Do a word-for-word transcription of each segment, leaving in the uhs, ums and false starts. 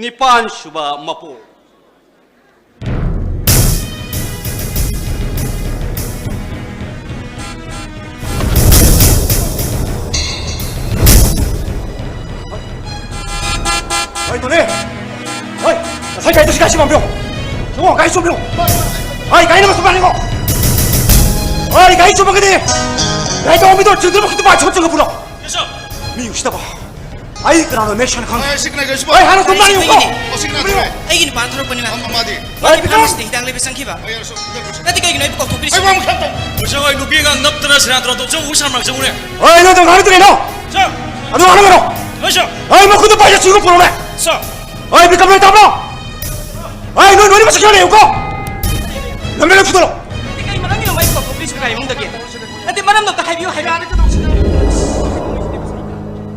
ꯅꯤꯄꯥꯟ ꯁꯨꯕ ꯃꯄꯨ꯫ ꯍꯣꯏ, ꯇꯣꯅꯦ꯫ ꯍꯣꯏ, ꯉꯁꯥꯏ ꯒꯥꯔꯤꯗꯣ ꯁꯤ ꯒꯥꯔꯤ ꯁꯤ ꯄꯥꯝꯕꯤꯌꯣ꯫ ꯁꯤꯃꯣ, ꯒꯥꯔꯤ ꯆꯨꯝꯕꯤꯌꯣ꯫ ꯍꯣꯏ, ꯒꯥꯔꯤ ꯅꯝꯕꯔ ꯆꯨꯝꯕ ꯍꯥꯏꯅꯤꯀꯣ꯫ ꯍꯣꯏ, ꯒꯥꯔꯤ ꯆꯨꯝꯃꯒꯗꯤ ꯒꯥꯔꯤ ꯇꯣꯡꯕ ꯃꯤꯗꯣ ꯆꯤꯡꯗꯨꯅ ꯃꯈꯨꯠꯇ ꯄꯥꯏ ꯁꯣꯛ ꯆꯪꯉ ꯄꯨꯔꯣ꯫ ꯃꯤ ꯎꯁꯤꯠꯇꯕ꯫ ꯑꯩ ꯀꯅꯥꯅꯣ ꯃꯦꯛ ꯁꯟ ꯈꯪꯗꯦ꯫ ꯑꯩ ꯁꯤ ꯀꯅꯥ ꯒꯥꯔꯤ ꯁꯤ ꯄꯥꯝ-, ꯑꯩ ꯍꯥꯟꯅ ꯊꯨꯝ ꯅꯥꯏꯌꯨꯀꯣ꯫ ꯑꯩꯒꯤꯅꯦ꯫ ꯑꯣ, ꯁꯤ ꯀꯅꯥ ꯊꯣꯛꯑꯦ? ꯑꯩꯒꯤ ꯅꯨꯄꯥꯅ ꯊꯣꯔꯛꯄꯅꯦ, ꯃꯥ꯫ ꯑꯃ, ꯃꯥꯗꯤ? ꯃꯥꯗꯤ ꯐꯥꯔꯃꯥꯁꯤꯗ ꯍꯤꯗꯥꯛ ꯂꯩꯕ ꯆꯪꯈꯤꯕ꯫ ꯑꯩ ꯌꯥꯔꯁꯨ, ꯌꯥꯔꯁꯨ꯫ ꯅꯠꯇꯦ, ꯀꯩꯒꯤꯅꯣ ꯑꯩꯕꯨ ꯀꯧꯊꯣꯛꯄꯤꯔꯤꯁꯤ? ꯑꯩ ꯋꯥ ꯑꯃ ꯈꯛꯇꯪ꯫ ꯃꯁꯤ ꯍꯣꯏ ꯅꯨꯄꯤ ꯑꯉꯥꯡ ꯅꯞꯇꯅ ꯁꯦꯔꯥꯟ ꯇꯨꯔꯥꯟ ꯇꯧꯖꯧ, ꯎ ꯁꯥ ꯃꯔꯛ ꯆꯪꯉꯨꯅꯦ꯫ ꯍꯣꯏ, ꯅꯪ ꯉꯥꯡꯉꯤꯗꯨ ꯀꯩꯅꯣ? ꯁꯥꯔ꯫ ꯑꯗꯨ ꯉꯥꯡꯉꯝꯃꯔꯣ꯫ ꯍꯣꯏ, ꯁꯥꯔ꯫ ꯍꯣꯏ, ꯃꯈꯨꯠꯇ ꯄꯥꯏꯔ ꯆꯤꯡꯉꯨ ꯄꯨꯔꯛꯎꯅꯦ꯫ ꯁꯥꯔ꯫ ꯍꯣꯏ, ꯕꯤꯀꯝ ꯂꯩ ꯇꯥꯕ꯭ꯔꯣ? ꯍꯣꯏ, ꯅꯣꯏ ꯅꯣꯏꯅꯤ ꯃꯁꯛ ꯈꯔ ꯂꯩꯌꯨꯀꯣ꯫ ꯂꯝꯕꯤꯗ ꯐꯨꯗꯠꯂꯣ꯫ ꯅꯠꯇꯦ, ꯀꯩ ꯃꯔꯝꯒꯤꯅꯣ ꯃꯥꯏ ꯀꯧꯊꯣꯛꯄꯤꯔꯤꯁꯤꯕꯣ ꯒꯥꯔꯤ ꯃꯅꯨꯡꯗꯒꯤ? ꯅꯠꯇꯦ, ꯃꯔꯝꯗꯣ ꯑꯝꯇ ꯍꯥꯏꯕꯤꯌꯨ, ꯍꯥꯏꯕꯤꯌꯨ꯫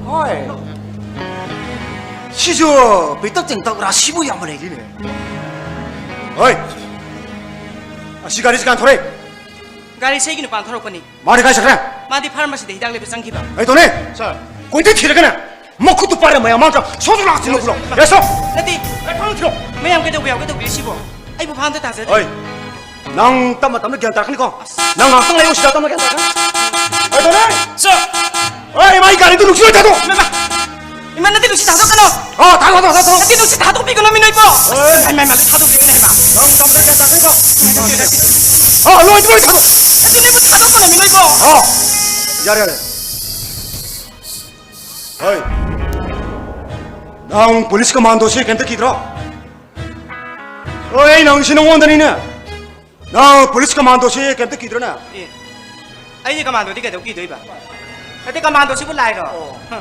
ꯍꯣꯏ꯫ ꯁꯤꯁꯨ ꯄꯤꯛꯇꯛ ꯆꯦꯡꯇꯛ ꯔꯥꯁꯤꯕꯨ ꯌꯥꯝꯅ ꯂꯩꯔꯤꯅꯦ꯫ ꯍꯣꯏ꯫ ꯑꯁꯤ ꯒꯥꯔꯤꯁꯤ ꯀꯅꯥ ꯊꯧꯔꯛꯏ? ꯒꯥꯔꯤꯁꯦ ꯑꯩꯒꯤ ꯅꯨꯄꯥꯅ ꯊꯧꯔꯛꯄꯅꯤ꯫ ꯃꯥꯗꯤ ꯀꯥꯏ ꯆꯠꯈ꯭ꯔꯦ? ꯃꯥꯗꯤ ꯐꯥꯔꯃꯥꯁꯤꯗ ꯍꯤꯗꯥꯛ ꯂꯩꯕ ꯆꯪꯈꯤꯕ꯫ ꯑꯩ ꯇꯣꯅꯦ꯫ ꯁꯥꯔ꯫ ꯀꯣꯏꯊꯤ ꯊꯤꯔꯒꯅꯦ꯫ ꯃꯈꯨꯠꯇꯨ ꯄꯥꯏꯔ ꯃꯌꯥꯝ ꯃꯥꯡꯗ ꯁꯣꯝꯗ ꯂꯥꯛꯁꯤꯟꯅ ꯄꯨꯔꯣ꯫ ꯌꯦꯁ, ꯁꯥꯔ꯫ ꯅꯠꯇꯦ꯫ ꯑꯩ ꯐꯥꯔꯃꯥꯁꯤ ꯊꯤꯔꯣ꯫ ꯃꯌꯥꯝ ꯀꯩꯗꯧꯕ ꯌꯥꯎꯒꯦ ꯇꯧꯕꯤꯔꯤꯁꯤꯕꯣ? ꯑꯩꯕꯨ ꯐꯥꯝꯗ ꯇꯥꯖꯗꯦ꯫ ꯍꯣꯏ꯫ ꯅꯪ ꯇꯞꯅ ꯇꯞꯅ ꯒ꯭ꯌꯥꯟ ꯇꯥꯔꯛꯀꯅꯤꯀꯣ꯫ ꯅꯪ ꯉꯥꯏꯍꯥꯛꯇꯪ ꯂꯩꯌꯨ ꯁꯤꯗ, ꯇꯞꯅ ꯒ꯭ꯌꯥꯟ ꯇꯥꯔꯛꯀꯅꯤ꯫ ꯍꯣꯏ, ꯇꯣꯅꯦ꯫ ꯁꯥꯔ꯫ ꯍꯣꯏ, ꯏꯃꯥ, ꯑꯩ ꯒꯥꯔꯤꯗꯨ ꯅꯨꯡꯁꯤꯠ ꯂꯣꯏ ꯊꯥꯗꯣꯛ꯫ ꯏꯃꯥ, ꯏꯃꯥ, ꯅꯠꯇꯦ, ꯅꯨꯡꯁꯤꯠ ꯊꯥꯗꯣꯛꯀꯅꯣ꯫ ꯑꯣ, ꯊꯥꯗꯣꯛ, ꯊꯥꯗꯣꯛ, ꯊꯥꯗꯣꯛ꯫ ꯅꯠꯇꯦ, ꯅꯨꯡꯁꯤꯠ ꯊꯥꯗꯣꯛꯄꯤꯒꯅꯣ, ꯃꯤ ꯅꯣꯏꯕꯣ꯫ ꯍꯣꯏ꯫ ꯏꯃꯥ, ꯏꯃꯥ, ꯏꯃꯥ, ꯊꯥꯗꯣꯛꯄꯤꯒꯅꯣ, ꯏꯃꯥ꯫ ꯅꯪ ꯇꯞꯅ ꯒ꯭ꯌꯥꯟ ꯇꯥꯔꯛꯀꯅꯤꯀꯣ꯫ ꯅꯠꯇꯦ, ꯅꯠꯇꯦ, ꯅꯠꯇꯦ꯫ ꯑꯣ, ꯂꯣꯏ, ꯂꯣꯏ ꯊꯥꯗꯣꯛ꯫ ꯅꯠꯇꯦ, ꯅꯣꯏꯕꯨ ꯊꯥꯗꯣꯛꯀꯅꯣ, ꯃꯤ ꯅꯣꯏꯕꯣ꯫ ꯑꯣ, ꯌꯥꯔꯦ, ꯌꯥꯔꯦ꯫ ꯍꯣꯏ꯫ ꯅꯪ ꯄꯨꯂꯤꯁ ꯀꯃꯥꯟꯗꯣꯁꯦ ꯀꯩꯝꯇ ꯀꯤꯗ꯭ꯔꯣ? ꯍꯣꯏ, ꯑꯩ ꯅꯪꯁꯤ ꯅꯉꯣꯟꯗꯅꯤꯅꯦ꯫ ꯅꯪ ꯄꯨꯂꯤꯁ ꯀꯃꯥꯟꯗꯣꯁꯤ ꯀꯩꯝꯇ ꯀꯤꯗ꯭ꯔꯣꯅꯦ? ꯑꯦ, ꯑꯩꯗꯤ ꯀꯃꯥꯟꯗꯣꯗꯤ ꯀꯩꯗꯧ ꯀꯤꯗꯣꯏꯕ? ꯅꯠꯇꯦ, ꯀꯃꯥꯟꯗꯣꯁꯤꯕꯨ ꯂꯥꯏꯔꯣ? ꯑꯣ꯫ ꯍ꯫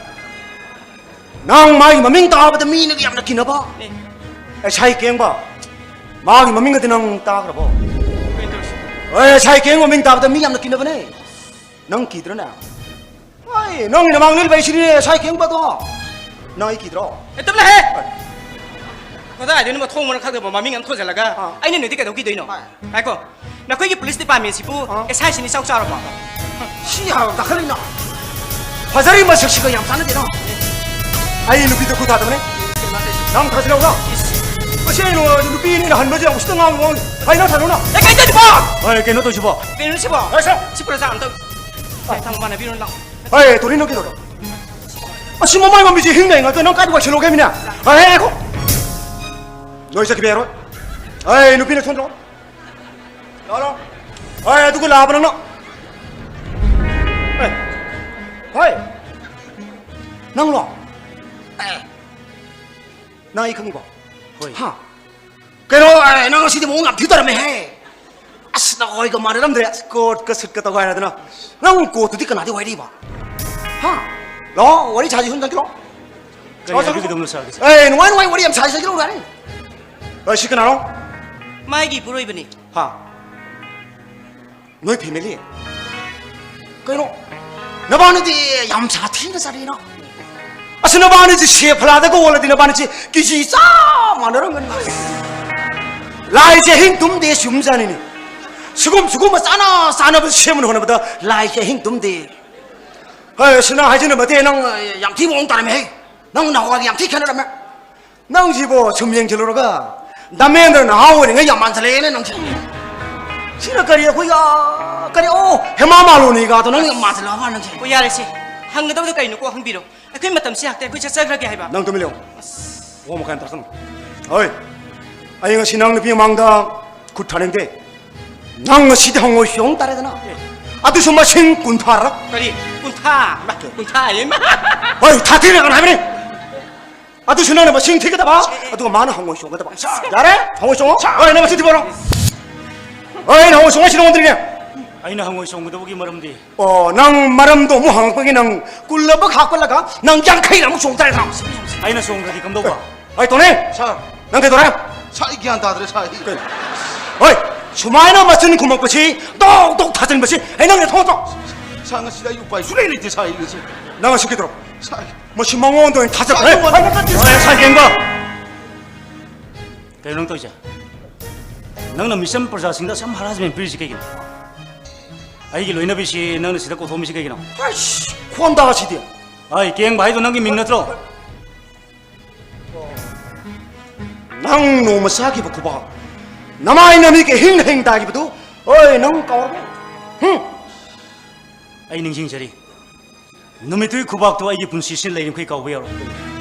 ꯅꯪ ꯃꯥꯒꯤ ꯃꯃꯤꯡ ꯇꯥꯕꯗ ꯃꯤꯅ ꯌꯥꯝꯅ ꯀꯤꯅꯕ꯫ ꯑꯦ꯫ ꯑꯦꯁ ꯑꯥꯏ ꯀꯦꯡꯕ, ꯃꯥꯒꯤ ꯃꯃꯤꯡꯒꯗꯤ ꯅꯪ ꯇꯥꯈ꯭ꯔꯕꯣ? ꯀꯩꯅꯣ ꯇꯧꯔꯤꯁꯤꯕꯣ? ꯑꯦ, ꯑꯦꯁ ꯑꯥꯏ ꯀꯦꯡꯕ ꯃꯃꯤꯡ ꯇꯥꯕꯗ ꯃꯤ ꯌꯥꯝꯅ ꯀꯤꯅꯕꯅꯦ꯫ ꯅꯪ ꯀꯤꯗ꯭ꯔꯅꯦ? ꯍꯣꯏ, ꯅꯪꯒꯤ ꯅꯃꯥꯡ ꯂꯤꯜꯕ ꯑꯩꯁꯤꯅꯦ, ꯑꯦꯁ ꯑꯥꯏ ꯀꯦꯡꯕꯗꯣ꯫ ꯅꯪ ꯑꯩ ꯀꯤꯗ꯭ꯔꯣ? ꯑꯦ, ꯇꯨꯝ ꯂꯩꯍꯦ! ꯍꯣꯏ꯫ ꯀꯗꯥꯏꯗꯩꯅꯣ ꯃꯊꯣꯡ ꯃꯔꯝ ꯈꯪꯗꯕ ꯃꯃꯤꯡ ꯑꯃ ꯊꯣꯟꯖꯜꯂꯒ, ꯍꯥ꯫ ꯑꯩꯅ ꯅꯣꯏꯗꯤ ꯀꯩꯗꯧ ꯀꯤꯗꯣꯏꯅꯣ? ꯍꯣꯏ꯫ ꯉꯥꯏꯈꯣ, ꯅꯈꯣꯏꯒꯤ ꯄꯨꯂꯤꯁ ꯗꯤꯄꯥꯔꯠꯃꯦꯟꯁꯤꯕꯨ ꯍꯥ꯫ ꯑꯦꯁ ꯑꯥꯏ ꯁꯤꯅꯤ ꯆꯥꯎ ꯆꯥꯎꯔꯕꯣ? ꯁꯤ ꯌꯥꯝ ꯇꯥꯈꯠꯂꯤꯅ꯫ ꯐꯖꯔꯤ ꯃꯁꯛꯁꯤꯒ ꯌꯥꯝ ꯆꯥꯟꯅꯗꯦꯅ꯫ ꯑꯩ ꯅꯨꯄꯤꯗ ꯈꯨ ꯊꯥꯗꯕꯅꯦ꯫ ꯅꯪ ꯊꯥꯖꯤꯜꯂꯛꯎꯅ꯫ ꯃꯁꯤ ꯑꯩꯅ ꯅꯨꯄꯤ ꯑꯅꯤꯅ ꯍꯟꯕꯁꯦ ꯌꯥꯝ ꯎꯁꯤꯠꯇ ꯉꯥꯡꯕ ꯋꯥꯅꯤ꯫ ꯑꯩ ꯅꯪ ꯊꯥꯖꯤꯜꯂꯨꯅ꯫ ꯑꯦ, ꯀꯩ ꯇꯧꯔꯤꯕꯣ? ꯑꯦ, ꯀꯩꯅꯣ ꯇꯧꯁꯤꯕꯣ? ꯀꯩꯅꯣ ꯁꯤꯕꯣ? ꯑꯦ, ꯁꯦ꯫ ꯁꯤ ꯄꯨꯔꯥ ꯆꯥ ꯑꯝꯇ꯫ ꯑꯦ, ꯊꯥꯡ ꯃꯥꯟꯅꯕꯤꯔꯣ ꯂꯥꯎ꯫ ꯑꯦ, ꯇꯣꯅꯤ, ꯅꯪ ꯀꯩꯗꯧꯔꯣ? ꯑꯁꯤ ꯃꯃꯥꯏ ꯃꯃꯤꯁꯦ ꯍꯤꯡꯅ ꯉꯥꯛꯇ ꯅꯪ ꯀꯥꯏꯗ ꯋꯥꯏꯁꯜꯂꯣꯒꯦ ꯃꯤꯅ? ꯑꯦ, ꯑꯦ, ꯉꯥꯏꯈꯣ꯫ ꯅꯣꯏ ꯆꯠꯈꯤꯕ ꯌꯥꯔꯣꯏ꯫ ꯑꯦ, ꯅꯨꯄꯤꯅ ꯁꯣꯝꯗ ꯂꯥꯛꯑꯣ꯫ ꯂꯥꯛꯑꯣ, ꯂꯥꯛꯑꯣ꯫ ꯍꯣꯏ, ꯑꯗꯨꯒ ꯂꯥꯛꯑꯕ ꯅꯪꯅ꯫ ꯑꯦ, ꯍꯣꯏ꯫ ꯅꯪꯂꯣ? ꯑꯦ, ꯅꯪ ꯑꯩ ꯈꯪꯉꯤꯕꯣ? ꯍꯣꯏ꯫ ꯍꯥ? ꯀꯩꯅꯣ, ꯑꯦ, ꯅꯪ ꯉꯁꯤꯗꯤ ꯃꯑꯣꯡ ꯌꯥꯝ ꯊꯤ ꯇꯥꯔꯝꯃꯦꯍꯦ꯫ ꯑꯁ, ꯅꯈꯣꯏꯒ ꯃꯥꯟꯅꯔꯝꯗ꯭ꯔꯦ꯫ ꯑꯁ, ꯀꯣꯠꯀ ꯁꯨꯠꯀ ꯇꯧꯒꯥꯏꯔꯗꯅ꯫ ꯅꯪ ꯀꯣꯠꯇꯨꯗꯤ ꯀꯅꯥꯗꯤ ꯋꯥꯏꯔꯤꯕ? ꯍꯥ? ꯂꯥꯛꯑꯣ, ꯋꯥꯔꯤ ꯁꯥꯁꯤ, ꯁꯣꯝ ꯆꯪꯁꯤꯜꯂꯣ꯫ ꯀꯔꯤ ꯂꯥꯛꯑꯣ, ꯍꯥꯏꯕꯤꯒꯗꯕꯅꯣ, ꯆꯪꯁꯤꯜꯂꯣ꯫ ꯁꯥꯔꯒꯤꯁꯦ? ꯑꯦ, ꯅꯨꯡꯉꯥꯏ ꯅꯨꯡꯉꯥꯏ ꯋꯥꯔꯤ ꯌꯥꯝ ꯁꯥꯁꯤ, ꯆꯪꯁꯤꯜꯂꯣ, ꯌꯥꯅꯤ꯫ ꯑꯦ, ꯁꯤ ꯀꯅꯥꯅꯣ? ꯃꯥꯒꯤ ꯏꯄꯨꯔꯣꯏꯕꯅꯤ꯫ ꯍꯥ? ꯅꯣꯏ family? ꯀꯩꯅꯣ? ꯅꯕꯥꯅꯤꯗꯤ ꯌꯥꯝ ꯁꯥꯊꯤꯅ ꯆꯠꯂꯤꯅ꯫ ꯑꯁ, ꯅꯕꯥꯅꯤꯁꯤ ꯁꯦ ꯐꯂꯥꯗꯒ ꯑꯣꯜꯂꯗꯤ ꯅꯕꯥꯅꯤꯁꯤ ꯀꯦꯖꯤ ꯆꯞ ꯃꯥꯟꯅꯔꯝꯒꯅꯤ꯫ ꯂꯥꯏꯁꯦ ꯑꯍꯤꯡ ꯇꯨꯝꯗꯦ ꯆꯨꯝꯖꯥꯅꯤꯅꯦ꯫ ꯁꯤꯒꯨꯝ, ꯁꯤꯒꯨꯝꯕ ꯆꯥꯅ ꯆꯥꯅꯕ ꯁꯦꯝꯅ ꯍꯣꯠꯅꯕꯗ ꯂꯥꯏꯁꯦ ꯑꯍꯤꯡ ꯇꯨꯝꯗꯦ꯫ ꯍꯣꯏ, ꯑꯁ, ꯅꯪ ꯍꯥꯏꯖꯤꯟꯅꯕ ꯅꯠꯇꯦ, ꯅꯪ, ꯑ, ꯌꯥꯝ ꯊꯤ ꯃꯑꯣꯡ ꯇꯥꯔꯝꯃꯦꯍꯦ꯫ ꯅꯪ ꯅꯍꯥꯟꯋꯥꯏꯒ ꯌꯥꯝ ꯊꯤ ꯈꯦꯠꯅꯔꯝꯃꯦ꯫ ꯅꯪꯁꯤꯕꯣ ꯁꯨꯝ ꯌꯦꯡꯁꯤꯜꯂꯨꯔꯒ ꯙꯔꯃꯦꯟꯗ꯭ꯔ ꯅꯍꯥ ꯑꯣꯏꯔꯤꯉꯩ ꯌꯥꯝ ꯃꯥꯟꯁꯤꯜꯂꯛꯑꯦꯅꯦ ꯅꯪꯁꯦ꯫ ꯁꯤꯅ ꯀꯔꯤ ꯑꯩꯈꯣꯏꯒ, ꯀꯔꯤ, ꯑꯣ, ꯍꯦꯃꯥ ꯃꯥꯂꯣꯅꯤꯒꯗꯣ ꯅꯪ ꯌꯥꯝ ꯃꯥꯟꯁꯤꯜꯂꯛꯑꯕ ꯅꯪꯁꯦ꯫ ꯑꯣ, ꯌꯥꯔꯦꯁꯦ꯫ ꯍꯪꯒꯗꯕꯗꯣ ꯀꯩꯅꯣ ꯀꯣꯛ ꯍꯪꯕꯤꯔꯣ꯫ ꯑꯩꯈꯣꯏ ꯃꯇꯝꯁꯦ ꯌꯥꯛꯇꯦ, ꯑꯩꯈꯣꯏ ꯆꯠꯆꯈ꯭ꯔꯒꯦ ꯍꯥꯏꯕ꯫ ꯅꯪ ꯇꯨꯃꯤꯟ ꯂꯩꯌꯣ꯫ ꯋꯥ ꯃꯈꯥ ꯌꯥꯝ ꯇꯥꯔꯛꯀꯅꯨ꯫ ꯍꯣꯏ, ꯑꯩ ꯉꯁꯤ ꯅꯪ ꯅꯨꯄꯤ ꯃꯃꯥꯡꯗ ꯈꯨꯠ ꯊꯥꯅꯤꯡꯗꯦ꯫ ꯅꯪ ꯉꯁꯤꯗꯤ ꯍꯪꯉꯣꯏ ꯆꯣꯡ ꯇꯥꯔꯦꯗꯅ꯫ ꯑꯗꯨꯁꯨ ꯃꯁꯤꯡ ꯀꯨꯟꯊ꯭ꯔꯥꯔꯛ꯫ ꯀꯔꯤ? ꯀꯨꯟꯊ꯭ꯔꯥ? ꯀꯨꯟꯊ꯭ꯔꯥ ꯍꯥꯏꯌꯦ, ꯏꯃꯥ! ꯍꯣꯏ, ꯊꯥꯔꯇꯤꯔꯛ ꯍꯥꯏꯕꯅꯤ꯫ ꯑꯗꯨꯁꯨ ꯅꯪꯅ ꯃꯁꯤꯡ ꯊꯤꯒꯗꯕ, ꯑꯗꯨꯒ ꯃꯥꯅ ꯍꯪꯉꯣꯏ ꯆꯣꯡꯒꯗꯕ꯫ ꯌꯥꯔꯦ? ꯍꯪꯉꯣꯏ ꯆꯣꯡꯉꯣ꯫ ꯍꯣꯏ, ꯅꯪ ꯃꯁꯤꯡ ꯊꯤꯕ ꯍꯧꯔꯣ꯫ ꯍꯣꯏ, ꯑꯩꯅ ꯍꯪꯉꯣꯏ ꯆꯣꯡꯉꯣ ꯍꯥꯏꯁꯤ ꯅꯉꯣꯟꯗꯅꯤꯅꯦ꯫ ꯑꯩꯅ ꯍꯪꯉꯣꯏ ꯆꯣꯡꯒꯗꯕꯒꯤ ꯃꯔꯝꯗꯤ? ꯑꯣ, ꯅꯪ ꯃꯔꯝꯗꯣ ꯑꯃꯨꯛ ꯍꯪꯉꯛꯄꯒꯤ ꯅꯪ ꯀꯨꯜꯂꯕꯛ ꯍꯥꯞꯀꯠꯂꯒ ꯅꯪ ꯌꯥꯡꯈꯩꯔꯛ ꯑꯃꯨꯛ ꯆꯣꯡ ꯇꯥꯔꯦꯗꯅ꯫ ꯑꯩꯅ ꯆꯣꯡꯗ꯭ꯔꯗꯤ ꯀꯝꯗꯧꯕ? ꯍꯣꯏ, ꯇꯣꯅꯤ꯫ ꯁꯥꯔ꯫ ꯅꯪ ꯀꯩꯗꯧꯔꯦ? ꯁꯥꯔ, ꯑꯩ ꯒ꯭ꯌꯥꯟ ꯇꯥꯗ꯭ꯔꯦ, ꯁꯥꯔ, ꯑꯩ꯫ ꯀꯩꯅꯣ? ꯍꯣꯏ, ꯁꯨꯃꯥꯏꯅ ꯃꯆꯤꯟ ꯈꯨꯝꯃꯛꯄꯁꯤ, ꯗꯣꯛ ꯗꯣꯛ ꯊꯥꯖꯤꯟꯕꯁꯤ, ꯑꯩ ꯅꯪ ꯊꯣꯛꯇ꯭ꯔꯣ? ꯁꯥꯔ, ꯉꯁꯤꯗꯤ ꯑꯩ ꯎꯄꯥꯏ ꯁꯨꯡꯂꯩ ꯂꯩꯇꯦ, ꯁꯥꯔ, ꯑꯩ ꯉꯁꯤ꯫ ꯅꯪ ꯉꯁꯤ ꯀꯩꯗꯧꯔꯕ? ꯁꯥꯔ꯫ ꯃꯁꯤ ꯃꯉꯣꯟꯗ ꯑꯣꯏꯅ ꯊꯥꯖꯈ꯭ꯔꯦ꯫ ꯁꯥꯔ, ꯑꯩ ꯅꯠꯇꯦ, ꯁꯥꯔ꯫ ꯍꯣꯏ, ꯁꯥꯔ, ꯌꯦꯡꯕ꯫ ꯀꯩꯅꯣ ꯅꯪ ꯇꯧꯔꯤꯁꯦ? ꯅꯪꯅ ꯃꯤꯆꯝ ꯄ꯭ꯔꯖꯥꯁꯤꯡꯗ ꯑꯁꯨꯝ ꯍꯔꯥꯁꯃꯦꯟ ꯄꯤꯔꯤꯁꯤ ꯀꯩꯒꯤꯅꯣ? ꯑꯩꯒꯤ ꯂꯣꯏꯅꯕꯤꯁꯤ ꯅꯪꯅ ꯁꯤꯗ ꯀꯧꯊꯣꯛꯑꯝꯃꯤꯁꯤ ꯀꯩꯒꯤꯅꯣ? ꯑꯁ, ꯈꯣꯟꯗꯥꯁꯤꯗꯤ꯫ ꯍꯣꯏ, ꯀꯦꯡꯕ ꯍꯥꯏꯗꯣ ꯅꯪꯒꯤ ꯃꯤꯡ ꯅꯠꯇ꯭ꯔꯣ? ꯅꯪ ꯅꯣꯡꯃ ꯆꯥꯈꯤꯕ ꯈꯨꯕꯥꯛ, ꯅꯃꯥꯏ ꯅꯃꯤꯠꯀ ꯍꯤꯡ ꯍꯤꯡ ꯇꯥꯈꯤꯕꯗꯨ, ꯍꯣꯏ, ꯅꯪ ꯀꯥꯎꯔꯕ? ꯍꯨꯝ! ꯑꯩ ꯅꯤꯡꯁꯤꯡꯖꯔꯤ꯫ ꯅꯨꯃꯤꯠꯇꯨꯒꯤ ꯈꯨꯕꯥꯛꯇꯨ ꯑꯩꯒꯤ ꯄꯨꯟꯁꯤꯁꯤꯗ ꯂꯩꯔꯤꯃꯈꯩ ꯀꯥꯎꯕ ꯌꯥꯔꯣꯏ꯫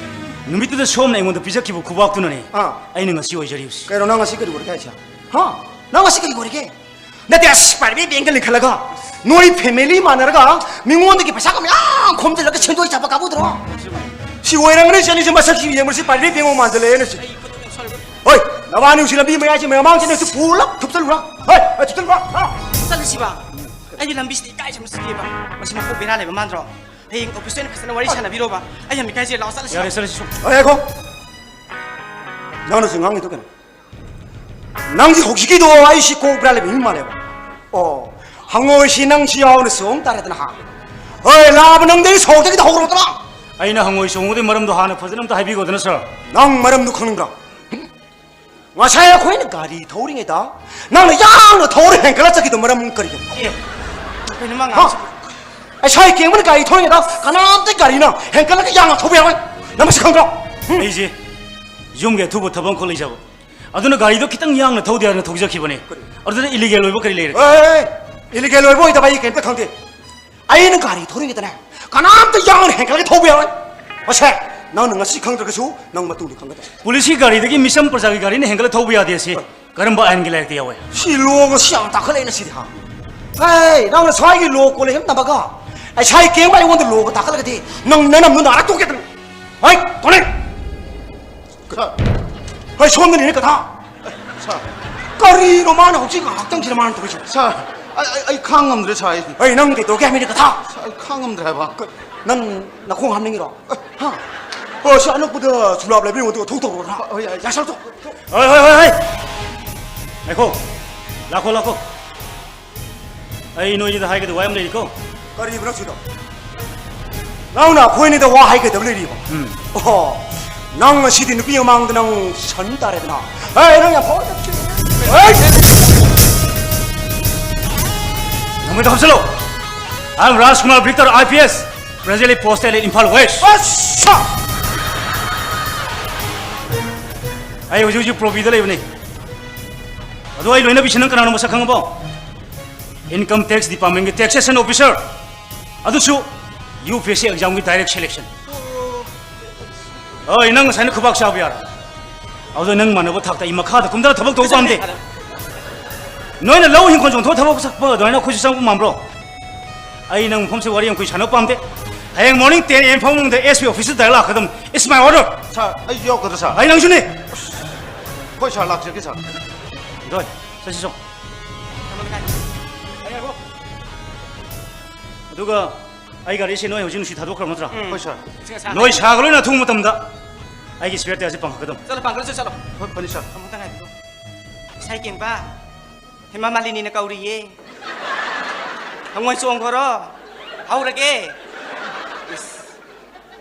ꯅꯨꯃꯤꯠꯇꯨꯗ ꯁꯣꯝꯅ ꯑꯩꯉꯣꯟꯗ ꯄꯤꯖꯈꯤꯕ ꯈꯨꯕꯥꯛꯇꯨꯅꯅꯦ ꯑꯥ꯫ ꯑꯩꯅ ꯉꯁꯤ ꯑꯣꯏꯖꯔꯤꯕꯁꯤ꯫ ꯀꯩꯅꯣ, ꯅꯪ ꯉꯁꯤ ꯀꯔꯤ ꯑꯣꯏꯔꯒꯦ ꯍꯥꯏꯁꯦ? ꯍꯥ? ꯅꯪ ꯉꯁꯤ ꯀꯔꯤ ꯑꯣꯏꯔꯒꯦ? ꯅꯠꯇꯦ, ꯑꯁ, private bank ꯂꯤꯡꯈꯠꯂꯒ, ꯅꯣꯏ family ꯃꯥꯟꯅꯔꯒ, ꯃꯤꯉꯣꯟꯗꯒꯤ ꯄꯩꯁꯥꯒ ꯃꯌꯥꯝ ꯈꯣꯝꯖꯤꯜꯂꯒ ꯁꯦꯟꯗꯣꯏ ꯆꯥꯕ ꯀꯥꯡꯕꯨꯗꯨꯔꯣ? ꯁꯤ ꯑꯣꯏꯔꯝꯒꯅꯤ, ꯁꯤ ꯑꯅꯤꯁꯦ ꯃꯁꯛꯁꯤ ꯌꯦꯡꯕꯁꯤ private bank ꯑꯣꯏ ꯃꯥꯟꯁꯤꯜꯂꯛꯑꯦꯅꯦ ꯁꯤ꯫ ꯍꯣꯏ, ꯅꯕꯥꯅꯤ ꯍꯧꯖꯤꯛ ꯂꯝꯕꯤ ꯃꯌꯥꯏꯁꯤ ꯃꯃꯥꯡꯁꯤꯗ ꯁꯤ ꯄꯨꯂꯞ ꯊꯨꯞꯆꯜꯂꯨꯔꯥ? ꯍꯣꯏ, ꯍꯣꯏ, ꯊꯨꯞꯆꯜꯂꯨꯔꯥ? ꯍꯥ? ꯆꯠꯂꯁꯤꯕ꯫ ꯑꯩꯗꯤ ꯂꯝꯕꯤꯁꯤꯗ ꯏꯀꯥꯏꯖꯕꯅ ꯁꯤꯔꯦꯕ꯫ ꯃꯁꯤ ꯃꯀꯣꯛ ꯕꯦꯔꯥ ꯂꯩꯕ ꯃꯥꯟꯗ꯭ꯔꯣ? ꯍꯌꯦꯡ office ꯇ ꯑꯣꯏꯅ ꯐꯖꯅ ꯋꯥꯔꯤ ꯁꯥꯟꯅꯕꯤꯔꯣꯕ꯫ ꯑꯩ ꯌꯥꯝ ꯏꯀꯥꯏꯖꯩ, ꯂꯥꯛꯑꯣ ꯆꯠꯂꯁꯤ꯫ ꯌꯥꯔꯦ, ꯆꯠꯂꯁꯤ ꯁꯨꯝ꯫ ꯍꯣꯏ, ꯉꯥꯏꯈꯣ꯫ ꯅꯪꯅꯁꯨ ꯉꯥꯡꯉꯤꯗꯣ ꯀꯩꯅꯣ? ꯅꯪꯒꯤ ꯍꯧꯖꯤꯛꯀꯤꯗꯣ ꯑꯩꯁꯤ ꯀꯣꯛ ꯕꯦꯔꯥ ꯂꯩꯕ ꯃꯤ ꯃꯥꯜꯂꯦꯕ꯫ ꯑꯣ, ꯍꯪꯉꯣꯏꯁꯤ ꯅꯪꯁꯨ ꯌꯥꯎꯅ ꯆꯣꯡ ꯇꯥꯔꯦꯗꯅ ꯍꯥ? ꯍꯣꯏ, ꯂꯥꯕ ꯅꯪꯗꯒꯤ ꯁꯣꯔꯗꯒꯤ ꯍꯧꯔꯛꯇꯅ꯫ ꯑꯩꯅ ꯍꯪꯉꯣꯏ ꯆꯣꯡꯕꯒꯤ ꯃꯔꯝꯗꯣ ꯍꯥꯟꯅ ꯐꯖꯅ ꯑꯝꯇ ꯍꯥꯏꯕꯤꯒꯣꯗꯅ, sir꯫ ꯅꯪ ꯃꯔꯝꯗꯨ ꯈꯪꯅꯤꯡꯕ꯭ꯔꯥ? ꯉꯁꯥꯏ ꯑꯩꯈꯣꯏꯅ ꯒꯥꯔꯤ ꯊꯧꯔꯤꯉꯩꯗ ꯅꯪꯅ ꯌꯥꯡꯅ ꯊꯧꯔ ꯍꯦꯟꯒꯠꯂ ꯆꯠꯈꯤꯗꯣ ꯃꯔꯝ ꯀꯔꯤꯒꯤꯅꯣ? ꯑꯦ, ꯀꯩꯅꯣ ꯃꯥ ꯍꯥ? ꯉꯥꯡꯉꯤꯁꯤꯕꯣ? ꯉꯁꯥꯏ ꯀꯦꯡꯕꯅ ꯒꯥꯔꯤ ꯊꯧꯔꯤꯉꯩꯗ ꯀꯅꯥꯝꯇ ꯒꯥꯔꯤꯅ ꯍꯦꯟꯒꯠꯂꯒ ꯌꯥꯡꯅ ꯊꯧꯕ ꯌꯥꯔꯣꯏ꯫ ꯅꯪ ꯃꯁꯤ ꯈꯪꯗ꯭ꯔꯣ? ꯎꯝ? ꯑꯩꯁꯦ ꯌꯨꯝꯒꯤ ꯑꯊꯨꯕ ꯊꯕꯛ ꯑꯃꯈꯛ ꯂꯩꯖꯕ꯫ ꯑꯗꯨꯅ ꯒꯥꯔꯤꯗꯣ ꯈꯤꯇꯪ ꯌꯥꯡꯅ ꯊꯧꯗꯦ ꯍꯥꯏꯅ ꯊꯧꯖꯈꯤꯕꯅꯦ꯫ ꯀꯔꯤ? ꯑꯗꯨꯗ illegal ꯑꯣꯏꯕ ꯀꯔꯤ ꯂꯩꯔꯒꯦ? ꯑꯦ, illegal ꯑꯣꯏꯕ ꯑꯣꯏꯗꯕ ꯑꯩ ꯀꯩꯝꯇ ꯈꯪꯗꯦ꯫ ꯑꯩꯅ ꯒꯥꯔꯤ ꯊꯧꯔꯤꯉꯩꯗꯅꯦ, ꯀꯅꯥꯝꯇ ꯌꯥꯡꯅ ꯍꯦꯟꯒꯠꯂꯒ ꯊꯧꯕ ꯌꯥꯔꯣꯏ꯫ ꯃꯁꯦ, ꯅꯪꯅ ꯉꯁꯤ ꯈꯪꯗ꯭ꯔꯒꯁꯨ ꯅꯪ ꯃꯇꯨꯡꯗꯤ ꯈꯪꯒꯗꯕ꯫ ꯄꯨꯂꯤꯁꯀꯤ ꯒꯥꯔꯤꯗꯒꯤ ꯃꯤꯆꯝ ꯄ꯭ꯔꯖꯥꯒꯤ ꯒꯥꯔꯤꯅ ꯍꯦꯟꯒꯠꯂ ꯊꯧꯕ ꯌꯥꯗꯦ ꯁꯤ ꯀꯔꯝꯕ ꯑꯥꯏꯟꯒꯤ ꯂꯥꯏꯔꯤꯛꯇ ꯌꯥꯎꯋꯦ? ꯁꯤ law ꯉꯁꯤ ꯌꯥꯝ ꯇꯥꯈꯠꯂꯛꯑꯦꯅ ꯁꯤꯗꯤ, ꯍꯥ? ꯍꯦ, ꯅꯪꯅ ꯁ꯭ꯋꯥꯏꯒꯤ law ꯀꯣꯂꯦꯖ ꯑꯃ ꯇꯝꯃꯒ ꯑꯩ ꯁ꯭ꯋꯥꯏ ꯀꯦꯡꯕ ꯑꯩꯉꯣꯟꯗ law ꯒ ꯇꯥꯈꯠꯂꯒꯗꯤ ꯅꯪ ꯅꯅꯝꯗꯨ ꯅꯥꯔ ꯇꯣꯛꯀꯦꯗꯅ꯫ ꯍꯩ, ꯇꯣꯅꯤ! ꯁꯥꯔ꯫ ꯍꯩ, ꯁꯣꯝꯗꯅꯤꯅꯦ ꯀꯊꯥ꯫ ꯁꯥꯔ꯫ ꯀꯔꯤꯅꯣ ꯃꯥꯅ ꯍꯧꯖꯤꯛ ꯉꯥꯏꯍꯥꯛꯇꯪꯁꯤꯗ ꯃꯥꯅ ꯇꯧꯔꯤꯁꯦ? ꯁꯥꯔ, ꯑꯩ, ꯑꯩ, ꯑꯩ ꯈꯥꯡ ꯉꯝꯗ꯭ꯔꯦ, ꯁꯥꯔ, ꯑꯩ꯫ ꯍꯩ, ꯅꯪ ꯀꯩꯗꯧꯒꯦ ꯍꯥꯏꯕꯅꯤꯅꯦ ꯀꯊꯥ? ꯁꯥꯔ, ꯑꯩ ꯈꯥꯡ ꯉꯝꯗ꯭ꯔꯦ ꯍꯥꯏꯕ꯫ ꯀ-, ꯅꯪ ꯅꯈꯣꯡ ꯍꯥꯝꯅꯤꯡꯉꯤꯔꯣ? ꯍꯥ? ꯍꯣꯏ, ꯁꯤ ꯑꯅꯛꯄꯗ ꯁꯨꯂꯥꯞ ꯂꯩꯕ꯭ꯔꯥ ꯌꯦꯡꯉꯣ, ꯑꯗꯨꯒ ꯊꯣꯛ ꯇꯧꯔꯣ, ꯅꯪ꯫ ꯍꯣꯏ, ꯌꯥꯏ, ꯌꯥꯏ, ꯁꯥꯔ, ꯊꯣꯛ, ꯊꯣꯛ꯫ ꯍꯣꯏ, ꯍꯣꯏ, ꯍꯣꯏ, ꯍꯣꯏ꯫ ꯉꯥꯏꯈꯣ꯫ ꯂꯥꯛꯈꯣ, ꯂꯥꯛꯈꯣ꯫ ꯑꯩ ꯅꯣꯏꯒꯤꯗ ꯍꯥꯏꯒꯗꯕ ꯋꯥ ꯑꯃ ꯂꯩꯔꯤꯀꯣ꯫ ꯀꯔꯤꯕꯅꯣ ꯁꯤꯗꯣ? ꯅꯪꯅ ꯑꯩꯈꯣꯏꯅꯤꯗ ꯋꯥ ꯍꯥꯏꯒꯗꯕ ꯂꯩꯔꯤꯕ? ꯎꯝ꯫ ꯑꯣꯍꯣ, ꯅꯪ ꯉꯁꯤꯗꯤ ꯅꯨꯄꯤ ꯃꯃꯥꯡꯗ ꯅꯪ ꯁꯟ ꯇꯥꯔꯦꯗꯅ꯫ ꯍꯦ, ꯅꯪ ꯌꯥꯝ ꯐꯥꯎꯔꯦ꯫ ꯍꯦ! ꯅꯃꯣꯏꯗ ꯍꯥꯞꯆꯜꯂꯣ꯫ I am Rajkumar Victor, I P S, presently posted in Imphal West. ꯑꯁ! ꯑꯩ ꯍꯧꯖꯤꯛ ꯍꯧꯖꯤꯛ ꯄ꯭ꯔꯣꯕꯤꯗ ꯂꯩꯕꯅꯤ꯫ ꯑꯗꯣ ꯑꯩ ꯂꯣꯏꯅꯕꯤꯁꯤ ꯅꯪ ꯀꯅꯥꯅꯣ ꯃꯁꯛ ꯈꯪꯉꯕꯣ? Income Tax Departmentꯀꯤ Taxation Officer, ꯑꯗꯨꯁꯨ U P S C examꯒꯤ direct selection꯫ ꯑꯣꯏ, ꯅꯪ ꯉꯁꯥꯏꯅ ꯈꯨꯕꯥꯛ ꯆꯥꯕ ꯌꯥꯔꯣ? ꯑꯗꯨꯗ ꯅꯪ ꯃꯥꯟꯅꯕ ꯊꯥꯛꯇ ꯑꯩ ꯃꯈꯥꯗ ꯀꯨꯝꯊꯔ ꯊꯕꯛ ꯇꯧꯕ ꯄꯥꯝꯗꯦ꯫ ꯅꯣꯏꯅ ꯂꯧ ꯍꯤꯡꯈꯣꯜ ꯆꯣꯡꯊꯣꯛꯑ ꯊꯕꯛ ꯆꯠꯄ ꯑꯗꯨꯃꯥꯏꯅ ꯑꯩꯈꯣꯏꯁꯨ ꯆꯪꯕ ꯃꯥꯟꯕ꯭ꯔꯣ? ꯑꯩ ꯅꯪ ꯃꯐꯝꯁꯦ ꯋꯥꯔꯤ ꯌꯥꯝ ꯀꯨꯏ ꯁꯥꯟꯅꯕ ꯄꯥꯝꯗꯦ꯫ ꯍꯌꯦꯡ morning ten A M ꯐꯥꯎ ꯃꯅꯨꯡꯗ S P officeꯇ direct ꯂꯥꯛꯀꯗꯕꯅꯤ꯫ It's my order꯫ Sir, ꯑꯩꯁꯨ ꯌꯥꯎꯔꯛꯀꯗ꯭ꯔꯥ, sir? ꯑꯩ ꯅꯪꯁꯨꯅꯦ꯫ ꯍꯣꯏ, sir, ꯂꯥꯛꯆꯒꯦ, sir꯫ ꯗꯣꯏ, ꯆꯠꯁꯤ ꯆꯣ꯫ ꯑꯗꯨꯒ ꯑꯩ ꯒꯥꯔꯤꯁꯦ ꯅꯣꯏ ꯍꯧꯖꯤꯛ ꯅꯨꯡꯁꯤ ꯊꯥꯗꯣꯛꯈ꯭ꯔꯕ ꯅꯠꯇ꯭ꯔꯥ? ꯎꯝ꯫ ꯍꯣꯏ, sir꯫ ꯅꯣꯏ ꯁꯥꯒ ꯂꯣꯏꯅ ꯑꯊꯨꯕ ꯃꯇꯝꯗ ꯑꯩꯒꯤ spare tyreꯁꯦ ꯄꯥꯡꯈꯠꯀꯗꯕꯅꯤ꯫ ꯆꯠꯂꯣ, ꯄꯥꯡꯈꯠꯂꯨ, ꯆꯠꯂꯣ꯫ ꯍꯣꯏ, ꯐꯅꯤ, sir꯫ ꯑꯃꯨꯛꯇ ꯉꯥꯏꯕꯤꯌꯨ꯫ ꯏꯁꯥ ꯏꯀꯦꯝꯕ, ꯍꯦꯃꯥ ꯃꯥꯂꯤꯅꯤꯅ ꯀꯧꯔꯤꯌꯦ꯫ ꯍꯉꯣꯏ ꯆꯣꯡꯈꯣꯔꯣ? ꯍꯧꯔꯒꯦ꯫ ꯏꯁ,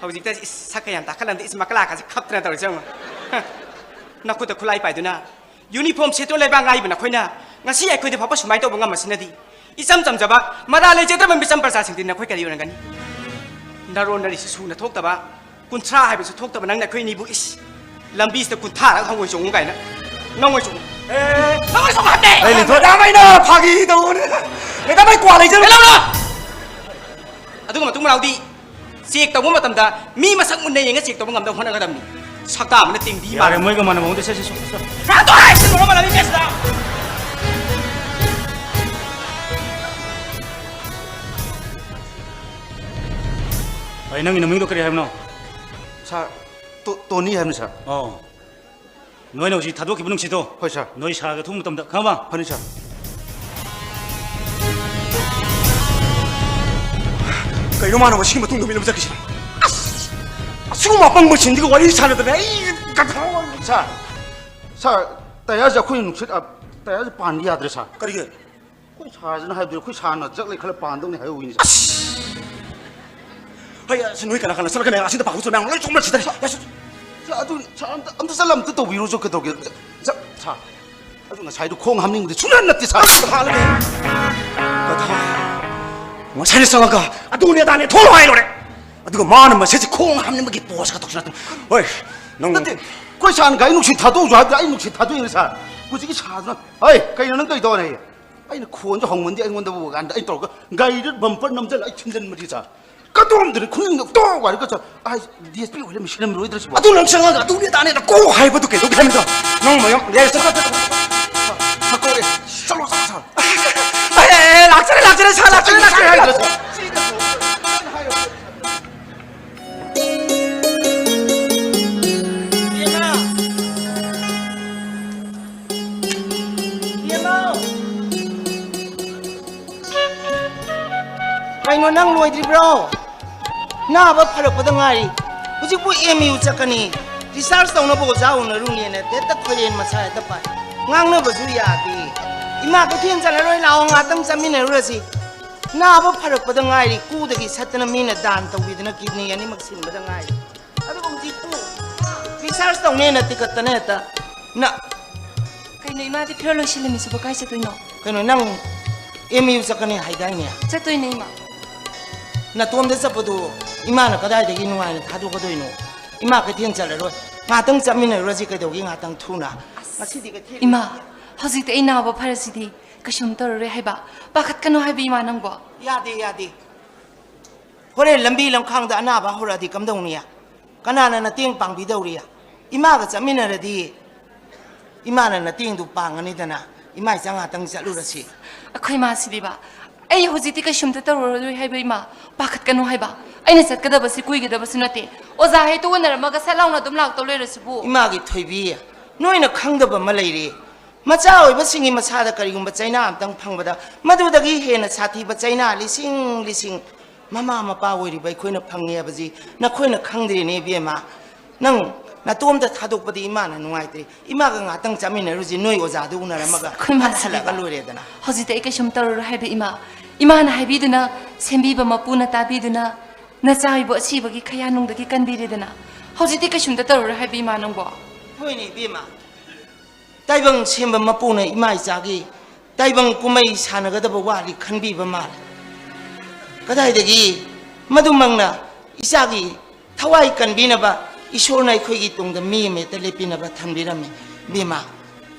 ꯍꯧꯖꯤꯛꯇ ꯏꯁ, ꯁꯛꯀ ꯌꯥꯝ ꯇꯥꯈꯠꯂꯝꯗꯦ꯫ ꯏꯁ, ꯃꯀꯂꯥꯀꯁꯦ ꯈꯞꯇꯅ ꯇꯧꯔꯤꯁꯦ ꯌꯦꯡꯉꯣ꯫ ꯅꯈꯨꯠꯇ ꯈꯨꯠꯂꯥꯏ ꯄꯥꯏꯗꯨꯅ uniform ꯁꯦꯠꯇꯨꯅ ꯂꯩꯕꯥꯛ ꯉꯥꯛꯏꯕ ꯅꯈꯣꯏꯅ ꯉꯁꯤ ꯑꯩꯈꯣꯏꯗ ꯐꯥꯎꯕ ꯁꯨꯃꯥꯏꯅ ꯇꯧꯕ ꯉꯝꯕꯁꯤꯅꯗꯤ, ꯏꯆꯝ ꯆꯝꯖꯕ ꯃꯔꯥꯜ ꯂꯩꯖꯗ꯭ꯔꯕ ꯃꯤꯆꯝ ꯄ꯭ꯔꯖꯥꯁꯤꯡꯗꯤ ꯅꯈꯣꯏ ꯀꯔꯤ ꯑꯣꯏꯔꯝꯒꯅꯤ? ꯅꯔꯣꯟ ꯅꯔꯤꯁꯤ ꯁꯨꯅ ꯊꯣꯛꯇꯕ, ꯀꯨꯟꯊ꯭ꯔꯥ ꯍꯥꯏꯕꯁꯨ ꯊꯣꯛꯇꯕ ꯅꯪꯅ ꯑꯩꯈꯣꯏ ꯑꯅꯤꯕꯨ, ꯏꯁ, ꯂꯝꯕꯤꯁꯤꯗ ꯀꯨꯟꯊ꯭ꯔꯥ ꯂꯥꯛ ꯍꯪꯉꯣꯏ ꯆꯣꯡꯉꯨ ꯀꯥꯏꯅ꯫ ꯅꯪꯉꯣꯏ ꯆꯣꯡꯉꯨ꯫ ꯑꯦ, ꯅꯪꯉꯣꯏ ꯆꯣꯡꯉꯨ ꯍꯥꯏꯕꯅꯦ! ꯑꯩ ꯂꯤꯟꯊꯣꯏ꯫ ꯌꯥꯝ ꯑꯩꯅ ꯐꯥꯒꯤ ꯇꯧꯕꯅꯦ꯫ ꯃꯦꯗꯥꯝ, ꯑꯩ ꯀ꯭ꯋꯥ ꯂꯩꯖꯔꯨ꯫ ꯀꯩꯗꯧꯔꯣ? ꯑꯗꯨꯒ ꯃꯇꯨꯡ ꯃꯅꯥꯎꯗꯤ check ꯇꯧꯕ ꯃꯇꯝꯗ ꯃꯤ ꯃꯁꯛ ꯃꯨꯟꯅ ꯌꯦꯡꯉ check ꯇꯧꯕ ꯉꯝꯅꯕ ꯍꯣꯠꯅꯒꯗꯕꯅꯤ꯫ ꯁꯛꯇꯥ ꯑꯃꯅ ꯇꯦꯡꯕꯤ ꯌꯥꯔꯦ, ꯃꯥꯜꯂꯦ꯫ ꯃꯣꯏꯒ ꯃꯥꯟꯅꯕ ꯃꯑꯣꯡꯗ ꯆꯠꯁꯤ, ꯆꯠꯁꯤ, ꯆꯠꯁꯤ꯫ ꯀꯅꯥ ꯇꯧꯔꯦ? ꯁꯤ ꯃꯔꯣꯟ ꯃꯥꯟꯅꯕꯤ ꯃꯦꯁꯇ꯫ ꯑꯩ, ꯅꯪꯒꯤ ꯅꯃꯤꯡꯗꯣ ꯀꯔꯤ ꯍꯥꯏꯕꯅꯣ? Sir, ꯇꯣ-, ꯇꯣꯅꯤ ꯍꯥꯏꯕꯅꯤ, sir꯫ ꯑꯣ꯫ ꯅꯣꯏꯅ ꯍꯧꯖꯤꯛ ꯊꯥꯗꯣꯛꯈꯤꯕ ꯅꯨꯡꯁꯤꯠꯇꯣ ꯍꯣꯏ, sir꯫ ꯅꯣꯏ ꯁꯥꯔꯒ ꯊꯨꯕ ꯃꯇꯝꯗ, ꯈꯪꯉꯕ? ꯐꯅꯤ, sir꯫ ꯀꯩꯅꯣ ꯃꯥꯅ ꯃꯁꯤꯒꯤ ꯃꯇꯨꯡꯗ ꯃꯤꯠꯂꯨꯝ ꯆꯠꯈꯤꯁꯤꯅ? ꯑꯁ! ꯑꯁꯤꯒꯨꯝꯕ ꯑꯄꯪꯕꯁꯤꯡꯁꯤꯒ ꯋꯥꯔꯤ ꯁꯥꯟꯅꯗꯅ ꯑꯩ ꯒꯙꯥ ꯑꯣꯏꯔꯦ꯫ Sir, sir, tyreꯁꯦ ꯑꯩꯈꯣꯏ ꯅꯨꯡꯁꯤꯠ, ꯑ, tyreꯁꯦ ꯄꯥꯟꯕ ꯌꯥꯗ꯭ꯔꯦ, sir꯫ ꯀꯔꯤꯒꯤ? ꯑꯩꯈꯣꯏ ꯁꯥꯔꯁꯤꯅ ꯍꯥꯏꯕꯗꯤ ꯑꯩꯈꯣꯏ ꯁꯥꯔꯅ ꯖꯛ ꯂꯩ ꯈꯜꯂ ꯄꯥꯟꯗꯧꯅꯤ ꯍꯥꯏꯍꯧꯋꯤꯅꯦ꯫ ꯑꯁ! ꯍꯩ, ꯑꯁ, ꯅꯣꯏ ꯀꯅꯥ ꯀꯅꯥ ꯆꯠꯂꯒꯅꯦ? ꯑꯁꯤꯗ ꯄꯥꯡꯊꯣꯛ ꯆꯠꯂ ꯃꯌꯥꯝ ꯂꯣꯏ ꯆꯣꯡꯕ ꯁꯤꯗ꯫ ꯌꯥꯁ-, ꯁꯥꯔ, ꯑꯗꯨ, ꯁꯥꯔ, ꯑꯝꯇ, ꯑꯝꯇ ꯆꯠꯂ ꯑꯝꯇ ꯇꯧꯕꯤꯔꯨꯆꯣ, ꯀꯩꯗꯧꯒꯦ? ꯁꯥꯔ, ꯁꯥꯔ, ꯑꯗꯨ ꯉꯁꯥꯏꯗꯣ ꯈꯣꯡ ꯍꯥꯝꯅꯤꯡꯕꯗꯤ ꯁꯨꯡꯌꯥ ꯅꯠꯇꯦ, ꯁꯥꯔ꯫ ꯍꯥꯜꯂꯒꯦ꯫ ꯀꯗꯥꯏ? ꯉꯁꯥꯏꯅ ꯆꯪꯉꯒ ꯑꯗꯨꯅꯦ ꯑꯗꯥꯅꯦ ꯊꯣꯛꯂꯣ ꯍꯥꯏ ꯂꯣꯏꯔꯦ꯫ ꯑꯗꯨꯒ ꯃꯥꯅ ꯃꯁꯤꯁꯦ ꯈꯣꯡ ꯍꯥꯝꯅꯤꯡꯕꯒꯤ poseꯀ ꯇꯧꯁꯤꯜꯂꯛꯇꯅ꯫ ꯍꯣꯏ, ꯅꯪ ꯅꯠꯇꯦ꯫ ꯑꯩꯈꯣꯏ ꯁꯥꯔꯅ ꯒꯥꯔꯤ ꯅꯨꯡꯁꯤꯠ ꯊꯥꯗꯣꯛꯎꯁꯨ ꯍꯥꯏꯕꯗ ꯑꯩ ꯅꯨꯡꯁꯤꯠ ꯊꯥꯗꯣꯛꯏꯅꯦ ꯁꯥꯔ꯫ ꯍꯧꯖꯤꯛꯀꯤ ꯁꯥꯔꯗꯨꯅ, "ꯍꯩ, ꯀꯩꯅꯣ ꯅꯪ ꯇꯧꯔꯤꯗꯣ?" ꯍꯥꯏꯌꯦ꯫ ꯑꯩꯅ ꯈꯣꯟꯁꯨ ꯍꯧꯃꯟꯗꯦ ꯑꯩꯉꯣꯟꯗꯕꯨ ꯀꯥꯟꯗ ꯑꯩ ꯇꯧꯔꯒ ꯒꯥꯔꯤꯗꯨ ꯕꯝꯄꯔ ꯅꯝꯁꯤꯜꯂ ꯑꯩ ꯊꯤꯟꯖꯤꯟꯕꯗꯤ ꯁꯥꯔ꯫ ꯀꯗꯣꯝꯗꯅꯤ ꯈꯨꯅꯤꯡꯗ ꯇꯣꯛ ꯋꯥꯔꯒ ꯁꯥꯔ꯫ ꯑꯩ ꯗꯤ ꯑꯦꯁ ꯄꯤ ꯑꯣꯏꯔ ꯃꯤꯁꯤꯜꯂꯝꯃꯔꯣꯏꯗ꯭ꯔ ꯁꯤꯕꯣ? ꯑꯗꯨ ꯅꯪ ꯆꯪꯉꯒ ꯑꯗꯨꯅꯦ ꯑꯗꯥꯅꯦ ꯀꯣꯛ ꯍꯥꯏꯕꯗꯨ ꯀꯩꯗꯧꯒꯦ ꯍꯥꯏꯕꯅꯣ? ꯅꯪ ꯃꯌꯥꯝ ꯂꯩꯔꯁꯨ ꯁꯥꯔ ꯀꯧꯔꯦ꯫ ꯆꯠꯂꯣ ꯁꯥꯔ, ꯁꯥꯔ꯫ ꯑꯦ, ꯑꯦ, ꯑꯦ, ꯂꯥꯛꯆꯔꯦ, ꯂꯥꯛꯆꯔꯦ, ꯁꯥꯔ, ꯂꯥꯛꯆꯔꯦ, ꯂꯥꯛꯆꯔꯦ, ꯂꯥꯛꯆꯔꯦ꯫ ꯀꯩꯅꯣ, ꯅꯪ ꯂꯣꯏꯗ꯭ꯔꯤꯕ꯭ꯔꯣ? ꯅꯥꯕ ꯐꯔꯛꯄꯗ ꯉꯥꯏꯔꯤ꯫ ꯍꯧꯖꯤꯛꯄꯨ ꯑꯦꯝ ꯌꯨ ꯆꯠꯀꯅꯤ꯫ ꯔꯤꯁꯥꯔꯁ ꯇꯧꯅꯕ ꯑꯣꯖꯥ ꯎꯅꯔꯨꯅꯦꯅ ꯍꯦꯛꯇ ꯈꯣꯏꯔꯦꯟ ꯃꯁꯥ ꯍꯦꯛꯇ ꯄꯥꯏ꯫ ꯉꯥꯡꯅꯕꯁꯨ ꯌꯥꯗꯦ꯫ ꯏꯃꯥ ꯀꯩꯊꯦꯜ ꯆꯠꯂꯔꯣꯏ, ꯂꯥꯛꯑꯣ, ꯉꯥꯛꯇꯪ ꯆꯥꯃꯤꯟꯅꯔꯨꯔꯁꯤ꯫ ꯅꯥꯕ ꯐꯔꯛꯄꯗ ꯉꯥꯏꯔꯤ꯫ ꯀꯨꯗꯒꯤ ꯁꯠꯇꯅ ꯃꯤꯅ ꯗꯥꯟ ꯇꯧꯕꯤꯗꯅ ꯀꯤꯗꯅꯤ ꯑꯅꯤꯃꯛ ꯁꯤꯟꯕꯗ ꯉꯥꯏꯔꯤ꯫ ꯑꯗꯨꯒ ꯍꯧꯖꯤꯛꯄꯨ ꯔꯤꯁꯥꯔꯁ ꯇꯧꯅꯦꯅ ꯇꯤꯀꯠꯇꯅ ꯍꯦꯛꯇ ꯅ- ꯀꯩꯅꯣ ꯏꯃꯥꯗꯤ ꯐꯤꯔꯣꯜ ꯂꯣꯏꯁꯤꯜꯂꯝꯃꯤꯁꯤꯕꯨ ꯀꯥꯏ ꯆꯠꯇꯣꯏꯅꯣ? ꯀꯩꯅꯣ, ꯅꯪ ꯑꯦꯝ ꯌꯨ ꯆꯠꯀꯅꯤ ꯍꯥꯏꯗꯥꯏꯅꯦ? ꯆꯠꯇꯣꯏꯅꯦ ꯏꯃꯥ꯫ ꯅꯇꯣꯝꯗ ꯆꯠꯄꯗꯨ ꯏꯃꯥꯅ ꯀꯗꯥꯏꯗꯒꯤ ꯅꯨꯡꯉꯥꯏꯅ ꯊꯥꯗꯣꯛꯀꯗꯣꯏꯅꯣ? ꯏꯃꯥ ꯀꯩꯊꯦꯜ ꯆꯠꯂꯔꯣꯏ꯫ ꯉꯥꯛꯇꯪ ꯆꯠꯃꯤꯟꯅꯔꯨꯔꯁꯤ ꯀꯩꯗꯧꯒꯦ ꯉꯥꯛꯇꯪ ꯊꯨꯅ? ꯉꯁꯤꯗꯤ ꯀꯩꯊꯦꯜ ꯏꯃꯥ, ꯍꯧꯖꯤꯛꯇꯤ ꯑꯩ ꯅꯥꯕ ꯐꯔꯁꯤꯗꯤ ꯀꯩꯁꯨꯝ ꯇꯧꯔꯔꯣꯏ ꯍꯥꯏꯕ꯫ ꯄꯥꯈꯠꯀꯅꯨ ꯍꯥꯏꯕ ꯏꯃꯥ ꯅꯪꯕꯣ꯫ ꯌꯥꯗꯦ, ꯌꯥꯗꯦ꯫ ꯍꯣꯔꯦꯟ ꯂꯝꯕꯤ ꯂꯝꯈꯥꯡꯗ ꯑꯅꯥꯕ ꯍꯧꯔꯛꯑꯗꯤ ꯀꯝꯗꯧꯅꯤ? ꯀꯅꯥꯅ ꯅꯇꯦꯡ ꯄꯥꯡꯕꯤꯗꯧꯔꯤ? ꯏꯃꯥꯒ ꯆꯠꯃꯤꯟꯅꯔꯗꯤ ꯏꯃꯥꯅ ꯅꯇꯦꯡꯗꯨ ꯄꯥꯡꯒꯅꯤꯗꯅ꯫ ꯏꯃꯥ ꯏꯆꯥ ꯉꯥꯛꯇꯪ ꯆꯠꯂꯨꯔꯁꯤ꯫ ꯑꯩꯈꯣꯏ ꯃꯥꯁꯤꯗꯤꯕ, ꯑꯩ ꯍꯧꯖꯤꯛꯇꯤ ꯀꯩꯁꯨꯝꯇ ꯇꯧꯔꯔꯣꯏ ꯍꯥꯏꯕ ꯏꯃꯥ, ꯄꯥꯈꯠꯀꯅꯨ ꯍꯥꯏꯕ꯫ ꯑꯩꯅ ꯆꯠꯀꯗꯕꯁꯤ ꯀꯨꯏꯒꯗꯕꯁꯨ ꯅꯠꯇꯦ꯫ ꯑꯣꯖꯥ ꯍꯦꯛꯇ ꯎꯅꯔꯝꯃꯒ ꯁꯠ ꯂꯥꯎꯅ ꯑꯗꯨꯝ ꯂꯥꯛꯇꯧ ꯂꯩꯔꯁꯤꯕꯨ꯫ ꯏꯃꯥꯒꯤ ꯊꯣꯏꯕꯤ, ꯅꯣꯏꯅ ꯈꯪꯗꯕ ꯑꯃ ꯂꯩꯔꯦ꯫ ꯃꯆꯥ ꯑꯣꯏꯕꯁꯤꯡꯒꯤ ꯃꯁꯥꯗ ꯀꯔꯤꯒꯨꯝꯕ ꯆꯩꯅꯥ ꯑꯃꯇꯪ ꯐꯪꯕꯗ ꯃꯗꯨꯗꯒꯤ ꯍꯦꯟꯅ ꯁꯥꯊꯤꯕ ꯆꯩꯅꯥ ꯂꯤꯁꯤꯡ ꯂꯤꯁꯤꯡ ꯃꯃꯥ ꯃꯄꯥ ꯑꯣꯏꯔꯤꯕ ꯑꯩꯈꯣꯏꯅ ꯐꯪꯉꯦ ꯍꯥꯏꯕꯁꯤ ꯅꯈꯣꯏꯅ ꯈꯪꯗ꯭ꯔꯦꯅꯦ ꯏꯕꯦꯝꯃ꯫ ꯅꯪ ꯅꯇꯣꯝꯇ ꯊꯥꯗꯣꯛꯄꯗꯤ ꯏꯃꯥꯅ ꯅꯨꯡꯉꯥꯏꯇ꯭ꯔꯦ꯫ ꯏꯃꯥꯒ ꯉꯥꯛꯇꯪ ꯆꯥꯃꯤꯟꯅꯔꯨꯁꯤ, ꯅꯣꯏ ꯑꯣꯖꯥꯗꯨ ꯎꯅꯔꯝꯃꯒ ꯑꯩꯈꯣꯏ ꯃꯥꯁꯤꯗꯤꯕ, ꯍꯜꯂꯛꯑꯒ ꯂꯣꯏꯔꯦꯗꯅ꯫ ꯍꯧꯖꯤꯛꯇꯤ ꯑꯩ ꯀꯩꯁꯨꯝ ꯇꯧꯔꯔꯣꯏ ꯍꯥꯏꯕ ꯏꯃꯥ꯫ ꯏꯃꯥꯅ ꯍꯥꯏꯕꯤꯗꯨꯅ, ꯁꯦꯝꯕꯤꯕ ꯃꯄꯨꯅ ꯇꯥꯕꯤꯗꯨꯅ, ꯅꯆꯥ ꯏꯕꯨ ꯑꯁꯤꯕꯒꯤ ꯈꯌꯥꯅꯨꯡꯗꯒꯤ ꯀꯟꯕꯤꯔꯦꯗꯅ꯫ ꯍꯧꯖꯤꯛꯇꯤ ꯀꯩꯁꯨꯝꯇ ꯇꯧꯔꯔꯣꯏ ꯍꯥꯏꯕ ꯏꯃꯥ ꯅꯪꯕꯣ꯫ ꯍꯣꯏꯅꯦ ꯏꯕꯦꯝꯃ, ꯇꯥꯏꯕꯪ ꯁꯦꯝꯕ ꯃꯄꯨꯅ ꯏꯃꯥ ꯏꯆꯥꯒꯤ ꯇꯥꯏꯕꯪ ꯀꯨꯝꯍꯩ ꯁꯥꯟꯅꯒꯗꯕ ꯋꯥꯗꯤ ꯈꯟꯕꯤꯕ ꯃꯥꯜꯂꯦ꯫ ꯀꯗꯥꯏꯗꯒꯤ ꯃꯗꯨꯃꯛꯅ ꯏꯆꯥꯒꯤ ꯊꯋꯥꯏ ꯀꯟꯕꯤꯅꯕ ꯏꯁꯣꯔꯅ ꯑꯩꯈꯣꯏꯒꯤ ꯇꯨꯡꯗ ꯃꯤ ꯑꯃ ꯍꯦꯛꯇ ꯂꯦꯞꯄꯤꯅꯕ ꯊꯝꯕꯤꯔꯝꯃꯤ꯫ ꯏꯕꯦꯝꯃ,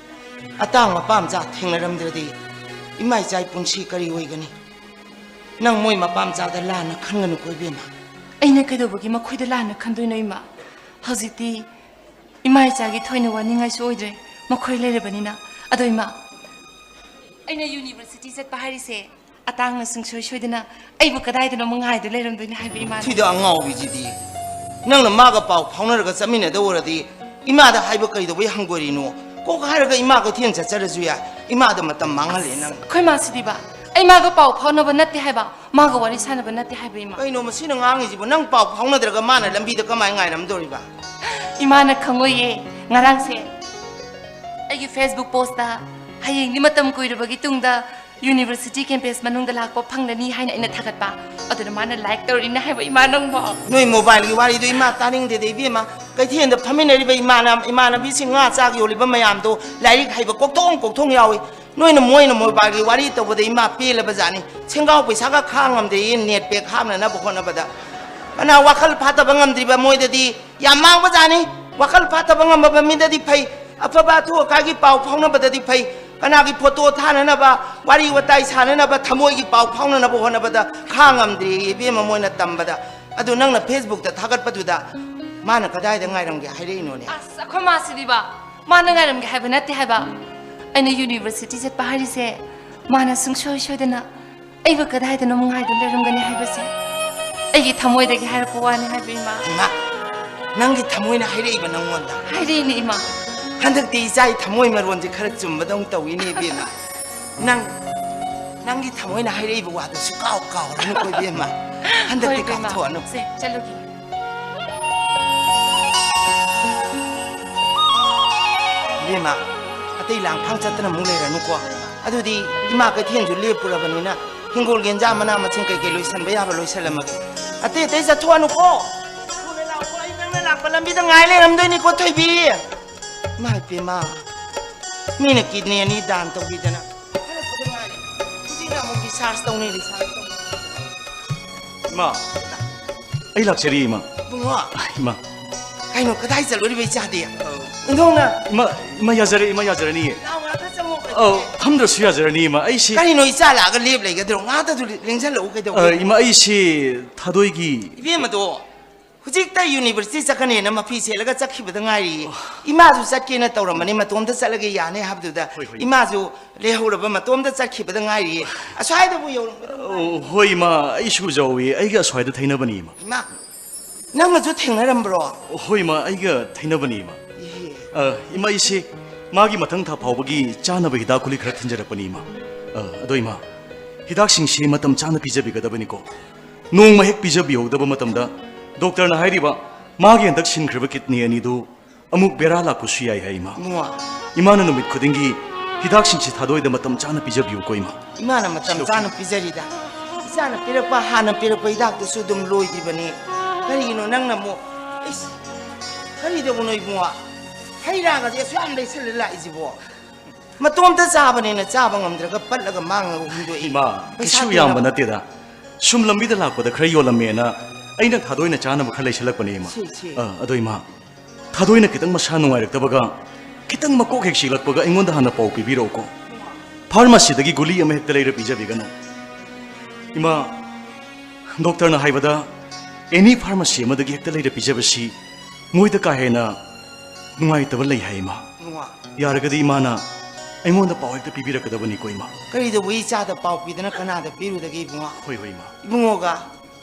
ꯑꯇꯥꯡ ꯃꯄꯥ ꯃꯆꯥ ꯊꯦꯡꯅꯔꯝꯗ꯭ꯔꯗꯤ ꯏꯃꯥ ꯏꯆꯥꯒꯤ ꯄꯨꯟꯁꯤ ꯀꯔꯤ ꯑꯣꯏꯒꯅꯤ? ꯅꯪ ꯃꯣꯏ ꯃꯄꯥ ꯃꯆꯥꯗ ꯂꯥꯟꯅ ꯈꯟꯒꯅꯨꯀꯣ ꯏꯕꯦꯝꯃ꯫ ꯑꯩꯅ ꯀꯩꯗꯧꯕꯒꯤ ꯃꯈꯣꯏꯗ ꯂꯥꯟꯅ ꯈꯟꯗꯣꯏꯅꯣ ꯏꯃꯥ? ꯍꯧꯖꯤꯛꯇꯤ ꯏꯃꯥ ꯏꯆꯥꯒꯤ ꯊꯣꯏꯅ ꯋꯥꯅꯤꯡꯉꯥꯏꯁꯨ ꯑꯣꯏꯗ꯭ꯔꯦ, ꯃꯈꯣꯏ ꯂꯩꯔꯕꯅꯤꯅ꯫ ꯑꯗꯣ ꯏꯃꯥ, ꯑꯩꯅ ꯌꯨꯅꯤꯚꯔꯁꯤꯇꯤ ꯆꯠꯄ ꯍꯥꯏꯔꯤꯁꯦ ꯑꯇꯥꯡꯅ ꯁꯨꯡꯁꯣꯏ ꯁꯣꯏꯗꯅ ꯑꯩꯕꯨ ꯀꯗꯥꯏꯗꯅꯣ ꯉꯥꯏꯗꯨ ꯂꯩꯔꯝꯗꯣꯏꯅꯤ ꯍꯥꯏꯕ ꯏꯃꯥꯅ꯫ ꯊꯤꯗ ꯑꯉꯥꯎꯕꯤꯁꯤꯗꯤ! ꯅꯪꯅ ꯃꯥꯒ ꯄꯥꯎ ꯐꯥꯎꯅꯔꯒ ꯆꯠꯃꯤꯟꯅꯗꯧ ꯑꯣꯏꯔꯗꯤ ꯏꯃꯥꯗ ꯍꯥꯏꯕ ꯀꯩꯗꯧꯕꯩ ꯍꯪꯒꯣꯏꯔꯤꯅꯣ? ꯀꯣꯛ ꯍꯥꯏꯔꯒ ꯏꯃꯥ ꯀꯩꯊꯦꯜ ꯆꯠꯆꯔꯁꯨ ꯌꯥꯏ꯫ ꯏꯃꯥꯗ ꯃꯇꯝ ꯃꯥꯡꯍꯜꯂꯦ ꯅꯪ꯫ ꯑꯩꯈꯣꯏ ꯃꯥꯁꯤꯗꯤꯕ, ꯑꯩ ꯃꯥꯒ ꯄꯥꯎ ꯐꯥꯎꯅꯕ ꯅꯠꯇꯦ ꯍꯥꯏꯕ, ꯃꯥꯒ ꯋꯥꯔꯤ ꯁꯥꯟꯅꯕ ꯅꯠꯇꯦ ꯍꯥꯏꯕ ꯏꯃꯥ꯫ ꯀꯩꯅꯣ ꯃꯁꯤꯅ ꯉꯥꯡꯉꯤꯁꯤꯕꯣ? ꯅꯪ ꯄꯥꯎ ꯐꯥꯎꯅꯗ꯭ꯔꯒ ꯃꯥꯅ ꯂꯝꯕꯤꯗ ꯀꯃꯥꯏꯅ ꯉꯥꯏꯔꯝꯗꯣꯔꯤꯕ? ꯏꯃꯥꯅ ꯈꯪꯉꯣꯏꯌꯦ꯫ ꯉꯔꯥꯡꯁꯦ ꯑꯩꯒꯤ Facebook postꯇ ꯍꯌꯦꯡꯗꯤ ꯃꯇꯝ ꯀꯨꯏꯔꯕꯒꯤ ꯇꯨꯡꯗ ꯌꯨꯅꯤꯚꯔꯁꯤꯇꯤ ꯀꯦꯝꯄꯁ ꯃꯅꯨꯡꯗ ꯂꯥꯛꯄ ꯐꯪꯂꯅꯤ ꯍꯥꯏꯅ ꯑꯩꯅ ꯊꯥꯒꯠꯄ꯫ ꯑꯗꯨꯅ ꯃꯥꯅ like ꯇꯧꯔꯤꯅꯦ ꯍꯥꯏꯕ ꯏꯃꯥ ꯅꯪꯕꯣ꯫ ꯅꯣꯏ mobileꯒꯤ ꯋꯥꯔꯤꯗꯣ ꯏꯃꯥ ꯇꯥꯅꯤꯡꯗꯦꯗ ꯏꯕꯦꯝꯃ꯫ ꯀꯩꯊꯦꯜꯗ ꯐꯝꯃꯤꯟꯅꯔꯤꯕ ꯏꯃꯥꯅ-, ꯏꯃꯥꯟꯅꯕꯤꯁꯤꯡ ꯉꯥ ꯆꯥꯛ ꯌꯣꯜꯂꯤꯕ ꯃꯌꯥꯝꯗꯣ ꯂꯥꯏꯔꯤꯛ ꯍꯩꯕ ꯀꯣꯛꯊꯣꯡ ꯀꯣꯛꯊꯣꯡ ꯌꯥꯎꯏ꯫ ꯅꯣꯏꯅ, ꯃꯣꯏꯅ mobileꯒꯤ ꯋꯥꯔꯤ ꯇꯧꯕꯗ ꯏꯃꯥ ꯄꯦꯜꯂꯕ ꯖꯥꯠꯅꯤ꯫ ꯁꯦꯡꯒꯥꯎ ꯄꯩꯁꯥꯒ ꯈꯥꯡ ꯉꯝꯗꯦꯌꯦ net pack ꯍꯥꯞꯅꯅꯕ ꯍꯣꯠꯅꯕꯗ꯫ ꯐꯅ ꯋꯥꯈꯜ ꯐꯥꯊꯕ ꯉꯝꯗ꯭ꯔꯤꯕ ꯃꯣꯏꯗꯗꯤ ꯌꯥꯝ ꯃꯥꯡꯕꯖꯥꯠꯅꯤ꯫ ꯋꯥꯈꯜ ꯐꯥꯊꯕ ꯉꯝꯃꯕ ꯃꯤꯗꯗꯤ ꯐꯩ, ꯑꯐꯕ ꯑꯊꯨ ꯑꯀꯥꯏꯒꯤ ꯄꯥꯎ ꯐꯥꯎꯅꯕꯗꯗꯤ ꯐꯩ꯫ ꯀꯅꯥꯒꯤ photo ꯊꯥꯅꯅꯕ, ꯋꯥꯔꯤ ꯋꯥꯇꯥꯏ ꯁꯥꯅꯅꯕ, ꯊꯃꯣꯏꯒꯤ ꯄꯥꯎ ꯐꯥꯎꯅꯅꯕ ꯍꯣꯠꯅꯕꯗ ꯈꯥꯡ ꯉꯝꯗ꯭ꯔꯦ ꯏꯕꯦꯝꯃ ꯃꯣꯏꯅ ꯇꯝꯕꯗ꯫ ꯑꯗꯨ ꯅꯪꯅ Facebookꯇ ꯊꯥꯒꯠꯄꯗꯨꯗ ꯃꯥꯅ ꯀꯗꯥꯏꯗ ꯉꯥꯏꯔꯝꯒꯦ ꯍꯥꯏꯔꯛꯏꯅꯣꯅꯦ? ꯑꯁ, ꯑꯩꯈꯣꯏ ꯃꯥꯁꯤꯗꯤꯕ, ꯃꯥꯅ ꯉꯥꯏꯔꯝꯒꯦ ꯍꯥꯏꯕ ꯅꯠꯇꯦ ꯍꯥꯏꯕ꯫ ꯑꯩꯅ ꯌꯨꯅꯤꯚꯔꯁꯤꯇꯤ ꯆꯠꯄ ꯍꯥꯏꯔꯤꯁꯦ ꯃꯥꯅ ꯁꯨꯡꯁꯣꯏ ꯁꯣꯏꯗꯅ ꯑꯩꯕꯨ ꯀꯗꯥꯏꯗꯅꯣ ꯉꯥꯏꯗꯨꯅ ꯂꯩꯔꯝꯒꯅꯤ ꯍꯥꯏꯕꯁꯦ ꯑꯩꯒꯤ ꯊꯃꯣꯏꯗꯒꯤ ꯍꯥꯏꯔꯛꯄ ꯋꯥꯅꯤ ꯍꯥꯏꯕ ꯏꯃꯥ꯫ ꯏꯃꯥ, ꯅꯪꯒꯤ ꯊꯃꯣꯏꯅ ꯍꯥꯏꯔꯛꯏꯕ ꯅꯪꯉꯣꯟꯗ? ꯍꯥꯏꯔꯛꯏꯅꯦ ꯏꯃꯥ꯫ ꯍꯟꯗꯛꯇꯤ ꯏꯆꯥꯒꯤ ꯊꯃꯣꯏ ꯃꯔꯣꯟꯁꯦ ꯈꯔ ꯆꯨꯝꯕꯗꯧꯅ ꯇꯧꯏꯅꯦ ꯏꯕꯦꯝꯃ꯫ ꯅꯪ, ꯅꯪꯒꯤ ꯊꯃꯣꯏꯅ ꯍꯥꯏꯔꯛꯏꯕ ꯋꯥꯗꯨ ꯁꯨꯀꯥꯎ ꯀꯥꯎꯔꯅꯨꯀꯣ ꯏꯕꯦꯝꯃ꯫ ꯍꯟꯗꯛꯇꯤ ꯍꯣꯏ ꯏꯕꯦꯝꯃ꯫ ꯀꯥꯎꯊꯣꯛꯑꯅꯨ꯫ ꯁꯦ, ꯆꯠꯂꯨꯈꯤꯒꯦ꯫ ꯏꯕꯦꯝꯃ, ꯑꯇꯩ ꯂꯥꯡꯐꯥꯡ ꯆꯠꯇꯅ ꯑꯃꯨꯛ ꯂꯩꯔꯅꯨꯀꯣ꯫ ꯑꯗꯨꯗꯤ ꯏꯃꯥ ꯀꯩꯊꯦꯜꯁꯨ ꯂꯦꯞꯄꯨꯔꯕꯅꯤꯅ ꯍꯤꯡꯒꯣꯜꯒꯤ ꯏꯟꯖꯥꯡ ꯃꯅꯥ ꯃꯁꯤꯡ ꯀꯩꯀꯩ ꯂꯣꯏꯁꯟꯕ ꯌꯥꯕ ꯂꯣꯏꯁꯜꯂꯝꯃꯒꯦ꯫ ꯑꯇꯩ ꯑꯇꯩ ꯆꯠꯊꯣꯛꯑꯅꯨꯀꯣ꯫ ꯊꯨꯅ ꯂꯥꯛꯑꯣ, ꯑꯩ ꯅꯪꯅ ꯂꯥꯛꯄ ꯂꯝꯕꯤꯗ ꯉꯥꯏ ꯂꯩꯔꯝꯗꯣꯏꯅꯤꯀꯣ ꯊꯣꯏꯕꯤ꯫ ꯏꯃꯥ ꯏꯄꯦꯝꯃ, ꯃꯤꯅ kidney ꯑꯅꯤ ꯗꯥꯟ ꯇꯧꯕꯤꯗꯅ ꯍꯜꯂꯛꯄꯗ ꯉꯥꯏꯔꯤ꯫ ꯍꯧꯖꯤꯛꯅ ꯑꯃꯨꯛ recharge ꯇꯧꯅꯤ, recharge ꯇꯧꯅꯤ꯫ ꯏꯃꯥ, ꯑꯩ ꯂꯥꯛꯆꯔꯤ ꯏꯃꯥ꯫ ꯏꯕꯨꯡꯉꯣ꯫ ꯏꯃꯥ꯫ ꯀꯩꯅꯣ, ꯀꯗꯥꯏ ꯆꯠꯂꯨꯔꯤꯕ ꯏꯆꯥꯗꯤ? ꯑꯣꯟꯊꯣꯛꯅ꯫ ꯏꯃꯥ, ꯏꯃꯥ ꯌꯥꯖꯔꯦ, ꯏꯃꯥ ꯌꯥꯖꯔꯅꯤ꯫ ꯂꯥꯎ, ꯉꯥꯛꯇ ꯆꯪꯉꯣ, ꯀꯩꯅꯣ? ꯑꯧ, ꯐꯝꯗ꯭ꯔꯁꯨ ꯌꯥꯖꯔꯅꯤ, ꯏꯃꯥ꯫ ꯑꯩꯁꯤ ꯀꯔꯤꯅꯣ, ꯏꯆꯥ ꯂꯥꯛꯑꯒ ꯂꯦꯞ ꯂꯩꯒꯗ꯭ꯔꯣ? ꯉꯥꯛꯇꯁꯨ ꯂꯦꯡꯁꯜꯂꯛꯎ, ꯀꯩꯗꯧꯒꯦ? ꯑ, ꯏꯃꯥ, ꯑꯩꯁꯤ ꯊꯥꯗꯣꯏꯒꯤ ꯏꯕꯦꯝꯃꯗꯣ ꯍꯧꯖꯤꯛꯇ university ꯆꯠꯀꯅꯦꯅ ꯃꯐꯤ ꯁꯦꯠꯂꯒ ꯆꯠꯈꯤꯕꯗ ꯉꯥꯏꯔꯤꯌꯦ꯫ ꯏꯃꯥꯁꯨ ꯆꯠꯀꯦꯅ ꯇꯧꯔꯝꯕꯅꯤ, ꯃꯇꯣꯝꯇ ꯆꯠꯂꯒꯦ ꯌꯥꯅꯤ ꯍꯥꯏꯕꯗꯨꯗ, ꯍꯣꯏ, ꯍꯣꯏ꯫ ꯏꯃꯥꯁꯨ ꯂꯩꯍꯧꯔꯕ, ꯃꯇꯣꯝꯇ ꯆꯠꯈꯤꯕꯗ ꯉꯥꯏꯔꯤꯌꯦ꯫ ꯑꯁ꯭ꯋꯥꯏꯗꯕꯨ ꯌꯧꯔꯝꯒꯗꯕ ꯃꯥꯜꯂꯤ꯫ ꯑꯣ, ꯍꯣꯏ, ꯏꯃꯥ, ꯑꯩꯁꯨ ꯎꯖꯍꯧꯋꯤ꯫ ꯑꯩꯒ ꯑꯁ꯭ꯋꯥꯏꯗ ꯊꯩꯅꯕꯅꯤ, ꯏꯃꯥ꯫ ꯏꯃꯥ, ꯅꯪꯒꯁꯨ ꯊꯦꯡꯅꯔꯝꯕ꯭ꯔꯣ? ꯍꯣꯏ, ꯏꯃꯥ, ꯑꯩꯒ ꯊꯩꯅꯕꯅꯤ, ꯏꯃꯥ꯫ ꯏꯍꯦ꯫ ꯑ, ꯏꯃꯥ, ꯑꯩꯁꯦ ꯃꯥꯒꯤ ꯃꯊꯪ ꯊꯥ ꯐꯥꯎꯕꯒꯤ ꯆꯥꯅꯕ ꯍꯤꯗꯥꯛ ꯒꯨꯂꯤ ꯈꯔ ꯊꯤꯟꯖꯔꯛꯄꯅꯤ, ꯏꯃꯥ꯫ ꯑ, ꯑꯗꯣ, ꯏꯃꯥ, ꯍꯤꯗꯥꯛꯁꯤꯡꯁꯤ ꯃꯇꯝ ꯆꯥꯅ ꯄꯤꯖꯕꯤꯒꯗꯕꯅꯤꯀꯣ꯫ ꯅꯣꯡꯃ ꯍꯦꯛ ꯄꯤꯖꯕꯤꯍꯧꯗꯕ ꯃꯇꯝꯗ ꯗꯣꯛꯇꯔꯅ ꯍꯥꯏꯔꯤꯕ ꯃꯥꯒꯤ ꯍꯟꯗꯛ ꯁꯤꯟꯈ꯭ꯔꯤꯕ ꯀꯤꯗꯅꯤ ꯑꯅꯤꯗꯨ ꯑꯃꯨꯛ ꯕꯦꯔꯥ ꯂꯥꯛꯄꯁꯨ ꯌꯥꯏ ꯍꯥꯏ, ꯏꯃꯥ꯫ ꯏꯃꯥ꯫ ꯏꯃꯥꯅ ꯅꯨꯃꯤꯠ ꯈꯨꯗꯤꯡꯒꯤ ꯍꯤꯗꯥꯛꯁꯤꯡꯁꯤ ꯊꯥꯗꯣꯏꯗ ꯃꯇꯝ ꯆꯥꯅ ꯄꯤꯖꯕꯤꯌꯨꯀꯣ, ꯏꯃꯥ꯫ ꯏꯃꯥꯅ ꯃꯇꯝ ꯁꯤꯗꯣꯛꯄꯤꯌꯨ꯫ ꯆꯥꯅ ꯄꯤꯖꯔꯤꯗ꯫ ꯏꯆꯥꯅ ꯄꯤꯔꯛꯄ, ꯍꯥꯟꯅ ꯄꯤꯔꯛꯄ ꯍꯤꯗꯥꯛꯇꯨꯁꯨ ꯑꯗꯨꯝ ꯂꯣꯏꯗ꯭ꯔꯤꯕꯅꯤ꯫ ꯀꯔꯤꯒꯤꯅꯣ ꯅꯪꯅ ꯑꯃꯨꯛ, ꯏꯁ, ꯀꯔꯤꯗꯧꯕꯅꯣ ꯏꯕꯨꯡꯉꯣ? ꯍꯩ ꯔꯥꯒꯗꯤ ꯑꯁꯨꯛ ꯌꯥꯝ ꯂꯩꯁꯜꯂ ꯂꯥꯛꯏꯁꯤꯕꯣ? ꯃꯇꯣꯝꯇ ꯆꯥꯕꯅꯦꯅ ꯆꯥꯕ ꯉꯝꯗ꯭ꯔꯒ ꯄꯠꯂꯒ ꯃꯥꯡꯉꯒ ꯍꯨꯟꯗꯣꯛꯏ꯫ ꯏꯃꯥ, ꯄꯩꯁꯥ ꯀꯩꯁꯨ ꯇꯤꯡꯅꯕ꯫ ꯌꯥꯝꯕ ꯅꯠꯇꯦꯗ꯫ ꯁꯨꯝ ꯂꯝꯕꯤꯗ ꯂꯥꯛꯄꯗ ꯈꯔ ꯌꯣꯜꯂꯝꯃꯦꯅ ꯑꯩꯅ ꯊꯥꯗꯣꯏꯅ ꯆꯥꯅꯕ ꯈꯔ ꯂꯩꯁꯜꯂꯛꯄꯅꯦ, ꯏꯃꯥ꯫ ꯁꯤ, ꯁꯤ꯫ ꯑ, ꯑꯗꯣ, ꯏꯃꯥ, ꯊꯥꯗꯣꯏꯅ ꯈꯤꯇꯪ ꯃꯁꯥ ꯅꯨꯡꯉꯥꯏꯔꯛꯇꯕꯒ, ꯈꯤꯇꯪ ꯃꯀꯣꯛ ꯍꯦꯛ ꯆꯤꯛꯂꯛꯄꯒ ꯑꯩꯉꯣꯟꯗ ꯍꯥꯟꯅ ꯄꯥꯎ ꯄꯤꯕꯤꯔꯛꯎꯀꯣ꯫ ꯐꯥꯔꯃꯥꯁꯤꯗꯒꯤ ꯒꯨꯂꯤ ꯑꯃ ꯍꯦꯛꯇ ꯂꯩꯔ ꯄꯤꯖꯕꯤꯒꯅꯨ꯫ ꯏꯃꯥ, ꯗꯣꯛꯇꯔꯅ ꯍꯥꯏꯕꯗ ꯑꯦꯅꯤ ꯐꯥꯔꯃꯥꯁꯤ ꯑꯃꯗꯒꯤ ꯍꯦꯛꯇ ꯂꯩꯔ ꯄꯤꯖꯕꯁꯤ ꯃꯣꯏꯗ ꯀꯥ ꯍꯦꯟꯅ ꯅꯨꯡꯉꯥꯏꯇꯕ ꯂꯩ ꯍꯥꯏ, ꯏꯃꯥ꯫ ꯏꯕꯨꯡꯉꯣ꯫ ꯌꯥꯔꯒꯗꯤ ꯏꯃꯥꯅ ꯑꯩꯉꯣꯟꯗ ꯄꯥꯎ ꯍꯦꯛꯇ ꯄꯤꯕꯤꯔꯛꯀꯗꯕꯅꯤꯀꯣ, ꯏꯃꯥ꯫ ꯀꯔꯤꯗꯧꯕ ꯏꯆꯥꯗ ꯄꯥꯎ ꯄꯤꯗꯅ ꯀꯅꯥꯗ ꯄꯤꯔꯨꯗꯒꯦ, ꯏꯕꯨꯡꯉꯣ? ꯍꯣꯏ, ꯍꯣꯏ, ꯏꯃꯥ꯫ ꯏꯕꯨꯡꯉꯣꯒ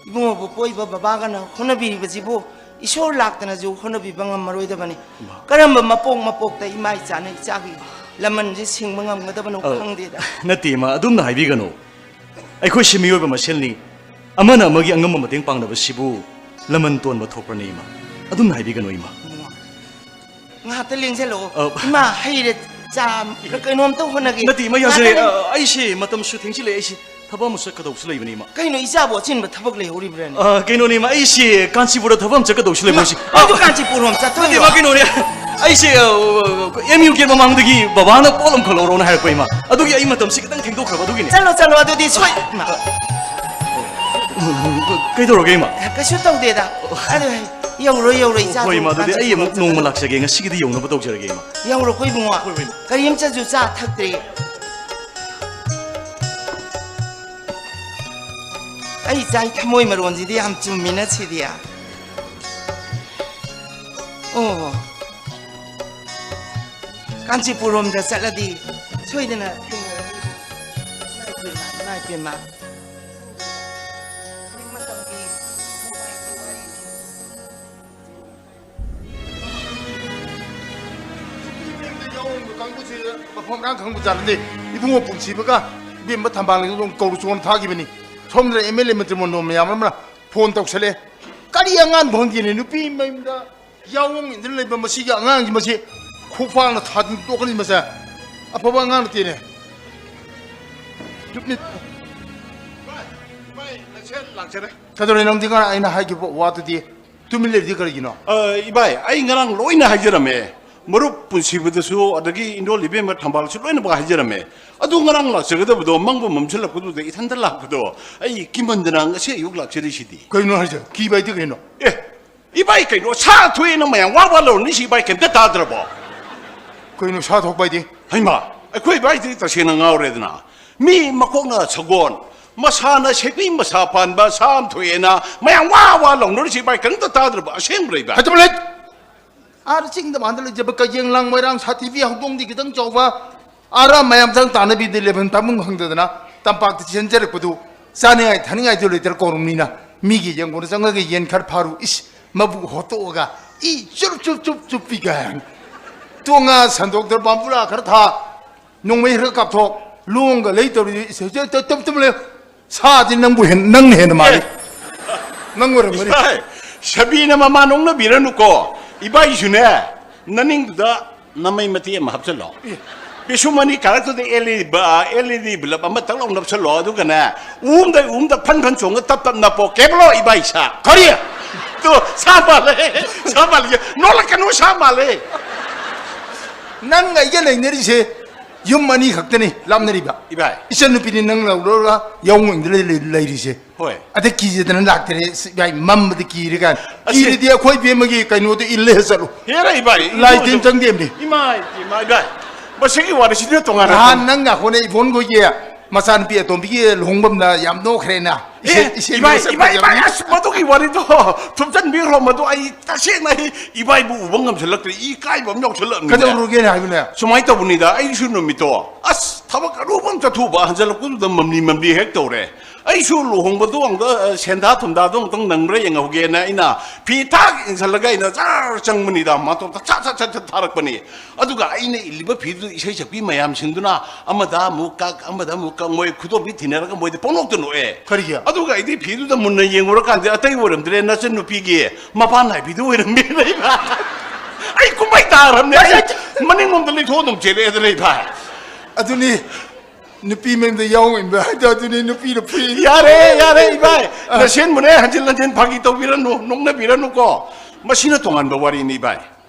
ꯏꯕꯨꯡꯉꯣꯕꯨ ꯄꯣꯛꯏꯕ ꯕꯕꯥꯒꯅ ꯍꯣꯠꯅꯕꯤꯔꯤꯕꯁꯤꯕꯨ ꯏꯁꯣꯔ ꯂꯥꯛꯇꯅꯁꯨ ꯍꯣꯠꯅꯕꯤꯕ ꯉꯝꯃꯔꯣꯏꯗꯕꯅꯤ꯫ ꯏꯃꯥ꯫ ꯀꯔꯝꯕ ꯃꯄꯣꯛ ꯃꯄꯣꯛꯇ ꯏꯃꯥ ꯏꯆꯥꯅ ꯏꯆꯥꯒꯤ ꯂꯃꯟꯁꯦ ꯁꯤꯡꯕ ꯉꯝꯒꯗꯕꯅꯣ ꯑꯧ, ꯈꯪꯗꯦꯗ꯫ ꯅꯠꯇꯦ, ꯏꯃꯥ, ꯑꯗꯨꯝꯅ ꯍꯥꯏꯕꯤꯒꯅꯨ꯫ ꯑꯩꯈꯣꯏꯁꯤ ꯃꯤꯑꯣꯏꯕ ꯃꯁꯦꯜꯅꯤ꯫ ꯑꯃꯅ ꯑꯃꯒꯤ ꯑꯉꯝꯕ ꯃꯇꯦꯡ ꯄꯥꯡꯅꯕꯁꯤꯕꯨ ꯂꯃꯟ ꯇꯣꯟꯕ ꯊꯣꯛꯄꯅꯤ, ꯏꯃꯥ꯫ ꯑꯗꯨꯝꯅ ꯍꯥꯏꯕꯤꯒꯅꯨ, ꯏꯃꯥ꯫ ꯏꯃꯥ꯫ ꯉꯥꯏꯍꯥꯛꯇ ꯂꯦꯡꯁꯤꯜꯂꯛꯑꯣ꯫ ꯑ, ꯏꯃꯥ, ꯍꯩꯔꯦ, ꯆꯥ, ꯀꯩꯅꯣꯝꯇ ꯍꯣꯠꯅꯒꯦ꯫ ꯅꯠꯇꯦ, ꯏꯃꯥ, ꯌꯥꯖꯔꯦ꯫ ꯉꯥꯏꯍꯥꯛꯇ ꯂꯦꯡ- ꯑ, ꯑꯩꯁꯦ ꯃꯇꯝꯁꯨ ꯊꯦꯡꯖꯤꯜꯂꯛꯑꯦ꯫ ꯑꯩꯁꯦ ꯊꯕꯛ ꯑꯃ ꯆꯠꯀꯗꯧꯕꯁꯨ ꯂꯩꯕꯅꯤ, ꯏꯃꯥ꯫ ꯀꯩꯅꯣ, ꯏꯆꯥꯕꯨ ꯑꯆꯤꯟꯕ ꯊꯕꯛ ꯂꯩꯍꯧꯔꯤꯕ꯭ꯔꯥꯅꯦ? ꯑ, ꯀꯩꯅꯣꯅꯦ, ꯏꯃꯥ, ꯑꯩꯁꯦ ꯀꯥꯟꯆꯤꯄꯨꯔꯗ ꯊꯕꯛ ꯑꯃ ꯆꯠꯀꯗꯧꯕꯁꯨ ꯂꯩꯕ, ꯏꯃꯥ, ꯍꯧꯖꯤꯛ꯫ ꯑ, ꯑꯗꯨ ꯀꯥꯟꯆꯤꯄꯨꯔ ꯔꯣꯝ ꯆꯠꯇꯣꯏꯔꯣ? ꯅꯠꯇꯦ, ꯏꯃꯥ, ꯀꯩꯅꯣꯅꯦ, ꯑꯩꯁꯦ, ꯑ, ꯑꯦꯝ ꯌꯨ ꯒꯦꯠ ꯃꯃꯥꯡꯗꯒꯤ ꯕꯕꯥꯅ ꯄꯣꯠ ꯑꯃꯈꯛ ꯂꯧꯔꯣꯅ ꯍꯥꯏꯔꯛꯄ, ꯏꯃꯥ꯫ ꯑꯗꯨꯒꯤ ꯑꯩ ꯃꯇꯝꯁꯤ ꯈꯤꯇꯪ ꯊꯦꯡꯗꯣꯛꯈ꯭ꯔꯕ, ꯑꯗꯨꯒꯤꯅꯦ꯫ ꯆꯠꯂꯣ, ꯆꯠꯂꯣ, ꯑꯗꯨꯗꯤ ꯁꯣꯏ-, ꯏꯃꯥ꯫ ꯀꯩꯗꯧꯔꯒꯦ, ꯏꯃꯥ? ꯀꯩꯁꯨ ꯇꯧꯗꯦꯗ꯫ ꯑꯗꯨ ꯌꯧꯔꯣꯏ, ꯌꯧꯔꯣꯏ, ꯏꯆꯥ꯫ ꯍꯣꯏ, ꯏꯃꯥ, ꯑꯗꯨꯗꯤ ꯑꯩ ꯑꯃꯨꯛ ꯅꯣꯡꯃ ꯂꯥꯛꯆꯒꯦ꯫ ꯉꯁꯤꯒꯤꯗꯤ ꯌꯧꯅꯕ ꯇꯧꯖꯔꯒꯦ, ꯏꯃꯥ꯫ ꯌꯧꯔꯣ, ꯑꯩꯈꯣꯏ ꯏꯕꯨꯡꯉꯣ꯫ ꯍꯣꯏ, ꯍꯣꯏ, ꯏꯃꯥ꯫ ꯀꯔꯤꯝꯇꯁꯨ ꯆꯥ ꯊꯛꯇ꯭ꯔꯤ꯫ ꯑꯩ ꯏꯆꯥꯒꯤ ꯊꯃꯣꯏ ꯃꯔꯣꯟꯁꯤꯗꯤ ꯌꯥꯝ ꯆꯨꯝꯃꯤꯅ ꯁꯤꯗꯤ꯫ ꯑꯣ, ꯀꯥꯟꯆꯤꯄꯨꯔ ꯔꯣꯝꯗ ꯆꯠꯂꯗꯤ ꯁꯣꯏꯗꯅ ꯊꯦꯡꯅꯔꯅꯤ꯫ ꯏꯃꯥ ꯏꯄꯦꯝꯃ, ꯏꯃꯥ ꯏꯄꯦꯝꯃ꯫ ꯌꯥꯎꯔꯤꯕ ꯀꯥꯡꯕꯨꯁꯤ ꯃꯐꯝ ꯃꯔꯥꯡ ꯈꯪꯕ ꯖꯥꯠ ꯅꯠꯇꯦ꯫ ꯏꯕꯨꯡꯉꯣ ꯄꯨꯟꯁꯤꯕꯒ ꯏꯕꯦꯝꯃ ꯊꯝꯕꯥꯜꯒ ꯑꯗꯨꯝ ꯀꯧꯔꯨ ꯆꯣꯟ ꯊꯥꯈꯤꯕꯅꯤ꯫ ꯁꯣꯝꯗ ꯑꯦꯝ ꯑꯦꯜ ꯑꯦ ꯃꯟꯇ꯭ꯔꯤ ꯃꯟꯗꯣꯟ ꯃꯌꯥꯝ ꯑꯃꯅ ꯐꯣꯟ ꯇꯧꯁꯜꯂꯛꯑꯦ꯫ ꯀꯔꯤ ꯑꯉꯥꯡꯕ ꯈꯪꯗꯦꯅꯦ, ꯅꯨꯄꯤ ꯃꯌꯨꯝꯗ ꯌꯥꯑꯣꯡ ꯏꯟꯗꯨꯅ ꯂꯩꯕ ꯃꯁꯤꯒꯤ ꯑꯉꯥꯡꯁꯤ, ꯃꯁꯤ ꯈꯣꯡꯄꯥꯛꯅ ꯊꯥꯗꯨꯅ ꯇꯣꯛꯀꯅꯤ ꯃꯁꯦ꯫ ꯑꯐꯕ ꯑꯉꯥꯡ ꯅꯠꯇꯦꯅꯦ꯫ ꯆꯨꯞꯅꯤ꯫ ꯀꯩꯗꯧꯔꯦ ꯅꯪꯗꯤ? ꯉꯔꯥꯡ ꯑꯩꯅ ꯍꯥꯏꯈꯤꯕ ꯋꯥꯗꯨꯗꯤ ꯇꯨꯃꯤꯟ ꯂꯩꯔꯤꯗꯤ ꯀꯔꯤꯒꯤꯅꯣ? ꯑ, ꯏꯕꯥꯏ, ꯑꯩ ꯉꯔꯥꯡ ꯂꯣꯏꯅ ꯍꯥꯏꯖꯔꯝꯃꯦ꯫ ꯃꯔꯨꯞ ꯄꯨꯟꯁꯤꯕꯗꯁꯨ, ꯑꯗꯒꯤ ꯏꯟꯗꯣꯜ ꯏꯕꯦꯝꯃ ꯊꯝꯕꯥꯜꯁꯨ ꯂꯣꯏꯅꯃꯛ ꯍꯥꯏꯖꯔꯝꯃꯦ꯫ ꯑꯗꯨ ꯉꯔꯥꯡ ꯂꯥꯛꯆꯒꯗꯕꯗꯣ ꯃꯪꯕ ꯃꯝꯁꯤꯜꯂꯛꯄꯗꯨꯗ ꯏꯊꯟꯇ ꯂꯥꯛꯄꯗꯣ ꯑꯩ ꯀꯤꯃꯟꯗꯅ ꯉꯁꯤ ꯑꯌꯨꯛ ꯂꯥꯛꯆꯔꯤꯁꯤꯗꯤ꯫ ꯀꯩꯅꯣ ꯍꯥꯏꯁꯦ? ꯀꯤꯕ ꯍꯥꯏꯗꯤ ꯀꯩꯅꯣ? ꯑꯦ, ꯏꯕꯥꯏ, ꯀꯩꯅꯣ, ꯁꯥ ꯊꯣꯛꯑꯦꯅ ꯃꯌꯥꯝ ꯋꯥ ꯋꯥ ꯂꯥꯎꯔꯅꯤ, ꯁꯤ ꯏꯕꯥꯏ ꯀꯩꯝꯇ ꯇꯥꯗ꯭ꯔꯕꯣ? ꯀꯩꯅꯣ ꯁꯥ ꯊꯣꯛꯄ ꯍꯥꯏꯗꯤ? ꯍꯩꯃꯥ, ꯑꯩꯈꯣꯏ ꯏꯕꯥꯏꯗꯤ ꯇꯁꯦꯡꯅ ꯉꯥꯎꯔꯦꯗꯅ꯫ ꯃꯤ ꯃꯀꯣꯛꯅ ꯁꯒꯣꯜ, ꯃꯁꯥꯅ ꯁꯦꯛꯄꯤ ꯃꯁꯥ ꯄꯥꯟꯕ ꯁꯥ ꯑꯃ ꯊꯣꯛꯑꯦꯅ ꯃꯌꯥꯝ ꯋꯥ ꯋꯥ ꯂꯥꯎꯅꯔꯤꯁꯤ ꯏꯕꯥꯏ ꯀꯔꯤꯝꯇ ꯇꯥꯗ꯭ꯔꯕ? ꯑꯁꯦꯡꯕ꯭ꯔꯥ ꯏꯕꯥꯏ? ꯍꯥꯏꯖꯕ ꯂꯩ꯫ ꯑꯥꯗ ꯆꯤꯡꯗ ꯃꯥꯟꯗ ꯂꯩꯖꯕ ꯀꯌꯦꯡ ꯂꯥꯡ ꯃꯣꯏꯔꯥꯡ ꯁꯥꯊꯤꯕꯤ ꯍꯧꯗꯣꯡꯗꯤ ꯈꯤꯇꯪ ꯆꯥꯎꯕ, ꯑꯥꯔꯥ ꯃꯌꯥꯝ ꯆꯪ ꯇꯥꯟꯅꯕꯤꯗ ꯂꯩꯐꯝ ꯇꯥꯐꯝ ꯈꯪꯗꯗꯅ ꯇꯝꯄꯥꯛꯇ ꯆꯦꯟꯖꯔꯛꯄꯗꯨ ꯆꯥꯅꯤꯡꯉꯥꯏ ꯊꯛꯅꯤꯡꯉꯥꯏꯗꯨ ꯂꯩꯇ꯭ꯔ ꯀꯧꯔꯝꯅꯤꯅ ꯃꯤꯒꯤ ꯌꯦꯡꯒꯣꯟꯗ ꯆꯪꯉꯒ ꯌꯦꯟ ꯈꯔ ꯐꯥꯔꯨ, ꯏꯁ, ꯃꯕꯨꯛ ꯍꯣꯠꯇꯣꯛꯑꯒ ꯏ ꯆꯨꯞ ꯆꯨꯞ ꯆꯨꯞ ꯆꯨꯞꯄꯤ ꯀꯥꯏꯅ꯫ ꯇꯣꯉꯥ ꯁꯟꯗꯣꯛꯇ ꯄꯥꯝꯕꯨꯔꯥ ꯈꯔ ꯊꯥ, ꯅꯣꯡꯃꯩ ꯈꯔ ꯀꯥꯞꯊꯣꯛ, ꯂꯣꯡꯒ ꯂꯩ ꯇꯧꯔꯤ, ꯏꯁ, ꯏꯁ, ꯇꯞ ꯇꯞ ꯂꯩꯌꯨ꯫ ꯁꯥꯗꯤ ꯅꯪꯕꯨ ꯍꯦꯟ-, ꯅꯪꯅ ꯍꯦꯟꯅ ꯃꯥꯜꯂꯤ꯫ ꯑꯦ꯫ ꯅꯪ ꯑꯣꯏꯔꯝꯒꯅꯤ꯫ ꯏꯁ, ꯁꯕꯤꯅ ꯃꯃꯥ ꯅꯣꯛꯅꯕꯤꯔꯅꯨꯀꯣ꯫ ꯏꯕꯥꯏꯁꯨꯅꯦ, ꯅꯅꯤꯡꯗꯨꯗ ꯅꯃꯩ ꯃꯇꯦꯛ ꯑꯃ ꯍꯥꯞꯆꯤꯜꯂꯣ꯫ ꯑꯦ꯫ ꯄꯤꯁꯨꯝ ꯑꯅꯤ ꯀꯥꯔꯛꯇꯨꯗ ꯑꯦꯜ ꯏ ꯗꯤ ꯕ-, ꯑꯦꯜ ꯏ ꯗꯤ ꯕꯜꯕ ꯑꯃ ꯇꯛ ꯂꯥꯎ ꯅꯞꯁꯤꯜꯂꯣ꯫ ꯑꯗꯨꯒꯅꯦ, ꯎꯝꯗ, ꯎꯝꯗ ꯐꯟ ꯐꯟ ꯆꯣꯡꯉ ꯇꯞ ꯇꯞ ꯅꯞꯄꯣ꯫ ꯀꯦꯕꯂꯣ ꯏꯕꯥꯏ ꯁꯥ꯫ ꯀꯔꯤ? ꯇꯨ, ꯁꯥ ꯃꯥꯜꯂꯦ꯫ ꯁꯥ ꯃꯥꯜꯂꯦ꯫ ꯅꯣꯛꯂꯛꯀꯅꯨ, ꯁꯥ ꯃꯥꯜꯂꯦ꯫ ꯅꯪ ꯑꯩꯒ ꯂꯩꯅꯔꯤꯁꯦ ꯌꯨꯝ ꯑꯅꯤ ꯈꯛꯇꯅꯤ ꯂꯥꯞꯅꯔꯤꯕ꯫ ꯏꯕꯥꯏ꯫ ꯏꯆꯟꯅꯨꯄꯤꯅꯤ ꯅꯪ ꯂꯧꯔꯒ ꯌꯥꯎ ꯉꯝꯗꯅ ꯂꯩ-, ꯂꯩꯔꯤꯁꯦ꯫ ꯍꯣꯏ꯫ ꯑꯗ ꯀꯤꯖꯗꯅ ꯂꯥꯛꯇꯔꯦ꯫ ꯁꯤ ꯏꯕꯥꯏ, ꯃꯝꯕꯗ ꯀꯤꯔꯤ ꯀꯥꯟ꯫ ꯑꯁꯤ ꯀꯤꯔꯗꯤ ꯑꯩꯈꯣꯏ ꯕꯦꯝꯃꯒꯤ ꯀꯩꯅꯣꯗꯣ ꯏꯜꯂꯦ ꯆꯠꯂꯨ꯫ ꯍꯦꯔ ꯏꯕꯥꯏ, ꯂꯥꯏ ꯇꯤꯟ ꯆꯪꯗꯦꯕꯅꯤ꯫ ꯏꯃꯥꯏ, ꯏꯃꯥ, ꯏꯕꯥꯏ, ꯃꯁꯤꯒꯤ ꯋꯥꯔꯤꯁꯤꯗꯤ ꯇꯣꯉꯥꯟꯅ ꯅꯍꯥꯟ ꯅꯪ ꯉꯥꯈꯣꯅꯦ ꯏꯕꯣꯟꯈꯣꯏꯒꯤ ꯃꯆꯥꯅꯨꯄꯤ ꯑꯇꯣꯝꯕꯤꯒꯤ ꯂꯨꯍꯣꯡꯐꯝꯗ ꯌꯥꯝ ꯅꯣꯛꯈ꯭ꯔꯦꯅ꯫ ꯏꯁꯩ- ꯑꯦ, ꯏꯁꯩ ꯏꯕꯥꯏ, ꯁꯛꯄ ꯏꯕꯥꯏ, ꯏꯕꯥꯏ, ꯌꯥꯝ- ꯑꯁ, ꯃꯗꯨꯒꯤ ꯋꯥꯔꯤꯗꯣ ꯊꯨꯞꯆꯟꯕꯤꯈ꯭ꯔꯣ꯫ ꯃꯗꯨ ꯑꯩ ꯇꯁꯦꯡꯅ ꯑꯩ ꯏꯕꯥꯏꯕꯨ ꯎꯕ ꯉꯝꯁꯤꯜꯂꯛꯇ꯭ꯔꯦ꯫ ꯏꯀꯥꯏꯕ ꯑꯃ ꯌꯥꯎꯁꯜꯂꯛꯑꯕꯅꯤꯅꯦ꯫ ꯀꯩꯗꯧꯔꯒꯦꯅ ꯍꯥꯏꯕꯅꯦ? ꯁꯨꯃꯥꯏꯅ ꯇꯧꯕꯅꯤꯗ, ꯑꯩꯁꯨ ꯅꯨꯃꯤꯠꯇꯣ ꯑꯁ ꯊꯕꯛ ꯑꯔꯨꯕ ꯑꯃ ꯆꯠꯊꯣꯛꯎꯕ, ꯍꯟꯖꯜꯂꯛꯄꯗꯨꯗ ꯃꯝꯂꯤ ꯃꯝꯂꯤ ꯍꯦꯛ ꯇꯧꯔꯦ꯫ ꯑꯩꯁꯨ ꯂꯨꯍꯣꯡꯕꯗꯣ ꯑꯃꯨꯛꯇ, ꯑ, ꯁꯦꯟꯗꯥ ꯊꯨꯝꯗꯥꯗꯣ ꯑꯃꯨꯛꯇꯪ ꯅꯪꯕ꯭ꯔꯥ ꯌꯦꯡꯍꯧꯒꯦꯅ ꯑꯩꯅ ꯐꯤ ꯊꯥꯛ ꯏꯟꯁꯤꯜꯂꯒ ꯑꯩꯅ ꯖꯔ ꯆꯪꯕꯅꯤꯗ, ꯃꯇꯣꯝꯇ ꯁꯠ ꯁꯠ ꯁꯠ ꯁꯠ ꯊꯥꯔꯛꯄꯅꯤ꯫ ꯑꯗꯨꯒ ꯑꯩꯅ ꯏꯜꯂꯤꯕ ꯐꯤꯗꯨ ꯏꯁꯩ ꯁꯛꯄꯤ ꯃꯌꯥꯝꯁꯤꯡꯗꯨꯅ ꯑꯃꯗ ꯑꯃꯨꯛ ꯀꯛ, ꯑꯃꯗ ꯑꯃꯨꯛ ꯀꯛ, ꯃꯣꯏ ꯈꯨꯗꯣꯝꯕꯤ ꯊꯤꯅꯔꯒ ꯃꯣꯏꯗ ꯄꯣꯛꯅꯣꯛꯇ ꯅꯣꯛꯑꯦ꯫ ꯀꯔꯤꯒꯤ? ꯑꯗꯨꯒ ꯑꯩꯗꯤ ꯐꯤꯗꯨꯗ ꯃꯨꯟꯅ ꯌꯦꯡꯉꯨꯔꯀꯥꯟꯗ ꯑꯇꯩ ꯑꯣꯏꯔꯝꯗ꯭ꯔꯦ, ꯅꯆꯟꯅꯨꯄꯤꯒꯤ ꯃꯄꯥꯟ ꯅꯥꯏꯕꯤꯗꯨ ꯑꯣꯏꯔꯝꯃꯦ꯫ ꯑꯩ ꯀꯨꯝꯍꯩ ꯇꯥꯈ꯭ꯔꯕꯅꯦ꯫ ꯑꯩ ꯃꯅꯤꯡꯂꯣꯝꯗ ꯂꯩꯊꯣꯛ ꯑꯗꯨꯝ ꯆꯦꯜꯂꯛꯑꯦꯗꯅ ꯏꯕꯥꯏ꯫ ꯑꯗꯨꯅꯤ ꯅꯨꯄꯤ ꯃꯌꯨꯝꯗ ꯌꯥꯎ ꯏꯟꯕ ꯍꯥꯏꯗꯣ ꯑꯗꯨꯅꯤ ꯅꯨꯄꯤꯅ ꯐꯨꯏ꯫ ꯌꯥꯔꯦ, ꯌꯥꯔꯦ, ꯏꯕꯥꯏ꯫ ꯅꯁꯦꯟꯕꯨꯅꯦ ꯍꯟꯖꯤꯟ ꯍꯟꯖꯤꯟ ꯐꯥꯒꯤ ꯇꯧꯕꯤꯔꯅꯨ, ꯅꯣꯛꯅꯕꯤꯔꯅꯨꯀꯣ꯫ ꯃꯁꯤꯅ ꯇꯣꯉꯥꯟꯕ ꯋꯥꯔꯤꯅꯤ, ꯏꯕꯥꯏ꯫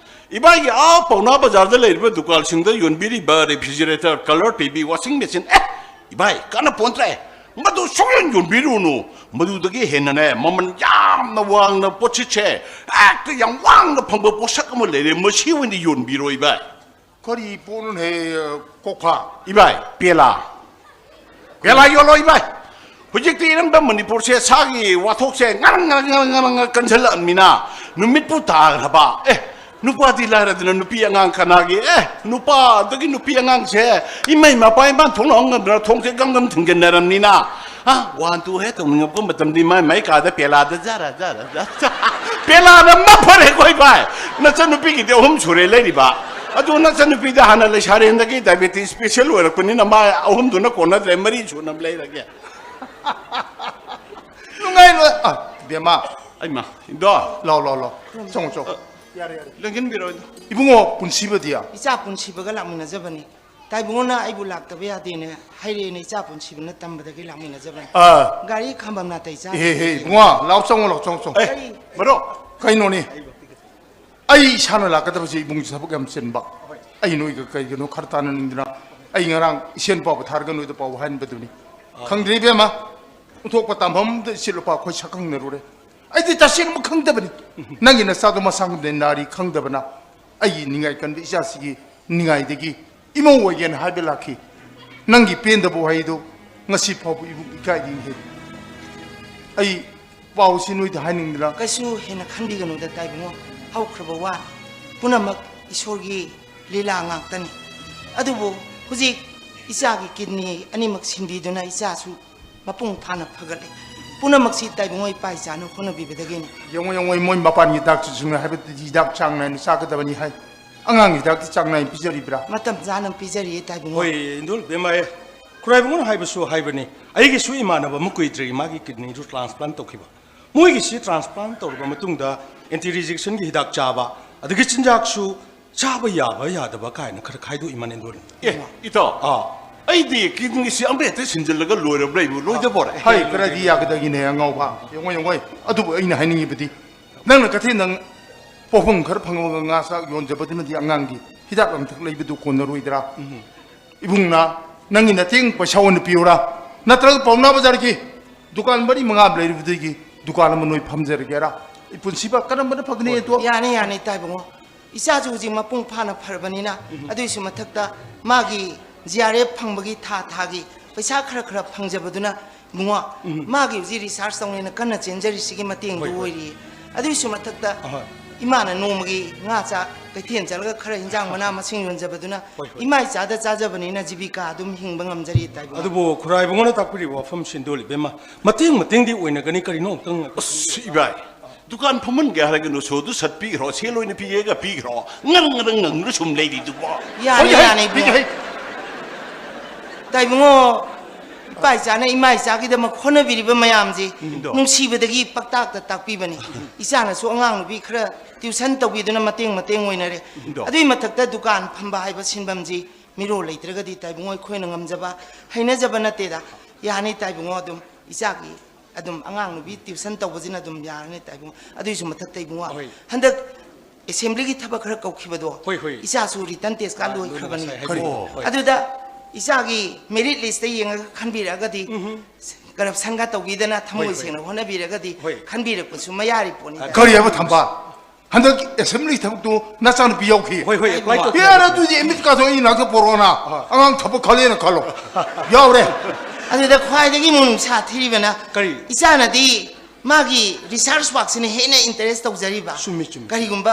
ꯏꯕꯥꯏꯒꯤ ꯑꯥ ꯄꯥꯎꯅꯥ ꯕꯖꯥꯔꯗ ꯂꯩꯔꯤꯕ ꯗꯨꯀꯥꯟꯁꯤꯡꯗ ꯌꯣꯟꯕꯤꯔꯤꯕ refrigerator, cooler, TV, washing machine, ꯑꯦ, ꯏꯕꯥꯏ, ꯀꯥꯟꯅ ꯄꯣꯟꯇ꯭ꯔꯦ꯫ ꯃꯗꯨ ꯁꯨꯡꯌꯣꯟ ꯌꯣꯟꯕꯤꯔꯨꯅꯨ꯫ ꯃꯗꯨꯗꯒꯤ ꯍꯦꯟꯅꯅꯦ, ꯃꯃꯜ ꯌꯥꯝꯅ ꯋꯥꯡꯅ ꯄꯣꯠꯁꯤꯠꯁꯦ ꯍꯦꯛꯇ ꯌꯥꯝ ꯋꯥꯡꯅ ꯐꯪꯕ ꯄꯣꯠꯁꯛ ꯑꯃ ꯂꯩꯔꯦ, ꯃꯁꯤ ꯑꯣꯏꯅ ꯌꯣꯟꯕꯤꯔꯣ, ꯏꯕꯥꯏ꯫ ꯀꯔꯤ ꯄꯣꯠꯅꯣꯅꯦ, ꯀꯣꯛꯐꯥ? ꯏꯕꯥꯏ, ꯄꯦꯂꯥ꯫ ꯄꯦꯂꯥ ꯌꯣꯜꯂꯣ, ꯏꯕꯥꯏ꯫ ꯍꯧꯖꯤꯛꯇꯤ ꯏꯔꯝꯗꯝ ꯃꯅꯤꯄꯨꯔꯁꯦ ꯁꯥꯒꯤ ꯋꯥꯊꯣꯛꯁꯦ ꯉꯔꯪ ꯉꯔꯪ ꯉꯔꯪ ꯉꯔꯪ ꯉꯔꯪ ꯀꯟꯁꯤꯜꯂꯛꯑꯕꯅꯤꯅ ꯅꯨꯃꯤꯠꯄꯨ ꯇꯥꯈ꯭ꯔꯕ꯫ ꯑꯦ, ꯅꯨꯄꯥꯗꯤ ꯂꯥꯏꯔꯗꯅ ꯅꯨꯄꯤ ꯑꯉꯥꯡ ꯀꯅꯥꯒꯤ? ꯑꯦ, ꯅꯨꯄꯥꯗꯒꯤ ꯅꯨꯄꯤ ꯑꯉꯥꯡꯁꯦ ꯏꯃꯩ ꯃꯄꯥ ꯏꯃꯥꯟ ꯊꯣꯛꯅ ꯉꯝꯗꯅ ꯊꯣꯡꯁꯦ ꯒꯝ ꯒꯝ ꯊꯤꯡꯖꯤꯟꯅꯔꯕꯅꯤꯅ, ꯑ, ꯋꯥꯟ ꯇꯨ ꯍꯦꯛ ꯇꯧꯅꯤꯡꯉꯛꯄ ꯃꯇꯝꯗꯤ ꯃꯥꯏ ꯃꯥꯏ ꯀꯥꯗ ꯄꯦꯂꯥꯗ ꯖꯔ ꯖꯔ ꯖꯔ ꯖꯔ꯫ ꯄꯦꯂꯥꯅ ꯃꯐꯔꯦ ꯑꯩꯈꯣꯏ ꯚꯥꯏ꯫ ꯅꯆꯟꯅꯨꯄꯤꯒꯤꯗꯤ ꯑꯍꯨꯝ ꯁꯨꯔꯦ ꯂꯩꯔꯤꯕ꯫ ꯑꯗꯨ ꯅꯆꯟꯅꯨꯄꯤꯗ ꯍꯥꯟꯅ ꯂꯩꯁꯥꯔꯦꯟꯗꯒꯤ diabetes special ꯑꯣꯏꯔꯛꯄꯅꯤꯅ ꯃꯥ ꯑꯍꯨꯝꯗꯨꯅ ꯀꯣꯟꯅꯗ꯭ꯔꯦ, ꯃꯔꯤ ꯁꯨꯅ ꯂꯩꯔꯒꯦ꯫ ꯅꯨꯡꯉꯥꯏ ꯂꯣꯏ꯫ ꯑ, ꯕꯦꯝꯃ, ꯑꯩꯃ, ꯏꯗꯣ꯫ ꯂꯥꯎ, ꯂꯥꯎ, ꯂꯥꯎ꯫ ꯆꯪꯉꯣ, ꯆꯪꯉꯣ꯫ ꯌꯥꯔꯦ, ꯌꯥꯔꯦ꯫ ꯂꯦꯡꯁꯤꯟꯕꯤꯔꯣ, ꯏꯗꯣ꯫ ꯏꯕꯨꯡꯉꯣ, ꯄꯨꯟꯁꯤꯕꯗꯤ? ꯏꯆꯥ ꯄꯨꯟꯁꯤꯕꯒ ꯂꯥꯛꯃꯤꯟꯅꯖꯕꯅꯤ꯫ ꯇꯥꯏꯕꯨꯡꯉꯣꯅ ꯑꯩꯕꯨ ꯂꯥꯛꯇꯕ ꯌꯥꯗꯦꯅ ꯍꯥꯏꯔꯛꯑꯦꯅ ꯏꯆꯥ ꯄꯨꯟꯁꯤꯕꯅ ꯇꯝꯕꯗꯒꯤ ꯂꯥꯛꯃꯤꯟꯅꯖꯕꯅꯤ꯫ ꯑꯥ꯫ ꯒꯥꯔꯤ ꯈꯥꯝꯕꯝ ꯅꯥꯇꯩ ꯆꯥ꯫ ꯏꯍꯦ, ꯍꯦ, ꯏꯕꯨꯡꯉꯣ, ꯂꯥꯎ, ꯆꯪꯉꯣ, ꯂꯥꯎ, ꯆꯪꯉꯣ, ꯆꯪꯉꯣ꯫ ꯑꯦ, ꯃꯔꯣ꯫ ꯀꯩꯅꯣꯅꯦ? ꯑꯩ ꯏꯁꯥꯅ ꯂꯥꯛꯀꯗꯕꯁꯦ ꯏꯕꯨꯡꯁꯦ ꯊꯕꯛ ꯌꯥꯝ ꯆꯤꯟꯕ꯫ ꯑꯩ ꯅꯣꯏꯒ ꯀꯩꯒꯤꯅꯣ ꯈꯔ ꯇꯥꯟꯅꯅꯤꯡꯗꯅ ꯑꯩ ꯉꯔꯥꯡ ꯏꯁꯦꯟ ꯄꯥꯎꯕ ꯊꯥꯔꯒ ꯅꯣꯏꯗ ꯄꯥꯎ ꯍꯥꯏꯍꯟꯕꯗꯨꯅꯤ꯫ ꯈꯪꯗ꯭ꯔꯤ, ꯏꯕꯦꯝꯃ? ꯑꯣꯟꯊꯣꯛꯄ ꯇꯥꯟꯐꯝꯗ ꯏꯆꯦ ꯂꯨꯄꯥ ꯑꯩꯈꯣꯏ ꯁꯛꯈꯪꯅꯔꯨꯔꯦ꯫ ꯑꯩꯗꯤ ꯇꯁꯦꯡꯅꯃꯛ ꯈꯪꯗꯕꯅꯤ꯫ ꯅꯪꯒꯤ ꯅꯆꯥꯗꯣ ꯃꯁꯥ ꯉꯝꯗꯦ ꯅꯥꯔꯤ ꯈꯪꯗꯕꯅ ꯑꯩꯒꯤ ꯅꯤꯡꯉꯥꯏ ꯀꯟꯕ ꯏꯆꯥꯁꯤꯒꯤ ꯅꯤꯡꯉꯥꯏꯗꯒꯤ ꯏꯃꯧ ꯑꯣꯏꯒꯦꯅ ꯍꯥꯏꯕ ꯂꯥꯛꯈꯤ꯫ ꯅꯪꯒꯤ ꯄꯦꯟꯗꯕ ꯋꯥꯍꯩꯗꯣ ꯉꯁꯤ ꯐꯥꯎꯕ ꯏꯕꯨꯡ ꯏꯀꯥꯏꯔꯤꯅꯦ꯫ ꯑꯩ ꯄꯥꯎꯁꯤ ꯅꯣꯏꯗ ꯍꯥꯏꯅꯤꯡꯗꯅ꯫ ꯀꯩꯁꯨ ꯍꯦꯟꯅ ꯈꯟꯕꯤꯒꯅꯨꯗ ꯇꯥꯏꯕꯨꯡꯉꯣ꯫ ꯍꯧꯈ꯭ꯔꯕ ꯋꯥ ꯄꯨꯝꯅꯃꯛ ꯏꯁꯣꯔꯒꯤ ꯂꯤꯂꯥ ꯉꯥꯛꯇꯅꯤ꯫ ꯑꯗꯨꯕꯨ ꯍꯧꯖꯤꯛ ꯏꯆꯥꯒꯤ ꯀꯤꯗꯅꯤ ꯑꯅꯤꯃꯛ ꯁꯤꯟꯕꯤꯗꯨꯅ ꯏꯆꯥꯁꯨ ꯃꯄꯨꯡ ꯐꯥꯅ ꯐꯒꯠꯂꯦ꯫ ꯄꯨꯝꯅꯃꯛꯁꯤ ꯇꯥꯏꯕꯨꯡꯉꯣ ꯏꯄꯥ ꯏꯆꯥꯅ ꯍꯣꯠꯅꯕꯤꯕꯗꯒꯤꯅꯤ꯫ ꯌꯦꯡꯉꯣ, ꯌꯦꯡꯉꯣ, ꯃꯣꯏ ꯃꯄꯥꯟꯒꯤ ꯗꯥꯛꯇꯔꯁꯤꯡꯅ ꯍꯥꯏꯕꯗꯗꯤ ꯍꯤꯗꯥꯛ ꯆꯥꯡ ꯅꯥꯏꯅ ꯆꯥꯒꯗꯕꯅꯤ ꯍꯥꯏ꯫ ꯑꯉꯥꯡꯒꯤ ꯍꯤꯗꯥꯛꯇꯤ ꯆꯥꯡ ꯅꯥꯏꯅ ꯄꯤꯖꯔꯤꯕ꯭ꯔꯥ? ꯃꯇꯝ ꯆꯥꯅ ꯄꯤꯖꯔꯤꯌꯦ ꯇꯥꯏꯕꯨꯡꯉꯣ꯫ ꯍꯣꯏ, ꯏꯟꯗꯣꯜ ꯏꯕꯦꯝꯃ, ꯑꯦ, ꯈꯨꯔꯥꯏꯕꯨꯡꯉꯣꯅ ꯍꯥꯏꯕꯁꯨ ꯍꯥꯏꯕꯅꯤ꯫ ꯑꯩꯒꯤꯁꯨ ꯏꯃꯥꯟꯅꯕ ꯑꯃ ꯀꯨꯏꯗ꯭ꯔꯤ ꯃꯥꯒꯤ ꯀꯤꯗꯅꯤꯗꯨ ꯇ꯭ꯔꯥꯟꯁꯄ꯭ꯂꯥꯟ ꯇꯧꯈꯤꯕ꯫ ꯃꯣꯏꯒꯤꯁꯤ ꯇ꯭ꯔꯥꯟꯁꯄ꯭ꯂꯥꯟ ꯇꯧꯔꯕ ꯃꯇꯨꯡꯗ ꯑꯦꯟꯇꯤ ꯔꯤꯖꯦꯛꯁꯟꯒꯤ ꯍꯤꯗꯥꯛ ꯆꯥꯕ, ꯑꯗꯒꯤ ꯆꯤꯟꯖꯥꯛꯁꯨ ꯆꯥꯕ ꯌꯥꯕ ꯌꯥꯗꯕ ꯀꯥꯏꯅ ꯈꯔ ꯈꯥꯏꯗꯣꯛꯏ ꯃꯅꯦꯟꯗꯣꯟ꯫ ꯑꯦ, ꯏꯇꯥꯎ, ꯑꯥ꯫ ꯑꯩꯗꯤ ꯀꯤꯗꯅꯤꯁꯤ ꯑꯝꯕꯦꯠꯇ ꯁꯤꯟꯖꯤꯜꯂꯒ ꯂꯣꯏꯔꯕ꯭ꯔꯥ ꯏꯕꯨ? ꯂꯣꯏꯗꯕꯣꯔꯦ? ꯍꯥꯏ, ꯈꯔꯗꯤ ꯌꯥꯒꯗꯒꯤꯅꯦ ꯑꯉꯥꯎꯕ꯫ ꯌꯦꯡꯉꯣ, ꯌꯦꯡꯉꯣ꯫ ꯑꯗꯨꯕꯨ ꯑꯩꯅ ꯍꯥꯏꯅꯤꯡꯉꯤꯕꯗꯤ, ꯅꯪꯅ ꯀꯩꯊꯦꯜꯗ ꯄꯣꯛꯐꯝ ꯈꯔ ꯐꯪꯉꯒ ꯉꯥ ꯆꯥꯛ ꯌꯣꯟꯖꯕꯗꯨꯅꯗꯤ ꯑꯉꯥꯡꯒꯤ ꯍꯤꯗꯥꯛ ꯂꯥꯡꯊꯛ ꯂꯩꯕꯗꯨ ꯀꯣꯟꯅꯔꯣꯏꯗ꯭ꯔꯥ? ꯎꯝ꯫ ꯏꯕꯨꯡꯅ ꯅꯪꯒꯤ ꯅꯇꯦꯡ ꯄꯩꯁꯥ ꯑꯣꯏꯅ ꯄꯤꯌꯨꯔꯥ? ꯅꯠꯇ꯭ꯔꯒ ꯄꯥꯎꯅꯥ ꯕꯖꯥꯔꯒꯤ ꯗꯨꯀꯥꯟ ꯃꯔꯤ ꯃꯉꯥ ꯂꯩꯔꯤꯕꯗꯒꯤ ꯗꯨꯀꯥꯟ ꯑꯃ ꯅꯣꯏ ꯐꯝꯖꯔꯒꯦꯔꯥ? ꯑꯩ ꯄꯨꯟꯁꯤꯕ ꯀꯔꯝꯕꯅ ꯐꯒꯅꯤ, ꯍꯣꯏ, ꯑꯗꯣ? ꯌꯥꯅꯤ, ꯌꯥꯅꯤ, ꯇꯥꯏꯕꯨꯡꯉꯣ꯫ ꯏꯆꯥꯁꯨ ꯍꯧꯖꯤꯛ ꯃꯄꯨꯡ ꯐꯥꯅ ꯐꯔꯕꯅꯤꯅ, ꯎꯝ꯫ ꯑꯗꯨꯏꯁꯨ ꯃꯊꯛꯇ ꯃꯥꯒꯤ ꯖꯤ ꯑꯥꯔ ꯑꯦꯐ ꯐꯪꯕꯒꯤ ꯊꯥ ꯊꯥꯒꯤ ꯄꯩꯁꯥ ꯈꯔ ꯈꯔ ꯐꯪꯖꯕꯗꯨꯅ, ꯏꯕꯨꯡꯉꯣ, ꯎꯝ꯫ ꯃꯥꯒꯤ ꯍꯧꯖꯤꯛ ꯔꯤꯁꯥꯔꯁ ꯇꯧꯅꯦꯅ ꯀꯟꯅ ꯆꯦꯟꯖꯔꯤꯁꯤꯒꯤ ꯃꯇꯦꯡꯗꯨ ꯍꯣꯏ, ꯍꯣꯏ꯫ ꯑꯣꯏꯔꯤꯌꯦ꯫ ꯑꯗꯨꯏꯁꯨ ꯃꯊꯛꯇ ꯑꯍꯣꯏ꯫ ꯏꯃꯥꯅ ꯅꯣꯡꯃꯒꯤ ꯉꯥ ꯆꯥꯛ ꯀꯩꯊꯦꯜ ꯆꯠꯂꯒ ꯈꯔ ꯏꯟꯖꯥꯡ ꯃꯅꯥ ꯃꯁꯤꯡ ꯌꯣꯟꯖꯕꯗꯨꯅ ꯍꯣꯏ, ꯍꯣꯏ꯫ ꯏꯃꯥ ꯏꯆꯥꯗ ꯆꯥꯖꯕꯅꯤꯅ ꯖꯤꯕꯤꯀꯥ ꯑꯗꯨꯝ ꯍꯤꯡꯕ ꯉꯝꯖꯔꯤ ꯇꯥꯏꯕꯨꯡꯉꯣ꯫ ꯑꯗꯨꯕꯨ ꯈꯨꯔꯥꯏꯕꯨꯡꯉꯣꯅ ꯇꯥꯛꯄꯤꯔꯤꯕ ꯋꯥꯐꯝ ꯁꯤꯟꯗꯣꯜ ꯏꯕꯦꯝꯃ, ꯃꯇꯦꯡ ꯃꯇꯦꯡꯗꯤ ꯑꯣꯏꯅꯒꯅꯤ, ꯀꯔꯤꯅꯣ ꯑꯃꯨꯛꯇꯪ ꯑꯁ, ꯏꯕꯥꯏ, ꯗꯨꯀꯥꯟ ꯐꯝꯍꯟꯒꯦ ꯍꯥꯏꯔꯒ ꯅꯨꯁꯣꯗꯨ ꯁꯠ ꯄꯤꯈ꯭ꯔꯣ, ꯁꯦꯜ ꯑꯣꯏꯅ ꯄꯤꯒꯦꯒ ꯄꯤꯈ꯭ꯔꯣ, ꯉꯔꯪ ꯉꯔꯪ ꯉꯪꯗꯨꯅ ꯁꯨꯝ ꯂꯩꯔꯤꯗꯨꯕꯣ꯫ ꯌꯥꯅꯤ, ꯍꯣꯏ, ꯍꯣꯏ, ꯌꯥꯅꯤ, ꯏꯕꯨꯡꯉꯣ꯫ ꯍꯣꯏ, ꯍꯣꯏ꯫ ꯇꯥꯏꯕꯨꯡꯉꯣ, ꯏꯄꯥ ꯏꯆꯥꯅ ꯏꯃꯥ ꯏꯆꯥꯒꯤꯗꯃꯛ ꯍꯣꯠꯅꯕꯤꯔꯤꯕ ꯃꯌꯥꯝꯁꯤ ꯏꯟꯗꯣ꯫ ꯅꯨꯡꯁꯤꯕꯗꯒꯤ ꯄꯥꯛꯇꯥꯛꯇ ꯇꯥꯛꯄꯤꯕꯅꯤ꯫ ꯏꯆꯥꯅꯁꯨ ꯑꯉꯥꯡ ꯅꯨꯄꯤ ꯈꯔ ꯇ꯭ꯌꯨꯁꯟ ꯇꯧꯕꯤꯗꯨꯅ ꯃꯇꯦꯡ ꯃꯇꯦꯡ ꯑꯣꯏꯅꯔꯦ꯫ ꯏꯟꯗꯣ꯫ ꯑꯗꯨꯏ ꯃꯊꯛꯇ ꯗꯨꯀꯥꯟ ꯐꯝꯕ ꯍꯥꯏꯕ ꯁꯤꯟꯐꯝꯁꯤ ꯃꯤꯔꯣꯜ ꯂꯩꯇ꯭ꯔꯒꯗꯤ ꯇꯥꯏꯕꯨꯡꯉꯣ ꯑꯩꯈꯣꯏꯅ ꯉꯝꯖꯕ ꯍꯩꯅꯖꯕ ꯅꯠꯇꯦꯗ꯫ ꯌꯥꯅꯤ ꯇꯥꯏꯕꯨꯡꯉꯣ, ꯑꯗꯨꯝ ꯏꯆꯥꯒꯤ ꯑꯗꯨꯝ ꯑꯉꯥꯡ ꯅꯨꯄꯤ ꯇ꯭ꯌꯨꯁꯟ ꯇꯧꯕꯁꯤꯅ ꯑꯗꯨꯝ ꯌꯥꯔꯅꯤ ꯇꯥꯏꯕꯨꯡꯉꯣ꯫ ꯑꯗꯨꯏꯁꯨ ꯃꯊꯛꯇ ꯏꯕꯨꯡꯉꯣ, ꯍꯣꯏ꯫ ꯍꯟꯗꯛ ꯑꯦꯁꯦꯝꯕ꯭ꯂꯤꯒꯤ ꯊꯕꯛ ꯈꯔ ꯀꯧꯈꯤꯕꯗꯣ, ꯍꯣꯏ, ꯍꯣꯏ꯫ ꯏꯆꯥꯁꯨ ꯔꯤꯇꯟ ꯇꯦꯁꯀ ꯑꯥ, ꯂꯣꯏꯈ꯭ꯔꯕꯅꯤ꯫ ꯉꯁꯥꯏ ꯍꯥꯏꯕꯤꯌꯣ꯫ ꯍꯣꯏ꯫ ꯑꯗꯨꯗ ꯏꯆꯥꯒꯤ ꯃꯦꯔꯤꯠ ꯂꯤꯁꯇ ꯌꯦꯡꯉꯒ ꯈꯟꯕꯤꯔꯛꯑꯒꯗꯤ ꯎꯝꯍꯨꯝ꯫ ꯀꯔꯞꯁꯟꯒ ꯇꯧꯕꯤꯗꯅ ꯊꯃꯣꯏ ꯍꯣꯏ, ꯍꯣꯏ꯫ ꯁꯦꯡꯅ ꯍꯣꯠꯅꯕꯤꯔꯒꯗꯤ ꯍꯣꯏ꯫ ꯈꯟꯕꯤꯔꯛꯄꯁꯨ ꯃꯌꯥꯔꯤ ꯄꯣꯠꯅꯤ꯫ ꯀꯔꯤ ꯍꯥꯏꯕ ꯊꯝꯕꯥꯜ? ꯍꯟꯗꯛ ꯑꯦꯁꯦꯝꯕ꯭ꯂꯤ ꯊꯕꯛꯇꯨ ꯅꯆꯥꯅꯨꯄꯤ ꯌꯥꯎꯈꯤ꯫ ꯍꯣꯏ, ꯍꯣꯏ, ꯑꯗꯨꯃꯥꯏꯅ ꯇꯧ- ꯌꯥꯔꯦ, ꯑꯗꯨꯗꯤ ꯑꯦꯃꯤꯠꯀꯥꯗꯣ ꯑꯩ ꯅꯥꯛꯇ ꯄꯣꯔꯛꯑꯣꯅ꯫ ꯑꯥ꯫ ꯑꯉꯥꯡ ꯊꯕꯛ ꯈꯜꯂꯦꯅ ꯈꯜꯂꯣ꯫ ꯌꯥꯎꯔꯦ꯫ ꯑꯗꯨꯗ ꯈ꯭ꯋꯥꯏꯗꯒꯤ ꯑꯃꯨꯛ ꯅꯨꯡꯁꯥ ꯊꯤꯔꯤꯕꯅ ꯀꯔꯤ? ꯏꯆꯥꯅꯗꯤ ꯃꯥꯒꯤ ꯔꯤꯁꯥꯔꯁ ꯋꯥꯔꯛꯁꯤꯅ ꯍꯦꯟꯅ ꯏꯟꯇꯔꯦꯁ ꯇꯧꯖꯔꯤꯕ꯫ ꯆꯨꯝꯃꯤ, ꯆꯨꯝꯃꯤ, ꯆꯨꯝꯃꯤ꯫ ꯀꯔꯤꯒꯨꯝꯕ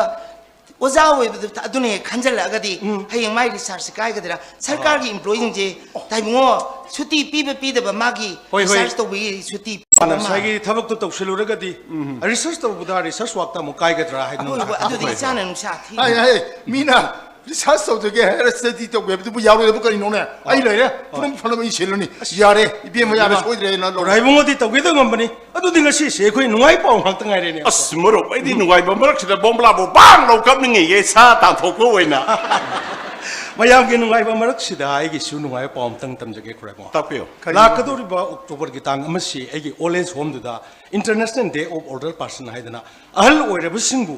ꯑꯣꯖꯥ ꯑꯣꯏꯕꯗꯨ ꯑꯗꯨꯅ ꯍꯦꯛ ꯈꯟꯖꯜꯂꯛꯑꯒꯗꯤ ꯎꯝ꯫ ꯍꯌꯦꯡ ꯃꯥꯒꯤ ꯔꯤꯁꯥꯔꯁꯁꯤ ꯀꯥꯏꯒꯗ꯭ꯔꯥ? ꯁꯔꯀꯥꯔꯒꯤ ꯑꯦꯝꯄ꯭ꯂꯣꯌꯤꯁꯤꯡꯁꯦ, ꯇꯥꯏꯕꯨꯡꯉꯣ, ꯁꯨꯇꯤ ꯄꯤꯕ ꯄꯤꯗꯕ ꯃꯥꯒꯤ ꯍꯣꯏ, ꯍꯣꯏ꯫ ꯔꯤꯁꯥꯔꯁ ꯇꯧꯕꯒꯤ ꯁꯨꯇꯤ ꯄꯤꯕ ꯃꯥꯅ ꯑꯃ꯫ ꯉꯁꯥꯏꯒꯤ ꯊꯕꯛꯇꯣ ꯇꯧꯁꯤꯜꯂꯨꯔꯒꯗꯤ, ꯎꯝ꯫ ꯔꯤꯁꯔꯁ ꯇꯧꯕꯗ ꯔꯤꯁꯔꯁ ꯋꯥꯛꯇ ꯑꯃꯨꯛ ꯀꯥꯏꯒꯗ꯭ꯔꯥ ꯍꯥꯏꯗꯅ ꯑꯩꯈꯣꯏꯕꯨ ꯅꯨꯡꯁꯥ ꯑꯗꯨꯗꯤ ꯊꯤꯕ꯫ ꯏꯆꯥꯅ ꯅꯨꯡꯁꯥ ꯊꯤ꯫ ꯍꯥꯏ, ꯍꯥꯏ, ꯃꯤꯅ ꯔꯤꯁꯔꯁ ꯇꯧꯖꯒꯦ ꯍꯥꯏꯔ ꯁ꯭ꯇꯗꯤ ꯇꯧꯒꯦ ꯍꯥꯏꯕꯗꯨꯕꯨ ꯌꯥꯔꯣꯏꯗꯕ ꯀꯔꯤꯅꯣꯅꯦ? ꯑꯩ ꯂꯩꯔꯦ, ꯄꯨꯝꯅꯝ ꯐꯅꯕ ꯑꯩ ꯁꯤꯜꯂꯅꯤ꯫ ꯌꯥꯔꯦ, ꯏꯕꯦꯝꯃ ꯌꯥꯔꯦ, ꯏꯕꯦꯝꯃ꯫ ꯁꯣꯏꯗ꯭ꯔꯦ, ꯅꯪ ꯂꯧꯔꯣ꯫ ꯔꯥꯏꯕꯨꯡꯉꯣꯗꯤ ꯇꯧꯒꯦ ꯇꯧ ꯉꯝꯕꯅꯤ꯫ ꯑꯗꯨꯗꯤ ꯉꯁꯤꯁꯦ ꯑꯩꯈꯣꯏ ꯅꯨꯡꯉꯥꯏ ꯄꯥꯎ ꯉꯥꯛꯇ ꯉꯥꯏꯔꯦꯅꯦ꯫ ꯑꯁ, ꯃꯔꯨꯞ, ꯑꯩꯗꯤ ꯅꯨꯡꯉꯥꯏꯕ ꯃꯔꯛꯁꯤꯗ ꯕꯣꯝꯕ꯭ꯂꯥꯕꯨ ꯕꯥꯡ ꯂꯧ ꯀꯞꯅꯤꯡꯉꯤꯌꯦ, ꯁꯥ ꯇꯥꯟꯊꯣꯛꯄ ꯑꯣꯏꯅ꯫ ꯃꯌꯥꯝꯒꯤ ꯅꯨꯡꯉꯥꯏꯕ ꯃꯔꯛꯁꯤꯗ ꯑꯩꯒꯤꯁꯨ ꯅꯨꯡꯉꯥꯏꯕ ꯄꯥꯎ ꯑꯝꯇꯪ ꯇꯝꯖꯒꯦ, ꯈꯨꯔꯥꯏꯕꯨꯡꯉꯣ꯫ ꯇꯥꯛꯄꯤꯌꯨ꯫ ꯀꯔꯤ? ꯂꯥꯛꯀꯗꯧꯔꯤꯕ ꯑꯣꯛꯇꯣꯕꯔꯒꯤ ꯇꯥꯡ ꯑꯃꯁꯤ ꯑꯩꯒꯤ old age homeꯗꯨꯗ International Day of Older Person ꯍꯥꯏꯗꯅ ꯑꯍꯜ ꯑꯣꯏꯔꯕꯁꯤꯡꯕꯨ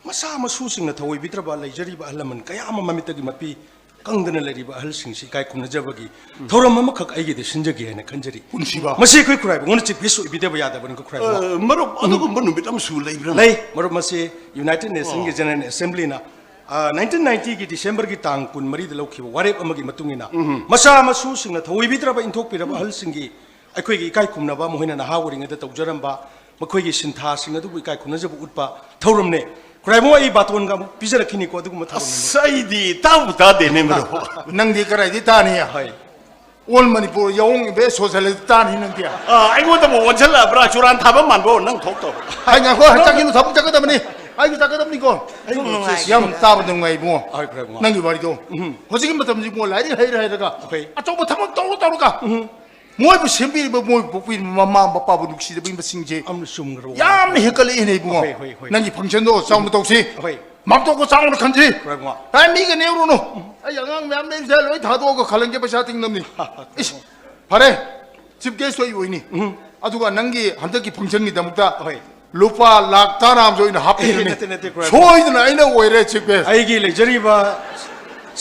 ꯃꯆꯥ ꯃꯁꯨꯁꯤꯡꯅ ꯊꯧꯑꯣꯏꯕꯤꯗ꯭ꯔꯕ ꯂꯩꯖꯔꯤꯕ ꯑꯍꯜ ꯂꯃꯟ ꯀꯌꯥ ꯑꯃ ꯃꯃꯤꯠꯇꯒꯤ ꯃꯄꯤ ꯀꯪꯗꯅ ꯂꯩꯔꯤꯕ ꯑꯍꯜꯁꯤꯡꯁꯤ ꯏꯀꯥꯏ ꯈꯨꯝꯅꯖꯕꯒꯤ ꯊꯧꯔꯝ ꯑꯃꯈꯛ ꯑꯩꯒꯤꯗꯤ ꯁꯤꯟꯖꯒꯦ ꯍꯥꯏꯅ ꯈꯟꯖꯔꯤ꯫ ꯄꯨꯟꯁꯤꯕ꯫ ꯃꯁꯤ ꯑꯩꯈꯣꯏ ꯈꯨꯔꯥꯏꯕꯨꯡꯉꯣꯅ chief guest ꯑꯣꯏꯕꯤꯗꯕ ꯌꯥꯗꯕꯅꯤꯀꯣ, ꯈꯨꯔꯥꯏꯕꯨꯡꯉꯣ꯫ ꯑ, ꯃꯔꯨꯞ, ꯑꯗꯨꯒꯨꯝꯕ ꯅꯨꯃꯤꯠ ꯑꯃꯁꯨ ꯂꯩꯕ꯭ꯔꯥ? ꯂꯩ, ꯃꯔꯨꯞ, ꯃꯁꯤ United Nationꯒꯤ ꯑꯣ꯫ General Assemblyꯅ, ꯑ, nineteen ninetyꯒꯤ Decemberꯒꯤ ꯇꯥꯡ ꯀꯨꯟꯃꯔꯤꯗ ꯂꯧꯈꯤꯕ ꯋꯥꯔꯦꯞ ꯑꯃꯒꯤ ꯃꯇꯨꯡ ꯏꯟꯅ ꯎꯝ꯫ ꯃꯆꯥ ꯃꯁꯨꯁꯤꯡꯅ ꯊꯧꯑꯣꯏꯕꯤꯗ꯭ꯔꯕ ꯏꯟꯊꯣꯛꯄꯤꯔꯕ ꯑꯍꯜꯁꯤꯡꯒꯤ ꯑꯩꯈꯣꯏꯒꯤ ꯏꯀꯥꯏ ꯈꯨꯝꯅꯕ, ꯃꯈꯣꯏꯅ ꯅꯍꯥ ꯑꯣꯏꯔꯤꯉꯩꯗ ꯇꯧꯖꯔꯝꯕ ꯃꯈꯣꯏꯒꯤ ꯁꯤꯟꯊꯥꯁꯤꯡ ꯑꯗꯨꯕꯨ ꯏꯀꯥꯏ ꯈꯨꯝꯅꯖꯕ ꯎꯠꯄ ꯊꯧꯔꯝꯅꯦ꯫ ꯈꯨꯔꯥꯏꯕꯨꯡꯉꯣ, ꯑꯩ ꯕꯥꯇꯣꯟꯒ ꯑꯃꯨꯛ ꯄꯤꯖꯔꯛꯈꯤꯅꯤꯀꯣ ꯑꯗꯨꯒꯨꯝꯕ ꯊꯧꯔꯝ ꯑꯃ꯫ ꯑꯁ, ꯑꯩꯗꯤ ꯇꯥꯕꯨ ꯇꯥꯗꯦꯅꯦ, ꯃꯔꯨꯞ꯫ ꯅꯪꯗꯤ ꯀꯗꯥꯏꯗꯤ ꯇꯥꯅꯤ? ꯍꯣꯏ꯫ All Manipur Young Best Socialist ꯇꯥꯅꯤ ꯅꯪꯗꯤ꯫ ꯑ, ꯑꯩꯉꯣꯟꯗꯕꯨ ꯑꯣꯟꯁꯤꯜꯂꯛꯑꯕ꯭ꯔꯥ? ꯆꯨꯔꯥꯟ ꯊꯥꯕ ꯃꯥꯟꯕ꯭ꯔꯣ? ꯅꯪ ꯊꯣꯛꯇꯧ꯫ ꯍꯥꯏ, ꯉꯥꯏꯈꯣ, ꯆꯠꯈꯤꯅꯨ, ꯊꯕꯛ ꯆꯠꯀꯗꯕꯅꯤ꯫ ꯑꯩꯁꯨ ꯆꯠꯀꯗꯕꯅꯤꯀꯣ꯫ ꯑꯩ ꯌꯥꯝ ꯅꯨꯡꯉꯥꯏ꯫ ꯌꯥꯝ ꯇꯥꯕ ꯅꯨꯡꯉꯥꯏ, ꯏꯕꯨꯡꯉꯣ꯫ ꯍꯣꯏ, ꯈꯨꯔꯥꯏꯕꯨꯡꯉꯣ꯫ ꯅꯪꯒꯤ ꯋꯥꯔꯤꯗꯣ꯫ ꯎꯝ꯫ ꯍꯧꯖꯤꯛꯀꯤ ꯃꯇꯝꯁꯤ, ꯏꯕꯨꯡꯉꯣ, ꯂꯥꯏꯔꯤꯛ ꯍꯩꯔ ꯍꯩꯔꯒ ꯍꯣꯏ꯫ ꯑꯆꯧꯕ ꯊꯕꯛ ꯇꯧꯔ ꯇꯧꯔꯒ ꯎꯝ꯫ ꯃꯣꯏꯕꯨ ꯁꯦꯝꯕꯤꯔꯤꯕ, ꯃꯣꯏꯕꯨ ꯄꯣꯛꯄꯤꯔꯤꯕ ꯃꯃꯥ ꯃꯄꯥꯕꯨ ꯅꯨꯡꯁꯤꯖꯕꯒꯤ ꯃꯁꯤꯡꯁꯦ ꯑꯝꯅ ꯆꯨꯝꯈ꯭ꯔꯕ ꯌꯥꯝꯅ ꯋꯥꯐꯝ꯫ ꯍꯦꯟꯀꯠꯂꯛꯏꯅꯦ, ꯏꯕꯨꯡꯉꯣ꯫ ꯍꯣꯏ, ꯍꯣꯏ, ꯍꯣꯏ꯫ ꯅꯪꯒꯤ functionꯗꯣ ꯆꯥꯎꯅ ꯇꯧꯁꯤ꯫ ꯍꯣꯏ꯫ ꯃꯥꯝꯇꯣꯛꯄ ꯆꯥꯎꯅ ꯈꯟꯁꯤ꯫ ꯈꯨꯔꯥꯏꯕꯨꯡꯉꯣ꯫ ꯑꯦ, ꯃꯤꯒ ꯅꯦꯛꯎꯔꯨꯅꯨ꯫ ꯑꯩ ꯑꯉꯥꯡ ꯃꯌꯥꯝ ꯂꯩꯔꯤꯁꯦ ꯂꯣꯏ ꯊꯥꯗꯣꯛꯑꯒ ꯈꯜꯍꯟꯒꯦ, ꯄꯩꯁꯥ ꯇꯤꯡꯅꯕꯅꯤ꯫ ꯏꯁ, ꯐꯔꯦ, chief guest ꯑꯩ ꯑꯣꯏꯅꯤ꯫ ꯎꯝ꯫ ꯑꯗꯨꯒ ꯅꯪꯒꯤ ꯍꯟꯗꯛꯀꯤ functionꯒꯤꯗꯃꯛꯇ ꯍꯣꯏ꯫ ꯂꯨꯄꯥ ꯂꯥꯈ ꯇꯔꯥ ꯑꯃꯁꯨ ꯑꯩꯅ ꯍꯥꯞꯄꯤꯔꯅꯤ꯫ ꯅꯠꯇꯦ, ꯅꯠꯇꯦ, ꯈꯨꯔꯥꯏꯕꯨꯡꯉꯣ꯫ ꯁꯣꯏꯗꯅ ꯑꯩꯅ ꯑꯣꯏꯔꯦ chief guest꯫ ꯑꯩꯒꯤ ꯂꯩꯖꯔꯤꯕ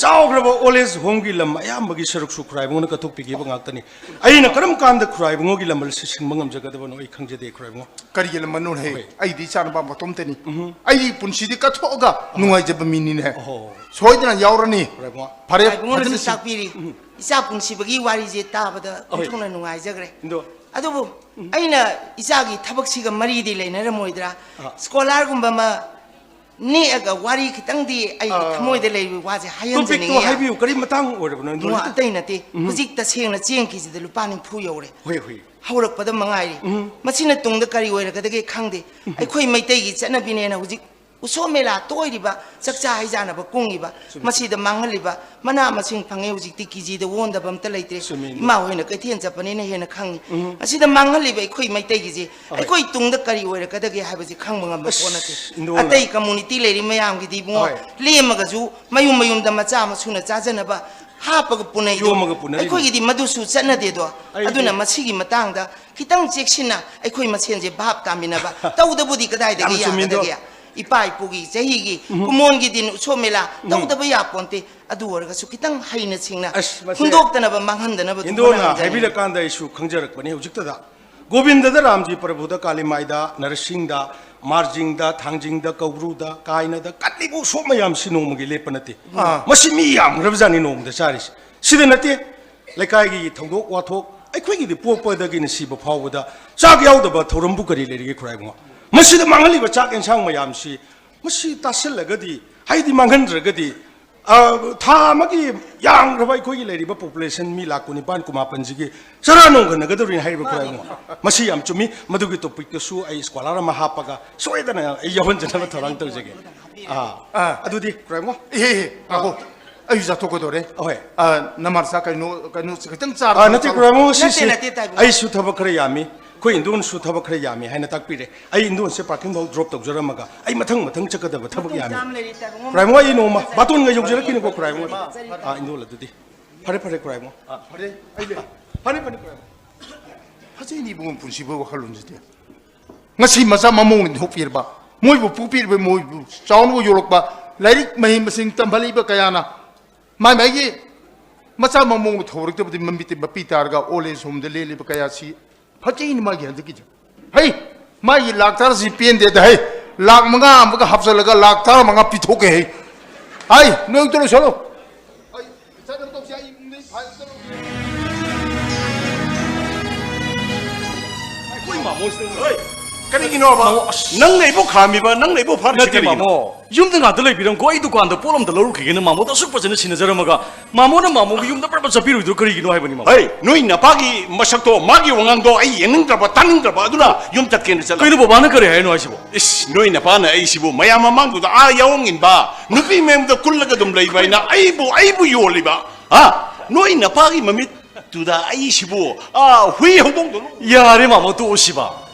ꯆꯥꯎꯈ꯭ꯔꯕ ꯑꯣꯜ ꯑꯦꯖ ꯍꯣꯝꯒꯤ ꯂꯝ ꯑꯌꯥꯝꯕꯒꯤ ꯁꯔꯨꯛꯁꯨ ꯈꯨꯔꯥꯏꯕꯨꯡꯅ ꯀꯠꯊꯣꯛꯄꯤꯈꯤꯕ ꯉꯥꯛꯇꯅꯤ꯫ ꯑꯩꯅ ꯀꯔꯝ ꯀꯥꯟꯗ ꯈꯨꯔꯥꯏꯕꯨꯡꯒꯤ ꯂꯝ ꯑꯁꯤ ꯁꯤꯟꯕ ꯉꯝꯖꯒꯗꯕꯅꯣ ꯑꯩ ꯈꯪꯖꯗꯦ, ꯈꯨꯔꯥꯏꯕꯨꯡ꯫ ꯀꯔꯤꯒꯤ ꯂꯝꯕꯅꯣꯅꯦ? ꯍꯣꯏ꯫ ꯑꯩꯗꯤ ꯏꯆꯥ ꯅꯨꯄꯥ ꯃꯇꯣꯝꯇꯅꯤ꯫ ꯎꯝ꯫ ꯑꯩꯒꯤ ꯄꯨꯟꯁꯤꯗꯤ ꯀꯠꯊꯣꯛꯑꯒ ꯅꯨꯡꯉꯥꯏꯖꯕ ꯃꯤꯅꯤꯅꯦ꯫ ꯑꯣꯍꯣ꯫ ꯁꯣꯏꯗꯅ ꯌꯥꯎꯔꯅꯤ꯫ ꯈꯨꯔꯥꯏꯕꯨꯡ꯫ ꯐꯔꯦ, ꯏꯕꯨꯡꯉꯣꯅꯁꯨ ꯐꯖꯅ ꯁꯤ- ꯇꯥꯛꯄꯤꯔꯤ꯫ ꯎꯝ꯫ ꯏꯆꯥ ꯄꯨꯟꯁꯤꯕꯒꯤ ꯋꯥꯔꯤꯁꯦ ꯇꯥꯕꯗ ꯑꯍꯣꯏ꯫ ꯑꯣꯟꯊꯣꯛꯅ ꯅꯨꯡꯉꯥꯏꯖꯈ꯭ꯔꯦ꯫ ꯑꯗꯣ ꯑꯗꯨꯕꯨ ꯎꯝ꯫ ꯑꯩꯅ ꯏꯆꯥꯒꯤ ꯊꯕꯛꯁꯤꯒ ꯃꯔꯤꯗꯤ ꯂꯩꯅꯔꯝꯃꯣꯏꯗ꯭ꯔꯥ? ꯑꯥ꯫ ꯁ꯭ꯀꯣꯂꯥꯔꯒꯨꯝꯕ ꯑꯃ ꯅꯦꯛꯑꯒ ꯋꯥꯔꯤ ꯈꯤꯇꯪꯗꯤ ꯑꯩꯒꯤ ꯑꯥ꯫ ꯊꯃꯣꯏꯗ ꯂꯩꯔꯤꯕ ꯋꯥꯁꯦ ꯇꯣꯄꯤꯛꯇꯣ ꯍꯥꯏꯍꯟꯖꯅꯤꯡꯉꯤ ꯍꯥꯏꯕꯤꯌꯨ, ꯀꯔꯤ ꯃꯇꯥꯡ ꯑꯣꯏꯔꯕꯅꯣ, ꯏꯕꯨꯡꯉꯣ? ꯏꯟꯗꯣꯜꯁꯤꯗ? ꯑꯇꯩ ꯅꯠꯇꯦ꯫ ꯎꯝ꯫ ꯍꯧꯖꯤꯛ ꯇꯁꯦꯡꯅ ꯆꯦꯡ ꯀꯦꯖꯤꯗ ꯂꯨꯄꯥ ꯅꯤꯐꯨ ꯌꯧꯔꯦ꯫ ꯍꯣꯏ, ꯍꯣꯏ꯫ ꯍꯧꯔꯛꯄꯗ ꯃꯉꯥꯏꯔꯤ꯫ ꯎꯝ꯫ ꯃꯁꯤꯅ ꯇꯨꯡꯗ ꯀꯔꯤ ꯑꯣꯏꯔꯛꯀꯗꯒꯦ ꯈꯪꯗꯦ꯫ ꯎꯝ꯫ ꯑꯩꯈꯣꯏ ꯃꯩꯇꯩꯒꯤ ꯆꯠꯅꯕꯤꯅꯦꯅ ꯍꯧꯖꯤꯛ ꯎꯁꯣꯞ ꯃꯦꯂꯥ ꯇꯣꯏꯔꯤꯕ, ꯆꯥꯛꯆꯥ ꯍꯩꯖꯥꯟꯅꯕ ꯀꯨꯡꯉꯤꯕ, ꯆꯨꯝꯃꯤ꯫ ꯃꯁꯤꯗ ꯃꯥꯡꯍꯜꯂꯤꯕ, ꯃꯅꯥ ꯃꯁꯤꯡ ꯐꯪꯉꯦ, ꯍꯧꯖꯤꯛꯇꯤ ꯀꯦꯖꯤꯗ ꯑꯣꯟꯗꯕ ꯑꯝꯇ ꯂꯩꯇ꯭ꯔꯦ꯫ ꯆꯨꯝꯃꯤ, ꯏꯃꯥ ꯍꯣꯏꯅ ꯀꯩꯊꯦꯜ ꯆꯠꯄꯅꯤꯅ ꯍꯦꯟꯅ ꯈꯪꯉꯤ꯫ ꯎꯝ꯫ ꯑꯁꯤꯗ ꯃꯥꯡꯍꯜꯂꯤꯕ ꯑꯩꯈꯣꯏ ꯃꯩꯇꯩꯒꯤꯁꯦ, ꯍꯣꯏ꯫ ꯑꯩꯈꯣꯏ ꯇꯨꯡꯗ ꯀꯔꯤ ꯑꯣꯏꯔꯛꯀꯗꯒꯦ ꯍꯥꯏꯕꯁꯤ ꯈꯪꯕ ꯉꯝꯕ ꯑꯁ, ꯄꯣꯠ ꯅꯠꯇꯦ꯫ ꯏꯟꯗꯣꯜꯅ ꯑꯇꯩ ꯀꯝꯃꯨꯅꯤꯇꯤ ꯂꯩꯔꯤ ꯃꯌꯥꯝꯒꯤꯗꯤ ꯏꯕꯨꯡꯉꯣ, ꯍꯣꯏ꯫ ꯂꯦꯝꯃꯒꯁꯨ ꯃꯌꯨꯝ ꯃꯌꯨꯝꯗ ꯃꯆꯥ ꯃꯁꯨꯅ ꯆꯥꯖꯅꯕ ꯍꯥꯞꯄꯒ ꯄꯨꯅꯩꯗꯣ꯫ ꯌꯣꯝꯃꯒ ꯄꯨꯅꯔꯤꯅꯤ꯫ ꯑꯩꯈꯣꯏꯒꯤꯗꯤ ꯃꯗꯨꯁꯨ ꯆꯠꯅꯗꯦꯗꯣ꯫ ꯑꯩꯗꯤ ꯑꯗꯨꯅ ꯃꯁꯤꯒꯤ ꯃꯇꯥꯡꯗ ꯈꯤꯇꯪ ꯆꯦꯛꯁꯤꯟꯅ ꯑꯩꯈꯣꯏ ꯃꯁꯦꯟꯁꯦ ꯚꯥꯞ ꯇꯥꯃꯤꯟꯅꯕ ꯇꯧꯗꯕꯨꯗꯤ ꯀꯗꯥꯏꯗꯒꯤ ꯌꯥꯝꯅ ꯆꯨꯝꯃꯤꯗꯣ꯫ ꯌꯥꯒꯗꯒꯦ? ꯏꯄꯥ ꯏꯄꯨꯒꯤ ꯆꯍꯤꯒꯤ ꯎꯝ꯫ ꯀꯨꯃꯣꯟꯒꯤ ꯗꯤꯟ ꯎꯁꯣꯞ ꯃꯦꯂꯥ ꯎꯝ꯫ ꯇꯧꯗꯕ ꯌꯥꯄꯣꯟꯇꯦ꯫ ꯑꯗꯨ ꯑꯣꯏꯔꯒꯁꯨ ꯈꯤꯇꯪ ꯍꯩꯅ ꯁꯤꯡꯅ ꯑꯁ, ꯃꯁꯦ ꯍꯨꯟꯗꯣꯛꯇꯅꯕ, ꯃꯥꯡꯍꯟꯗꯅꯕ ꯏꯟꯗꯣꯜꯅ ꯍꯥꯏꯕꯤꯔꯀꯥꯟꯗ ꯑꯩꯁꯨ ꯈꯪꯖꯔꯛꯄꯅꯤ ꯍꯧꯖꯤꯛꯇꯗ꯫ ꯒꯣꯕꯤꯟꯗꯗ, ꯔꯥꯝꯖꯤ ꯄ꯭ꯔꯚꯨꯗ, ꯀꯥꯂꯤꯃꯥꯏꯗ, ꯅꯔꯁꯤꯡꯗ, ꯃꯥꯔꯖꯤꯡꯗ, ꯊꯥꯡꯖꯤꯡꯗ, ꯀꯧꯕ꯭ꯔꯨꯗ, ꯀꯥꯏꯅꯗ ꯀꯠꯂꯤꯕ ꯎꯁꯣꯞ ꯃꯌꯥꯝꯁꯤ ꯅꯣꯡꯃꯒꯤ ꯂꯦꯞꯄ ꯅꯠꯇꯦ꯫ ꯑꯥ꯫ ꯃꯁꯤ ꯃꯤ ꯌꯥꯝꯈ꯭ꯔꯕꯖꯥꯠꯅꯤ ꯅꯣꯡꯃꯗ ꯆꯥꯔꯤꯁꯦ꯫ ꯁꯤꯗ ꯅꯠꯇꯦ, ꯂꯩꯀꯥꯏꯒꯤ ꯊꯧꯗꯣꯛ ꯋꯥꯊꯣꯛ, ꯑꯩꯈꯣꯏꯒꯤꯗꯤ ꯄꯣꯛꯄꯗꯒꯤꯅ ꯁꯤꯕ ꯐꯥꯎꯕꯗ ꯆꯥꯛ ꯌꯥꯎꯗꯕ ꯊꯧꯔꯝꯕꯨ ꯀꯔꯤ ꯂꯩꯔꯤꯒꯦ, ꯈꯨꯔꯥꯏꯕꯨꯡꯉꯣ? ꯃꯁꯤꯗ ꯃꯥꯡꯍꯜꯂꯤꯕ ꯆꯥꯛ ꯌꯦꯟꯁꯥꯡ ꯃꯌꯥꯝꯁꯤ, ꯃꯁꯤ ꯇꯥꯁꯤꯜꯂꯒꯗꯤ, ꯍꯥꯏꯗꯤ ꯃꯥꯡꯍꯟꯗ꯭ꯔꯒꯗꯤ, ꯑ, ꯊꯥ ꯑꯃꯒꯤ ꯌꯥꯝꯈ꯭ꯔꯕ ꯑꯩꯈꯣꯏꯒꯤ ꯂꯩꯔꯤꯕ ꯄꯣꯄꯨꯂꯦꯁꯟ ꯃꯤ ꯂꯥꯈ ꯀꯨꯟꯅꯤꯄꯥꯟ, ꯀꯨꯟꯃꯥꯄꯟꯁꯤꯒꯤ ꯆꯔꯥ ꯅꯣꯡ ꯍꯟꯅꯒꯗꯧꯔꯤꯅꯤ ꯍꯥꯏꯔꯤꯕ, ꯈꯨꯔꯥꯏꯕꯨꯡꯉꯣ꯫ ꯃꯁꯤ ꯌꯥꯝ ꯆꯨꯝꯃꯤ꯫ ꯃꯗꯨꯒꯤ ꯇꯣꯄꯤꯛꯇꯁꯨ ꯑꯩ ꯁ꯭ꯀꯣꯂꯥꯔ ꯑꯃ ꯍꯥꯞꯄꯒ ꯁꯣꯏꯗꯅ ꯑꯩ ꯌꯥꯎꯍꯟꯖꯅꯕ ꯊꯧꯔꯥꯡ ꯇꯧꯖꯒꯦ꯫ ꯑꯥ, ꯑꯥ꯫ ꯑꯗꯨꯗꯤ, ꯈꯨꯔꯥꯏꯕꯨꯡꯉꯣ꯫ ꯑꯦ, ꯑꯦ, ꯑꯦ, ꯉꯥꯏꯈꯣ꯫ ꯑꯩꯁꯨ ꯆꯥꯊꯣꯛꯀꯗꯧꯔꯦ꯫ ꯑꯍꯣꯏ꯫ ꯑꯥ, ꯅꯃꯥꯔꯁꯥ ꯀꯩꯅꯣ, ꯀꯩꯅꯣ ꯈꯤꯇꯪ ꯆꯥꯔꯣ, ꯑꯥ, ꯅꯠꯇꯦ, ꯆꯥꯔꯣ꯫ ꯈꯨꯔꯥꯏꯕꯨꯡꯉꯣ, ꯅꯠꯇꯦ, ꯁꯤꯁꯤ ꯅꯠꯇꯦ, ꯇꯥꯏꯕꯨꯡꯉꯣ꯫ ꯑꯩꯁꯨ ꯊꯕꯛ ꯈꯔ ꯌꯥꯝꯃꯤ꯫ ꯑꯩꯈꯣꯏ ꯏꯟꯗꯣꯟꯁꯨ ꯊꯕꯛ ꯈꯔ ꯌꯥꯝꯃꯤ ꯍꯥꯏꯅ ꯇꯥꯛꯄꯤꯔꯦ꯫ ꯑꯩ ꯏꯟꯗꯣꯟꯁꯦ ꯄꯥꯔꯀꯤꯡ ꯐꯥꯎ ꯗ꯭ꯔꯣꯞ ꯇꯧꯖꯔꯝꯃꯒ ꯑꯩ ꯃꯊꯪ ꯃꯊꯪ ꯆꯠꯀꯗꯕ ꯊꯕꯛ ꯃꯇꯨꯡ ꯌꯥꯝꯃꯤ꯫ ꯆꯥꯝ ꯂꯩꯔꯤ, ꯇꯥꯏꯕꯨꯡꯉꯣ꯫ ꯈꯨꯔꯥꯏꯕꯨꯡꯉꯣ, ꯑꯩ ꯅꯣꯡꯃ ꯕꯥꯇꯣꯟꯒ ꯌꯧꯖꯔꯛꯈꯤꯅꯤꯀꯣ, ꯈꯨꯔꯥꯏꯕꯨꯡꯉꯣ꯫ ꯑꯥ, ꯏꯟꯗꯣꯜ ꯑꯗꯨꯗꯤ꯫ ꯐꯔꯦ, ꯐꯔꯦ, ꯈꯨꯔꯥꯏꯕꯨꯡꯉꯣ꯫ ꯑꯥ, ꯐꯔꯦ, ꯑꯩ ꯂꯩ꯫ ꯐꯔꯦ, ꯐꯔꯦ, ꯈꯨꯔꯥꯏꯕꯨꯡꯉꯣ꯫ ꯐꯖꯩꯅꯦ ꯏꯕꯨꯡꯉꯣ, ꯄꯨꯟꯁꯤꯕꯨ ꯋꯥꯈꯜꯂꯣꯟꯁꯤꯗꯤ꯫ ꯉꯁꯤ ꯃꯆꯥ ꯃꯃꯧꯅ ꯊꯣꯛꯄꯤꯔꯕ, ꯃꯣꯏꯕꯨ ꯄꯣꯛꯄꯤꯔꯤꯕ, ꯃꯣꯏꯕꯨ ꯆꯥꯎꯅꯕ ꯌꯣꯛꯂꯛꯄ, ꯂꯥꯏꯔꯤꯛ ꯃꯍꯩ ꯃꯁꯤꯡ ꯇꯝꯍꯜꯂꯤꯕ ꯀꯌꯥꯅ ꯃꯥꯏ ꯃꯥꯏꯒꯤ ꯃꯆꯥ ꯃꯃꯧꯅ ꯊꯧꯔꯛꯇꯕꯗꯤ ꯃꯃꯤꯠꯇ ꯃꯄꯤ ꯇꯥꯔꯒ old age homeꯗ ꯂꯦꯜꯂꯤꯕ ꯀꯌꯥꯁꯤ ꯐꯖꯩꯅꯦ ꯃꯥꯒꯤ ꯍꯟꯗꯛꯀꯤꯁꯦ꯫ ꯍꯩ, ꯃꯥꯒꯤ ꯂꯥꯛ ꯇꯔꯥꯁꯤ ꯄꯦꯟꯗꯦꯗ꯫ ꯍꯩ, ꯂꯥꯛ ꯃꯉꯥ ꯑꯃꯒ ꯍꯥꯞꯆꯜꯂꯒ ꯂꯥꯛ ꯇꯔꯥꯃꯉꯥ ꯄꯤꯊꯣꯛꯀꯦ꯫ ꯍꯩ, ꯍꯩ, ꯅꯣꯏ ꯑꯝꯇ ꯂꯣꯏꯁꯜꯂꯣ꯫ ꯑꯩ ꯆꯠꯅꯕ ꯇꯧꯁꯤ, ꯑꯩ ꯅꯣꯏ ꯐꯥꯏꯜ ꯑꯝꯇ ꯂꯧꯒꯦ꯫ ꯑꯩꯈꯣꯏ ꯃꯥꯃꯣꯁꯤꯗ ꯍꯣꯏ, ꯀꯔꯤꯒꯤꯅꯣꯕ? ꯃꯥꯃꯣ, ꯑꯁ꯫ ꯅꯪꯅ ꯑꯩꯕꯨ ꯈꯥꯝꯃꯤꯕ, ꯅꯪꯅ ꯑꯩꯕꯨ ꯐꯥꯔꯤꯁꯤ ꯅꯠꯇꯦ, ꯀꯔꯤꯒꯤꯅꯣ? ꯃꯥꯃꯣ꯫ ꯌꯨꯝꯗ ꯉꯥꯛꯇ ꯂꯩꯕꯤꯔꯝꯀꯣ, ꯑꯩ ꯗꯨꯀꯥꯟꯗ ꯄꯣꯠ ꯑꯝꯇ ꯂꯧꯔꯨꯈꯤꯒꯦꯅ ꯃꯥꯃꯣꯗ ꯑꯁꯨꯛ ꯐꯖꯅ ꯁꯤꯟꯅꯖꯔꯝꯃꯒ ꯃꯥꯃꯣꯅ ꯃꯥꯃꯣꯒꯤ ꯌꯨꯝꯗ ꯄ꯭ꯔꯞ ꯄ꯭ꯔꯞ ꯆꯠꯄꯤꯔꯨꯏꯗꯣ ꯀꯔꯤꯒꯤꯅꯣ ꯍꯥꯏꯕꯅꯤ, ꯃꯥꯃꯣ? ꯍꯩ, ꯅꯣꯏ ꯅꯄꯥꯒꯤ ꯃꯁꯛꯇꯣ, ꯃꯥꯒꯤ ꯋꯥꯉꯥꯡꯗꯣ ꯑꯩ ꯌꯦꯡꯅꯤꯡꯗ꯭ꯔꯕ, ꯇꯥꯅꯤꯡꯗ꯭ꯔꯕ, ꯑꯗꯨꯅ ꯌꯨꯝ ꯆꯠꯀꯦꯅ ꯆꯠꯂꯕ꯫ ꯀꯩꯅꯣ, ꯕꯕꯥꯅ ꯀꯔꯤ ꯍꯥꯏꯅꯣ ꯍꯥꯏꯁꯤꯕꯣ? ꯏꯁ, ꯅꯣꯏ ꯅꯄꯥꯅ ꯑꯩꯁꯤꯕꯨ ꯃꯌꯥꯝ ꯃꯃꯥꯡꯗꯨꯗ ꯑꯥ ꯌꯥꯑꯣꯡ ꯏꯟꯕ, ꯅꯨꯄꯤ ꯃꯌꯨꯝꯗ ꯀꯨꯜꯂꯒ ꯑꯗꯨꯝ ꯂꯩꯕ ꯍꯥꯏꯅ ꯑꯩꯕꯨ, ꯑꯩꯕꯨ ꯌꯣꯜꯂꯤꯕ? ꯍꯥ? ꯅꯣꯏ ꯅꯄꯥꯒꯤ ꯃꯃꯤꯠꯇꯨꯗ ꯑꯩꯁꯤꯕꯨ, ꯑꯥ, ꯍꯨꯏ ꯍꯧꯗꯣꯡꯗꯧꯅ? ꯌꯥꯔꯦ, ꯃꯥꯃꯣ, ꯇꯣꯛꯑꯣꯁꯤꯕ꯫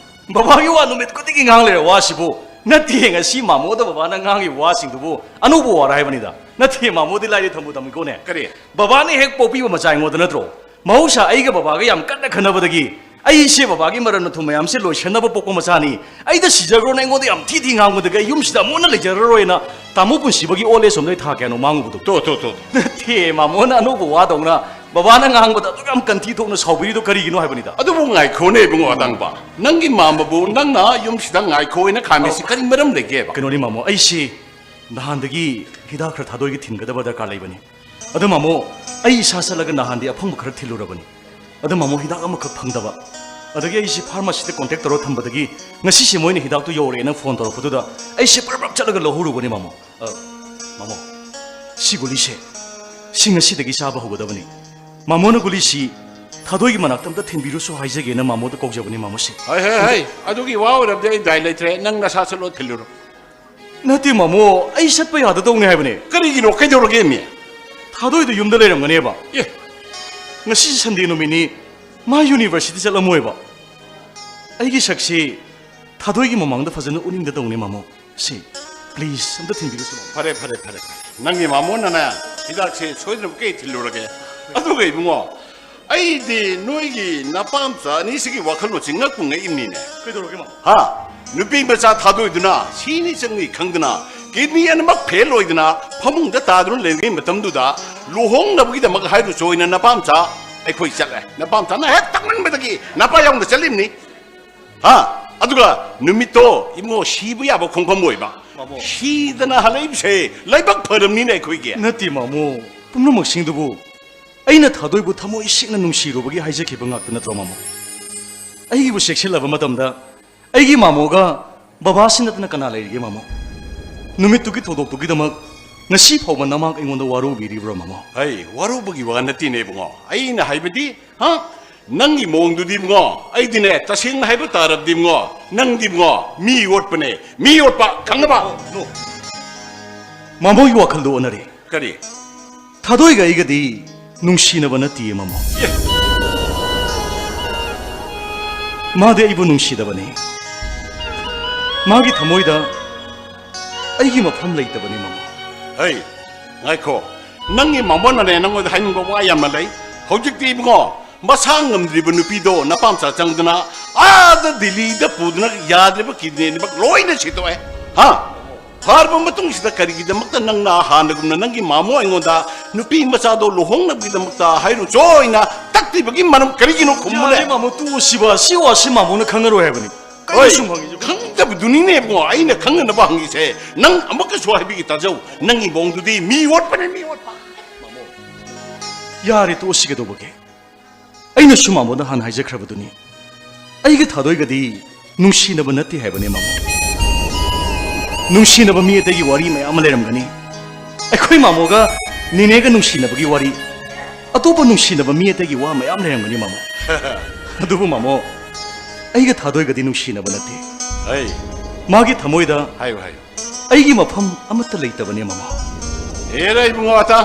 ꯕꯕꯥꯒꯤ ꯋꯥ ꯅꯨꯃꯤꯠ ꯈꯨꯗꯤꯡꯒꯤ ꯉꯥꯡ ꯂꯩꯔ ꯋꯥꯁꯤꯕꯨ꯫ ꯅꯠꯇꯦ, ꯉꯁꯤ ꯃꯥꯃꯣꯗ ꯕꯕꯥꯅ ꯉꯥꯡꯉꯤꯕ ꯋꯥꯁꯤꯡꯗꯨꯕꯨ ꯑꯅꯧꯕ ꯋꯥꯔ ꯍꯥꯏꯕꯅꯤꯗ꯫ ꯅꯠꯇꯦ, ꯃꯥꯃꯣꯗꯤ ꯂꯥꯏꯔꯤ ꯊꯝꯕꯨ ꯊꯝꯃꯤꯀꯣꯅꯦ꯫ ꯀꯔꯤ? ꯕꯕꯥꯅ ꯍꯦꯛ ꯄꯣꯛꯄꯤꯕ ꯃꯆꯥ ꯑꯩꯉꯣꯟꯗ ꯅꯠꯇ꯭ꯔꯣ? ꯃꯍꯧꯁꯥ ꯑꯩꯒ ꯕꯕꯥꯒ ꯌꯥꯝ ꯀꯟꯅ ꯈꯟꯅꯕꯗꯒꯤ ꯑꯩꯁꯦ ꯕꯕꯥꯒꯤ ꯃꯔꯟ ꯃꯊꯨꯝ ꯃꯌꯥꯝꯁꯦ ꯂꯣꯏꯁꯟꯅꯕ ꯄꯣꯛꯄ ꯃꯆꯥꯅꯤ, ꯑꯩꯗ ꯁꯤꯖꯈ꯭ꯔꯣꯅ ꯑꯩꯉꯣꯟꯗ ꯌꯥꯝ ꯊꯤ ꯊꯤ ꯉꯥꯡꯕꯗꯒꯤ ꯑꯩ ꯌꯨꯝꯁꯤꯗ ꯑꯃꯨꯛ ꯍꯟꯅ ꯂꯩꯖꯔꯔꯣꯏꯅ ꯇꯥꯃꯣ ꯄꯨꯟꯁꯤꯕꯒꯤ old age homeꯗ ꯑꯩ ꯊꯥ ꯀꯌꯥꯅꯣ ꯃꯥꯡꯉꯨꯕꯗꯣ꯫ ꯇꯣ, ꯇꯣ, ꯇꯣ꯫ ꯅꯠꯇꯦ, ꯃꯥꯃꯣꯅ ꯑꯅꯧꯕ ꯋꯥꯗꯧꯅ ꯕꯕꯥꯅ ꯉꯥꯡꯕꯗ ꯑꯗꯨꯛ ꯌꯥꯝ ꯀꯟꯊꯤ ꯊꯣꯛꯅ ꯁꯥꯎꯕꯤꯔꯤꯗꯣ ꯀꯔꯤꯒꯤꯅꯣ ꯍꯥꯏꯕꯅꯤꯗ꯫ ꯑꯗꯨꯕꯨ ꯉꯥꯏꯈꯣꯅꯦ ꯏꯕꯨꯡꯉꯣ ꯑꯇꯥꯡꯕ, ꯅꯪꯒꯤ ꯃꯥꯝꯃꯕꯨ ꯅꯪꯅ ꯌꯨꯝꯁꯤꯗ ꯉꯥꯏꯈꯣ ꯍꯥꯏꯅ ꯈꯥꯝꯃꯤꯁꯤ ꯀꯔꯤ ꯃꯔꯝ ꯂꯩꯒꯦꯕ? ꯀꯩꯅꯣꯅꯤ ꯃꯥꯃꯣ, ꯑꯩꯁꯤ ꯅꯍꯥꯟꯗꯒꯤ ꯍꯤꯗꯥꯛ ꯈꯔ ꯊꯥꯗꯣꯏꯒꯤ ꯊꯤꯟꯒꯗꯕ ꯗꯔꯀꯥꯔ ꯂꯩꯕꯅꯤ꯫ ꯑꯗꯣ ꯃꯥꯃꯣ, ꯑꯩ ꯏꯁꯥ ꯆꯠꯂꯒ ꯅꯍꯥꯟꯗꯤ ꯑꯐꯪꯕ ꯈꯔ ꯊꯤꯜꯂꯨꯔꯕꯅꯤ꯫ ꯑꯗꯣ ꯃꯥꯃꯣ, ꯍꯤꯗꯥꯛ ꯑꯃꯈꯛ ꯐꯪꯗꯕ꯫ ꯑꯗꯒꯤ ꯑꯩꯁꯤ pharmacyꯗ contact ꯇꯧꯔ ꯊꯝꯕꯗꯒꯤ ꯉꯁꯤꯁꯦ ꯃꯣꯏꯅ ꯍꯤꯗꯥꯛꯇꯨ ꯌꯧꯔꯛꯑꯦꯅ phone ꯇꯧꯔꯛꯄꯗꯨꯗ ꯑꯩꯁꯦ ꯄ꯭ꯔꯞ ꯄ꯭ꯔꯞ ꯆꯠꯂꯒ ꯂꯧꯍꯧꯔꯨꯕꯅꯤ ꯃꯥꯃꯣ꯫ ꯑ, ꯃꯥꯃꯣ, ꯁꯤ ꯒꯨꯂꯤꯁꯦ, ꯁꯤ ꯉꯁꯤꯗꯒꯤ ꯆꯥꯕ ꯍꯧꯒꯗꯕꯅꯤ꯫ ꯃꯥꯃꯣꯅ ꯒꯨꯂꯤꯁꯤ ꯊꯥꯗꯣꯏꯒꯤ ꯃꯅꯥꯛꯇ ꯑꯝꯇ ꯊꯤꯟꯕꯤꯔꯨꯁꯨ ꯍꯥꯏꯖꯒꯦꯅ ꯃꯥꯃꯣꯗ ꯀꯧꯖꯕꯅꯤ ꯃꯥꯃꯣꯁꯦ꯫ ꯍꯩ, ꯍꯩ, ꯍꯩ, ꯑꯗꯨꯒꯤ ꯋꯥ ꯑꯣꯏꯔꯕꯗꯤ ꯑꯩ ꯗꯥꯏ ꯂꯩꯇ꯭ꯔꯦ, ꯅꯪ ꯅꯁꯥ ꯆꯠꯂꯣ ꯊꯤꯜꯂꯨꯔꯣ꯫ ꯅꯠꯇꯦ ꯃꯥꯃꯣ, ꯑꯩ ꯆꯠꯄ ꯌꯥꯗꯗꯧꯅꯦ ꯍꯥꯏꯕꯅꯦ꯫ ꯀꯔꯤꯒꯤꯅꯣ? ꯀꯩꯗꯧꯔꯒꯦ ꯃꯤ? ꯊꯥꯗꯣꯏꯗꯣ ꯌꯨꯝꯗ ꯂꯩꯔꯝꯒꯅꯦꯕ꯫ ꯑꯦ꯫ ꯉꯁꯤ Sunday ꯅꯨꯃꯤꯠꯅꯤ, ꯃꯥ university ꯆꯠꯂꯝꯃꯣꯏꯕ꯫ ꯑꯩꯒꯤ ꯁꯛꯁꯤ ꯊꯥꯗꯣꯏꯒꯤ ꯃꯃꯥꯡꯗ ꯐꯖꯅ ꯎꯠꯅꯤꯡꯗ ꯇꯧꯅꯦ ꯃꯥꯃꯣ꯫ ꯁꯤ, please, ꯑꯝꯇ ꯊꯤꯟꯕꯤꯔꯨꯁꯤ ꯃꯥꯃꯣ꯫ ꯐꯔꯦ, ꯐꯔꯦ, ꯐꯔꯦ, ꯐꯔꯦ꯫ ꯅꯪꯒꯤ ꯃꯥꯃꯣꯅꯅꯦ ꯍꯤꯗꯥꯛꯁꯦ ꯁꯣꯏꯗꯅꯃꯛꯀꯤ ꯊꯤꯜꯂꯨꯔꯒꯦ꯫ ꯑꯗꯨꯒ ꯏꯕꯨꯡꯉꯣ, ꯑꯩꯗꯤ ꯅꯣꯏꯒꯤ ꯅꯄꯥꯝꯆꯥ ꯑꯅꯤꯁꯤꯒꯤ ꯋꯥꯈꯜꯂꯣꯟꯁꯤ ꯉꯛꯄꯨ ꯉꯛꯏꯝꯅꯤꯅꯦ꯫ ꯀꯩꯗꯧꯔꯒꯦ ꯃꯥꯃꯣ? ꯍꯥ? ꯅꯨꯄꯤ ꯃꯆꯥ ꯊꯥꯗꯣꯏꯗꯨꯅ ꯁꯤꯅꯤ ꯆꯪꯅꯤ ꯈꯪꯗꯅ ꯀꯤꯗꯅꯤ ꯑꯅꯤꯃꯛ ꯐꯦꯜ ꯑꯣꯏꯗꯅ ꯐꯃꯨꯡꯗ ꯇꯥꯗꯨꯅ ꯂꯩꯔꯤꯉꯩ ꯃꯇꯝꯗꯨꯗ ꯂꯨꯍꯣꯡꯅꯕꯒꯤꯗꯃꯛ ꯍꯥꯏꯔꯨ ꯆꯣꯏꯅ ꯅꯄꯥꯝꯆꯥ ꯑꯩꯈꯣꯏ ꯆꯠꯂꯦ꯫ ꯅꯄꯥꯝꯆꯥꯅ ꯍꯦꯛ ꯇꯛꯃꯟꯕꯗꯒꯤ ꯅꯄꯥ ꯌꯥꯎꯅ ꯆꯠꯂꯤꯕꯅꯤ꯫ ꯍꯥ? ꯑꯗꯨꯒ ꯅꯨꯃꯤꯠꯇꯣ ꯏꯕꯨꯡꯉꯣ ꯁꯤꯕ ꯌꯥꯕ ꯈꯣꯡꯐꯝ ꯑꯣꯏꯕ꯫ ꯃꯥꯃꯣ꯫ ꯁꯤꯗꯅ ꯍꯜꯂꯛꯏꯕꯁꯦ ꯂꯥꯏꯕꯛ ꯐꯔꯕꯅꯤꯅꯦ ꯑꯩꯈꯣꯏꯒꯤ꯫ ꯅꯠꯇꯦ ꯃꯥꯃꯣ, ꯄꯨꯝꯅꯃꯛꯁꯤꯡꯗꯨꯕꯨ ꯑꯩꯅ ꯊꯥꯗꯣꯏꯕꯨ ꯊꯃꯣꯏ ꯁꯦꯡꯅ ꯅꯨꯡꯁꯤꯔꯨꯕꯒꯤ ꯍꯥꯏꯖꯈꯤꯕ ꯉꯥꯛꯇ ꯅꯠꯇ꯭ꯔꯣ ꯃꯥꯃꯣ? ꯑꯩꯒꯤꯕꯨ ꯆꯦꯛꯁꯤꯜꯂꯕ ꯃꯇꯝꯗ ꯑꯩꯒꯤ ꯃꯥꯃꯣꯒ ꯕꯕꯥꯁꯤ ꯅꯠꯇꯅ ꯀꯅꯥ ꯂꯩꯔꯤꯒꯦ ꯃꯥꯃꯣ? ꯅꯨꯃꯤꯠꯇꯨꯒꯤ ꯊꯧꯗꯣꯛꯇꯨꯒꯤꯗꯃꯛ ꯉꯁꯤ ꯐꯥꯎꯕ ꯅꯃꯥꯛ ꯑꯩꯉꯣꯟꯗ ꯋꯥꯔꯧꯕꯤꯔꯤꯕ꯭ꯔꯣ ꯃꯥꯃꯣ? ꯍꯩ, ꯋꯥꯔꯧꯕꯒꯤ ꯋꯥ ꯅꯠꯇꯦꯅꯦ ꯏꯕꯨꯡꯉꯣ꯫ ꯑꯩꯅ ꯍꯥꯏꯕꯗꯤ, ꯍꯥ? ꯅꯪꯒꯤ ꯃꯑꯣꯡꯗꯨꯗꯤ ꯏꯕꯨꯡꯉꯣ, ꯑꯩꯗꯤꯅꯦ, ꯇꯁꯦꯡꯅ ꯍꯥꯏꯕ ꯇꯥꯔꯕꯗꯤ ꯏꯕꯨꯡꯉꯣ, ꯅꯪꯗꯤ ꯏꯕꯨꯡꯉꯣ, ꯃꯤ ꯑꯣꯠꯄꯅꯦ, ꯃꯤ ꯑꯣꯠꯄ, ꯈꯪꯉꯕ? ꯃꯥꯃꯣꯒꯤ ꯋꯥꯈꯜꯗꯣ ꯑꯣꯟꯅꯔꯦ꯫ ꯀꯔꯤ? ꯊꯥꯗꯣꯏꯒ ꯑꯩꯒꯗꯤ ꯅꯨꯡꯁꯤꯅꯕ ꯅꯠꯇꯤꯌꯦ ꯃꯥꯃꯣ꯫ ꯑꯦ꯫ ꯃꯥꯗꯤ ꯑꯩꯕꯨ ꯅꯨꯡꯁꯤꯗꯕꯅꯤ꯫ ꯃꯥꯒꯤ ꯊꯃꯣꯏꯗ ꯑꯩꯒꯤ ꯃꯐꯝ ꯂꯩꯇꯕꯅꯤ ꯃꯥꯃꯣ꯫ ꯍꯩ, ꯉꯥꯏꯈꯣ꯫ ꯅꯪꯒꯤ ꯃꯥꯃꯣꯅꯅꯦ ꯅꯪꯉꯣꯟꯗ ꯍꯥꯏꯅꯤꯡꯕ ꯋꯥ ꯌꯥꯝꯅ ꯂꯩ꯫ ꯍꯧꯖꯤꯛꯇꯤ ꯏꯕꯨꯡꯉꯣ, ꯃꯁꯥ ꯉꯝꯗ꯭ꯔꯤꯕ ꯅꯨꯄꯤꯗꯣ ꯅꯄꯥꯝꯆꯥ ꯆꯪꯗꯅ ꯑꯥꯗ ꯗꯤꯜꯂꯤꯗ ꯄꯨꯗꯨꯅ ꯌꯥꯗ꯭ꯔꯤꯕ ꯀꯤꯗꯅꯤ ꯑꯅꯤꯃꯛ ꯂꯣꯏꯅ ꯁꯤꯗꯣꯛꯑꯦ꯫ ꯍꯥ? ꯐꯔꯕ ꯃꯇꯨꯡꯁꯤꯗ ꯀꯔꯤꯒꯤꯗꯃꯛꯇ ꯅꯪꯅ ꯍꯥꯟꯅꯒꯨꯝꯅ ꯅꯪꯒꯤ ꯃꯥꯃꯣ ꯑꯩꯉꯣꯟꯗ ꯅꯨꯄꯤ ꯃꯆꯥꯗꯣ ꯂꯨꯍꯣꯡꯅꯕꯒꯤꯗꯃꯛꯇ ꯍꯥꯏꯔꯨ ꯆꯣꯏꯅ ꯇꯛꯂꯤꯕꯒꯤ ꯃꯔꯝ ꯀꯔꯤꯒꯤꯅꯣ ꯈꯨꯝꯃꯨꯅꯦ? ꯌꯥꯔꯦ ꯃꯥꯃꯣ, ꯇꯣꯛꯑꯣ ꯁꯤꯕ, ꯁꯤ ꯋꯥꯁꯤ ꯃꯥꯃꯣꯅ ꯈꯪꯉꯔꯣꯏ ꯍꯥꯏꯕꯅꯤ꯫ ꯀꯩꯅꯣ ꯍꯣꯏ, ꯁꯨꯝ ꯍꯪꯉꯤꯁꯤꯕꯣ? ꯈꯪꯗꯕꯗꯨꯅꯤꯅꯦ ꯏꯕꯨꯡꯉꯣ, ꯑꯩꯅ ꯈꯪꯅꯅꯕ ꯍꯪꯉꯤꯁꯦ꯫ ꯅꯪ ꯑꯃꯨꯛꯀꯁꯨ ꯍꯥꯏꯕꯤꯒꯦ ꯇꯥꯖꯧ, ꯅꯪꯒꯤ ꯃꯑꯣꯡꯗꯨꯗꯤ ꯃꯤ ꯑꯣꯠꯄꯅꯦ, ꯃꯤ ꯑꯣꯠꯄ꯫ ꯌꯥꯔꯦ, ꯇꯣꯛꯑꯁꯤ ꯀꯩꯗꯧꯕꯒꯦ? ꯑꯩꯅꯁꯨ ꯃꯥꯃꯣꯗ ꯍꯥꯟꯅ ꯍꯥꯏꯖꯈ꯭ꯔꯕꯗꯨꯅꯤ, ꯑꯩꯒ ꯊꯥꯗꯣꯏꯒꯗꯤ ꯅꯨꯡꯁꯤꯅꯕ ꯅꯠꯇꯦ ꯍꯥꯏꯕꯅꯦ ꯃꯥꯃꯣ꯫ ꯅꯨꯡꯁꯤꯅꯕ ꯃꯤ ꯑꯇꯩꯒꯤ ꯋꯥꯔꯤ ꯃꯌꯥꯝ ꯑꯃ ꯂꯩꯔꯝꯒꯅꯤ꯫ ꯑꯩꯈꯣꯏ ꯃꯥꯃꯣꯒ ꯅꯤꯅꯦꯒ ꯅꯨꯡꯁꯤꯅꯕꯒꯤ ꯋꯥꯔꯤ, ꯑꯇꯣꯞꯄ ꯅꯨꯡꯁꯤꯅꯕ ꯃꯤ ꯑꯇꯩꯒꯤ ꯋꯥ ꯃꯌꯥꯝ ꯂꯩꯔꯝꯒꯅꯤ ꯃꯥꯃꯣ꯫ ꯑꯗꯨꯕꯨ ꯃꯥꯃꯣ, ꯑꯩꯒ ꯊꯥꯗꯣꯏꯒꯗꯤ ꯅꯨꯡꯁꯤꯅꯕ ꯅꯠꯇꯦ꯫ ꯍꯩ꯫ ꯃꯥꯒꯤ ꯊꯃꯣꯏꯗ ꯍꯥꯏꯌꯨ, ꯍꯥꯏꯌꯨ꯫ ꯑꯩꯒꯤ ꯃꯐꯝ ꯑꯃꯠꯇ ꯂꯩꯇꯕꯅꯦ ꯃꯥꯃꯣ꯫ ꯍꯦꯔꯥ ꯏꯕꯨꯡꯉꯣ ꯑꯇꯥ,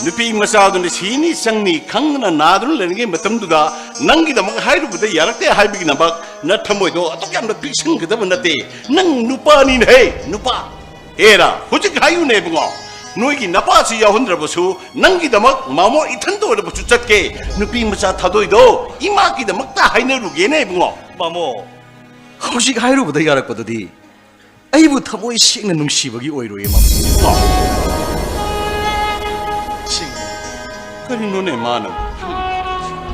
ꯅꯨꯄꯤ ꯃꯆꯥꯗꯨꯅ ꯁꯤꯅꯤ ꯆꯪꯅꯤ ꯈꯪꯗꯅ ꯅꯥꯗꯨꯅ ꯂꯩꯔꯤꯉꯩ ꯃꯇꯝꯗꯨꯗ ꯅꯪꯒꯤꯗꯃꯛ ꯍꯥꯏꯔꯨꯕꯗ ꯌꯥꯔꯛꯇꯦ ꯍꯥꯏꯕꯒꯤꯗꯃꯛ ꯅꯊꯃꯣꯏꯗꯣ ꯑꯗꯨꯛ ꯌꯥꯝꯅ ꯄꯤꯛꯁꯤꯟꯒꯗꯕ ꯅꯠꯇꯦ꯫ ꯅꯪ ꯅꯨꯄꯥꯅꯤꯅꯦꯍꯦ, ꯅꯨꯄꯥ꯫ ꯍꯦꯔꯥ, ꯍꯧꯖꯤꯛ ꯍꯥꯏꯌꯨꯅꯦ ꯏꯕꯨꯡꯉꯣ, ꯅꯣꯏꯒꯤ ꯅꯄꯥꯁꯤ ꯌꯥꯎꯍꯟꯗ꯭ꯔꯕꯁꯨ ꯅꯪꯒꯤꯗꯃꯛ ꯃꯥꯃꯣ ꯏꯊꯟꯇ ꯑꯣꯏꯔꯕꯁꯨ ꯆꯠꯀꯦ꯫ ꯅꯨꯄꯤ ꯃꯆꯥ ꯊꯥꯗꯣꯏꯗꯣ ꯏꯃꯥꯒꯤꯗꯃꯛꯇ ꯍꯥꯏꯅꯔꯨꯒꯦꯅꯦ ꯏꯕꯨꯡꯉꯣ꯫ ꯃꯥꯃꯣ, ꯍꯧꯖꯤꯛ ꯍꯥꯏꯔꯨꯕꯗ ꯌꯥꯔꯛꯄꯗꯨꯗꯤ ꯑꯩꯕꯨ ꯊꯃꯣꯏ ꯁꯦꯡꯅ ꯅꯨꯡꯁꯤꯕꯒꯤ ꯑꯣꯏꯔꯣꯏꯌꯦ, ꯃꯃꯣ꯫ ꯁꯤ ꯀꯔꯤꯅꯣꯅꯦ ꯃꯥꯅ?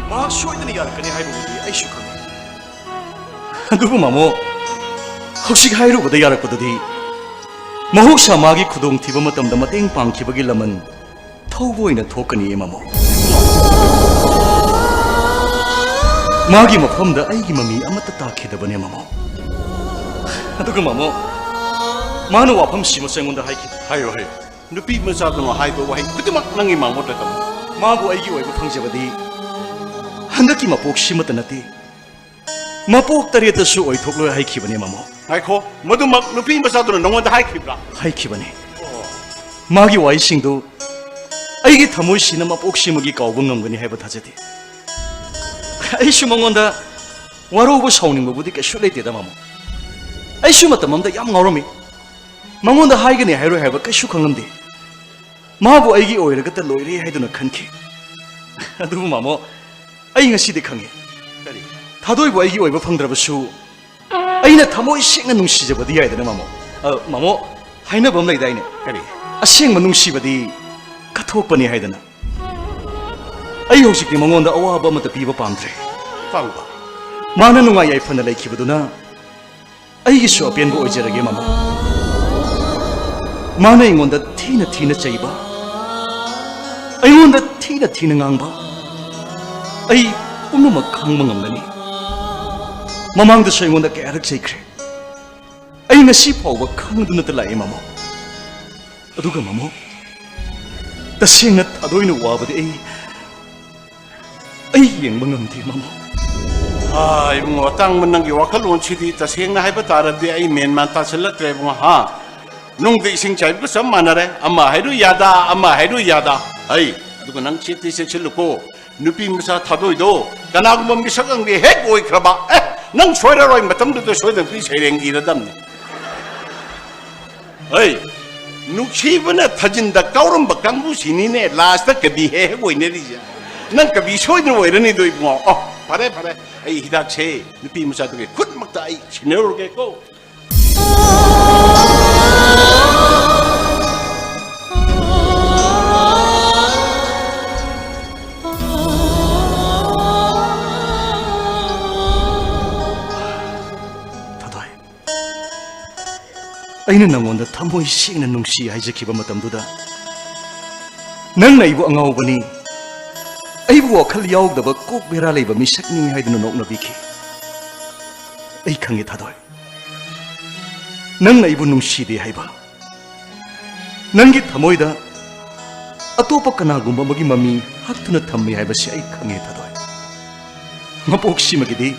ꯃꯍꯥꯛ ꯁꯣꯏꯗꯅ ꯌꯥꯔꯛꯀꯅꯤ ꯍꯥꯏꯕꯕꯨꯗꯤ ꯑꯩꯁꯨ ꯈꯪꯏ꯫ ꯑꯗꯨꯕꯨ ꯃꯃꯣ, ꯍꯧꯖꯤꯛ ꯍꯥꯏꯔꯨꯕꯗ ꯌꯥꯔꯛꯄꯗꯗꯤ ꯃꯍꯧꯁꯥ ꯃꯥꯒꯤ ꯈꯨꯗꯣꯡꯊꯤꯕ ꯃꯇꯝꯗ ꯃꯇꯦꯡ ꯄꯥꯡꯈꯤꯕꯒꯤ ꯂꯃꯟ ꯊꯧꯕ ꯑꯣꯏꯅ ꯊꯣꯛꯀꯅꯤꯌꯦ, ꯃꯃꯣ꯫ ꯃꯥꯒꯤ ꯃꯐꯝꯗ ꯑꯩꯒꯤ ꯃꯃꯤ ꯑꯃꯠꯇ ꯇꯥꯈꯤꯗꯕꯅꯦ, ꯃꯃꯣ꯫ ꯑꯗꯨꯒ ꯃꯃꯣ, ꯃꯥꯅ ꯋꯥꯐꯝꯁꯤꯃꯁꯨ ꯑꯩꯉꯣꯟꯗ ꯍꯥꯏꯈꯤ꯫ ꯍꯥꯏꯌꯨ, ꯍꯥꯏꯌꯨ꯫ ꯅꯨꯄꯤ ꯃꯆꯥꯗꯨꯅ ꯍꯥꯏꯕ ꯋꯥꯍꯩ ꯈꯨꯗꯤꯡꯃꯛ ꯅꯪꯒꯤ ꯃꯥꯡꯑꯣꯠꯇ ꯇꯝꯃꯨ꯫ ꯃꯥꯕꯨ ꯑꯩꯒꯤ ꯑꯣꯏꯕ ꯐꯪꯖꯕꯗꯤ ꯍꯟꯗꯛꯀꯤ ꯃꯄꯣꯛꯁꯤꯃꯠꯇ ꯅꯠꯇꯦ, ꯃꯄꯣꯛ ꯇꯔꯦꯠꯇꯁꯨ ꯑꯣꯏꯊꯣꯛꯂꯣꯏ ꯍꯥꯏꯈꯤꯕꯅꯦ, ꯃꯃꯣ꯫ ꯉꯥꯏꯈꯣ, ꯃꯗꯨꯃꯛ ꯅꯨꯄꯤ ꯃꯆꯥꯗꯨꯅ ꯅꯉꯣꯟꯗ ꯍꯥꯏꯈꯤꯕ꯭ꯔꯥ? ꯍꯥꯏꯈꯤꯕꯅꯦ꯫ ꯃꯥꯒꯤ ꯋꯥꯍꯩꯁꯤꯡꯗꯨ ꯑꯩꯒꯤ ꯊꯃꯣꯏꯁꯤꯅ ꯃꯄꯣꯛꯁꯤꯃꯒꯤ ꯀꯥꯎꯕ ꯉꯝꯒꯅꯤ ꯍꯥꯏꯕ ꯊꯥꯖꯗꯦ꯫ ꯑꯩꯁꯨ ꯃꯉꯣꯟꯗ ꯋꯥꯔꯧꯕ ꯁꯥꯎꯅꯤꯡꯕꯕꯨꯗꯤ ꯀꯩꯁꯨ ꯂꯩꯇꯦꯗ, ꯃꯃꯣ꯫ ꯑꯩꯁꯨ ꯃꯇꯝ ꯑꯃꯗ ꯌꯥꯝ ꯉꯥꯎꯔꯝꯃꯤ꯫ ꯃꯉꯣꯟꯗ ꯍꯥꯏꯒꯅꯤ ꯍꯥꯏꯔꯣꯏ ꯍꯥꯏꯕ ꯀꯩꯁꯨ ꯈꯪꯂꯝꯗꯦ꯫ ꯃꯥꯕꯨ ꯑꯩꯒꯤ ꯑꯣꯏꯔꯒꯇ ꯂꯣꯏꯔꯦ ꯍꯥꯏꯗꯨꯅ ꯈꯟꯈꯤ꯫ ꯑꯗꯨꯕꯨ ꯃꯃꯣ, ꯑꯩ ꯉꯁꯤꯗꯤ ꯈꯪꯉꯤ꯫ ꯀꯔꯤ? ꯊꯥꯗꯣꯏꯕꯨ ꯑꯩꯒꯤ ꯑꯣꯏꯕ ꯐꯪꯗ꯭ꯔꯕꯁꯨ, ꯑꯩꯅ ꯊꯃꯣꯏ ꯁꯦꯡꯅ ꯅꯨꯡꯁꯤꯖꯕꯗꯤ ꯌꯥꯏꯗꯅ, ꯃꯃꯣ꯫ ꯑ, ꯃꯃꯣ, ꯍꯥꯏꯅꯕ ꯑꯃ ꯂꯩꯗꯥꯏꯅꯦ? ꯀꯔꯤ? ꯑꯁꯦꯡꯕ ꯅꯨꯡꯁꯤꯕꯗꯤ ꯀꯠꯊꯣꯛꯄꯅꯤ ꯍꯥꯏꯗꯅ꯫ ꯑꯩ ꯍꯧꯖꯤꯛꯇꯤ ꯃꯉꯣꯟꯗ ꯑꯋꯥꯕ ꯑꯃꯠꯇ ꯄꯤꯕ ꯄꯥꯝꯗ꯭ꯔꯦ꯫ ꯄꯥꯝꯕ? ꯃꯥꯅ ꯅꯨꯡꯉꯥꯏ ꯌꯥꯏꯐꯅ ꯂꯩꯈꯤꯕꯗꯨꯅ ꯑꯩꯒꯤꯁꯨ ꯑꯄꯦꯟꯕ ꯑꯣꯏꯖꯔꯒꯦ, ꯃꯃꯣ꯫ ꯃꯥꯅ ꯑꯩꯉꯣꯟꯗ ꯊꯤꯅ ꯊꯤꯅ ꯆꯩꯕ, ꯑꯩꯉꯣꯟꯗ ꯊꯤꯅ ꯊꯤꯅ ꯉꯥꯡꯕ, ꯑꯩ ꯄꯨꯝꯅꯃꯛ ꯈꯥꯡꯕ ꯉꯝꯒꯅꯤ꯫ ꯃꯃꯥꯡꯗꯁꯨ ꯑꯩꯉꯣꯟꯗ ꯀꯌꯥꯔꯛ ꯆꯩꯈ꯭ꯔꯦ꯫ ꯑꯩ ꯉꯁꯤ ꯐꯥꯎꯕ ꯈꯪꯗꯨꯅꯇ ꯂꯥꯛꯏ, ꯃꯃꯣ꯫ ꯑꯗꯨꯒ ꯃꯃꯣ, ꯇꯁꯦꯡꯅ ꯊꯥꯗꯣꯏꯅ ꯋꯥꯕꯗꯤ ꯑꯩ, ꯑꯩ ꯌꯦꯡꯕ ꯉꯝꯗꯦ, ꯃꯃꯣ꯫ ꯑꯥ, ꯏꯕꯨꯡꯉꯣ, ꯑꯇꯥꯡꯕ, ꯅꯪꯒꯤ ꯋꯥꯈꯜꯂꯣꯟꯁꯤꯗꯤ ꯇꯁꯦꯡꯅ ꯍꯥꯏꯕ ꯇꯥꯔꯗꯤ ꯑꯩ ꯃꯦꯟ ꯃꯥꯟ ꯇꯥꯁꯤꯜꯂꯛꯇ꯭ꯔꯦ, ꯏꯕꯨꯡꯉꯣ, ꯍꯥ? ꯅꯨꯡꯗ ꯏꯁꯤꯡ ꯆꯥꯏꯕꯒ ꯆꯞ ꯃꯥꯟꯅꯔꯦ꯫ ꯑꯃ ꯍꯥꯏꯔꯨ ꯌꯥꯗ, ꯑꯃ ꯍꯥꯏꯔꯨ ꯌꯥꯗ꯫ ꯑꯩ, ꯑꯗꯨꯒ ꯅꯪ ꯆꯦꯠꯇꯤ ꯆꯦꯛꯁꯤꯜꯂꯨꯀꯣ꯫ ꯅꯨꯄꯤ ꯃꯆꯥ ꯊꯥꯗꯣꯏꯗꯣ ꯀꯅꯥꯒꯨꯝꯕ ꯃꯤꯁꯛ ꯑꯃꯒꯤ ꯍꯦꯛ ꯑꯣꯏꯈ꯭ꯔꯕ, ꯑꯦ, ꯅꯪ ꯁꯣꯏꯔꯔꯣꯏ, ꯃꯇꯝꯗꯨꯗ ꯁꯣꯏꯗꯅ ꯅꯨꯄꯤ ꯁꯩꯔꯦꯡ ꯏꯔꯗꯝꯅꯤ꯫ ꯑꯩ, ꯅꯨꯡꯁꯤꯕꯅ ꯊꯥꯖꯤꯟꯗ ꯀꯥꯎꯔꯝꯕ ꯀꯥꯡꯕꯨꯁꯤꯅꯤꯅꯦ ꯂꯥꯁꯇ ꯀꯕꯤ ꯍꯦꯛ ꯍꯦꯛ ꯑꯣꯏꯅꯔꯤꯁꯦ꯫ ꯅꯪ ꯀꯕꯤ ꯁꯣꯏꯗꯅ ꯑꯣꯏꯔꯅꯤꯗꯣ, ꯏꯕꯨꯡꯉꯣ꯫ ꯑꯣ, ꯐꯔꯦ, ꯐꯔꯦ, ꯑꯩ ꯍꯤꯗꯥꯛꯁꯦ ꯅꯨꯄꯤ ꯃꯆꯥꯗꯨꯒꯤ ꯈꯨꯠꯃꯛꯇ ꯑꯩ ꯁꯤꯟꯅꯔꯨꯔꯒꯦꯀꯣ꯫ ꯑꯩꯅ ꯅꯉꯣꯟꯗ ꯊꯃꯣꯏ ꯁꯦꯡꯅ ꯅꯨꯡꯁꯤ ꯍꯥꯏꯖꯈꯤꯕ ꯃꯇꯝꯗꯨꯗ, ꯅꯪꯅ ꯑꯩꯕꯨ ꯑꯉꯥꯎꯕꯅꯤ, ꯑꯩꯕꯨ ꯋꯥꯈꯜ ꯌꯥꯎꯗꯕ ꯀꯣꯛ ꯕꯦꯔꯥ ꯂꯩꯕ ꯃꯤꯁꯛꯅꯤ ꯍꯥꯏꯗꯨꯅ ꯅꯣꯛꯅꯕꯤꯈꯤ꯫ ꯑꯩ ꯈꯪꯉꯦ, ꯊꯥꯗꯣꯏ, ꯅꯪꯅ ꯑꯩꯕꯨ ꯅꯨꯡꯁꯤꯗꯦ ꯍꯥꯏꯕ꯫ ꯅꯪꯒꯤ ꯊꯃꯣꯏꯗ ꯑꯇꯣꯞꯄ ꯀꯅꯥꯒꯨꯝꯕ ꯑꯃꯒꯤ ꯃꯃꯤ ꯍꯛꯇꯨꯅ ꯊꯝꯃꯤ ꯍꯥꯏꯕꯁꯤ ꯑꯩ ꯈꯪꯉꯦ, ꯊꯥꯗꯣꯏ꯫ ꯃꯄꯣꯛꯁꯤꯃꯒꯤꯗꯤ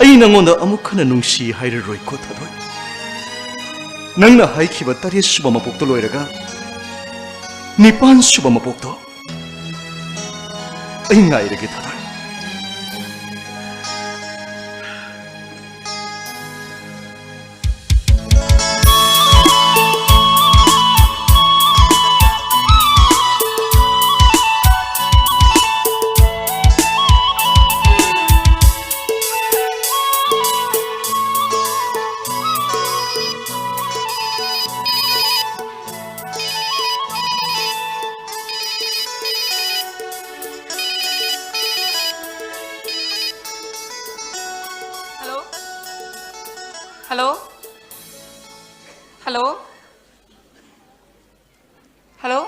ꯑꯩ ꯅꯉꯣꯟꯗ ꯑꯃꯨꯛ ꯍꯟꯅ ꯅꯨꯡꯁꯤ ꯍꯥꯏꯔꯔꯣꯏꯀꯣ, ꯊꯥꯗꯣꯏ꯫ ꯅꯪꯅ ꯍꯥꯏꯈꯤꯕ ꯇꯔꯦꯠ ꯁꯨꯕ ꯃꯄꯣꯛꯇꯣ ꯂꯣꯏꯔꯒ ꯅꯤꯄꯥꯟ ꯁꯨꯕ ꯃꯄꯣꯛꯇꯣ ꯑꯩ ꯉꯥꯏꯔꯒꯦ, ꯊꯥꯗꯣꯏ꯫ Hello? Hello? Hello? Hello?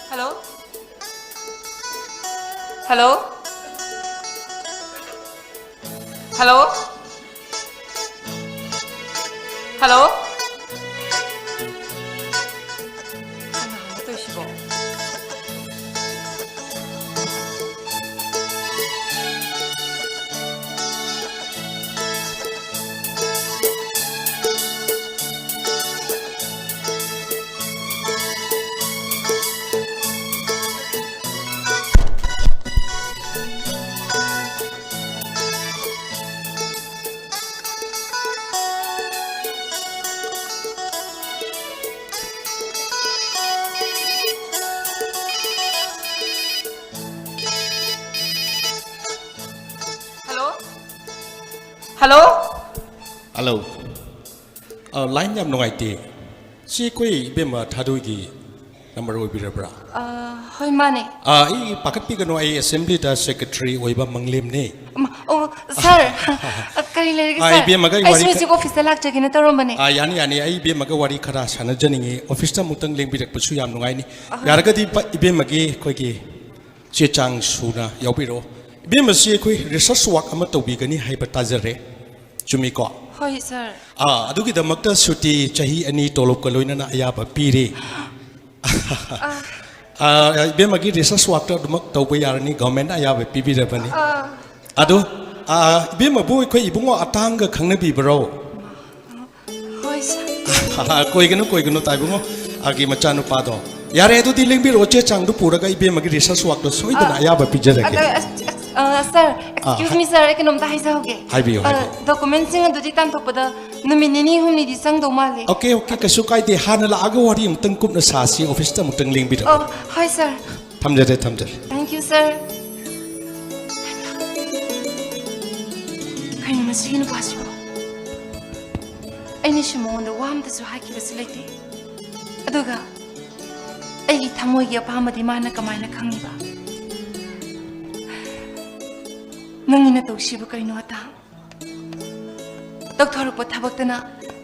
Hello? Hello? Hello? Hello? ꯀꯅꯥꯅꯣ ꯇꯧꯔꯤꯁꯤꯕꯣ? ꯍꯜꯂꯣ꯫ ꯍꯜꯂꯣ꯫ ꯑ, ꯂꯥꯏꯟ ꯌꯥꯝ ꯅꯨꯡꯉꯥꯏꯇꯦ꯫ ꯁꯤ ꯑꯩꯈꯣꯏ ꯏꯕꯦꯝꯃ ꯊꯥꯗꯣꯏꯒꯤ ꯅꯝꯕꯔ ꯑꯣꯏꯕꯤꯔꯕ꯭ꯔꯥ? ꯑ, ꯍꯣꯏ, ꯃꯥꯅꯦ꯫ ꯑ, ꯑꯩ ꯄꯥꯈꯠꯄꯤꯒꯅꯨ, ꯑꯩ ꯑꯦꯁꯦꯝꯕ꯭ꯂꯤꯗ ꯁꯦꯀ꯭ꯔꯦꯇꯔꯤ ꯑꯣꯏꯕ ꯃꯪꯂꯦꯝꯅꯦ꯫ ꯑꯃ, ꯑꯣ, ꯁꯥꯔ꯫ ꯑ, ꯀꯔꯤ ꯂꯩꯔꯒꯦ, ꯑ, ꯁꯥꯔ? ꯏꯕꯦꯝꯃꯒ ꯑꯩꯁꯨ ꯋꯥꯔꯤ ꯍꯧꯖꯤꯛ ꯈ-, ꯑꯣꯐꯤꯁꯇ ꯂꯥꯛꯆꯒꯦꯅ ꯇꯧꯔꯝꯕꯅꯦ꯫ ꯑ, ꯌꯥꯅꯤ, ꯌꯥꯅꯤ꯫ ꯑꯩ ꯏꯕꯦꯝꯃꯒ ꯋꯥꯔꯤ ꯈꯔ ꯁꯥꯟꯅꯖꯅꯤꯡꯉꯤ꯫ ꯑꯣꯐꯤꯁꯇ ꯑꯃꯨꯛꯇꯪ ꯂꯦꯡꯕꯤꯔꯛꯄꯁꯨ ꯌꯥꯝ ꯅꯨꯡꯉꯥꯏꯅꯤ꯫ ꯑꯍꯣꯏ꯫ ꯌꯥꯔꯒꯗꯤ ꯄ-, ꯏꯕꯦꯝꯃꯒꯤ ꯑꯩꯈꯣꯏꯒꯤ ꯆꯦ ꯆꯥꯡ ꯁꯨꯅ ꯌꯥꯎꯕꯤꯔꯛꯑꯣ꯫ ꯏꯕꯦꯝꯃꯁꯤ ꯑꯩꯈꯣꯏ ꯔꯤꯁꯔꯁ ꯋꯥꯔꯛ ꯑꯃ ꯇꯧꯕꯤꯒꯅꯤ ꯍꯥꯏꯕ ꯇꯥꯖꯔꯦ꯫ ꯆꯨꯝꯃꯤꯀꯣ? ꯍꯣꯏ, ꯁꯥꯔ꯫ ꯑꯥ, ꯑꯗꯨꯒꯤꯗꯃꯛꯇ ꯁꯨꯇꯤ ꯆꯍꯤ ꯑꯅꯤ ꯇꯣꯂꯣꯞꯀ ꯂꯣꯏꯅꯅ ꯑꯌꯥꯕ ꯄꯤꯔꯤ꯫ ꯑꯥ, ꯏꯕꯦꯝꯃꯒꯤ ꯔꯤꯁꯔꯁ ꯋꯥꯔꯛꯇ ꯑꯗꯨꯃꯛ ꯇꯧꯕ ꯌꯥꯔꯅꯤ, ꯒꯚꯔꯟꯃꯦꯟꯠꯅ ꯑꯌꯥꯕ ꯄꯤꯕꯤꯔꯕꯅꯤ꯫ ꯑꯥ꯫ ꯑꯗꯣ, ꯑꯥ, ꯏꯕꯦꯝꯃꯕꯨ ꯑꯩꯈꯣꯏ ꯏꯕꯨꯡꯉꯣ ꯑꯇꯥꯡꯒ ꯈꯪꯅꯕꯤꯕ꯭ꯔꯣ? ꯍꯣꯏ, ꯁꯥꯔ꯫ ꯀꯣꯏꯒꯅꯨ, ꯀꯣꯏꯒꯅꯨ, ꯇꯥꯏꯕꯨꯡꯉꯣ꯫ ꯑꯥꯒꯤ ꯃꯆꯥꯅꯨꯄꯥꯗꯣ꯫ ꯌꯥꯔꯦ, ꯑꯗꯨꯗꯤ ꯂꯦꯡꯕꯤꯔꯛꯑꯣ, ꯆꯦ ꯆꯥꯡꯗꯨ ꯄꯨꯔꯒ ꯏꯕꯦꯝꯃꯒꯤ ꯔꯤꯁꯔꯁ ꯋꯥꯔꯛꯇꯣ ꯁꯣꯏꯗꯅ ꯑ, ꯑꯌꯥꯕ ꯄꯤꯖꯔꯒꯦ꯫ ꯑ, ꯑ, ꯑ, ꯁꯥꯔ, ꯑ, excuse me, ꯁꯥꯔ, ꯑꯩ ꯀꯩꯅꯣꯝꯇ ꯍꯥꯏꯖꯍꯧꯒꯦ꯫ ꯍꯥꯏꯕꯤꯌꯨ, ꯑ, ꯍꯥꯏꯕꯤꯌꯨ꯫ ꯗꯣꯀꯨꯃꯦꯟꯁꯤꯡ ꯑꯗꯨꯗꯤ ꯇꯥꯟꯊꯣꯛꯄꯗ ꯅꯨꯃꯤꯠ ꯅꯤꯅꯤ ꯍꯨꯝꯅꯤꯗꯤ ꯆꯪꯗꯧ ꯃꯥꯜꯂꯦ꯫ ꯑꯣꯀꯦ, ꯑꯣꯀꯦ, ꯀꯩꯁꯨ ꯀꯥꯏꯗꯦ꯫ ꯍꯥꯟꯅ ꯂꯥꯛꯑꯒ ꯋꯥꯔꯤ ꯑꯃꯨꯛꯇꯪ ꯀꯨꯞꯅ ꯁꯥꯁꯤ, ꯑꯣꯐꯤꯁꯇ ꯑꯃꯨꯛꯇꯪ ꯂꯦꯡꯕꯤꯔꯛꯑꯣ꯫ ꯑ, ꯍꯣꯏ, ꯁꯥꯔ꯫ ꯊꯝꯖꯔꯦ, ꯊꯝꯖꯔꯦ꯫ Thank you, sir. ꯀꯩꯅꯣ ꯃꯁꯤꯒꯤ ꯅꯨꯄꯥꯁꯤꯕꯣ? ꯑꯩꯅꯁꯨ ꯃꯉꯣꯟꯗ ꯋꯥ ꯑꯝꯇꯁꯨ ꯍꯥꯏꯈꯤꯕꯁꯨ ꯂꯩꯇꯦ꯫ ꯑꯗꯨꯒ ꯑꯩꯒꯤ ꯊꯃꯣꯏꯒꯤ ꯑꯄꯥꯝꯕꯗꯤ ꯃꯥꯅ ꯀꯃꯥꯏꯅ ꯈꯪꯉꯤꯕ? ꯅꯪꯒꯤ ꯅꯇꯧꯁꯤꯕꯨ ꯀꯩꯅꯣ, ꯑꯇꯥ? ꯇꯧꯊꯣꯔꯛꯄ ꯊꯕꯛꯇꯅ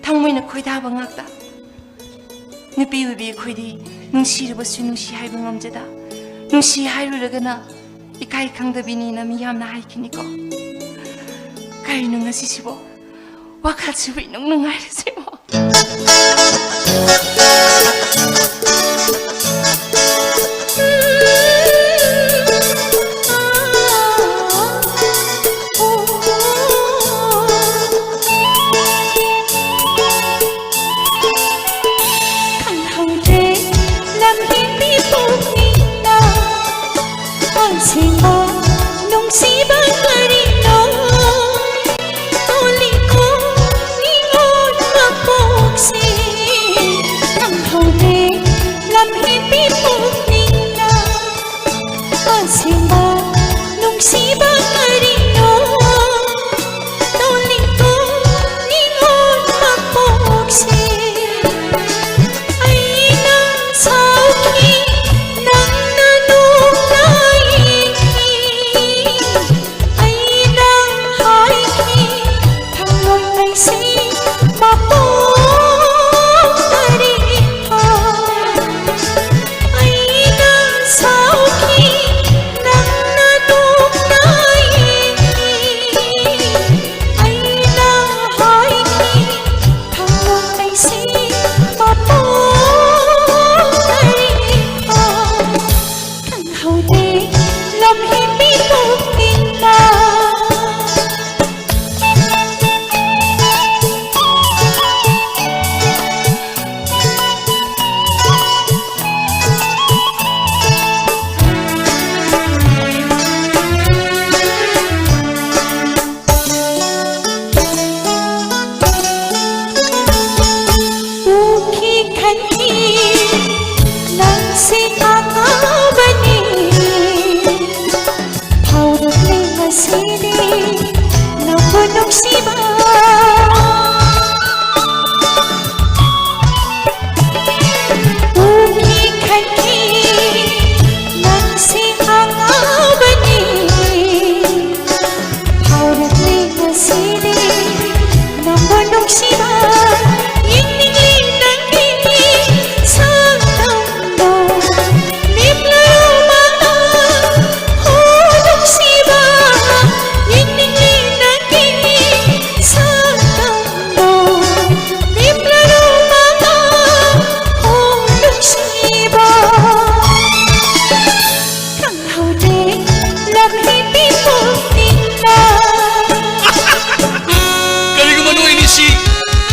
ꯊꯃꯣꯏꯅ ꯈꯣꯏꯗꯥꯕ ꯉꯥꯛꯇ꯫ ꯅꯨꯄꯤ ꯑꯣꯏꯕꯤ ꯑꯩꯈꯣꯏꯗꯤ ꯅꯨꯡꯁꯤꯔꯕꯁꯨ ꯅꯨꯡꯁꯤ ꯍꯥꯏꯕ ꯉꯝꯖꯗ, ꯅꯨꯡꯁꯤ ꯍꯥꯏꯔꯨꯔꯒꯅ ꯏꯀꯥꯏ ꯈꯪꯗꯕꯤꯅꯤꯅ ꯃꯤ ꯌꯥꯝꯅ ꯍꯥꯏꯈꯤꯅꯤꯀꯣ꯫ ꯀꯔꯤꯅꯣ ꯉꯁꯤꯁꯤꯕꯣ? ꯋꯥꯈꯜꯁꯤꯕꯨ ꯏꯅꯨꯡ ꯅꯨꯡꯉꯥꯏꯔꯤꯁꯤꯕꯣ? ꯈꯪꯍꯧꯗ꯭ꯔꯦ ꯂꯝꯍꯦꯟꯕꯤ ꯄꯨꯛꯅꯤꯡꯅ ꯑꯁꯦꯡꯕ ꯅꯨꯡꯁꯤꯕ ꯀꯔꯤꯅꯣ? ꯇꯣꯜꯂꯤꯈꯣ ꯏꯉꯣꯟ ꯃꯄꯣꯛꯁꯦ ꯈꯪꯍꯧꯗ꯭ꯔꯦ꯫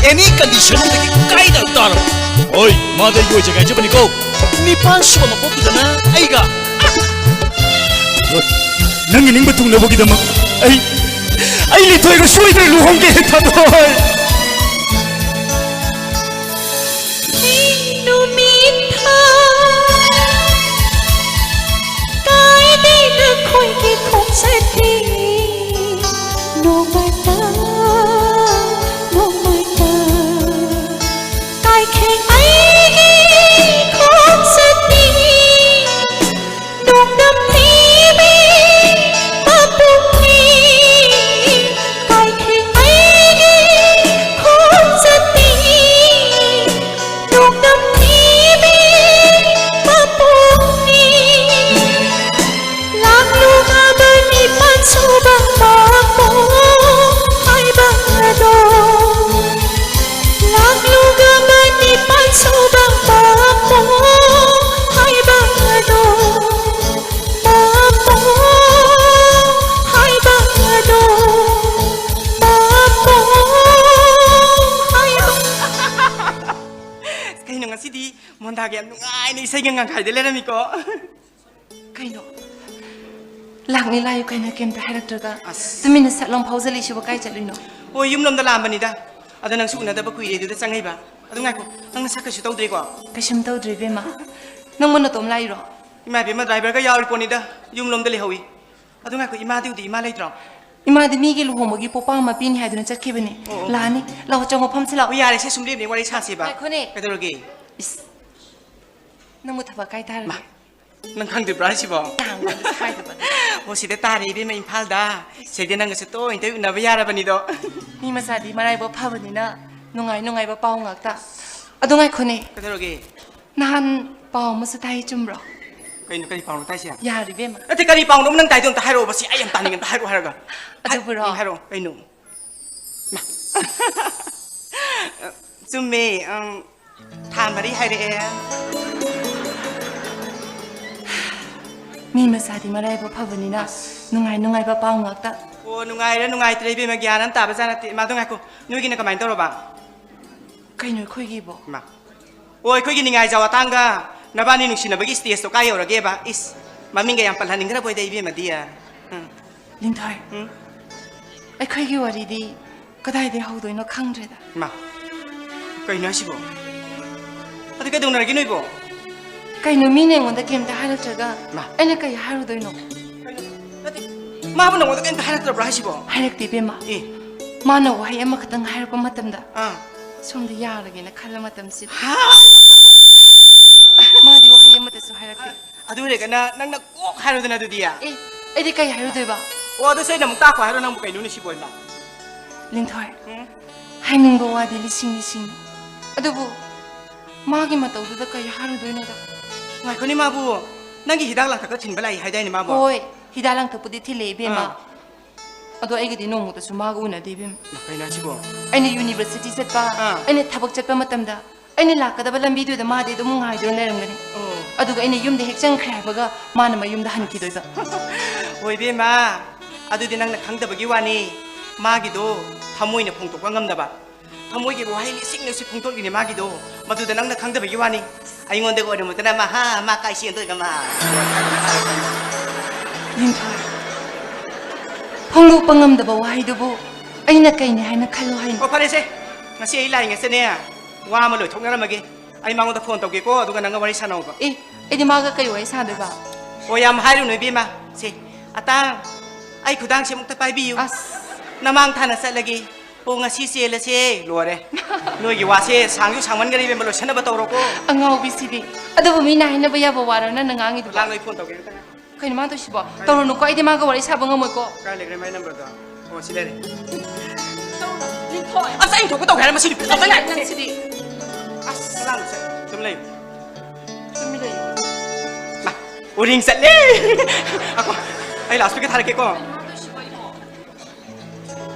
ꯑꯦꯅꯤ ꯀꯟꯗꯤꯁꯟ ꯑꯃꯗꯒꯤ ꯀꯥꯏꯗ ꯇꯥꯔꯕ꯫ ꯍꯣꯏ, ꯃꯥꯗꯤ ꯑꯩꯒꯤ ꯑꯣꯏꯖꯒꯦ ꯍꯥꯏꯖꯕꯅꯤꯀꯣ꯫ ꯅꯤꯄꯥꯟ ꯁꯨꯕ ꯃꯄꯣꯛꯇꯨꯗꯅ ꯑꯩꯒ꯫ ꯍꯣꯏ, ꯅꯪꯒꯤ ꯅꯤꯡꯕ ꯊꯨꯡꯅꯕꯒꯤꯗꯃꯛ ꯑꯩ, ꯑꯩ ꯂꯤꯊꯣꯏꯒ ꯁꯣꯏꯗꯅ ꯂꯨꯍꯣꯡꯒꯦ, ꯊꯥꯗꯣꯏ꯫ ꯅꯨꯃꯤꯠ ꯊꯥ ꯀꯥꯏꯗꯦ ꯅꯈꯣꯏꯒꯤ ꯈꯣꯡꯆꯠꯇꯤ꯫ ꯅꯣꯡꯃꯇ, ꯅꯣꯡꯃꯇ ꯀꯥꯏꯈꯤ ꯑꯩꯒꯤ ꯈꯣꯡꯆꯠꯇꯤ꯫ ꯅꯣꯡꯗꯝ ꯊꯤꯕꯤ ꯃꯄꯨꯡꯅꯤ ꯀꯥꯏꯈꯤ ꯑꯩꯒꯤ ꯈꯣꯡꯆꯠꯇꯤ꯫ ꯅꯣꯡꯗꯝ ꯊꯤꯕꯤ ꯃꯄꯨꯡꯅꯤ꯫ ꯂꯥꯛꯂꯨꯉꯕ ꯅꯤꯄꯥꯟ ꯁꯨꯕ ꯃꯄꯣꯛ ꯍꯥꯏꯕ ꯑꯗꯣ꯫ ꯂꯥꯛꯂꯨꯉꯕ ꯅꯤꯄꯥꯟ ꯁꯨꯕ ꯃꯄꯣꯛ ꯍꯥꯏꯕ ꯑꯗꯣ꯫ ꯃꯄꯣꯛ ꯍꯥꯏꯕ ꯑꯗꯣ꯫ ꯃꯄꯣꯛ ꯍꯥꯏꯕ꯫ ꯀꯩꯅꯣ ꯉꯁꯤꯗꯤ ꯃꯣꯟꯗꯥꯒ ꯌꯥꯝ ꯅꯨꯡꯉꯥꯏꯅ ꯏꯁꯩꯒ ꯉꯪꯈꯥꯏꯗ ꯂꯩꯔꯝꯃꯤꯀꯣ꯫ ꯀꯩꯅꯣ? ꯂꯥꯛꯅꯤ ꯂꯥꯛꯏ ꯀꯩꯅꯣ ꯀꯩꯝꯇ ꯍꯥꯏꯔꯛꯇ꯭ꯔꯒ? ꯑꯁ꯫ ꯇꯨꯃꯤꯟꯅ ꯁꯠ ꯂꯥꯎ ꯐꯥꯎꯖꯜꯂꯤꯁꯤꯕꯨ ꯀꯥꯏ ꯆꯠꯂꯨꯏꯅꯣ? ꯍꯣꯏ, ꯌꯨꯝꯂꯣꯝꯗ ꯂꯥꯛꯑꯝꯕꯅꯤꯗ꯫ ꯑꯗꯣ ꯅꯪꯁꯨ ꯎꯅꯗꯕ ꯀꯨꯏꯔꯦ ꯑꯗꯨꯗ ꯆꯪꯉꯛꯏꯕ꯫ ꯑꯗꯨ ꯉꯥꯏꯈꯣ, ꯅꯪ ꯅꯁꯥ ꯀꯩꯁꯨ ꯇꯧꯗ꯭ꯔꯤꯀꯣ? ꯀꯩꯁꯨꯝ ꯇꯧꯗ꯭ꯔꯤ ꯏꯕꯦꯝꯃ꯫ ꯅꯪꯕꯨ ꯅꯇꯣꯝ ꯂꯥꯛꯏꯔꯣ? ꯏꯃꯥ ꯏꯕꯦꯝꯃ, ꯗ꯭ꯔꯥꯏꯚꯔꯒ ꯌꯥꯎꯔꯤ ꯄꯣꯠꯅꯤꯗ, ꯌꯨꯝꯂꯣꯝꯗ ꯂꯩꯍꯧꯏ꯫ ꯑꯗꯨ ꯉꯥꯏꯈꯣ, ꯏꯃꯥꯗꯨꯗꯤ, ꯏꯃꯥ ꯂꯩꯇ꯭ꯔꯣ? ꯏꯃꯥꯗꯤ ꯃꯤꯒꯤ ꯂꯨꯍꯣꯡꯕꯒꯤ ꯄꯣꯄꯥꯡ ꯑꯃ ꯄꯤꯅꯤ ꯍꯥꯏꯗꯨꯅ ꯆꯠꯈꯤꯕꯅꯤ꯫ ꯑꯣ, ꯑꯣ꯫ ꯂꯥꯛꯑꯅꯤ꯫ ꯂꯥꯛꯑꯣ, ꯆꯪꯉꯣ, ꯐꯝꯁꯤ ꯂꯥꯛꯑꯣ꯫ ꯑꯣ, ꯌꯥꯔꯦꯁꯦ, ꯁꯨꯝ ꯂꯦꯞꯅꯦ ꯋꯥꯔꯤ ꯁꯥꯁꯦꯕ꯫ ꯉꯥꯏꯈꯣꯅꯦ꯫ ꯀꯩꯗꯧꯔꯒꯦ? ꯏꯁ, ꯅꯪꯕꯨ ꯊꯕꯛ ꯀꯥꯏ ꯇꯥꯔꯒꯦ? ꯃꯥ, ꯅꯪ ꯈꯪꯗ꯭ꯔꯤꯕ꯭ꯔꯥ ꯍꯥꯏꯁꯤꯕꯣ? ꯇꯥꯡꯕꯗꯤ ꯍꯥꯏꯗꯕ ꯑꯗꯨ꯫ ꯑꯣ, ꯁꯤꯗ ꯇꯥꯔꯦ ꯏꯕꯦꯝꯃ, ꯏꯝꯐꯥꯜꯗ꯫ ꯁꯤꯗ ꯅꯪꯒꯁꯨ ꯇꯣꯏ ꯇꯣꯏ ꯎꯅꯕ ꯌꯥꯔꯕꯅꯤꯗꯣ꯫ ꯃꯤ ꯃꯆꯥꯗꯤ ꯃꯔꯥꯏꯕꯛ ꯐꯕꯅꯤꯅ ꯅꯨꯡꯉꯥꯏ ꯅꯨꯡꯉꯥꯏꯕ ꯄꯥꯎ ꯉꯥꯛꯇ꯫ ꯑꯗꯨ ꯉꯥꯏꯈꯣꯅꯦ꯫ ꯀꯩꯗꯧꯔꯒꯦ? ꯅꯍꯥꯟ ꯄꯥꯎ ꯑꯃꯁꯨ ꯇꯥꯏ, ꯆꯨꯝꯕ꯭ꯔꯣ? ꯀꯩꯅꯣ, ꯀꯔꯤ ꯄꯥꯎꯅꯣ ꯇꯥꯏꯁꯦ? ꯌꯥꯔꯦ ꯏꯕꯦꯝꯃ꯫ ꯅꯠꯇꯦ, ꯀꯔꯤ ꯄꯥꯎꯅꯣ ꯅꯪ ꯇꯥꯏꯗꯣ? ꯑꯝꯇ ꯍꯥꯏꯔꯛꯑꯣꯕ, ꯁꯤ ꯑꯩ ꯌꯥꯝ ꯇꯥꯅꯤꯡꯉꯦ, ꯑꯝꯇ ꯍꯥꯏꯔꯛꯑꯣ ꯍꯥꯏꯔꯒ꯫ ꯑꯗꯨꯕꯨꯔꯣ? ꯎꯝ, ꯍꯥꯏꯔꯛꯑꯣ, ꯀꯩꯅꯣ? ꯃꯥ꯫ ꯆꯨꯝꯃꯦ, ꯑꯪ, ꯊꯥ ꯃꯔꯤ ꯍꯥꯏꯔꯛꯑꯦ꯫ ꯃꯤ ꯃꯆꯥꯗꯤ ꯃꯔꯥꯏꯕꯛ ꯐꯕꯅꯤꯅ ꯑꯁ꯫ ꯅꯨꯡꯉꯥꯏ ꯅꯨꯡꯉꯥꯏꯕ ꯄꯥꯎ ꯉꯥꯛꯇ꯫ ꯑꯣ, ꯅꯨꯡꯉꯥꯏꯔ ꯅꯨꯡꯉꯥꯏꯇ꯭ꯔ ꯏꯕꯦꯝꯃ, ꯒ꯭ꯌꯥꯟ ꯑꯃ ꯇꯥꯕ ꯖꯥꯠ ꯅꯠꯇꯦ꯫ ꯏꯃꯥꯗꯣ ꯉꯥꯏꯈꯣ, ꯅꯣꯏꯒꯤꯅ ꯀꯃꯥꯏꯅ ꯇꯧꯔꯕ? ꯀꯩꯅꯣ ꯑꯩꯈꯣꯏꯒꯤꯕꯣ? ꯏꯃꯥ꯫ ꯑꯣ, ꯑꯩꯈꯣꯏꯒꯤ ꯅꯤꯡꯉꯥꯏꯖꯥꯎ ꯑꯇꯥꯡꯒ ꯅꯕꯥꯅꯤ ꯅꯨꯡꯁꯤꯅꯕꯒꯤ stageꯇꯣ ꯀꯥꯏ ꯌꯧꯔꯒꯦꯕ? ꯏꯁ, ꯃꯃꯤꯡꯒ ꯌꯥꯝ ꯄꯜꯍꯟꯅꯤꯡꯗ꯭ꯔꯕꯣꯏꯗ, ꯏꯕꯦꯝꯃꯗꯤ꯫ ꯎꯝ꯫ ꯂꯤꯟꯊꯣꯏ, ꯎꯝ? ꯑꯩꯈꯣꯏꯒꯤ ꯋꯥꯔꯤꯗꯤ ꯀꯗꯥꯏꯗꯩ ꯍꯧꯗꯣꯏꯅꯣ ꯈꯪꯗ꯭ꯔꯦꯗ꯫ ꯏꯃꯥ, ꯀꯩꯅꯣ ꯍꯥꯏꯁꯤꯕꯣ? ꯑꯗꯨ ꯀꯩꯗꯧꯅꯔꯒꯦ ꯅꯣꯏꯕꯣ? ꯀꯩꯅꯣ, ꯃꯤꯅ ꯑꯩꯉꯣꯟꯗ ꯀꯩꯝꯇ ꯍꯥꯏꯔꯛꯇ꯭ꯔꯒ ꯃꯥ꯫ ꯑꯩꯅ ꯀꯩ ꯍꯥꯏꯔꯨꯗꯣꯏꯅꯣ? ꯀꯩꯅꯣ? ꯅꯠꯇꯦ, ꯃꯥꯕꯨ ꯅꯉꯣꯟꯗ ꯀꯩꯝꯇ ꯍꯥꯏꯔꯛꯇ꯭ꯔꯕ꯭ꯔꯥ ꯍꯥꯏꯁꯤꯕꯣ? ꯍꯥꯏꯔꯛꯇꯦ, ꯏꯕꯦꯝꯃ꯫ ꯑꯦ꯫ ꯃꯥꯅ ꯋꯥꯍꯩ ꯑꯃꯈꯛꯇꯪ ꯍꯥꯏꯔꯛꯄ ꯃꯇꯝꯗ ꯑꯥ꯫ ꯁꯣꯝꯗ ꯌꯥꯔꯒꯦꯅ ꯈꯜꯂ ꯃꯇꯝꯁꯤꯗ꯫ ꯍꯥ? ꯃꯥꯗꯤ ꯋꯥꯍꯩ ꯑꯃꯠꯇꯁꯨ ꯍꯥꯏꯔꯛꯇꯦ꯫ ꯑꯗꯨ ꯑꯣꯏꯔꯒꯅ ꯅꯪꯅ ꯀꯣꯛ ꯍꯥꯏꯔꯨꯗꯅ ꯑꯗꯨꯗꯤ꯫ ꯑꯦ, ꯑꯩꯗꯤ ꯀꯩ ꯍꯥꯏꯔꯨꯗꯣꯏꯕ? ꯑꯣ, ꯑꯗꯨꯁꯨ ꯑꯩꯅ ꯑꯃꯨꯛ ꯇꯥꯛꯈꯣ ꯍꯥꯏꯔꯣ? ꯅꯪꯕꯨ ꯀꯩꯅꯣꯅꯦ ꯁꯤꯕꯣ, ꯏꯃꯥ? ꯂꯤꯟꯊꯣꯏ, ꯎꯝ? ꯍꯥꯏꯅꯤꯡꯕ ꯋꯥꯗꯤ ꯂꯤꯁꯤꯡ ꯂꯤꯁꯤꯡꯅꯤ꯫ ꯑꯗꯨꯕꯨ ꯃꯥꯒꯤ ꯃꯇꯧꯗꯨꯗ ꯀꯩ ꯍꯥꯏꯔꯨꯗꯣꯏꯅꯣꯗ? ꯉꯥꯏꯈꯣꯅꯦ, ꯃꯥꯕꯨ ꯅꯪꯒꯤ ꯍꯤꯗꯥꯛ ꯂꯥꯡꯊꯛꯀ ꯊꯤꯟꯕ ꯂꯥꯛꯏ ꯍꯥꯏꯗꯥꯏꯅꯦ ꯃꯥꯕꯨ? ꯍꯣꯏ, ꯍꯤꯗꯥꯛ ꯂꯥꯡꯊꯛꯄꯨꯗꯤ ꯊꯤꯜꯂꯦ, ꯏꯕꯦꯝꯃ꯫ ꯑꯥ꯫ ꯑꯗꯣ ꯑꯩꯒꯗꯤ ꯅꯣꯡꯃꯇꯁꯨ ꯃꯥꯒ ꯎꯅꯗꯦ, ꯏꯕꯦꯝꯃ꯫ ꯀꯩꯅꯣ ꯍꯥꯏꯁꯤꯕꯣ? ꯑꯩꯅ university ꯆꯠꯄ, ꯑꯥ꯫ ꯑꯩꯅ ꯊꯕꯛ ꯆꯠꯄ ꯃꯇꯝꯗ ꯑꯩꯅ ꯂꯥꯛꯀꯗꯕ ꯂꯝꯕꯤꯗꯨꯗ ꯃꯥꯗꯤ ꯑꯗꯨꯝ ꯉꯥꯏꯗꯨꯅ ꯂꯩꯔꯝꯒꯅꯤ꯫ ꯑꯣ꯫ ꯑꯗꯨꯒ ꯑꯩꯅ ꯌꯨꯝꯗ ꯍꯦꯛ ꯆꯪꯈ꯭ꯔꯦ ꯍꯥꯏꯕꯒ ꯃꯥꯅ ꯃꯌꯨꯝꯗ ꯍꯟꯈꯤꯗꯣꯏꯕ꯫ ꯍꯣꯏ ꯏꯕꯦꯝꯃ, ꯑꯗꯨꯗꯤ ꯅꯪꯅ ꯈꯪꯗꯕꯒꯤ ꯋꯥꯅꯤ꯫ ꯃꯥꯒꯤꯗꯣ ꯊꯃꯣꯏꯅ ꯐꯣꯡꯗꯣꯛꯄ ꯉꯝꯗꯕ, ꯊꯃꯣꯏꯒꯤ ꯋꯥꯍꯩ ꯂꯤꯁꯤꯡ ꯂꯤꯁꯤꯡ ꯐꯣꯡꯗꯣꯛꯂꯤꯅꯦ ꯃꯥꯒꯤꯗꯣ꯫ ꯃꯗꯨꯗ ꯅꯪꯅ ꯈꯪꯗꯕꯒꯤ ꯋꯥꯅꯤ꯫ ꯑꯩꯉꯣꯟꯗꯒ ꯑꯣꯏꯔꯝꯃꯗꯅ ꯃꯍꯥ, ꯃꯥ ꯀꯥꯏ ꯆꯦꯟꯗꯣꯏꯕ ꯃꯥ? ꯂꯤꯟꯊꯣꯏ, ꯐꯣꯡꯗꯣꯛꯄ ꯉꯝꯗꯕ ꯋꯥꯍꯩꯗꯨꯕꯨ ꯑꯩꯅ ꯀꯩꯅꯤ ꯍꯥꯏꯅ ꯈꯜꯂꯣ ꯍꯥꯏꯅꯣ? ꯑꯣ, ꯐꯔꯦꯁꯦ, ꯉꯁꯤ ꯑꯩ ꯂꯥꯛꯏ ꯉꯁꯤꯅꯦ, ꯋꯥ ꯑꯃ ꯂꯣꯏꯊꯣꯛꯅꯔꯝꯃꯒꯦ꯫ ꯑꯩ ꯃꯉꯣꯟꯗ phone ꯇꯧꯒꯦꯀꯣ, ꯑꯗꯨꯒ ꯅꯪꯒ ꯋꯥꯔꯤ ꯁꯥꯟꯅꯧꯕ꯫ ꯑꯦ, ꯑꯩꯗꯤ ꯃꯥꯒ ꯀꯩ ꯋꯥꯔꯤ ꯁꯥꯗꯣꯏꯕ? ꯑꯣ, ꯌꯥꯝ ꯍꯥꯏꯔꯨꯅꯨ ꯏꯕꯦꯝꯃ꯫ ꯁꯦ, ꯑꯇꯥ, ꯑꯩ ꯈꯨꯗꯥꯡꯁꯦ ꯑꯃꯨꯛꯇ ꯄꯥꯏꯕꯤꯌꯨ꯫ ꯑꯁ꯫ ꯅꯃꯥꯡ ꯊꯥꯅ ꯆꯠꯂꯒꯦ꯫ ꯑꯣ, ꯉꯁꯤ ꯆꯦꯜꯂꯁꯦ꯫ ꯂꯣꯏꯔꯦ꯫ ꯅꯣꯏꯒꯤ ꯋꯥꯁꯦ ꯁꯥꯡꯁꯨ ꯁꯥꯡꯃꯟꯈꯔꯦ ꯏꯕꯦꯝꯃ, ꯂꯣꯏꯁꯟꯅꯕ ꯇꯧꯔꯣꯀꯣ꯫ ꯑꯉꯥꯎꯕꯤꯁꯤꯗꯤ꯫ ꯑꯗꯨꯕꯨ ꯃꯤꯅ ꯍꯥꯏꯅꯕ ꯌꯥꯕ ꯋꯥꯔꯣ ꯅꯪꯅ ꯉꯥꯡꯉꯤꯗꯨꯕꯣ? ꯂꯥꯡ, ꯑꯩ phone ꯇꯧꯒꯦ ꯑꯝꯇ ꯉꯥꯏꯈꯣ꯫ ꯀꯩꯅꯣ ꯃꯥ ꯇꯧꯏꯁꯤꯕꯣ? ꯇꯧꯔꯨꯅꯨꯀꯣ, ꯑꯩꯗꯤ ꯃꯥꯒ ꯋꯥꯔꯤ ꯁꯥꯕ ꯉꯝꯃꯣꯏꯀꯣ꯫ ꯀꯥꯏ ꯂꯩꯈ꯭ꯔꯦ ꯃꯥꯏ numberꯗꯣ? ꯑꯣ, ꯁꯤ ꯂꯩꯔꯦ꯫ ꯂꯤꯟꯊꯣꯏ꯫ ꯑꯁ, ꯑꯩ ꯊꯣꯛꯄ ꯇꯧꯒꯦ ꯍꯥꯏꯔ ꯃꯁꯤ ꯅꯨꯄꯤ ꯑꯝꯇ ꯉꯥꯏ-, ꯅꯪꯁꯤꯗꯤ꯫ ꯑꯁ꯫ ꯂꯥꯡꯅꯨꯁꯦ, ꯑꯗꯨꯝ ꯂꯩꯌꯨ꯫ ꯇꯨꯃꯤꯟ ꯂꯩꯌꯨ꯫ ꯃꯥ, ꯎꯔꯤꯡ ꯆꯠꯂꯦ꯫ ꯑꯀꯣ, ꯑꯩ loudspeaker ꯊꯥꯔꯛꯀꯦꯀꯣ꯫ ꯀꯩꯅꯣ ꯃꯥ ꯇꯧꯏꯁꯤꯕꯣ ꯑꯩꯕꯣ?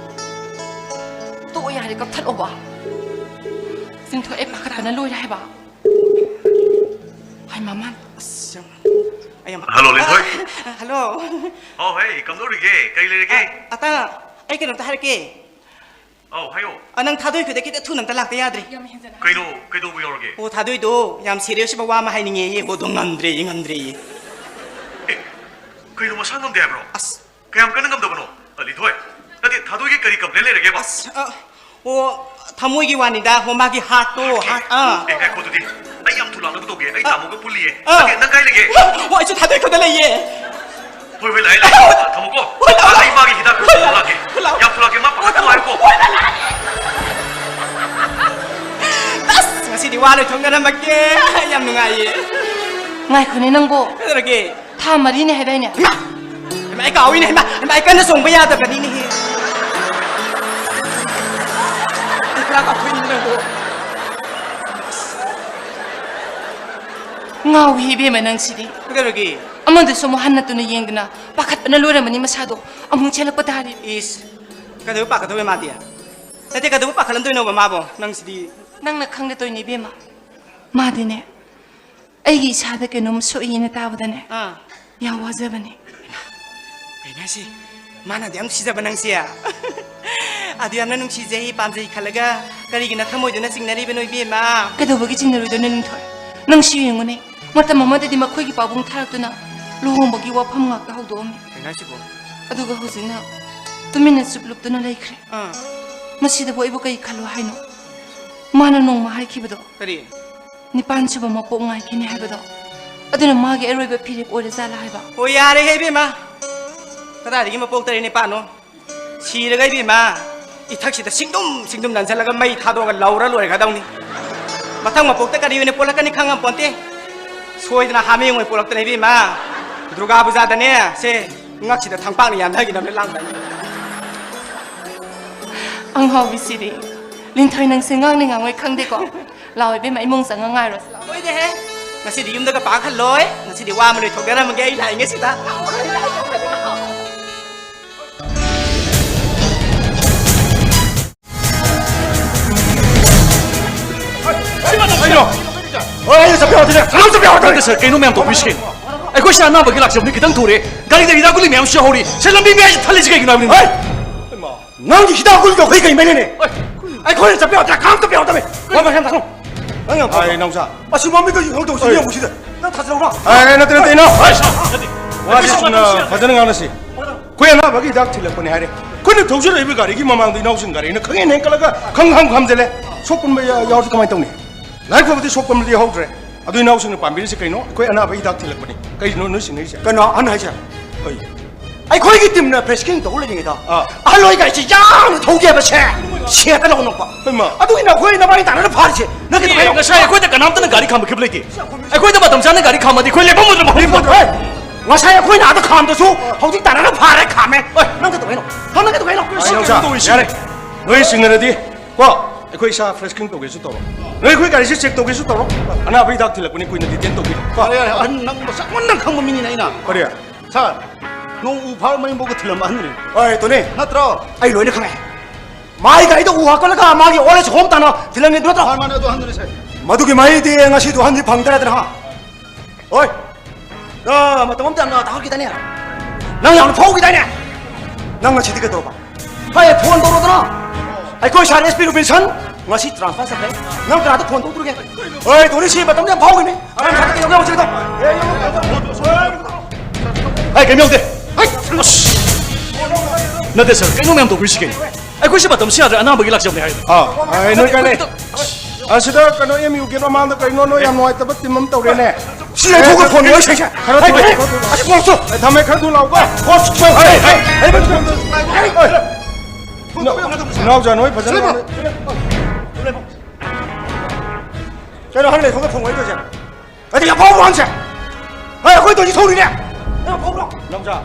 ꯇꯣꯛꯑꯣ ꯌꯥꯔꯦ, ꯀꯛꯊꯠꯂꯣꯕ꯫ ꯂꯤꯟꯊꯣꯏ, ꯑꯩ ꯄꯥꯈꯠꯄꯅ ꯂꯣꯏꯔꯦ ꯍꯥꯏꯕ꯫ ꯍꯥꯏ ꯃꯃꯥꯟ꯫ ꯑꯁ, ꯌꯥꯝ, ꯑꯩ ꯌꯥꯝ Hello, ꯂꯤꯟꯊꯣꯏ꯫ ꯑ, hello꯫ ꯍꯥꯎ, ꯍꯦ, ꯀꯝꯗꯧꯔꯤꯒꯦ? ꯀꯩ ꯂꯩꯔꯒꯦ? ꯑ, ꯑꯇꯥ, ꯑꯩ ꯀꯩꯅꯣꯝꯇ ꯍꯥꯏꯔꯛꯀꯦ꯫ ꯑꯧ, ꯍꯥꯏꯌꯣ꯫ ꯑ, ꯅꯪ ꯊꯥꯗꯣꯏ ꯈꯨꯗ ꯈꯤꯇ ꯊꯨꯅ ꯑꯝꯇ ꯂꯥꯛꯇ ꯌꯥꯗ꯭ꯔꯤ꯫ ꯀꯩꯅꯣ, ꯀꯩꯗꯧꯕ ꯌꯥꯎꯔꯒꯦ? ꯑꯣ, ꯊꯥꯗꯣꯏꯗꯣ ꯌꯥꯝ serious ꯑꯣꯏꯕ ꯋꯥ ꯑꯃ ꯍꯥꯏꯅꯤꯡꯉꯦꯌꯦ꯫ ꯑꯣ, ꯑꯗꯣ ꯉꯝꯗ꯭ꯔꯦꯌꯦ, ꯉꯝꯗ꯭ꯔꯦꯌꯦ꯫ ꯑꯦ, ꯀꯩꯅꯣ, ꯃꯁꯥ ꯉꯝꯗꯦ ꯍꯥꯏꯕ꯭ꯔꯣ? ꯑꯁ꯫ ꯀꯌꯥꯝ ꯀꯟꯅ ꯉꯝꯗꯕꯅꯣ? ꯑ, ꯂꯤꯟꯊꯣꯏ, ꯅꯠꯇꯦ, ꯊꯥꯗꯣꯏꯒꯤ ꯀꯔꯤ complain ꯂꯩꯔꯒꯦꯕ? ꯑꯁ, ꯑ, ꯑꯣ, ꯊꯃꯣꯏꯒꯤ ꯋꯥꯅꯤꯗ, ꯍꯣ, ꯃꯥꯒꯤ heartꯇꯣ, heart, ꯑꯥ꯫ ꯑꯦ, ꯉꯥꯏꯈꯣ ꯑꯗꯨꯗꯤ, ꯑꯩ ꯌꯥꯝ ꯊꯨꯂꯥꯡꯅꯕ ꯇꯧꯒꯦ, ꯑꯩ ꯑꯥ꯫ ꯇꯥꯃꯣꯒ ꯄꯨꯜꯂꯤꯌꯦ꯫ ꯑꯥ꯫ ꯅꯠꯇꯦ, ꯅꯪ ꯀꯥꯏ ꯂꯩꯒꯦ? ꯑꯣ, ꯑꯩꯁꯨ ꯊꯥꯗꯣꯏ ꯈꯨꯗ ꯂꯩꯌꯦ꯫ ꯍꯣꯏ, ꯍꯣꯏ, ꯂꯥꯛꯑꯦ, ꯂꯥꯛꯑꯦ꯫ ꯊꯝꯃꯨꯀꯣ꯫ ꯍꯣꯏ, ꯂꯥꯛꯑꯣ, ꯑꯩ ꯂꯥꯛꯑꯣ꯫ ꯃꯥꯒꯤ ꯍꯤꯗꯥꯛ ꯍꯣꯏ, ꯂꯥꯛꯑꯣ꯫ ꯂꯥꯛꯀꯦ꯫ ꯍꯣꯏ, ꯂꯥꯛꯑꯣ꯫ ꯌꯥꯝ ꯊꯨꯂꯥꯛꯀꯦ, ꯃꯥ ꯄꯥꯈꯠꯀꯅꯨ ꯍꯥꯏꯌꯨꯀꯣ꯫ ꯍꯣꯏ, ꯂꯥꯛꯑꯣ꯫ ꯑꯁ, ꯉꯁꯤꯗꯤ ꯋꯥ ꯂꯣꯏꯊꯣꯛꯅꯔꯝꯃꯒꯦ꯫ ꯌꯥꯝ ꯅꯨꯡꯉꯥꯏꯌꯦ꯫ ꯉꯥꯏꯈꯣꯅꯦ ꯅꯪꯕꯣ꯫ ꯀꯩꯗꯧꯔꯒꯦ? ꯊꯥ ꯃꯔꯤꯅꯦ ꯍꯥꯏꯗꯥꯏꯅꯦ? ꯍꯩꯃꯥ! ꯍꯩꯃꯥ, ꯑꯩ ꯀꯥꯎꯏꯅꯦ, ꯍꯩꯃꯥ! ꯍꯩꯃꯥ, ꯑꯩ ꯀꯟꯅ ꯆꯣꯡꯕ ꯌꯥꯗꯕꯅꯤꯅꯦꯍꯦ꯫ ꯑꯩ ꯄꯨꯔꯥ ꯀꯥꯎꯊꯣꯛꯏꯅꯦ ꯅꯪꯕꯨ꯫ ꯉꯥꯎꯏ ꯏꯕꯦꯝꯃ ꯅꯪꯁꯤꯗꯤ꯫ ꯀꯩꯗꯧꯔꯒꯦ? ꯑꯃꯗꯨꯁꯨ ꯑꯃꯨꯛ ꯍꯟꯅ ꯇꯨꯅ ꯌꯦꯡꯗꯅ ꯄꯥꯈꯠꯄꯅ ꯂꯣꯏꯔꯝꯃꯅꯤ ꯃꯁꯥꯗꯣ꯫ ꯑꯃꯨꯛ ꯆꯦꯜꯂꯛꯄ ꯇꯥꯔꯦ꯫ ꯏꯁ, ꯀꯩꯗꯧꯕꯩ ꯄꯥꯈꯠꯇꯣꯏꯕ ꯃꯥꯗꯤ? ꯅꯠꯇꯦ, ꯀꯩꯗꯧꯕꯩ ꯄꯥꯈꯠꯂꯝꯗꯣꯏꯅꯣꯕ ꯃꯥꯕꯣ? ꯅꯪꯁꯤꯗꯤ꯫ ꯅꯪꯅ ꯈꯪꯗ ꯇꯧꯔꯤꯅꯦ ꯏꯕꯦꯝꯃ꯫ ꯃꯥꯗꯤꯅꯦ, ꯑꯩꯒꯤ ꯏꯁꯥꯗ ꯀꯩꯅꯣꯝ ꯁꯣꯛꯏꯅ ꯇꯥꯕꯗꯅꯦ, ꯑꯥ꯫ ꯌꯥꯝ ꯋꯥꯖꯕꯅꯦ꯫ ꯀꯩꯅꯣ ꯍꯥꯏꯁꯤ? ꯃꯥꯅꯗꯤ ꯌꯥꯝ ꯅꯨꯡꯁꯤꯖꯕ ꯅꯪꯁꯦ? ꯑꯗꯨ ꯌꯥꯝꯅ ꯅꯨꯡꯁꯤꯖꯩ, ꯄꯥꯝꯖꯩ ꯈꯜꯂꯒ ꯀꯔꯤꯒꯤ ꯅꯊꯃꯣꯏꯗꯨꯅ ꯆꯤꯡꯅꯔꯤꯕꯅꯣ ꯏꯕꯦꯝꯃ? ꯀꯩꯗꯧꯕꯒꯤ ꯆꯤꯡꯅꯔꯣꯏꯗꯣꯏꯅꯣ ꯂꯤꯟꯊꯣꯏ? ꯅꯪꯁꯨ ꯌꯦꯡꯉꯨꯅꯦ, ꯃꯇꯝ ꯑꯃꯗꯗꯤ ꯃꯈꯣꯏꯒꯤ ꯄꯥꯕꯨꯡ ꯊꯥꯔꯛꯇꯨꯅ ꯂꯨꯍꯣꯡꯕꯒꯤ ꯋꯥꯐꯝ ꯉꯥꯛꯇ ꯍꯧꯗꯣꯛꯑꯝꯃꯤ꯫ ꯀꯩꯅꯣ ꯍꯥꯏꯁꯤꯕꯣ? ꯑꯗꯨꯒ ꯍꯧꯖꯤꯛꯅ ꯇꯨꯃꯤꯟꯅ ꯆꯨꯞ ꯂꯨꯞꯇꯨꯅ ꯂꯩꯈ꯭ꯔꯦ꯫ ꯑꯥ꯫ ꯃꯁꯤꯗꯕꯨ ꯑꯩꯕꯨ ꯀꯩ ꯈꯜꯂꯣ ꯍꯥꯏꯅꯣ? ꯃꯥꯅ ꯅꯣꯡꯃ ꯍꯥꯏꯈꯤꯕꯗꯣ꯫ ꯀꯔꯤ? ꯅꯤꯄꯥꯟ ꯁꯨꯕ ꯃꯄꯣꯛ ꯉꯥꯏꯈꯤꯅꯤ ꯍꯥꯏꯕꯗꯣ, ꯑꯗꯨꯅ ꯃꯥꯒꯤ ꯑꯔꯣꯏꯕ ꯐꯤꯔꯦꯞ ꯑꯣꯏꯔꯖꯥꯠꯂꯥ ꯍꯥꯏꯕ꯫ ꯑꯣ, ꯌꯥꯔꯦꯍꯦ ꯏꯕꯦꯝꯃ, ꯀꯗꯥꯏꯗꯒꯤ ꯃꯄꯣꯛ ꯇꯔꯦꯠ ꯅꯤꯄꯥꯟꯅꯣ? ꯁꯤꯔꯒ ꯏꯕꯦꯝꯃ, ꯏꯊꯛꯁꯤꯗ ꯁꯤꯡꯗꯨꯝ ꯁꯤꯡꯗꯨꯝ ꯅꯟꯁꯜꯂꯒ ꯃꯩ ꯊꯥꯗꯣꯛꯑꯒ ꯂꯧꯔ ꯂꯣꯏꯔꯒꯗꯧꯅꯤ꯫ ꯃꯊꯪ ꯃꯄꯣꯛꯇ ꯀꯔꯤ ꯑꯣꯏꯅ ꯄꯣꯛꯂꯛꯀꯅꯤ ꯈꯪꯉꯝꯄꯣꯟꯇꯦ꯫ ꯁꯣꯏꯗꯅ ꯍꯥꯃꯦꯡ ꯑꯣꯏꯅ ꯄꯣꯛꯂꯛꯇꯅ ꯏꯕꯦꯝꯃ, ꯗꯨꯔꯒꯥ ꯄꯨꯖꯥꯗꯅꯦ, ꯁꯦ, ꯉꯛꯁꯤꯗ ꯊꯝꯄꯥꯛꯅ ꯌꯥꯟꯊꯈꯤꯅꯕꯅꯦ ꯂꯥꯡꯗꯥꯏꯅꯦ꯫ ꯑꯉꯥꯎꯕꯤꯁꯤꯗꯤ꯫ ꯂꯤꯟꯊꯣꯏ, ꯅꯪꯁꯦ ꯉꯥꯡꯅꯤ ꯉꯥꯡꯉꯣꯏ ꯈꯪꯗꯦꯀꯣ꯫ ꯂꯥꯛꯑꯣ ꯏꯕꯦꯝꯃ, ꯏꯃꯨꯡ ꯆꯪꯉ ꯉꯥꯏꯔꯣꯁꯤ ꯂꯥꯛꯑꯣ꯫ ꯍꯣꯏꯅꯦꯍꯦ, ꯉꯁꯤꯗꯤ ꯌꯨꯝꯗꯒ ꯄꯥꯛ ꯍꯜꯂꯣꯏ꯫ ꯉꯁꯤꯗꯤ ꯋꯥ ꯑꯃ ꯂꯣꯏꯊꯣꯛꯅꯔꯝꯃꯒꯦ ꯑꯩ ꯂꯥꯛꯏꯉꯩꯁꯤꯗ꯫ ꯅꯠꯇꯦ ꯁꯥꯔ, ꯀꯩꯅꯣ ꯃꯌꯥꯝ ꯇꯧꯕꯤꯁꯤ ꯀꯩꯅꯣ? ꯑꯩꯈꯣꯏ ꯁꯤꯗ ꯑꯅꯥꯕꯒꯤ ꯂꯥꯛꯆꯕꯅꯤ, ꯈꯤꯇꯪ ꯊꯨꯔꯦ꯫ ꯒꯥꯔꯤꯗ ꯍꯤꯗꯥꯛ ꯒꯨꯂꯤ ꯃꯌꯥꯝꯁꯨ ꯌꯥꯎꯍꯧꯔꯤ꯫ ꯁꯤꯗ ꯂꯝꯕꯤ ꯃꯌꯥꯏꯁꯤꯗ ꯊꯠꯂꯤꯁꯤ ꯀꯩꯒꯤꯅꯣ ꯍꯥꯏꯕꯅꯤ? ꯅꯪꯒꯤ ꯍꯤꯗꯥꯛ ꯒꯨꯂꯤꯗꯣ ꯑꯩꯈꯣꯏ ꯀꯩ ꯃꯩꯅꯦꯅꯦ? ꯑꯩꯈꯣꯏꯅ ꯆꯠꯄ ꯌꯥꯗ꯭ꯔꯥ? ꯀꯅꯥꯝ ꯆꯠꯄ ꯌꯥꯗꯕꯅꯦ꯫ ꯋꯥ ꯃꯁꯥ ꯇꯥꯊꯣꯛ꯫ ꯅꯪ ꯌꯥꯝ ꯐꯩ, ꯅꯥꯎꯆꯥ꯫ ꯑꯁꯤ ꯃꯃꯤꯠꯇꯣ ꯌꯦꯡꯍꯧꯗꯧꯁꯤ꯫ ꯍꯣꯏ꯫ ꯌꯦꯡꯉꯨꯁꯤꯗ꯫ ꯅꯪ ꯊꯥꯖꯔꯧꯔꯣ? ꯑꯦ, ꯅꯠꯇꯦ, ꯅꯠꯇꯦ, ꯏꯅꯥꯎ꯫ ꯍꯣꯏ, ꯁꯥ, ꯅꯠꯇꯦ꯫ ꯋꯥꯁꯤ ꯆꯨꯝꯅ ꯐꯖꯅ ꯉꯥꯡꯅꯁꯤ꯫ ꯑꯩꯈꯣꯏ ꯑꯅꯥꯕꯒꯤ ꯍꯤꯗꯥꯛ ꯊꯤꯜꯂꯛꯄꯅꯦ ꯍꯥꯏꯔꯦ꯫ ꯑꯩꯈꯣꯏꯅ ꯊꯧꯖꯔꯛꯏꯕ ꯒꯥꯔꯤꯒꯤ ꯃꯃꯥꯡꯗ ꯏꯅꯥꯎꯁꯤꯡ ꯒꯥꯔꯤꯅ ꯈꯪꯍꯦꯟ ꯍꯦꯟꯀꯠꯂꯒ ꯈꯪꯍꯥꯝ ꯈꯥꯝꯖꯜꯂꯦ꯫ ꯁꯣꯛꯄꯟꯕ ꯌꯥ-, ꯌꯥꯎꯔꯗꯤ ꯀꯃꯥꯏꯅ ꯇꯧꯅꯤ? ꯂꯥꯏꯕꯛ ꯐꯕꯗꯤ ꯁꯣꯛꯄꯟꯕꯗꯤ ꯌꯥꯎꯍꯧꯗ꯭ꯔꯦ꯫ ꯑꯗꯨ ꯏꯅꯥꯎꯁꯤꯡꯅ ꯄꯥꯝꯕꯤꯔꯤꯁꯦ ꯀꯩꯅꯣ? ꯑꯩꯈꯣꯏ ꯑꯅꯥꯕ ꯍꯤꯗꯥꯛ ꯊꯤꯜꯂꯛꯄꯅꯤ꯫ ꯀꯩꯅꯣ ꯅꯣꯏ ꯆꯤꯡꯅꯩꯁꯦ? ꯀꯩꯅꯣ ꯑꯍꯟ ꯍꯥꯏꯁꯦ? ꯍꯣꯏ꯫ ꯑꯩꯈꯣꯏꯒꯤ ꯇꯤꯝꯅ ꯐ꯭ꯔꯦꯁꯀꯤꯡ ꯇꯧ ꯂꯩꯔꯤꯉꯩꯗ ꯑꯥ꯫ ꯑꯍꯜꯍꯣꯏ ꯒꯥꯔꯤꯁꯦ ꯌꯥꯝꯅ ꯊꯧꯒꯦꯕꯁꯦ ꯁꯦꯠꯇ ꯂꯧꯅꯣꯛꯄ꯫ ꯍꯩꯃꯥ꯫ ꯑꯗꯨꯒꯤꯅ ꯑꯩꯈꯣꯏ ꯅꯕꯥꯅꯤ ꯇꯥꯟꯅꯅ ꯐꯥꯔꯤꯁꯦ꯫ ꯅꯪ ꯀꯩꯗꯧꯕꯩꯅꯣ? ꯉꯁꯥꯏ ꯑꯩꯈꯣꯏꯗ ꯀꯅꯥꯝꯇꯅ ꯒꯥꯔꯤ ꯈꯥꯝꯕ ꯈꯤꯕ ꯂꯩꯇꯦ꯫ ꯑꯩꯈꯣꯏꯗ ꯃꯇꯝ ꯆꯥꯅ ꯒꯥꯔꯤ ꯈꯥꯝꯃꯗꯤ ꯑꯩꯈꯣꯏ ꯂꯦꯞꯐꯝ ꯑꯣꯏꯗ꯭ꯔꯕ ꯍꯧꯖꯤꯛ꯫ ꯍꯣꯏ꯫ ꯉꯁꯥꯏ ꯑꯩꯈꯣꯏꯅ ꯑꯥꯗ ꯈꯥꯝꯗꯁꯨ ꯍꯧꯖꯤꯛ ꯇꯥꯟꯅꯅ ꯐꯥꯔꯦ ꯈꯥꯝꯃꯦ꯫ ꯍꯣꯏ꯫ ꯅꯪ ꯀꯩꯗꯧꯕꯩꯅꯣ? ꯍꯥ, ꯅꯪ ꯀꯩꯗꯧꯕꯩꯅꯣ? ꯑꯩ ꯅꯥꯎꯆꯥ, ꯇꯧꯔꯤꯁꯤ꯫ ꯌꯥꯔꯦ꯫ ꯅꯣꯏ ꯆꯤꯡꯅꯔꯗꯤ ꯀꯣ, ꯑꯩꯈꯣꯏ ꯏꯁꯥ ꯐ꯭ꯔꯦꯁꯀꯤꯡ ꯇꯧꯒꯦꯁꯨ ꯇꯧꯔꯣ꯫ ꯅꯣꯏ ꯑꯩꯈꯣꯏ ꯒꯥꯔꯤꯁꯦ ꯆꯦꯛ ꯇꯧꯒꯦꯁꯨ ꯇꯧꯔꯣ꯫ ꯑꯅꯥꯕ ꯍꯤꯗꯥꯛ ꯊꯤꯜꯂꯛꯄꯅꯤ, ꯀꯨꯏꯅ ꯗꯤꯇꯦꯟ ꯇꯧꯕꯤꯔꯣ ꯀꯣ꯫ ꯌꯥꯔꯦ, ꯌꯥꯔꯦ, ꯑꯍꯟ ꯅꯪ ꯃꯁꯛ ꯃꯨꯟꯅ ꯈꯪꯕ ꯃꯤꯅꯤꯅ ꯑꯩꯅ꯫ ꯀꯔꯤ? ꯁꯥꯔ, ꯅꯣꯡ ꯎ ꯐꯥꯔ ꯃꯌꯨꯝꯐꯥꯎꯒ ꯊꯤꯜꯂꯝꯕ ꯑꯍꯟꯅꯤ꯫ ꯍꯣꯏ, ꯇꯣꯅꯤ꯫ ꯅꯠꯇ꯭ꯔꯣ? ꯑꯩ ꯂꯣꯏꯅ ꯈꯪꯉꯦ꯫ ꯃꯥꯒꯤ ꯒꯥꯔꯤꯗ ꯎ ꯍꯥꯞꯀꯠꯂꯒ ꯃꯥꯒꯤ ꯑꯣꯜ ꯑꯦꯖ ꯍꯣꯝ ꯇꯥꯟꯅ ꯊꯤꯜꯂꯝꯃꯤꯗꯨ ꯅꯠꯇ꯭ꯔꯣ? ꯃꯥꯅꯦ, ꯃꯥꯅꯦ, ꯑꯗꯨ ꯑꯍꯟꯗꯨꯅꯤ ꯁꯥꯔ꯫ ꯃꯗꯨꯒꯤ ꯃꯍꯩꯗꯤ ꯉꯁꯤꯗꯨ ꯑꯍꯟꯗꯤ ꯐꯪꯗ꯭ꯔꯦꯗꯅ, ꯍꯥ? ꯍꯣꯏ꯫ ꯑ, ꯃꯇꯝ ꯑꯃꯗ ꯌꯥꯝꯅ ꯇꯥꯍꯧꯈꯤꯗꯥꯏꯅꯦ? ꯅꯪ ꯌꯥꯝꯅ ꯐꯥꯎꯈꯤꯗꯥꯏꯅꯦ? ꯅꯪ ꯉꯁꯤꯗꯤ ꯀꯩꯗꯧꯕ? ꯍꯣꯏ, ꯐꯣꯟ ꯇꯧꯔꯣꯗꯅ꯫ ꯑꯩꯈꯣꯏ ꯁꯥꯔ ꯑꯦꯁ ꯄꯤ ꯔꯣꯕꯤꯟꯁꯟ ꯉꯁꯤ ꯇ꯭ꯔꯥꯟꯁꯐꯔ ꯆꯠꯈ꯭ꯔꯦ꯫ ꯅꯪ ꯀꯅꯥꯗ ꯐꯣꯟ ꯇꯧꯗꯣꯔꯤꯒꯦ? ꯍꯣꯏ, ꯇꯣꯅꯤ, ꯁꯤ ꯃꯇꯝꯗ ꯌꯥꯝ ꯐꯥꯎꯈꯤꯅꯤ꯫ ꯑꯉꯥꯡ ꯁꯥꯔ ꯀꯩꯗꯧꯒꯦ ꯍꯧꯖꯤꯛꯇ? ꯍꯥꯏ, ꯀꯩꯝ ꯌꯥꯎꯗꯦ꯫ ꯍꯥꯏ, ꯑꯁ! ꯅꯠꯇꯦ ꯁꯥꯔ, ꯀꯩꯅꯣ ꯃꯌꯥꯝ ꯇꯧꯕꯤꯔꯤꯁꯤ ꯀꯩꯅꯣ? ꯑꯩꯈꯣꯏꯁꯤ ꯃꯇꯝꯁꯤ ꯌꯥꯗ꯭ꯔꯦ, ꯑꯅꯥꯕꯒꯤ ꯂꯥꯛꯆꯕꯅꯦ ꯍꯥꯏꯔꯦ꯫ ꯑꯥ, ꯑꯥ, ꯅꯣꯏ ꯀꯥꯏ ꯂꯩ? ꯑꯁꯤꯗ ꯀꯩꯅꯣ ꯑꯦꯝ ꯌꯨ ꯒꯦꯠ ꯃꯃꯥꯡꯗ ꯀꯩꯅꯣ ꯅꯣꯏ ꯌꯥꯝ ꯅꯨꯡꯉꯥꯏꯇꯕ ꯇꯤꯝ ꯑꯃ ꯇꯧꯔꯦꯅꯦ꯫ ꯁꯤ ꯂꯩꯊꯣꯛꯈ꯭ꯔꯣ, ꯐꯣꯟ ꯋꯥꯔꯤ ꯁꯥꯏꯁꯦ꯫ ꯈꯔ ꯊꯨꯅ ꯍꯥꯏ, ꯂꯩꯊꯣꯛꯈ꯭ꯔꯣ꯫ ꯑꯁ, ꯀꯣꯛꯁꯨ꯫ ꯑꯦ, ꯊꯝꯃꯦ, ꯈꯔ ꯊꯨꯅ ꯂꯥꯛꯎꯀꯣ꯫ ꯀꯣꯛꯁꯨ꯫ ꯍꯩ, ꯍꯩ, ꯍꯩ, ꯍꯩ, ꯍꯩ, ꯍꯩ, ꯍꯩ꯫ ꯏꯅꯥꯎ-, ꯏꯅꯥꯎꯆꯥ ꯅꯣꯏ ꯐꯖꯅ ꯁꯤꯂꯩꯃ꯫ ꯁꯤꯂꯩꯃ꯫ ꯀꯩꯅꯣ ꯍꯥꯟꯅ ꯂꯩꯊꯣꯛꯈ꯭ꯔꯣ, ꯐꯣꯟ ꯋꯥꯔꯤ ꯇꯧꯁꯦ꯫ ꯑꯗꯤ ꯑꯐꯥꯎꯕ ꯍꯥꯟꯁꯦ꯫ ꯍꯩ, ꯑꯩꯈꯣꯏ ꯇꯧꯁꯤ ꯊꯧꯔꯤꯅꯦ꯫ ꯅꯪ ꯑꯐꯥꯎꯕ꯭ꯔꯣ? ꯏꯅꯥꯎꯆꯥ꯫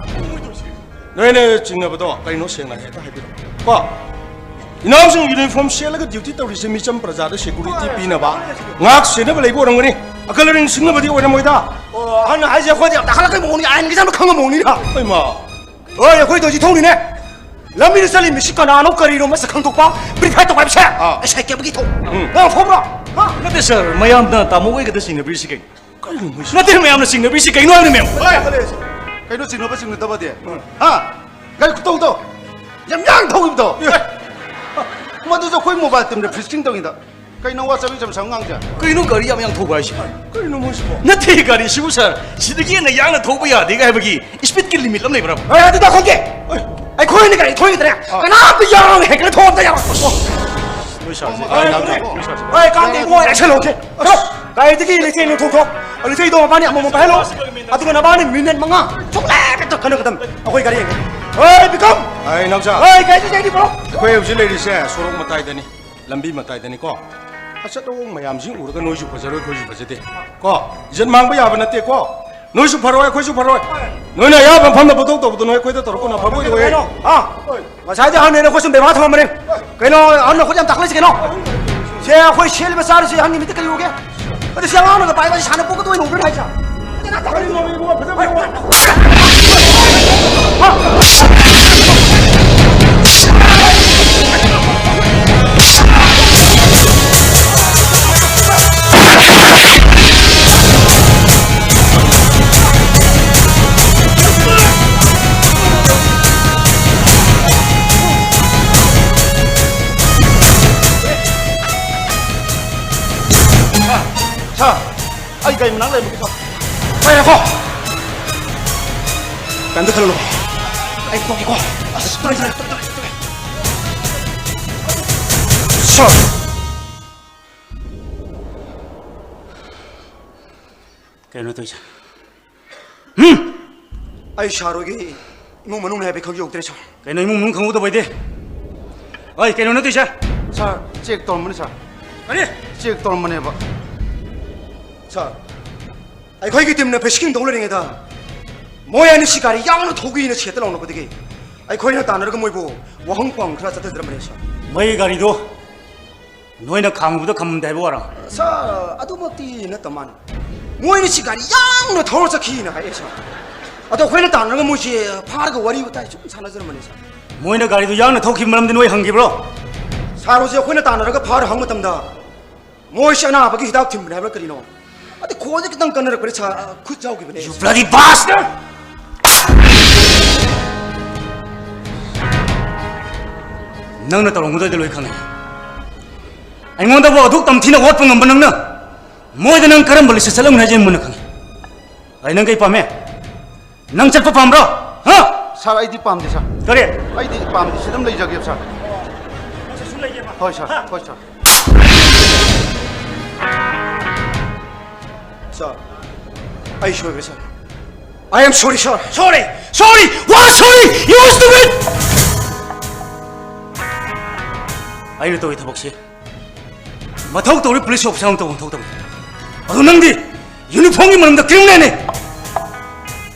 ꯅꯣꯏꯅ ꯆꯤꯡꯅꯕꯗꯣ ꯀꯩꯅꯣ ꯁꯦꯡꯅ ꯍꯦꯛꯇ ꯍꯥꯏꯕꯤꯔꯛꯑꯣ꯫ ꯀꯣ? ꯏꯅꯥꯎꯁꯤꯡ ꯌꯨꯅꯤꯐꯣꯔꯝ ꯁꯦꯠꯂꯒ ꯗ꯭ꯌꯨꯇꯤ ꯇꯧꯔꯤꯁꯦ ꯃꯤꯆꯝ ꯄ꯭ꯔꯖꯥꯗ ꯁꯦꯀꯨꯔꯤꯇꯤ ꯄꯤꯅꯕ, ꯉꯥꯛ ꯁꯦꯟꯅꯕ ꯂꯩꯕ ꯑꯣꯏꯔꯝꯒꯅꯤ꯫ ꯑꯀꯜ ꯑꯔꯤꯡ ꯁꯤꯡꯅꯕꯗꯤ ꯑꯣꯏꯔꯝꯃꯣꯏꯗ꯫ ꯑꯣ, ꯑꯍꯟꯅ ꯍꯥꯏꯁꯦ ꯑꯩꯈꯣꯏꯗꯤ ꯌꯥꯝ ꯇꯥꯈꯠꯂꯛꯄꯩ ꯃꯑꯣꯡꯅꯤ, ꯑꯥꯏꯟꯒꯁꯦ ꯌꯥꯝꯅ ꯈꯪꯕ ꯃꯑꯣꯡꯅꯤꯗ꯫ ꯍꯣꯏ, ꯃꯥ꯫ ꯍꯣꯏ, ꯑꯩꯈꯣꯏ ꯇꯧꯁꯤ ꯊꯧꯔꯤꯅꯦ꯫ ꯂꯝꯕꯤꯗ ꯆꯠꯂꯤ ꯃꯤꯁꯤ ꯀꯅꯥꯅꯣ ꯀꯔꯤꯅꯣ ꯃꯁꯛ ꯈꯪꯗꯣꯛꯄ, ꯄ꯭ꯔꯤꯐꯥꯏ ꯇꯧꯕ ꯍꯥꯏꯕꯁꯦ꯫ ꯑꯥ꯫ ꯑꯩ ꯁꯥꯏꯀꯦꯜꯒꯤ ꯊꯧ꯫ ꯎꯝ꯫ ꯅꯪ ꯐꯥꯎꯕ꯭ꯔꯣ? ꯍꯥ? ꯅꯠꯇꯦ ꯁꯥꯔ, ꯃꯌꯥꯝꯅ ꯇꯥꯃꯣ ꯍꯣꯏꯒꯗ ꯆꯤꯡꯅꯕꯤꯔꯤꯁꯤ ꯀꯩꯅꯣ? ꯀꯔꯤꯅꯣ ꯃꯣꯏꯁꯦ? ꯅꯠꯇꯦ, ꯃꯌꯥꯝꯅ ꯆꯤꯡꯅꯕꯤꯔꯤꯁꯤ ꯀꯩꯅꯣ ꯍꯥꯏꯕꯅꯦ, ꯃꯦꯝ? ꯍꯣꯏ, ꯍꯣꯏ꯫ ꯀꯩꯅꯣ ꯆꯤꯡꯅꯕ ꯆꯤꯡꯅꯗꯕꯗꯤ? ꯎꯝ꯫ ꯍꯥ? ꯒꯥꯔꯤ ꯈꯨꯇꯧꯗꯣ꯫ ꯌꯥꯝ ꯌꯥꯡꯅ ꯊꯧꯈꯤꯕꯗꯣ꯫ ꯃꯗꯨꯁꯨ ꯑꯩꯈꯣꯏ ꯃꯣꯕꯥꯏꯜ ꯇꯤꯝꯅ ꯐꯤꯁꯀꯤꯡ ꯇꯧꯔꯤꯉꯩꯗ꯫ ꯀꯩꯅꯣ ꯋꯥ ꯆꯕꯦꯠ ꯆꯕꯦꯠ ꯁꯥꯕ ꯉꯥꯡꯁꯦ? ꯀꯩꯅꯣ ꯒꯥꯔꯤ ꯌꯥꯝ ꯌꯥꯡꯅ ꯊꯧꯕ ꯍꯥꯏꯁꯤꯕꯣ? ꯀꯩꯅꯣ ꯃꯣꯏꯁꯤꯕꯣ? ꯅꯠꯇꯦ, ꯒꯥꯔꯤꯁꯤꯕꯨ ꯁꯥꯔ, ꯁꯤꯗꯒꯤ ꯍꯦꯟꯅ ꯌꯥꯡꯅ ꯊꯧꯕ ꯌꯥꯗꯦꯒ ꯍꯥꯏꯕꯒꯤ ꯁ꯭ꯄꯤꯗꯀꯤ ꯂꯤꯃꯤꯠ ꯑꯃ ꯂꯩꯕ꯭ꯔꯥ? ꯑꯦ, ꯑꯗꯨꯗ ꯈꯪꯒꯦ꯫ ꯑꯩꯈꯣꯏꯅ ꯒꯥꯔꯤ ꯊꯧꯔꯤꯗꯅꯦ, ꯑꯥ꯫ ꯀꯅꯥꯝꯇ ꯌꯥꯔꯣꯏ, ꯍꯦꯛꯇ ꯊꯧꯕꯗ ꯌꯥꯔꯣꯏ꯫ ꯅꯣꯏ ꯁꯥꯔꯁꯦ, ꯑꯩ ꯉꯥꯡꯒꯦ, ꯅꯣꯏ ꯁꯥꯔꯁꯦ꯫ ꯍꯣꯏ, ꯀꯥꯟꯗꯦ, ꯏꯕꯨꯡꯉꯣ, action ꯂꯧꯁꯦ꯫ ꯒꯥꯔꯤꯗꯒꯤ ꯂꯩꯆꯦꯜ ꯂꯧꯊꯣꯛꯈ꯭ꯔꯣ꯫ ꯂꯩꯆꯦꯜꯗꯣ ꯃꯕꯥꯅꯤ ꯑꯃꯃꯝ ꯄꯥꯏꯍꯜꯂꯣ꯫ ꯑꯗꯨꯒ ꯅꯕꯥꯅꯤ ꯃꯤꯅꯤꯠ ꯃꯉꯥ ꯁꯨꯡꯂꯦꯞ ꯂꯦꯞꯇ ꯈꯟꯅꯒꯗꯝ꯫ ꯑꯩꯈꯣꯏ ꯒꯥꯔꯤ ꯌꯦꯡꯒꯦ꯫ ꯍꯣꯏ, ꯕꯤꯀꯝ! ꯑꯩ ꯅꯥꯎꯆꯥ꯫ ꯍꯣꯏ, ꯒꯥꯔꯤꯗ ꯆꯦꯟꯈꯤꯕ꯭ꯔꯣ? ꯑꯩꯈꯣꯏ ꯍꯧꯖꯤꯛ ꯂꯩꯔꯤꯁꯦ ꯁꯣꯔꯣꯛ ꯃꯇꯥꯏꯗꯅꯤ, ꯂꯝꯕꯤ ꯃꯇꯥꯏꯗꯅꯤꯀꯣ꯫ ꯑꯆꯠ ꯑꯋꯣꯡ ꯃꯌꯥꯝꯁꯤ ꯎꯔꯒ ꯅꯣꯏꯁꯨ ꯐꯖꯔꯣꯏ, ꯑꯩꯈꯣꯏꯁꯨ ꯐꯖꯗꯦ꯫ ꯀꯣ? ꯏꯖꯠ ꯃꯥꯡꯕ ꯌꯥꯕ ꯅꯠꯇꯦꯀꯣ꯫ ꯅꯣꯏꯁꯨ ꯐꯔꯣꯏ, ꯑꯩꯈꯣꯏꯁꯨ ꯐꯔꯣꯏ꯫ ꯅꯣꯏꯅ ꯑꯌꯥꯕ ꯃꯐꯝꯗ ꯄꯣꯠꯊꯣꯛ ꯇꯧꯕꯗꯣ ꯅꯣꯏ ꯑꯩꯈꯣꯏꯗ ꯇꯧꯔꯛꯄꯅ ꯐꯕ ꯑꯣꯏ꯫ ꯀꯩꯅꯣ? ꯍꯥ? ꯉꯁꯥꯏꯗꯩ ꯍꯪꯅꯦ, ꯅꯈꯨꯠ ꯁꯨꯝ ꯕꯦꯕꯥꯔ ꯊꯝꯃꯝꯕꯅꯦ꯫ ꯀꯩꯅꯣ, ꯑꯍꯟ ꯅꯈꯨꯠ ꯌꯥꯝ ꯇꯥꯈꯠꯂꯤꯁꯦ ꯀꯩꯅꯣ? ꯁꯦ, ꯑꯩꯈꯣꯏ ꯁꯦꯠꯂꯤꯕ ꯆꯥꯔꯤꯁꯦ ꯑꯍꯟꯒꯤ ꯃꯤꯠꯇ ꯀꯔꯤ ꯎꯒꯦ? ꯑꯗꯨ ꯁꯦ, ꯑꯉꯥꯡꯅꯒ ꯄꯥꯏꯕ ꯁꯥꯟꯅ ꯄꯣꯠꯀ ꯇꯣꯏꯅ ꯎꯕ꯭ꯔꯥ ꯍꯥꯏꯁꯦ? ꯁꯥꯔ, ꯑꯩ ꯒꯥꯔꯤ ꯃꯅꯥꯛ ꯂꯩꯔꯝꯃꯒꯦ, ꯁꯥꯔ꯫ ꯄꯥꯏꯔꯣꯀꯣ꯫ ꯀꯩꯝꯇ ꯈꯜꯂꯨꯅꯨ꯫ ꯑꯩ ꯄꯨꯊꯣꯛꯀꯦꯀꯣ꯫ ꯑꯁ, ꯇꯣꯛꯑꯦ, ꯁꯥꯔ, ꯇꯣꯛꯑꯦ, ꯇꯣꯛꯑꯦ, ꯇꯣꯛꯑꯦ꯫ ꯁꯥꯔ! ꯀꯩꯅꯣ ꯇꯧꯔꯤꯁꯦ? ꯍꯨꯝ! ꯑꯩ ꯁꯥꯔ ꯍꯣꯏꯒꯤ ꯏꯃꯨꯡ ꯃꯅꯨꯡꯅꯦ ꯍꯥꯏꯕ ꯈꯪꯍꯧꯗ꯭ꯔꯦ, ꯁꯥꯔ꯫ ꯀꯩꯅꯣ ꯏꯃꯨꯡ ꯃꯅꯨꯡ ꯈꯪꯍꯧꯗꯕ ꯍꯥꯏꯗꯤ? ꯑꯣꯏ, ꯀꯩꯅꯣ ꯅꯠꯇꯣꯏꯁꯦ? ꯁꯥꯔ, ꯆꯦꯛ ꯇꯧꯔꯝꯕꯅꯤ, ꯁꯥꯔ꯫ ꯀꯔꯤ? ꯆꯦꯛ ꯇꯧꯔꯝꯕꯅꯦꯕ꯫ ꯁꯥꯔ, ꯑꯩꯈꯣꯏꯒꯤ ꯇꯤꯝꯅ ꯐꯤꯁꯀꯤꯡ ꯇꯧ ꯂꯩꯔꯤꯉꯩꯗ ꯃꯣꯏ ꯑꯅꯤꯁꯤ ꯒꯥꯔꯤ ꯌꯥꯡꯅ ꯊꯧꯒꯦꯅ ꯁꯦꯠꯇ ꯂꯥꯎꯅꯕꯗꯒꯤ ꯑꯩꯈꯣꯏꯅ ꯇꯥꯟꯅꯔꯒ ꯃꯣꯏꯕꯨ ꯋꯥꯍꯪ ꯄꯥꯎꯍꯪ ꯈꯔ ꯆꯠꯊꯖꯔꯝꯕꯅꯦ, ꯁꯥꯔ꯫ ꯃꯣꯏꯒꯤ ꯒꯥꯔꯤꯗꯣ ꯅꯣꯏꯅ ꯈꯥꯝꯃꯨꯕꯗ ꯈꯝꯃꯝꯗꯦ ꯍꯥꯏꯕ ꯋꯥꯔꯣ? ꯁꯥꯔ, ꯑꯗꯨꯃꯛꯇꯤ ꯅꯠꯇ ꯃꯥꯟ꯫ ꯃꯣꯏꯅ ꯁꯤ ꯒꯥꯔꯤ ꯌꯥꯡꯅ ꯊꯧꯔ ꯆꯠꯈꯤꯅ ꯍꯥꯏꯌꯦ, ꯁꯥꯔ꯫ ꯑꯗꯣ ꯑꯩꯈꯣꯏꯅ ꯇꯥꯟꯅꯔꯒ ꯃꯣꯏꯁꯦ ꯐꯥꯔꯒ ꯋꯥꯔꯤ ꯋꯥꯇꯥꯏ ꯁꯨꯝ ꯁꯥꯟꯅꯖꯔꯝꯕꯅꯦ, ꯁꯥꯔ꯫ ꯃꯣꯏꯅ ꯒꯥꯔꯤꯗꯨ ꯌꯥꯡꯅ ꯊꯧꯈꯤꯕ ꯃꯔꯝꯗꯤ ꯅꯣꯏ ꯍꯪꯈꯤꯕ꯭ꯔꯣ? ꯁꯥꯔ, ꯍꯧꯖꯤꯛ ꯑꯩꯈꯣꯏꯅ ꯇꯥꯟꯅꯔꯒ ꯐꯥꯔ ꯍꯪꯕ ꯃꯇꯝꯗ ꯃꯣꯏꯁꯦ ꯑꯅꯥꯕꯒꯤ ꯍꯤꯗꯥꯛ ꯊꯤꯟꯕꯅꯦ ꯍꯥꯏꯕ꯭ꯔꯥ ꯀꯔꯤꯅꯣ? ꯑꯗꯩ ꯈꯣꯟꯁꯦ ꯈꯤꯇꯪ ꯀꯟꯅꯔꯛꯄꯗ ꯁꯥꯔ, ꯈꯨꯠ ꯌꯥꯎꯈꯤꯕꯅꯦ꯫ You bloody bastard! ꯅꯪꯅ ꯇꯧꯔꯝꯒꯗꯣꯏꯗꯣ ꯂꯣꯏ ꯈꯪꯉꯦ꯫ ꯑꯩꯉꯣꯟꯗꯕꯨ ꯑꯗꯨꯛ ꯇꯝꯊꯤꯅ ꯑꯣꯠꯄ ꯉꯝꯕ ꯅꯪꯅ ꯃꯣꯏꯗ ꯅꯪ ꯀꯔꯝꯕ ꯂꯤꯁꯇ ꯆꯠꯂꯝꯒꯅꯤ ꯍꯥꯏꯁꯦ ꯑꯩ ꯃꯨꯟꯅ ꯈꯪꯉꯦ꯫ ꯑꯩ ꯅꯪ ꯀꯩ ꯄꯥꯝꯃꯦ? ꯅꯪ ꯆꯠꯄ ꯄꯥꯝꯕ꯭ꯔꯣ? ꯍꯥ? ꯁꯥꯔ, ꯑꯩꯗꯤ ꯄꯥꯝꯗꯦ, ꯁꯥꯔ꯫ ꯀꯔꯤ? ꯑꯩꯗꯤ ꯄꯥꯝꯗꯦ, ꯁꯤꯗ ꯑꯗꯨꯝ ꯂꯩꯖꯒꯦꯕ, ꯁꯥꯔ꯫ ꯅꯪꯁꯨ ꯁꯨꯝ ꯂꯩꯒꯦꯕ? ꯍꯣꯏ, ꯁꯥꯔ꯫ ꯍꯥ? ꯍꯣꯏ, ꯁꯥꯔ꯫ ꯁꯥꯔ, ꯑꯩ ꯁꯣꯏꯈ꯭ꯔꯦ, ꯁꯥꯔ꯫ I am sorry, sir. Sorry? Sorry? What sorry? You stupid! ꯑꯩꯅ ꯇꯧꯔꯤ ꯊꯕꯛꯁꯤ ꯃꯊꯧ ꯇꯧꯔꯤ ꯄꯨꯂꯤꯁ ꯑꯣꯐꯤꯁꯥꯔ ꯑꯃ ꯇꯧꯐꯝ ꯊꯣꯛꯇꯕꯅꯤ꯫ ꯑꯗꯨ ꯅꯪꯗꯤ ꯌꯨꯅꯤꯐꯣꯔꯝꯒꯤ ꯃꯔꯝꯗ ꯀ꯭ꯔꯤꯃꯤꯅꯦꯜꯅꯤ꯫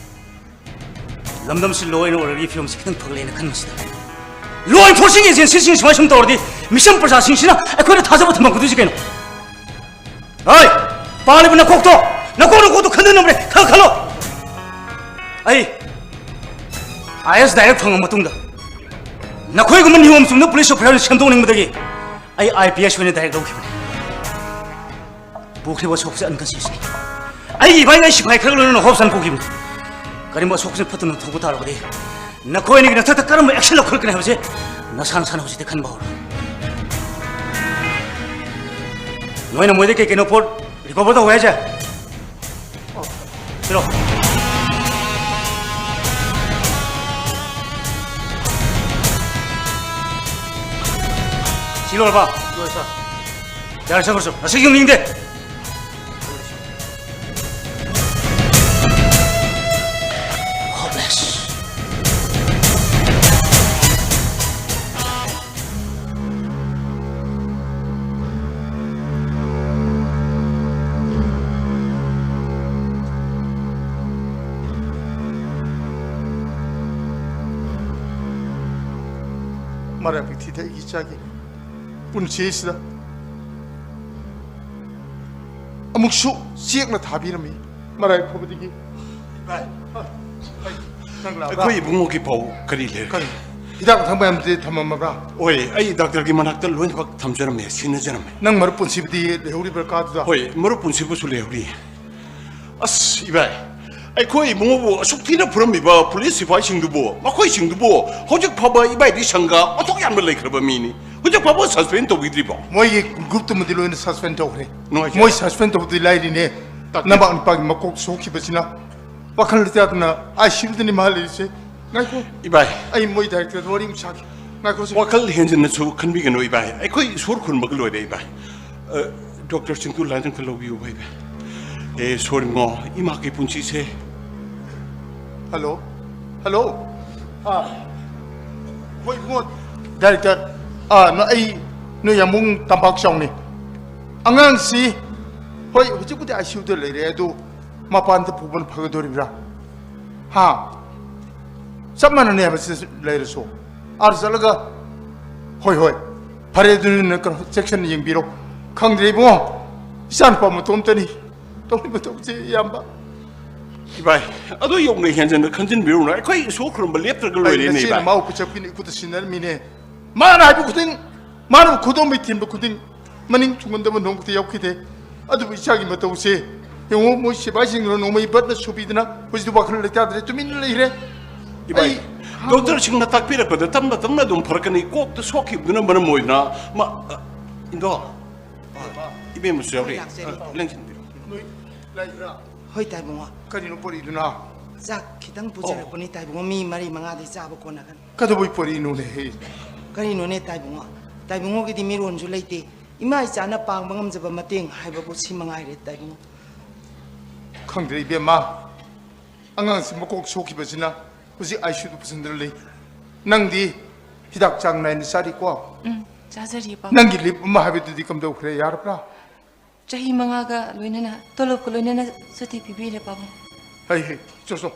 ꯂꯝꯗꯝꯁꯤ law and orderꯒꯤ ꯐꯤꯕꯝꯁꯤ ꯈꯤꯇꯪ ꯐꯒꯠꯂꯦꯅ ꯈꯟꯕꯁꯤꯗ, law enforcing agencyꯁꯤꯡ ꯁꯨꯃꯥꯏ ꯁꯨꯝ ꯇꯧꯔꯗꯤ ꯃꯤꯆꯝ ꯄ꯭ꯔꯖꯥꯁꯤꯡꯁꯤꯅ ꯑꯩꯈꯣꯏꯗ ꯊꯥꯖꯕ ꯊꯝꯃꯛꯀꯗꯣꯏꯁꯤ ꯀꯩꯅꯣ? ꯍꯣꯏ, ꯄꯥꯜꯂꯤꯕ ꯅꯀꯣꯛꯇꯣ, ꯅꯀꯣꯛ ꯅꯀꯣꯛꯇꯣ ꯈꯟꯗꯅꯕꯅꯦ, ꯈꯔ ꯈꯜꯂꯣ꯫ ꯑꯩ I A S direct ꯐꯪꯉ ꯃꯇꯨꯡꯗ ꯅꯈꯣꯏꯒꯨꯝꯕ ꯅꯤꯌꯣꯝ ꯆꯨꯝꯅ ꯄꯨꯂꯤꯁ ꯑꯣꯐꯤꯁꯥꯔ ꯁꯦꯝꯗꯣꯛꯅꯤꯡꯕꯗꯒꯤ ꯑꯩ I P S ꯑꯣꯏꯅ direct ꯂꯧꯈꯤꯕꯅꯤ꯫ ꯄꯨꯈ꯭ꯔꯤꯕ ꯑꯁꯣꯛꯁꯦ unconsciousꯅꯤ꯫ ꯑꯩꯒꯤ ꯏꯕꯥꯏ ꯑꯩ ꯁꯤꯐꯥꯏ ꯈꯔ ꯂꯣꯏꯅꯅ ꯍꯣꯞꯁꯟ ꯄꯨꯈꯤꯕꯅꯤ꯫ ꯀꯔꯤꯒꯨꯝꯕ ꯑꯁꯣꯛꯁꯤꯅ ꯐꯠꯇꯅ ꯊꯣꯛꯄ ꯇꯥꯔꯕꯗꯤ ꯅꯈꯣꯏ ꯑꯅꯤꯒꯤ ꯅꯊꯛꯇ ꯀꯔꯝꯕ action ꯂꯧꯈꯠꯂꯛꯀꯅꯤ ꯍꯥꯏꯕꯁꯦ ꯅꯁꯥ ꯅꯁꯥꯅ ꯍꯧꯖꯤꯛꯇꯤ ꯈꯟꯕ ꯍꯧꯔꯣ꯫ ꯅꯣꯏꯅ ꯃꯣꯏꯗ ꯀꯩ ꯀꯩꯅꯣ ꯄꯣꯠ recover ꯇꯧꯋꯦ ꯍꯥꯏꯁꯦ? ꯁꯤꯔꯣ꯫ ꯁꯤ ꯂꯣꯏꯔꯕ? ꯂꯣꯏ, ꯁꯥꯔ꯫ ꯌꯥꯔꯦ, ꯆꯠꯈ꯭ꯔꯣ, ꯆꯠꯈ꯭ꯔꯣ꯫ ꯉꯁꯤ ꯌꯦꯡꯅꯤꯡꯗꯦ꯫ Hopeless. ꯃꯔꯥꯏꯕꯛ ꯊꯤꯗ ꯑꯩꯒꯤ ꯏꯆꯥꯒꯤ ꯄꯨꯟꯁꯤꯁꯤꯗ ꯑꯃꯨꯛꯁꯨ ꯆꯦꯛꯅ ꯊꯥꯕꯤꯔꯝꯃꯤ꯫ ꯃꯔꯥꯏ ꯐꯕꯗꯒꯤ꯫ ꯚꯥꯏ, ꯅꯪ ꯂꯥꯛꯑꯕ꯭ꯔꯥ? ꯑꯩꯈꯣꯏ ꯏꯕꯨꯡꯉꯣꯒꯤ ꯄꯥꯎ ꯀꯔꯤ ꯂꯩꯔꯦ? ꯀꯔꯤ? ꯍꯤꯗꯥꯛ ꯂꯥꯡꯊꯛ ꯃꯌꯥꯝꯗꯨꯗꯤ ꯊꯝꯃꯝꯃꯕ꯭ꯔꯥ? ꯍꯣꯏ, ꯑꯩ ꯗꯥꯛꯇꯔꯒꯤ ꯃꯅꯥꯛꯇ ꯂꯣꯏꯅꯃꯛ ꯊꯝꯖꯔꯝꯃꯦ, ꯁꯤꯟꯅꯖꯔꯝꯃꯦ꯫ ꯅꯪ ꯃꯔꯨꯞ ꯄꯨꯟꯁꯤꯕꯨꯗꯤ ꯂꯩꯍꯧꯔꯤꯕ꯭ꯔꯥ ꯀꯥꯗꯨꯗ? ꯍꯣꯏ, ꯃꯔꯨꯞ ꯄꯨꯟꯁꯤꯕꯨꯁꯨ ꯂꯩꯍꯧꯔꯤ꯫ ꯑꯁ, ꯏꯕꯥꯏ, ꯑꯩꯈꯣꯏ ꯏꯕꯨꯡꯉꯣꯕꯨ ꯑꯁꯨꯛ ꯊꯤꯅ ꯐꯨꯔꯝꯃꯤꯕ ꯄꯨꯂꯤꯁ ꯁꯤꯐꯥꯏꯁꯤꯡꯗꯨꯕꯨ, ꯃꯈꯣꯏꯁꯤꯡꯗꯨꯕꯨ ꯍꯧꯖꯤꯛ ꯐꯥꯎꯕ ꯏꯕꯥꯏꯗꯤ ꯁꯪꯒ ꯑꯣꯟꯊꯣꯛ ꯌꯥꯝꯅ ꯂꯩꯈ꯭ꯔꯕ ꯃꯤꯅꯤ꯫ ꯍꯧꯖꯤꯛ ꯐꯥꯎꯕ ꯁꯁꯄꯦꯟ ꯇꯧꯕꯤꯗ꯭ꯔꯤꯕꯣ? ꯃꯣꯏꯒꯤ ꯒ꯭ꯔꯨꯞꯇꯨꯃꯗꯤ ꯂꯣꯏꯅ ꯁꯁꯄꯦꯟ ꯇꯧꯈ꯭ꯔꯦ꯫ ꯅꯨꯡꯉꯥꯏꯖꯔꯦ꯫ ꯃꯣꯏ ꯁꯁꯄꯦꯟ ꯇꯧꯕꯗꯤ ꯂꯥꯏꯔꯤꯅꯦ꯫ ꯇꯥꯛꯄꯤꯌꯨ꯫ ꯅꯕꯥꯛ ꯅꯨꯄꯥꯒꯤ ꯃꯀꯣꯛ ꯁꯣꯛꯈꯤꯕꯁꯤꯅ ꯋꯥꯈꯜ ꯂꯩꯇꯥꯗꯅ ꯑꯥꯏ ꯁꯤ ꯌꯨꯗꯅꯤ ꯃꯥ ꯂꯩꯔꯤꯁꯦ꯫ ꯉꯥꯏꯈꯣ꯫ ꯏꯕꯥꯏ꯫ ꯑꯩ ꯃꯣꯏ ꯗꯥꯏꯔꯦꯛꯇꯔꯗ ꯋꯥꯔꯤ ꯑꯃ ꯁꯥꯒꯦ꯫ ꯉꯥꯏꯈꯣ ꯁꯦ꯫ ꯋꯥꯈꯜ ꯍꯦꯟꯖꯤꯟꯅꯁꯨ ꯈꯟꯕꯤꯒꯅꯨ ꯏꯕꯥꯏ꯫ ꯑꯩꯈꯣꯏ ꯏꯁꯣꯔ ꯈꯨꯔꯨꯝꯕꯒ ꯂꯣꯏꯔꯦ ꯏꯕꯥꯏ꯫ ꯑ, ꯗꯣꯛꯇꯔ ꯆꯤꯡꯇꯨ ꯂꯥꯏꯗꯪ ꯈꯔ ꯂꯧꯕꯤꯌꯨ ꯏꯕꯥꯏ꯫ ꯑꯦ, ꯏꯁꯣꯔ ꯏꯃꯥ, ꯏꯃꯥꯒꯤ ꯄꯨꯟꯁꯤꯁꯦ꯫ ꯍꯜꯂꯣ꯫ ꯍꯜꯂꯣ꯫ ꯑꯥ꯫ ꯍꯣꯏ, ꯏꯕꯨꯡꯉꯣ꯫ ꯗꯥꯏꯔꯦꯛꯇꯔ꯫ ꯑꯥ, ꯅ-, ꯑꯩ ꯅꯣꯏ ꯌꯥꯝꯕꯨꯡ ꯇꯝꯄꯥꯛ ꯆꯥꯎꯅꯤ꯫ ꯑꯉꯥꯡꯁꯤ, ꯍꯣꯏ, ꯍꯧꯖꯤꯛꯄꯨꯗꯤ ꯑꯥꯏ ꯁꯤ ꯌꯨꯗ ꯂꯩꯔꯦ, ꯑꯗꯨ ꯃꯄꯥꯟꯗ ꯄꯨꯕꯅ ꯐꯒꯗꯣꯔꯤꯕ꯭ꯔꯥ? ꯍꯥ? ꯆꯞ ꯃꯥꯟꯅꯅꯤ ꯍꯥꯏꯕꯁꯤ ꯂꯩꯔꯁꯨ꯫ ꯑꯥꯗ ꯆꯠꯂꯒ, ꯍꯣꯏ, ꯍꯣꯏ꯫ ꯐꯔꯦ, ꯑꯗꯨꯗꯤ ꯅꯪ ꯀꯩꯅꯣ, ꯆꯦꯛꯁꯤꯟꯅ ꯌꯦꯡꯕꯤꯔꯣ꯫ ꯈꯪꯗ꯭ꯔꯦ ꯏꯕꯨꯡꯉꯣ꯫ ꯏꯆꯥꯅꯨꯄꯥ ꯃꯇꯣꯝꯇꯅꯤ꯫ ꯇꯧꯔꯤꯕ ꯇꯧꯕꯁꯦ, ꯏꯌꯥꯝꯕ꯫ ꯏꯕꯥꯏ, ꯑꯗꯨ ꯌꯧꯅ ꯍꯦꯟꯖꯟꯅ ꯈꯟꯖꯤꯟꯕꯤꯔꯨꯅꯨ꯫ ꯑꯩꯈꯣꯏ ꯏꯁꯣꯔ ꯈꯨꯔꯨꯝꯕ ꯂꯦꯞꯇ꯭ꯔꯒ ꯑꯩ ꯂꯣꯏꯔꯦꯅꯦ, ꯅꯆꯦꯅ ꯏꯕꯥꯏ꯫ ꯃꯥꯕꯨ ꯄꯨꯆꯞꯀꯤꯅ ꯏꯈꯨꯠꯇ ꯁꯤꯟꯅꯔꯝꯃꯤꯅꯦ꯫ ꯃꯥꯅ ꯍꯥꯏꯕ ꯈꯨꯗꯤꯡ, ꯃꯥꯅ ꯈꯨꯗꯣꯝꯕꯤ ꯊꯤꯟꯕ ꯈꯨꯗꯤꯡ, ꯃꯅꯤꯡ ꯊꯨꯡꯍꯟꯗꯕ ꯅꯣꯡꯃꯇ ꯌꯥꯎꯈꯤꯗꯦ꯫ ꯑꯗꯨꯕꯨ ꯏꯆꯥꯒꯤ ꯃꯇꯧꯁꯦ ꯌꯦꯡꯉꯨ, ꯃꯣꯏ ꯁꯤꯐꯥꯏꯁꯤꯡꯗꯨꯅ ꯅꯣꯡꯃꯩ ꯕꯠꯅ ꯁꯨꯕꯤꯗꯅ ꯍꯧꯖꯤꯛꯇꯤ ꯋꯥꯈꯜ ꯂꯩꯇꯥꯗ꯭ꯔꯦ, ꯇꯨꯃꯤꯟꯅ ꯂꯩꯈ꯭ꯔꯦ꯫ ꯏꯕꯥꯏ, ꯑꯩ ꯗꯣꯛꯇꯔꯁꯤꯡꯅ ꯇꯥꯛꯄꯤꯔꯛꯄꯗ ꯇꯞꯅ ꯇꯞꯅ ꯑꯗꯨꯝ ꯐꯔꯛꯀꯅꯤ꯫ ꯀꯣꯛꯇ ꯁꯣꯛꯈꯤꯕꯗꯨꯅ ꯃꯔꯝ ꯑꯣꯏꯗꯨꯅ ꯃ-, ꯑ, ꯏꯟꯗꯣ, ꯏꯕꯦꯝꯃꯁꯨ ꯌꯥꯎꯔꯤ꯫ ꯂꯥꯛꯆꯔꯤ꯫ ꯑ, ꯂꯦꯡꯁꯤꯟꯕꯤꯔꯣ꯫ ꯅꯣꯏ ꯂꯥꯛꯏꯕ꯭ꯔꯥ? ꯍꯣꯏ, ꯇꯥꯏꯕꯨꯡꯉꯣ꯫ ꯀꯔꯤꯅꯣ ꯄꯣꯔꯛꯏꯗꯨꯅ? ꯆꯥꯛ ꯈꯤꯇꯪ ꯄꯨꯖꯔꯛꯄꯅꯤ, ꯇꯥꯏꯕꯨꯡꯉꯣ꯫ ꯃꯤ ꯃꯔꯤ ꯃꯉꯥꯗꯤ ꯆꯥꯕ ꯀꯣꯟꯅꯒꯅꯤ꯫ ꯀꯩꯗꯧꯕꯩ ꯄꯣꯔꯛꯏꯅꯣꯅꯦ, ꯍꯦ? ꯀꯔꯤꯅꯣꯅꯦ, ꯇꯥꯏꯕꯨꯡꯉꯣ? ꯇꯥꯏꯕꯨꯡꯉꯣꯒꯤꯗꯤ ꯃꯤꯔꯣꯟꯁꯨ ꯂꯩꯇꯦ꯫ ꯏꯃꯥ ꯏꯆꯥꯅ ꯄꯥꯡꯕ ꯉꯝꯖꯕ ꯃꯇꯦꯡ ꯍꯥꯏꯕꯕꯨ ꯁꯤ ꯃꯉꯥꯏꯔꯦ, ꯇꯥꯏꯕꯨꯡꯉꯣ꯫ ꯈꯪꯗ꯭ꯔꯦ, ꯏꯕꯦꯝꯃ꯫ ꯑꯉꯥꯡꯁꯤ ꯃꯀꯣꯛ ꯁꯣꯛꯈꯤꯕꯁꯤꯅ ꯍꯧꯖꯤꯛ ꯑꯥꯏ ꯁꯤ ꯌꯨꯗ ꯄꯨꯁꯤꯟꯗꯨꯅ ꯂꯩ꯫ ꯅꯪꯗꯤ ꯍꯤꯗꯥꯛ ꯆꯥꯡ ꯅꯥꯏꯅ ꯆꯥꯔꯤꯀꯣ? ꯎꯝ, ꯆꯥꯖꯔꯤꯌꯦ, ꯄꯥꯕꯨꯡ꯫ ꯅꯪꯒꯤ ꯂꯤꯞ ꯑꯃ ꯍꯥꯏꯕꯗꯨꯗꯤ ꯀꯝꯗꯧꯈ꯭ꯔꯦ? ꯌꯥꯔꯕ꯭ꯔꯥ? ꯆꯍꯤ ꯃꯉꯥꯒ ꯂꯣꯏꯅꯅ, ꯇꯣꯂꯣꯞꯀ ꯂꯣꯏꯅꯅ ꯁꯨꯇꯤ ꯄꯤꯕꯤꯔꯦ, ꯄꯥꯕꯨꯡ꯫ ꯍꯩ, ꯍꯩ, ꯆꯣ, ꯆꯣ꯫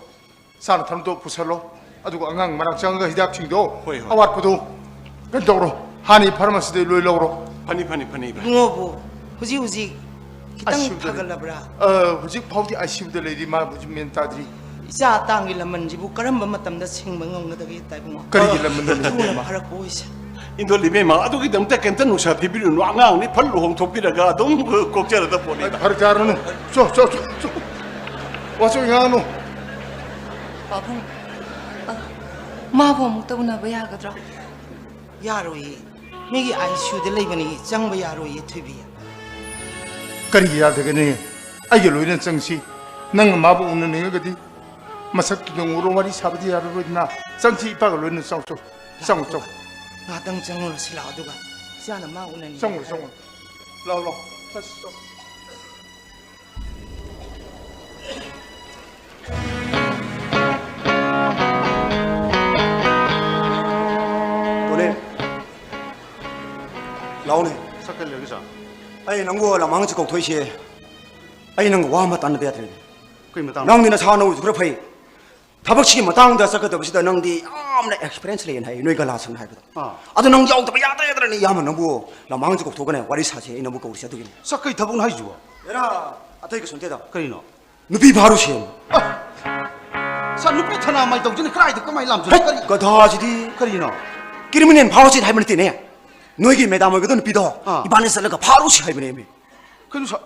ꯆꯥꯅ ꯊꯛꯅꯕꯗꯣ ꯄꯨꯁꯜꯂꯣ꯫ ꯑꯗꯨꯒ ꯑꯉꯥꯡ ꯃꯅꯥꯛ ꯆꯪꯉꯒ ꯍꯤꯗꯥꯛꯁꯤꯡꯗꯣ, ꯍꯣꯏ, ꯍꯣꯏ꯫ ꯑꯋꯥꯠꯄꯗꯣ ꯀꯩꯅꯣ ꯇꯧꯔꯣ꯫ ꯍꯥꯟꯅꯒꯤ ꯐꯥꯔꯃꯥꯁꯤꯗꯩ ꯂꯣꯏ ꯂꯧꯔꯣ꯫ ꯐꯅꯤ, ꯐꯅꯤ, ꯐꯅꯤ, ꯏꯕꯥꯏ꯫ ꯏꯕꯨꯡꯉꯣꯕꯨ ꯍꯧꯖꯤꯛ ꯍꯧꯖꯤꯛ ꯈꯤꯇꯪ ꯑꯥꯏ ꯁꯤ ꯌꯨꯗ ꯂꯩ꯫ ꯐꯒꯠꯂꯕ꯭ꯔꯥ? ꯑ, ꯍꯧꯖꯤꯛ ꯐꯥꯎꯗꯤ ꯑꯥꯏ ꯁꯤ ꯌꯨꯗ ꯂꯩꯔꯤ, ꯃꯥ ꯍꯧꯖꯤꯛ ꯃꯦꯟ ꯇꯥꯗ꯭ꯔꯤ꯫ ꯏꯆꯥ ꯑꯇꯥꯡꯒꯤ ꯂꯃꯟꯁꯤꯕꯨ ꯀꯔꯝꯕ ꯃꯇꯝꯗ ꯁꯤꯡꯕ ꯉꯝꯒꯗꯒꯦ, ꯇꯥꯏꯕꯨꯡꯉꯣ? ꯀꯔꯤꯒꯤ ꯂꯃꯟꯗꯅꯣ, ꯊꯨꯅ ꯏꯕꯦꯝꯃ? ꯐꯔꯛꯄ ꯑꯣꯏꯁꯦ꯫ ꯏꯟꯗꯣꯜ ꯏꯕꯦꯝꯃ, ꯑꯗꯨꯒꯤꯗꯃꯛꯇ ꯀꯩꯝꯇ ꯅꯨꯡꯁꯥ ꯊꯤꯕꯤꯔꯨꯅꯨ, ꯑꯉꯥꯡꯅꯤ ꯐꯠ ꯂꯨꯍꯣꯡꯊꯣꯛꯄꯤꯔꯒ ꯑꯗꯨꯝ ꯀꯣꯛꯆꯔꯗ ꯄꯣꯠꯅꯤꯗ꯫ ꯐꯔꯛ ꯇꯥꯔꯨꯅꯨ꯫ ꯆꯣ, ꯆꯣ, ꯆꯣ, ꯆꯣ꯫ ꯋꯥꯆꯣꯏ ꯉꯥꯡꯅꯨ꯫ ꯄꯥꯕꯨꯡ, ꯑ, ꯃꯥꯕꯨ ꯑꯃꯨꯛꯇ ꯎꯅꯕ ꯌꯥꯒꯗ꯭ꯔꯣ? ꯌꯥꯔꯣꯏꯌꯦ꯫ ꯃꯤꯒꯤ ICUꯗ ꯂꯩꯕꯅꯤ, ꯆꯪꯕ ꯌꯥꯔꯣꯏꯌꯦ, ꯊꯣꯏꯕꯤ꯫ ꯀꯔꯤꯒꯤ ꯌꯥꯗꯒꯅꯤ? ꯑꯩꯒ ꯂꯣꯏꯅ ꯆꯪꯁꯤ꯫ ꯅꯪꯅ ꯃꯥꯕꯨ ꯎꯅꯅꯤꯡꯉꯒꯗꯤ ꯃꯁꯛꯇꯨ ꯌꯦꯡꯉꯨꯔꯣ, ꯋꯥꯔꯤ ꯁꯥꯕꯗꯤ ꯌꯥꯔꯔꯣꯏꯗꯅ꯫ ꯆꯪꯁꯤ, ꯏꯄꯥꯒ ꯂꯣꯏꯅ ꯆꯪꯁꯤ꯫ ꯆꯪꯉꯨ, ꯆꯪꯉꯨ꯫ ꯉꯥꯛꯇꯪ ꯆꯪꯉꯨꯔꯁꯤ ꯂꯥꯛꯑꯣ, ꯑꯗꯨꯒ ꯏꯆꯥꯅ ꯃꯥ ꯎꯅꯅꯤꯡꯉꯦ ꯆꯪꯉꯨꯔꯣ, ꯍꯥꯏ꯫ ꯆꯪꯉꯨꯔꯣ꯫ ꯂꯥꯛꯑꯣ, ꯂꯥꯛꯑꯣ꯫ ꯆꯠꯁꯤ, ꯆꯠꯁꯤ꯫ ꯇꯣꯅꯤ, ꯂꯥꯛꯎꯅꯦ꯫ ꯁꯛ ꯀꯩ ꯂꯩꯔꯒꯦ, ꯁꯥꯔ? ꯑꯩ ꯅꯪꯕꯨ ꯂꯃꯥꯡꯁꯤ ꯀꯧꯊꯣꯛꯏꯁꯦ, ꯑꯩ ꯅꯪꯒ ꯋꯥ ꯑꯃ ꯇꯥꯟꯅꯗ ꯌꯥꯗ꯭ꯔꯦꯅꯦ꯫ ꯀꯩ ꯃꯇꯥꯡ? ꯅꯪꯗꯤ ꯅꯁꯥ ꯅꯎꯁꯨ ꯈꯔ ꯐꯩ, ꯊꯕꯛꯁꯤꯒꯤ ꯃꯇꯥꯡꯗ ꯆꯠꯀꯗꯕꯁꯤꯗ ꯅꯪꯗꯤ ꯌꯥꯝꯅ experience ꯂꯩꯌꯦꯅ ꯍꯥꯏ, ꯅꯣꯏ ꯒꯂꯥ ꯁꯪꯅ ꯍꯥꯏꯕꯗꯣ꯫ ꯑꯥ꯫ ꯑꯗꯣ ꯅꯪ ꯌꯥꯎꯗꯕ ꯌꯥꯗ ꯌꯥꯗ꯭ꯔꯅꯦ, ꯏꯌꯥꯝꯕ ꯅꯪꯕꯨ ꯂꯃꯥꯡꯁꯤ ꯀꯧꯊꯣꯛꯀꯅꯦ, ꯋꯥꯔꯤ ꯁꯥꯁꯦ, ꯑꯩ ꯅꯪꯕꯨ ꯀꯧꯔꯤꯁꯦ ꯑꯗꯨꯒꯤꯅꯦ꯫ ꯁꯛ ꯀꯩ ꯊꯕꯛꯅꯣ ꯍꯥꯏꯁꯤꯕꯣ? ꯑꯦꯔꯥ, ꯑꯇꯩ ꯀꯩꯁꯨ ꯅꯠꯇꯦꯗ꯫ ꯀꯔꯤꯅꯣ? ꯅꯨꯄꯤ ꯐꯥꯔꯨꯁꯦ꯫ ꯑ! ꯁꯥꯔ, ꯅꯨꯄꯤ ꯊꯅꯥꯃꯥꯏ ꯇꯧꯁꯤꯅ ꯀꯗꯥꯏꯗ ꯀꯃꯥꯏꯅ ꯂꯥꯝꯁꯤꯅꯣ? ꯍꯩꯠ, ꯀꯔꯤ? ꯒꯙꯥꯁꯤꯗꯤ꯫ ꯀꯔꯤꯅꯣ? Criminal ꯐꯥꯔꯨꯁꯦ ꯍꯥꯏꯕ ꯅꯠꯇꯦꯅꯦ꯫ ꯅꯣꯏꯒꯤ ꯃꯦꯗꯥꯝ ꯑꯣꯏꯒꯗꯧ ꯅꯨꯄꯤꯗꯣ, ꯑꯥ꯫ ꯏꯕꯥꯅꯤ ꯆꯠꯂꯒ ꯐꯥꯔꯨꯁꯦ ꯍꯥꯏꯕꯅꯦꯃꯤ꯫ ꯀꯩꯅꯣ ꯁꯥꯔ?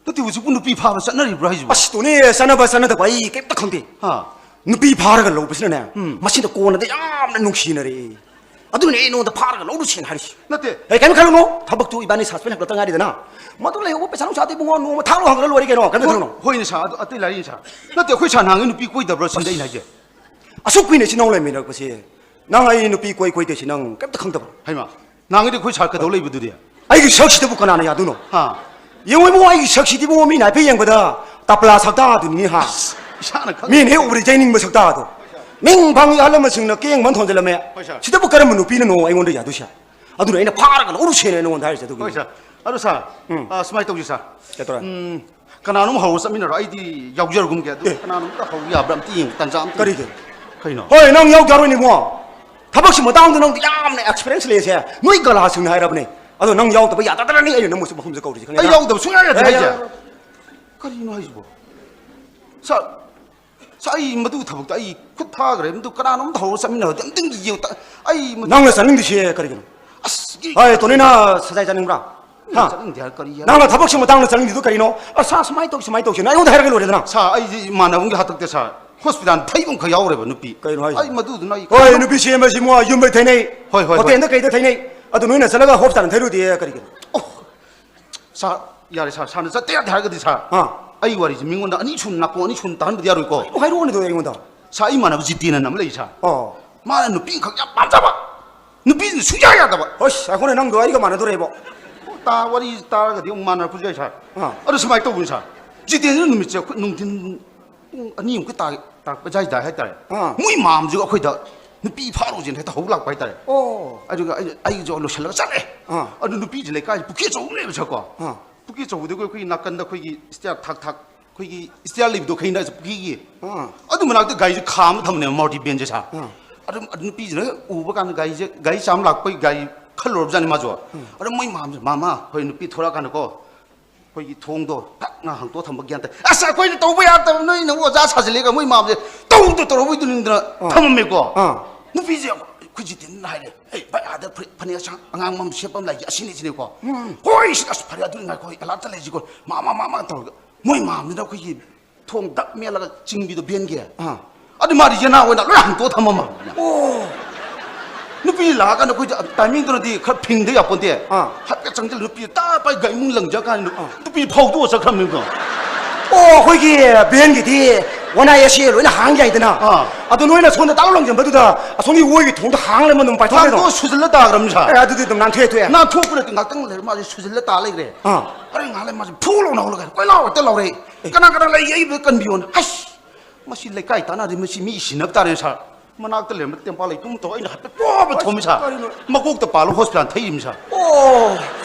ꯅꯠꯇꯦ, ꯍꯧꯖꯤꯛꯄꯨ ꯅꯨꯄꯤ ꯐꯥꯕ ꯆꯠꯅꯔꯤꯕ꯭ꯔꯣ ꯍꯥꯏꯁꯤꯕꯣ? ꯑꯁ, ꯇꯣꯅꯤ, ꯆꯠꯅꯕ ꯆꯠꯅꯗꯕ ꯑꯩ ꯀꯩꯝꯇ ꯈꯪꯗꯦ꯫ ꯍꯥ꯫ ꯅꯨꯄꯤ ꯐꯥꯔꯒ ꯂꯧꯕꯁꯤꯅꯅꯦ, ꯎꯝ꯫ ꯃꯁꯤꯗ ꯀꯣꯟꯅꯗꯤ ꯌꯥꯝꯅ ꯅꯨꯡꯁꯤꯅꯔꯦ꯫ ꯑꯗꯨꯅꯦ ꯑꯩ ꯅꯉꯣꯟꯗ ꯐꯥꯔꯒ ꯂꯧꯔꯨꯁꯦꯅ ꯍꯥꯏꯔꯤꯁꯤ꯫ ꯅꯠꯇꯦ꯫ ꯑꯦ, ꯀꯩꯝ ꯈꯜꯂꯨꯅꯨ꯫ ꯊꯕꯛꯇꯨ ꯏꯕꯥꯅꯤ ꯁꯥꯁꯄꯦꯟ ꯍꯟꯒꯠꯇ ꯉꯥꯏꯔꯤꯗꯅ꯫ ꯃꯗꯨ ꯂꯩꯍꯧꯕ ꯄꯩꯁꯥ ꯅꯨꯡꯁꯥꯗꯤ ꯏꯕꯨꯡꯉꯣ ꯅꯣꯡꯃ ꯊꯥꯡꯂꯣ ꯍꯪꯉ ꯂꯣꯏꯔꯦ ꯀꯩꯅꯣ꯫ ꯀꯩꯝꯇ ꯍꯣꯏ, ꯈꯜꯂꯨꯅꯨ꯫ ꯍꯣꯏꯅꯦ ꯁꯥꯔ, ꯑꯗꯨ ꯑꯇꯩ ꯂꯥꯏꯔꯤ ꯁꯥꯔ꯫ ꯅꯠꯇꯦ, ꯑꯩꯈꯣꯏ ꯁꯥꯔ ꯅꯍꯥꯟꯒꯩ ꯅꯨꯄꯤ ꯀꯣꯏꯗꯕ꯭ꯔꯣ ꯁꯤꯅꯤ ꯑꯩꯅ ꯍꯥꯏꯁꯦ꯫ ꯑꯁꯨꯛ ꯀꯨꯏꯅ ꯏꯆꯤꯟ ꯏꯅꯥꯎ ꯂꯩꯃꯤꯟꯅꯔꯛꯄꯁꯦ ꯅꯪ ꯑꯩ ꯅꯨꯄꯤ ꯀꯣꯏ ꯀꯣꯏꯗꯦ ꯁꯤ ꯅꯪ ꯀꯩꯝꯇ ꯈꯪꯗꯕ꯭ꯔꯣ? ꯍꯩꯃꯥ, ꯅꯍꯥꯟꯒꯩꯗꯤ ꯑꯩꯈꯣꯏ ꯁꯥꯔ ꯀꯩꯗꯧ ꯂꯩꯕꯗꯨꯗꯤ? ꯑꯩꯒꯤ ꯁꯛꯁꯤꯗꯕꯨ ꯀꯅꯥꯅ ꯌꯥꯗꯣꯏꯅꯣ? ꯍꯥ? ꯌꯦꯡꯉꯣ ꯏꯕꯨꯡꯉꯣ, ꯑꯩꯒꯤ ꯁꯛꯁꯤꯗꯤ ꯏꯕꯨꯡꯉꯣ ꯃꯤꯅ ꯍꯥꯏꯐꯦꯠ ꯌꯦꯡꯕꯗ ꯇꯄꯂꯥ ꯁꯛꯇꯥꯗꯨꯅꯤꯅꯦ ꯍꯥ꯫ ꯏꯁꯥꯅ ꯈꯪ- ꯃꯤꯅ ꯍꯦꯛ ꯎꯕꯗ ꯌꯩꯅꯤꯡꯕ ꯁꯛꯇꯥꯗꯣ꯫ ꯃꯤꯡ ꯐꯪꯉꯤ ꯑꯍꯜ ꯂꯃꯟꯁꯤꯡꯅ ꯀꯦꯡ ꯃꯟ ꯊꯣꯟꯖꯜꯂꯝꯃꯦ꯫ ꯍꯣꯏ ꯁꯥꯔ꯫ ꯁꯤꯗꯕꯨ ꯀꯔꯝꯕ ꯅꯨꯄꯤꯅꯅꯣ ꯑꯩꯉꯣꯟꯗ ꯌꯥꯗꯣꯏꯁꯦ? ꯑꯗꯨꯅ ꯑꯩꯅ ꯐꯥꯔꯒ ꯂꯧꯔꯨꯁꯦꯅ ꯑꯩ ꯅꯉꯣꯟꯗ ꯍꯥꯏꯔꯤꯁꯦ ꯑꯗꯨꯒꯤꯅꯤ꯫ ꯍꯣꯏ ꯁꯥꯔ꯫ ꯑꯗꯣ ꯁꯥꯔ, ꯎꯝ꯫ ꯑ, ꯁꯨꯃꯥꯏꯅ ꯇꯧꯁꯤ ꯁꯥꯔ꯫ ꯀꯩꯗꯧꯔꯦ? ꯎꯝ, ꯀꯅꯥꯅꯣꯝ ꯍꯧꯔ ꯆꯠꯃꯤꯟꯅꯔꯣ, ꯑꯩꯗꯤ ꯌꯥꯎꯖꯔꯒꯨꯝꯒꯦ꯫ ꯑꯗꯨ ꯑꯦ꯫ ꯀꯅꯥꯅꯣꯝꯇ ꯍꯧ ꯌꯥꯕ꯭ꯔꯥ ꯑꯝꯇ ꯌꯦꯡꯉꯨ, ꯇꯥꯟꯖꯥ ꯑꯝꯇ ꯀꯔꯤꯒꯤ? ꯌꯦꯡꯉꯨ꯫ ꯀꯩꯅꯣ? ꯍꯣꯏ, ꯅꯪ ꯌꯥꯎꯖꯔꯣꯏꯅꯦ ꯏꯕꯨꯡꯉꯣ꯫ ꯊꯕꯛꯁꯤ ꯃꯇꯥꯡꯗ ꯅꯪꯗꯤ ꯌꯥꯝꯅ experience ꯂꯩꯁꯦ꯫ ꯅꯣꯏ ꯒꯂꯥꯁꯤꯡꯅ ꯍꯥꯏꯔꯕꯅꯦ꯫ ꯑꯗꯣ ꯅꯪ ꯌꯥꯎꯗꯕ ꯌꯥꯗꯗꯅꯅꯤ ꯑꯩꯅ ꯅꯪꯕꯨꯁꯨ ꯃꯐꯝꯁꯤꯗ ꯀꯧꯔꯤꯁꯦ, ꯈꯪꯉꯦ ꯑꯩ ꯅꯪ? ꯌꯥꯎꯗꯕ ꯁꯨꯡꯌꯥ ꯌꯥꯗꯦ ꯑꯦ, ꯍꯥꯏꯁꯦ꯫ ꯌꯥꯔꯣꯏ꯫ ꯀꯔꯤꯅꯣ ꯍꯥꯏꯁꯤꯕꯣ? ꯁꯥꯔ, ꯁꯥꯔ, ꯑꯩ ꯃꯗꯨ ꯊꯕꯛꯇ ꯑꯩ ꯈꯨꯠ ꯊꯥꯈ꯭ꯔꯦ꯫ ꯃꯗꯨ ꯀꯅꯥꯅꯣꯝꯇ ꯍꯧꯔ ꯆꯠꯃꯤꯟꯅꯔꯗꯤ ꯑꯝꯇꯪ ꯌꯦꯡꯉꯨ꯫ ꯑꯩ ꯃꯗꯨ ꯅꯪꯅ ꯆꯠꯅꯤꯡꯗ꯭ꯔꯤꯁꯦ ꯀꯔꯤꯒꯤꯅꯣ? ꯑꯁ, ꯍꯣꯏ, ꯇꯣꯅꯤꯅ ꯁꯖꯥꯏ ꯆꯥꯅꯤꯡꯕ꯭ꯔꯥ? ꯍꯥ? ꯆꯠꯅꯤꯡꯗꯦ ꯍꯥꯏꯔ ꯀꯔꯤ ꯍꯥꯏ? ꯅꯪꯅ ꯊꯕꯛꯁꯤ ꯃꯇꯥꯡꯗ ꯆꯠꯅꯤꯡꯗ꯭ꯔꯤꯗꯨ ꯀꯔꯤꯅꯣ? ꯑ, ꯁꯥꯔ, ꯁꯨꯃꯥꯏꯅ ꯇꯧꯁꯤ, ꯁꯨꯃꯥꯏꯅ ꯇꯧꯁꯤꯅ ꯑꯩꯉꯣꯟꯗ ꯍꯥꯏꯔꯒ ꯂꯣꯏꯔꯦꯗꯅ꯫ ꯁꯥꯔ, ꯑꯩꯁꯦ ꯏꯃꯥꯟꯅꯕ ꯑꯃꯒꯤ ꯍꯥꯛꯇꯛꯇ, ꯁꯥꯔ, ꯍꯣꯁꯄꯤꯇꯥꯜ ꯊꯩꯕ ꯑꯃꯈꯛ ꯌꯥꯎꯈ꯭ꯔꯦꯕ, ꯅꯨꯄꯤ꯫ ꯀꯩꯅꯣ ꯍꯥꯏꯁꯦ? ꯑꯩ ꯃꯗꯨꯗꯨꯅ ꯑꯩ ꯍꯣꯏ, ꯀꯩꯅꯣ? ꯅꯨꯄꯤ ꯁꯦꯝꯕꯁꯤ ꯃꯣ ꯌꯨꯝꯗ ꯊꯩꯅꯩ, ꯍꯣꯏ, ꯍꯣꯏ, ꯍꯣꯏ꯫ ꯍꯣꯇꯦꯜꯗ ꯀꯩꯗ ꯊꯩꯅꯩ꯫ ꯑꯗꯨ ꯅꯣꯏꯅ ꯆꯠꯂꯒ ꯍꯣꯁꯄꯤꯇꯥꯜ ꯊꯩꯔꯨꯗꯦ ꯀꯔꯤꯒꯤꯅꯣ? ꯑꯣ, ꯁꯥꯔ, ꯌꯥꯔꯦ, ꯁꯥꯔ, ꯁꯥꯔꯅ ꯆꯠꯇ ꯌꯥꯗꯦ ꯍꯥꯏꯔꯒꯗꯤ, ꯁꯥꯔ, ꯑꯥ꯫ ꯑꯩ ꯋꯥꯔꯤꯁꯦ ꯃꯤꯉꯣꯟꯗ ꯑꯅꯤ ꯁꯨꯅ, ꯅꯥꯀꯣꯡ ꯑꯅꯤ ꯁꯨꯅ ꯇꯥꯍꯟꯕꯗꯤ ꯌꯥꯔꯣꯏꯀꯣ꯫ ꯑꯣ, ꯍꯥꯏꯔꯛꯑꯣꯅꯦ ꯑꯗꯣ ꯑꯩꯉꯣꯟꯗ꯫ ꯁꯥꯔ, ꯑꯩ ꯏꯃꯥꯟꯅꯕ ꯖꯤꯇꯦꯟ ꯑꯅ ꯑꯃ ꯂꯩ, ꯁꯥꯔ꯫ ꯑꯣ꯫ ꯃꯥꯅ ꯅꯨꯄꯤ ꯑꯃꯈꯛ ꯌꯥꯝ ꯄꯥꯝꯖꯕ, ꯅꯨꯄꯤꯁꯤꯅ ꯁꯨꯡꯌꯥ ꯌꯥꯗꯕ꯫ ꯍꯣꯏꯁ, ꯑꯩꯈꯣꯏꯅ ꯅꯪꯗꯣ ꯑꯩꯒ ꯃꯥꯟꯅꯗꯣꯔꯦꯕꯣ꯫ ꯑꯣ, ꯇꯥ-, ꯋꯥꯔꯤ ꯇꯥꯔꯒꯗꯤ ꯑꯃꯨꯛ ꯃꯥꯟꯅꯔꯛꯄꯁꯨ ꯌꯥꯏ, ꯁꯥꯔ꯫ ꯑꯥ꯫ ꯑꯗꯨ ꯁꯨꯃꯥꯏꯅ ꯇꯧꯕꯅꯤ, ꯁꯥꯔ꯫ ꯖꯤꯇꯦꯟꯁꯤꯅ ꯅꯨꯃꯤꯠꯁꯦ ꯑꯩꯈꯣꯏ ꯅꯨꯡꯊꯤꯟ ꯄꯨꯡ ꯑꯅꯤꯃꯨꯛꯀꯤ ꯇꯥ-, ꯇꯥꯔꯛꯄ ꯑꯗꯨꯋꯥꯏꯗ ꯍꯥꯏꯇꯥꯔꯦ꯫ ꯑꯥ꯫ ꯃꯣꯏ ꯃꯥꯝꯁꯤꯒ ꯑꯩꯈꯣꯏꯗ ꯅꯨꯄꯤ ꯐꯥꯔꯨꯁꯦꯅ ꯍꯦꯛꯇ ꯍꯧ ꯂꯥꯛꯄ ꯍꯥꯏꯇꯥꯔꯦ꯫ ꯑꯣ꯫ ꯑꯗꯨꯒ ꯑꯩ, ꯑꯩꯁꯨ ꯂꯣꯏꯁꯤꯜꯂꯒ ꯆꯠꯂꯦ꯫ ꯑꯥ꯫ ꯑꯗꯨ ꯅꯨꯄꯤꯁꯦ ꯂꯩꯀꯥꯏꯁꯦ ꯄꯨꯈ꯭ꯔꯤ ꯑꯆꯧꯕ ꯑꯃ ꯂꯩꯕ, ꯁꯥꯔꯀꯣ꯫ ꯑꯥ꯫ ꯄꯨꯈ꯭ꯔꯤ ꯑꯆꯧꯕꯗꯨꯒ ꯑꯩꯈꯣꯏꯒꯤ ꯅꯥꯀꯟꯗ ꯑꯩꯈꯣꯏꯒꯤ ꯁ꯭ꯇꯦꯌꯔ ꯊꯥꯛ ꯊꯥꯛ, ꯑꯩꯈꯣꯏꯒꯤ ꯁ꯭ꯇꯦꯌꯔ ꯂꯩꯕꯗꯣ ꯑꯩꯈꯣꯏꯅ ꯄꯨꯈ꯭ꯔꯤꯒꯤ꯫ ꯑꯥ꯫ ꯑꯗꯨ ꯃꯅꯥꯛꯇ ꯒꯥꯔꯤꯁꯦ ꯈꯥꯝꯃ ꯊꯝꯕꯅꯦꯕ, ꯃꯥꯔꯨꯇꯤ ꯚꯦꯟꯁꯦ, ꯁꯥꯔ꯫ ꯑꯥ꯫ ꯑꯗꯨꯝ, ꯑꯗꯨ ꯅꯨꯄꯤꯁꯤꯅ ꯎꯕ ꯀꯥꯟꯗ ꯒꯥꯔꯤꯁꯦ, ꯒꯥꯔꯤ ꯆꯥꯝ ꯂꯥꯛꯄꯒꯤ ꯒꯥꯔꯤ ꯈꯜꯂꯨꯔꯕꯖꯥꯠꯅꯤ ꯃꯥꯁꯨ꯫ ꯎꯝ꯫ ꯑꯗ ꯃꯣꯏ ꯃꯥꯝꯁꯦ, "ꯃꯥꯃ, ꯑꯩꯈꯣꯏ ꯅꯨꯄꯤ ꯊꯣꯔꯛꯑꯀꯥꯟꯗꯀꯣ, ꯑꯩꯈꯣꯏꯒꯤ ꯊꯣꯡꯗꯣ ꯐꯛꯅ ꯍꯥꯡꯇꯣꯛꯑ ꯊꯝꯕ ꯒ꯭ꯌꯥꯟ ꯇꯥꯏ꯫ ꯑꯁ, ꯑꯩꯈꯣꯏꯅ ꯇꯧꯕ ꯌꯥꯗꯕ, ꯅꯣꯏꯅ ꯑꯣꯖꯥ ꯁꯥꯖꯤꯜꯂꯦꯒ", ꯃꯣꯏ ꯃꯥꯝꯁꯦ ꯇꯧꯗ ꯇꯧꯔꯕꯣꯏꯗꯨꯅꯤꯗꯅ ꯑꯥ꯫ ꯊꯝꯃꯝꯃꯦꯀꯣ꯫ ꯑꯥ꯫ ꯅꯨꯄꯤꯁꯦ ꯑꯩꯈꯣꯏ ꯖꯤꯇꯦꯟꯅ ꯍꯥꯏꯔꯦ, "ꯑꯩ ꯚꯥꯏ, ꯑꯥꯗ ꯐꯨꯔꯤꯠ ꯐꯅꯦꯛ ꯑꯁꯥꯡ-, ꯑꯉꯥꯡꯕ ꯑꯃ ꯁꯦꯠꯄ ꯑꯃ ꯂꯩꯒꯦ, ꯑꯁꯤꯅꯤ, ꯁꯤꯅꯤꯀꯣ"꯫ ꯎꯝ꯫ "ꯍꯣꯏ, ꯁꯤ, ꯑꯁ, ꯐꯔꯦ, ꯑꯗꯨꯗꯤ ꯉꯥꯏꯈꯣ, ꯑꯩ ꯑꯦꯂꯥꯔꯠꯇ ꯂꯩꯁꯤꯀꯣ, ꯃꯥꯃ, ꯃꯥꯃ" ꯇꯧꯔꯒ ꯃꯣꯏ ꯃꯥꯝꯗꯨꯅ ꯑꯩꯈꯣꯏꯒꯤ ꯊꯣꯡ ꯗꯛ ꯃꯦꯜꯂꯒ ꯆꯤꯡꯕꯤꯗꯣ ꯚꯦꯟꯒꯤ꯫ ꯑꯥ꯫ ꯑꯗꯨ ꯃꯥꯗꯤ ꯌꯦꯅꯥ ꯑꯣꯏꯅ ꯂꯣꯏ ꯍꯥꯡꯇꯣꯛꯑ ꯊꯝꯃꯝꯃ꯫ ꯑꯣ꯫ ꯅꯨꯄꯤ ꯂꯥꯛꯑꯀꯥꯟꯗ ꯑꯩꯈꯣꯏꯗꯤ timingꯗꯨꯅꯗꯤ ꯈꯔ ꯐꯤꯡꯗ ꯌꯥꯄꯣꯟꯇꯦ꯫ ꯑꯥ꯫ ꯍꯥꯏꯐꯦꯠ ꯆꯪꯁꯤꯜꯂ ꯅꯨꯄꯤ ꯇꯥ ꯄꯥꯏ ꯒꯥꯔꯤ ꯃꯅꯨꯡ ꯂꯪꯖ ꯀꯥꯟꯗ ꯑꯥ꯫ ꯅꯨꯄꯤ ꯐꯧꯗꯣꯛꯑ ꯆꯠꯈ꯭ꯔꯕꯅꯤꯀꯣ꯫ ꯑꯣ, ꯑꯩꯈꯣꯏꯒꯤ ꯚꯦꯟꯒꯤꯗꯤ one eye ꯑꯦꯁ ꯑꯦ ꯂꯣꯏꯅ ꯍꯥꯡ ꯌꯥꯏꯗꯅ꯫ ꯑꯥ꯫ ꯑꯗꯣ ꯅꯣꯏꯅ ꯁꯣꯝꯗ ꯇꯥꯛ ꯂꯪꯁꯤꯟꯕꯗꯨꯗ ꯑꯁꯣꯝꯒꯤ ꯑꯣꯏꯒꯤ ꯊꯣꯡꯗꯣ ꯍꯥꯡ ꯂꯩꯔꯝꯕ ꯑꯗꯨꯝ ꯄꯥꯏꯊꯣꯛꯈ꯭ꯔꯦꯗꯣ꯫ ꯍꯥꯡꯗꯣꯛꯑ ꯁꯨꯖꯜꯂ ꯇꯥꯈ꯭ꯔꯕꯅꯤ ꯁꯥꯔ꯫ ꯑꯦ, ꯑꯗꯨꯗꯤ ꯑꯗꯨꯝ ꯅꯥꯟꯊꯣꯛꯑꯦ ꯊꯣꯛꯑꯦ꯫ ꯅꯥꯟꯊꯣꯛꯄ ꯅꯠꯇꯦ, ꯉꯥꯛꯇꯪ ꯂꯩꯔ ꯃꯥꯁꯦ ꯁꯨꯖꯜꯂ ꯇꯥ ꯂꯩꯈ꯭ꯔꯦ꯫ ꯑꯥ꯫ ꯍꯣꯔꯦꯟ ꯉꯥꯏꯍꯥꯛ ꯂꯩꯔ ꯃꯥꯁꯦ ꯐꯨ ꯂꯥꯎꯅ ꯍꯧꯒꯠꯂꯒ, "ꯀꯣꯏ ꯂꯥꯎ ꯍꯦꯛꯇ ꯂꯥꯎꯔꯛꯏ꯫ ꯑꯦ꯫ ꯀꯅꯥ ꯀꯅꯥ ꯂꯩꯒꯦ? ꯑꯩꯕꯨ ꯀꯟꯕꯤꯌꯣꯅ"꯫ ꯑꯁ! ꯃꯁꯤ ꯂꯩꯀꯥꯏ ꯇꯥꯟꯅꯔꯗꯤ ꯃꯁꯤ ꯃꯤ ꯁꯤꯟꯅꯕ ꯇꯥꯔꯦ ꯁꯥꯔ꯫ ꯃꯅꯥꯛꯇ ꯂꯩꯔꯝꯕ ꯇꯦꯝꯄꯥ ꯂꯩꯇꯨꯝ ꯇꯧꯔ ꯑꯩꯅ ꯍꯥꯏꯐꯦꯠ ꯄꯣꯕ ꯊꯣꯝꯃꯤ ꯁꯥꯔ꯫ ꯀꯔꯤꯅꯣ? ꯃꯀꯣꯛꯇ ꯄꯥꯜꯂ ꯍꯣꯁꯄꯤꯇꯥꯜ ꯊꯩꯔꯤꯕꯅꯤ ꯁꯥꯔ꯫ ꯑꯣ꯫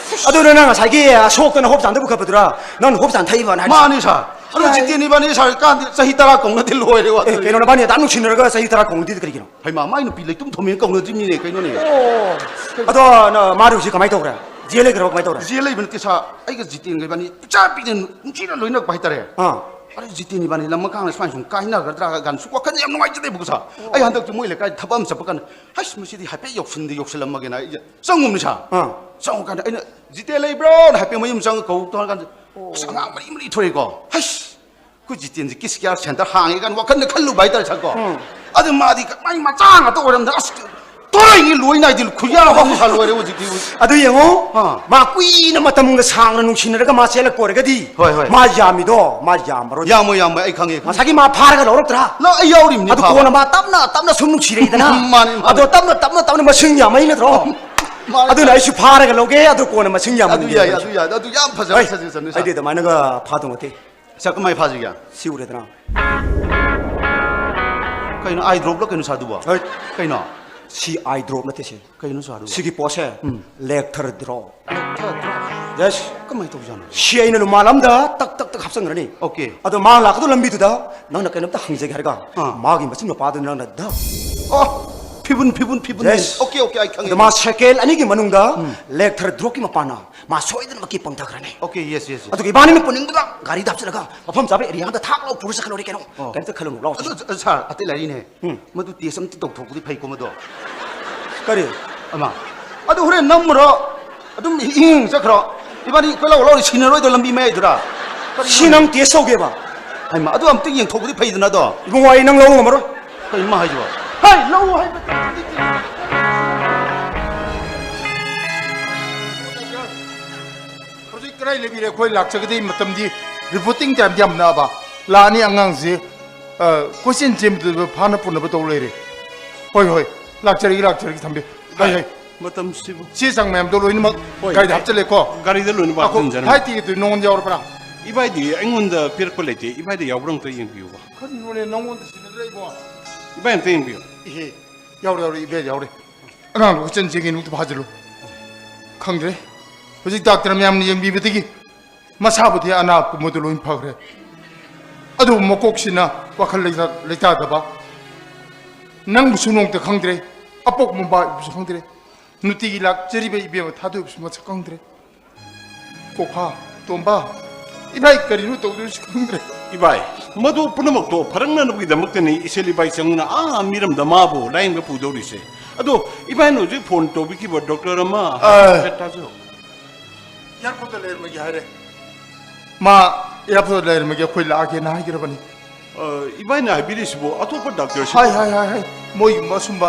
ꯑꯗꯨꯅ ꯅꯪ ꯉꯁꯥꯏꯒꯤ ꯑꯁꯣꯛꯇꯅ ꯍꯣꯁꯄꯤꯇꯥꯜꯗ ꯄꯨꯈꯠꯄꯗꯨꯔꯥ? ꯅꯪꯅ ꯍꯣꯁꯄꯤꯇꯥꯜ ꯊꯩꯕꯅ ꯍꯥꯏ-, ꯃꯥꯅꯤ ꯁꯥꯔ꯫ ꯑꯗꯨ ꯌꯥꯏ꯫ ꯖꯤꯇꯦꯟ ꯏꯕꯥꯅꯤ ꯁꯥꯔ ꯀꯥꯟꯗꯤ ꯆꯍꯤ ꯇꯔꯥ ꯀꯧꯅꯗꯦ ꯂꯣꯏꯔꯦ ꯋꯥ ꯑꯦ, ꯇꯧꯔꯤ꯫ ꯀꯩꯅꯣ ꯅꯕꯥꯅꯤ ꯑꯗꯥꯝ ꯅꯨꯡꯁꯤꯅꯔꯒ ꯆꯍꯤ ꯇꯔꯥ ꯀꯧꯅꯗꯦꯗꯤ ꯀꯔꯤꯒꯤꯅꯣ? ꯍꯩꯃꯥ, ꯃꯥꯏ ꯅꯨꯄꯤ ꯂꯩꯇꯨꯝ ꯊꯣꯝꯃꯦꯅ ꯀꯧꯅꯗ꯭ꯔꯤꯕꯅꯤꯅꯦ ꯀꯩꯅꯣꯅꯦ꯫ ꯑꯣ꯫ ꯑꯗꯣ ꯅ-, ꯃꯥꯗꯤ ꯍꯧꯖꯤꯛ ꯀꯃꯥꯏꯅ ꯇꯧꯈ꯭ꯔꯦ? ꯖꯦꯜ ꯂꯩꯈ꯭ꯔꯕ ꯀꯃꯥꯏꯅ ꯇꯧꯔꯦ? ꯖꯦꯜ ꯂꯩꯕ ꯅꯠꯇꯦ ꯁꯥꯔ꯫ ꯑꯩꯒ ꯖꯤꯇꯦꯟꯒ ꯏꯕꯥꯅꯤ ꯄꯤꯛꯆꯥ ꯄꯤꯛꯅ ꯅꯨꯡꯁꯤꯅ ꯂꯣꯏꯅꯔꯛꯄ ꯍꯥꯏꯇꯥꯔꯦ꯫ ꯑꯥ꯫ ꯑꯔꯦ, ꯖꯤꯇꯦꯟ ꯏꯕꯥꯅꯤ ꯂꯝ ꯃꯈꯥꯡꯗ ꯁꯨꯃꯥꯏꯅ ꯁꯨꯝ ꯀꯥꯏꯅꯒꯗ꯭ꯔꯥ ꯀꯥꯏꯅ ꯁꯨꯝ ꯋꯥꯈꯜꯁꯦ ꯌꯥꯝ ꯅꯨꯡꯉꯥꯏꯖꯗꯦꯕꯀꯣ ꯁꯥꯔ꯫ ꯑꯩ ꯍꯟꯗꯛꯇꯤ ꯃꯣꯏ ꯂꯩꯀꯥꯏꯗ ꯊꯕꯛ ꯑꯃ ꯆꯠꯄ ꯀꯥꯟꯗ, "ꯍꯩꯁ, ꯃꯁꯤꯗꯤ ꯍꯥꯏꯐꯦꯠ ꯌꯧꯁꯤꯟꯗꯤ ꯌꯧꯁꯤꯜꯂꯝꯃꯒꯦꯅ" ꯑꯩꯁꯦ ꯆꯪꯉꯨꯕꯅꯤ ꯁꯥꯔ꯫ ꯑꯥ꯫ ꯆꯪꯉꯨꯀꯥꯟꯗ ꯑꯩꯅ, "ꯖꯤꯇꯦꯟ ꯂꯩꯕ꯭ꯔꯣꯅ?" ꯍꯥꯏꯐꯦꯠ ꯃꯌꯨꯝ ꯆꯪꯉ ꯀꯧ ꯇꯧꯔꯀꯥꯟꯗ, ꯑꯁ, ꯑꯉꯥꯡ ꯃꯔꯤ ꯃꯔꯤ ꯊꯣꯛꯂꯛꯏꯀꯣ꯫ "ꯍꯩꯁ, ꯑꯩꯈꯣꯏ ꯖꯤꯇꯦꯟꯁꯦ ꯀꯤꯁ ꯀꯤꯌꯥꯔ ꯁꯦꯟꯇꯔ ꯍꯥꯡꯉꯦ" ꯀꯥꯏꯅ ꯋꯥꯈꯜꯗ ꯈꯜꯂꯨꯕ ꯍꯥꯏꯇꯥꯔꯦ ꯁꯥꯔ ꯀꯣ꯫ ꯎꯝ꯫ ꯑꯗꯨ ꯃꯥꯗꯤ ꯃꯥꯏ ꯃꯆꯥ ꯉꯥꯛꯇ ꯑꯣꯏꯔꯝꯗꯅ, ꯑꯁ, ꯇꯣꯔꯩꯅꯤ ꯂꯣꯏ ꯅꯥꯏꯗꯦ, ꯈꯨꯌꯥ ꯑꯃ ꯁꯥ ꯂꯣꯏꯔꯦ ꯍꯧꯖꯤꯛꯇꯤ꯫ ꯑꯗꯨ ꯌꯦꯡꯉꯣ, ꯑꯥ꯫ ꯃꯥ ꯀꯨꯏꯅ ꯃꯇꯝꯒ ꯁꯥꯡꯅ ꯅꯨꯡꯁꯤꯅꯔꯒ ꯃꯥ ꯆꯦꯜꯂꯛꯄ ꯑꯣꯏꯔꯒꯗꯤ, ꯍꯣꯏ, ꯍꯣꯏ꯫ ꯃꯥ ꯌꯥꯝꯃꯤꯗꯣ, ꯃꯥ ꯌꯥꯝꯃꯔꯣꯏ꯫ ꯌꯥꯝꯃꯣꯏ, ꯌꯥꯝꯃꯣꯏ, ꯑꯩ ꯈꯪꯉꯦ, ꯈꯪꯉꯦ꯫ ꯉꯁꯥꯏꯒꯤ ꯃꯥ ꯐꯥꯔꯒ ꯂꯧꯔꯛꯇ꯭ꯔꯥ? ꯂꯧ-, ꯑꯩ ꯌꯥꯎꯔꯤꯕꯅꯤ ꯑꯗꯨ ꯐꯥꯕ꯫ ꯀꯣꯟꯅ ꯃꯥ ꯇꯞꯅ ꯇꯞꯅ ꯁꯨꯝ ꯅꯨꯡꯁꯤꯔꯛꯏꯗꯅ꯫ ꯃꯥꯅꯦ, ꯃꯥꯅꯦ꯫ ꯑꯗꯣ ꯇꯞꯅ ꯇꯞꯅ ꯇꯞꯅ ꯃꯁꯤꯡ ꯌꯥꯝꯃꯛꯏ ꯅꯠꯇ꯭ꯔꯣ? ꯃꯥꯅꯦ, ꯑꯗꯨꯅ ꯃꯥꯅꯦ꯫ ꯑꯩꯁꯨ ꯐꯥꯔꯒ ꯂꯧꯒꯦ, ꯑꯗꯣ ꯀꯣꯟꯅ ꯃꯁꯤꯡ ꯌꯥꯝꯃꯛꯏ ꯑꯗꯨ ꯌꯥꯏ, ꯅꯠꯇ꯭ꯔꯣ? ꯑꯗꯨ ꯌꯥꯏ, ꯑꯗꯨ ꯌꯥꯝ ꯐꯖꯕ ꯍꯣꯏ꯫ Suggestion ꯅꯤ, ꯑꯩꯗꯤ ꯁꯥꯔ꯫ ꯑꯗꯨꯃꯥꯏꯅꯒ ꯐꯥꯗꯧ ꯅꯠꯇꯦ꯫ ꯁꯥꯔ, ꯀꯃꯥꯏ ꯐꯥꯁꯤꯒꯦ? ꯁꯤ ꯎꯔꯦꯗꯅ? ꯀꯩꯅꯣ, ꯑꯥꯏ ꯗ꯭ꯔꯣꯞꯂꯣ ꯀꯩꯅꯣ, ꯁꯥꯔ, ꯑꯗꯨꯕꯣ? ꯍꯣꯏ꯫ ꯀꯩꯅꯣ? ꯁꯤ ꯑꯥꯏ ꯗ꯭ꯔꯣꯞ ꯅꯠꯇꯦ, ꯁꯤ꯫ ꯀꯩꯅꯣ, ꯁꯥꯔ, ꯑꯗꯨꯕꯣ? ꯁꯤꯒꯤ ꯄꯣꯠꯁꯦ ꯎꯝ꯫ ꯂꯦꯛꯊꯔ ꯗ꯭ꯔꯣꯞ꯫ ꯂꯦꯛꯊꯔ ꯗ꯭ꯔꯣꯞ? Yes꯫ ꯀꯃꯥꯏꯅ ꯇꯧꯖꯥꯠꯅꯣ? ꯁꯤ ꯑꯩꯅ ꯂꯨꯃꯥꯜ ꯑꯝꯗ ꯇꯛ, ꯇꯛ, ꯇꯛ ꯍꯥꯞꯆꯟꯈ꯭ꯔꯅꯤ꯫ Okay꯫ ꯑꯗꯣ ꯃꯥ ꯂꯥꯛꯀꯗꯧ ꯂꯝꯕꯤꯗꯨꯗ ꯅꯪꯅ ꯀꯩꯅꯣꯝꯇ ꯍꯪꯖꯒꯦ ꯍꯥꯏꯔꯒ ꯑꯥ꯫ ꯃꯥꯒꯤ ꯃꯆꯤꯟ ꯃꯄꯥꯗꯨ ꯅꯪꯅ ꯗꯛ꯫ ꯑꯣ, ꯐꯤꯕꯨꯟ, ꯐꯤꯕꯨꯟ, ꯐꯤꯕꯨꯟ꯫ Yes꯫ Okay, okay, ꯑꯩ ꯈꯪꯉꯦ꯫ ꯑꯗꯣ ꯃꯥ ꯁꯦꯀꯦꯟ ꯑꯅꯤꯒꯤ ꯃꯅꯨꯡꯗ ꯎꯝ꯫ ꯂꯦꯛꯊꯔ ꯗ꯭ꯔꯣꯞꯀꯤ ꯃꯄꯥꯅ ꯃꯥ ꯁꯣꯏꯗꯅꯃꯛꯀꯤ ꯄꯪꯊꯈ꯭ꯔꯅꯤ꯫ Okay, yes, yes, yes꯫ ꯑꯗꯨꯒ ꯏꯕꯥꯅꯤꯅ ꯄꯨꯅꯤꯡꯕꯗ ꯒꯥꯔꯤꯗ ꯍꯥꯞꯆꯤꯜꯂꯒ ꯃꯐꯝ ꯆꯥꯕ ꯑꯦꯔꯤꯌꯥ ꯑꯃꯗ ꯊꯥꯛ ꯂꯥꯎ ꯄꯨꯔ ꯆꯠꯈ꯭ꯔ ꯂꯣꯏꯔꯦ ꯀꯩꯅꯣ꯫ ꯑꯣ꯫ ꯀꯩꯝꯇ ꯈꯜꯂꯨꯅꯨ, ꯂꯥꯎ꯫ ꯑꯗꯨ, ꯑ, ꯁꯥꯔ, ꯑꯇꯩ ꯂꯥꯏꯔꯤꯅꯦ꯫ ꯎꯝ꯫ ꯃꯗꯨ ꯇꯦꯁ ꯑꯝꯇ ꯇꯧꯊꯣꯛꯄꯗꯤ ꯐꯩꯀꯣ ꯃꯗꯣ꯫ ꯀꯔꯤ? ꯑꯃ꯫ ꯑꯗꯨ ꯍꯣꯔꯦꯟ ꯅꯝꯃꯨꯔꯣ, ꯑꯗꯨꯝ ꯏꯪ ꯏꯪ ꯆꯠꯈ꯭ꯔꯣ꯫ ꯏꯕꯥꯅꯤ ꯀꯣꯏꯂꯥꯎ ꯂꯥꯎꯔ ꯁꯤꯟꯅꯔꯣꯏꯗꯣ ꯂꯝꯕꯤ ꯃꯌꯥꯏꯗꯨꯔꯥ? ꯀꯔꯤꯅꯣ? ꯁꯤ ꯅꯪ ꯇꯦꯁ ꯇꯧꯒꯦꯕ? ꯍꯩꯃꯥ, ꯑꯗꯨ ꯑꯝꯇ ꯌꯦꯡꯊꯣꯛꯄꯗꯤ ꯐꯩꯗꯅ ꯑꯗꯣ꯫ ꯏꯕꯨꯡꯉꯣ, ꯑꯩ ꯅꯪ ꯂꯧꯕ ꯉꯝꯃꯔꯣꯏ꯫ ꯀꯩꯅꯣ ꯃꯥ ꯍꯥꯏꯁꯤꯕꯣ? ꯍꯩ, ꯂꯧ ꯍꯥꯏꯕ꯫ ꯍꯧꯖꯤꯛ ꯀꯗꯥꯏ ꯂꯩꯕꯤꯔꯦ? ꯑꯩꯈꯣꯏ ꯂꯥꯛꯆꯒꯗꯤ ꯃꯇꯝꯗꯤ reporting time ꯗꯤ ꯌꯥꯝ ꯅꯛꯑꯕ꯫ ꯂꯥꯛꯑꯅꯤ ꯑꯉꯥꯡꯁꯤ, ꯑ, ꯀꯣꯏꯆꯦꯟ ꯆꯦꯟꯕꯗ ꯐꯥꯅ ꯄꯨꯅꯕ ꯇꯧ ꯂꯩꯔꯦ꯫ ꯍꯣꯏ, ꯍꯣꯏ, ꯂꯥꯛꯆꯔꯒꯦ, ꯂꯥꯛꯆꯔꯒꯦ, ꯊꯝꯕꯤꯌꯨ꯫ ꯍꯣꯏ, ꯍꯣꯏ꯫ ꯃꯇꯝꯁꯤꯕꯨ꯫ ꯆꯦ ꯆꯥꯡ ꯃꯌꯥꯝꯗꯣ ꯂꯣꯏꯅꯃꯛ ꯍꯣꯏ, ꯒꯥꯔꯤꯗ ꯍꯥꯞꯆꯜꯂꯦꯀꯣ? ꯒꯥꯔꯤꯗ ꯂꯣꯏꯅꯃꯛ ꯑꯈꯣ-, ꯍꯥꯞꯆꯤꯟꯖꯔꯝꯃꯦ꯫ Flight ticket ꯇꯨ ꯅꯉꯣꯟꯗ ꯌꯥꯎꯔꯕ꯭ꯔꯥ? ꯏꯕꯥꯏꯗꯤ ꯑꯩꯉꯣꯟꯗ ꯄꯤꯔꯛꯄ ꯂꯩꯇꯦ꯫ ꯏꯕꯥꯏꯗ ꯌꯥꯎꯕ꯭ꯔꯥ ꯑꯝꯇ ꯌꯦꯡꯕꯤꯌꯨꯕ꯫ ꯀꯔꯤꯅꯣꯅꯦ, ꯅꯉꯣꯟꯗ ꯁꯤꯟꯅꯗ꯭ꯔꯦ ꯏꯕꯣ? ꯏꯕꯥꯏ ꯑꯝꯇ ꯌꯦꯡꯕꯤꯌꯨ꯫ ꯏꯍꯦ, ꯌꯥꯎꯔꯦ, ꯌꯥꯎꯔꯦ, ꯏꯕꯥꯏ ꯌꯥꯎꯔꯦ꯫ ꯑꯉꯥꯡꯗꯣ ꯀꯣꯏꯆꯦꯟ ꯆꯦꯟꯒꯦ ꯅꯨꯡꯇ ꯐꯥꯖꯤꯜꯂꯨ꯫ ꯈꯪꯗ꯭ꯔꯦ꯫ ꯍꯧꯖꯤꯛ ꯗꯥꯛꯇꯔ ꯃꯌꯥꯝꯅ ꯌꯦꯡꯕꯤꯕꯗꯒꯤ ꯃꯁꯥꯕꯨꯗꯤ ꯑꯅꯥ ꯄꯨꯝꯕꯗꯨ ꯂꯣꯏ ꯐꯈ꯭ꯔꯦ꯫ ꯑꯗꯨꯕꯨ ꯃꯀꯣꯛꯁꯤꯅ ꯋꯥꯈꯜ ꯂꯩꯇꯥ-, ꯂꯩꯇꯥꯗꯕ꯫ ꯅꯪꯕꯨꯁꯨ ꯅꯣꯡꯇ ꯈꯪꯗ꯭ꯔꯦ, ꯑꯄꯣꯛ ꯃꯄꯥꯕꯨꯁꯨ ꯈꯪꯗ꯭ꯔꯦ꯫ ꯅꯨꯡꯇꯤꯒꯤ ꯂꯥꯛꯆꯔꯤꯕ ꯏꯕꯦꯝꯃ ꯊꯥꯗꯣꯏꯕꯁꯨ ꯃꯁꯛ ꯈꯪꯗ꯭ꯔꯦ꯫ ꯀꯣꯐꯥ, ꯇꯣꯝꯕ, ꯏꯕꯥꯏ ꯀꯔꯤꯅꯣ ꯇꯧꯗꯣꯏꯁꯤ ꯈꯪꯗ꯭ꯔꯦ꯫ ꯏꯕꯥꯏ, ꯃꯗꯨ ꯄꯨꯝꯅꯃꯛꯇꯣ ꯐꯔꯛꯅꯅꯕꯒꯤꯗꯃꯛꯇꯅꯤ ꯏꯆꯦꯜ ꯏꯕꯥꯏ ꯆꯪꯅ ꯑꯥ ꯃꯤꯔꯝꯗ ꯃꯥꯕꯨ ꯂꯥꯌꯦꯡꯕ ꯄꯨꯗꯧꯔꯤꯁꯦ꯫ ꯑꯗꯣ ꯏꯕꯥꯏꯅ ꯍꯧꯖꯤꯛ ꯐꯣꯟ ꯇꯧꯕꯤꯈꯤꯕ ꯗꯣꯛꯇꯔ ꯑꯃ ꯑ꯫ ꯍꯥꯏꯐꯦꯠ ꯇꯥꯖꯧ꯫ ꯑꯦꯌꯥꯔꯄꯣꯔꯠꯇ ꯂꯩꯔꯝꯃꯒꯦ ꯍꯥꯏꯔꯦ꯫ ꯃꯥ ꯑꯦꯌꯥꯔꯄꯣꯔꯠꯇ ꯂꯩꯔꯝꯃꯒꯦ, ꯑꯩꯈꯣꯏ ꯂꯥꯛꯑꯒꯦꯅ ꯍꯥꯏꯈ꯭ꯔꯕꯅꯤ꯫ ꯑ, ꯏꯕꯥꯏꯅ ꯍꯥꯏꯕꯤꯔꯤꯁꯤꯕꯨ ꯑꯇꯣꯞꯄ ꯗꯥꯛꯇꯔꯁꯤ? ꯍꯥꯏ, ꯍꯥꯏ, ꯍꯥꯏ, ꯍꯥꯏ꯫ ꯃꯣꯏꯒꯨꯝꯕ ꯑꯁꯨꯝꯕ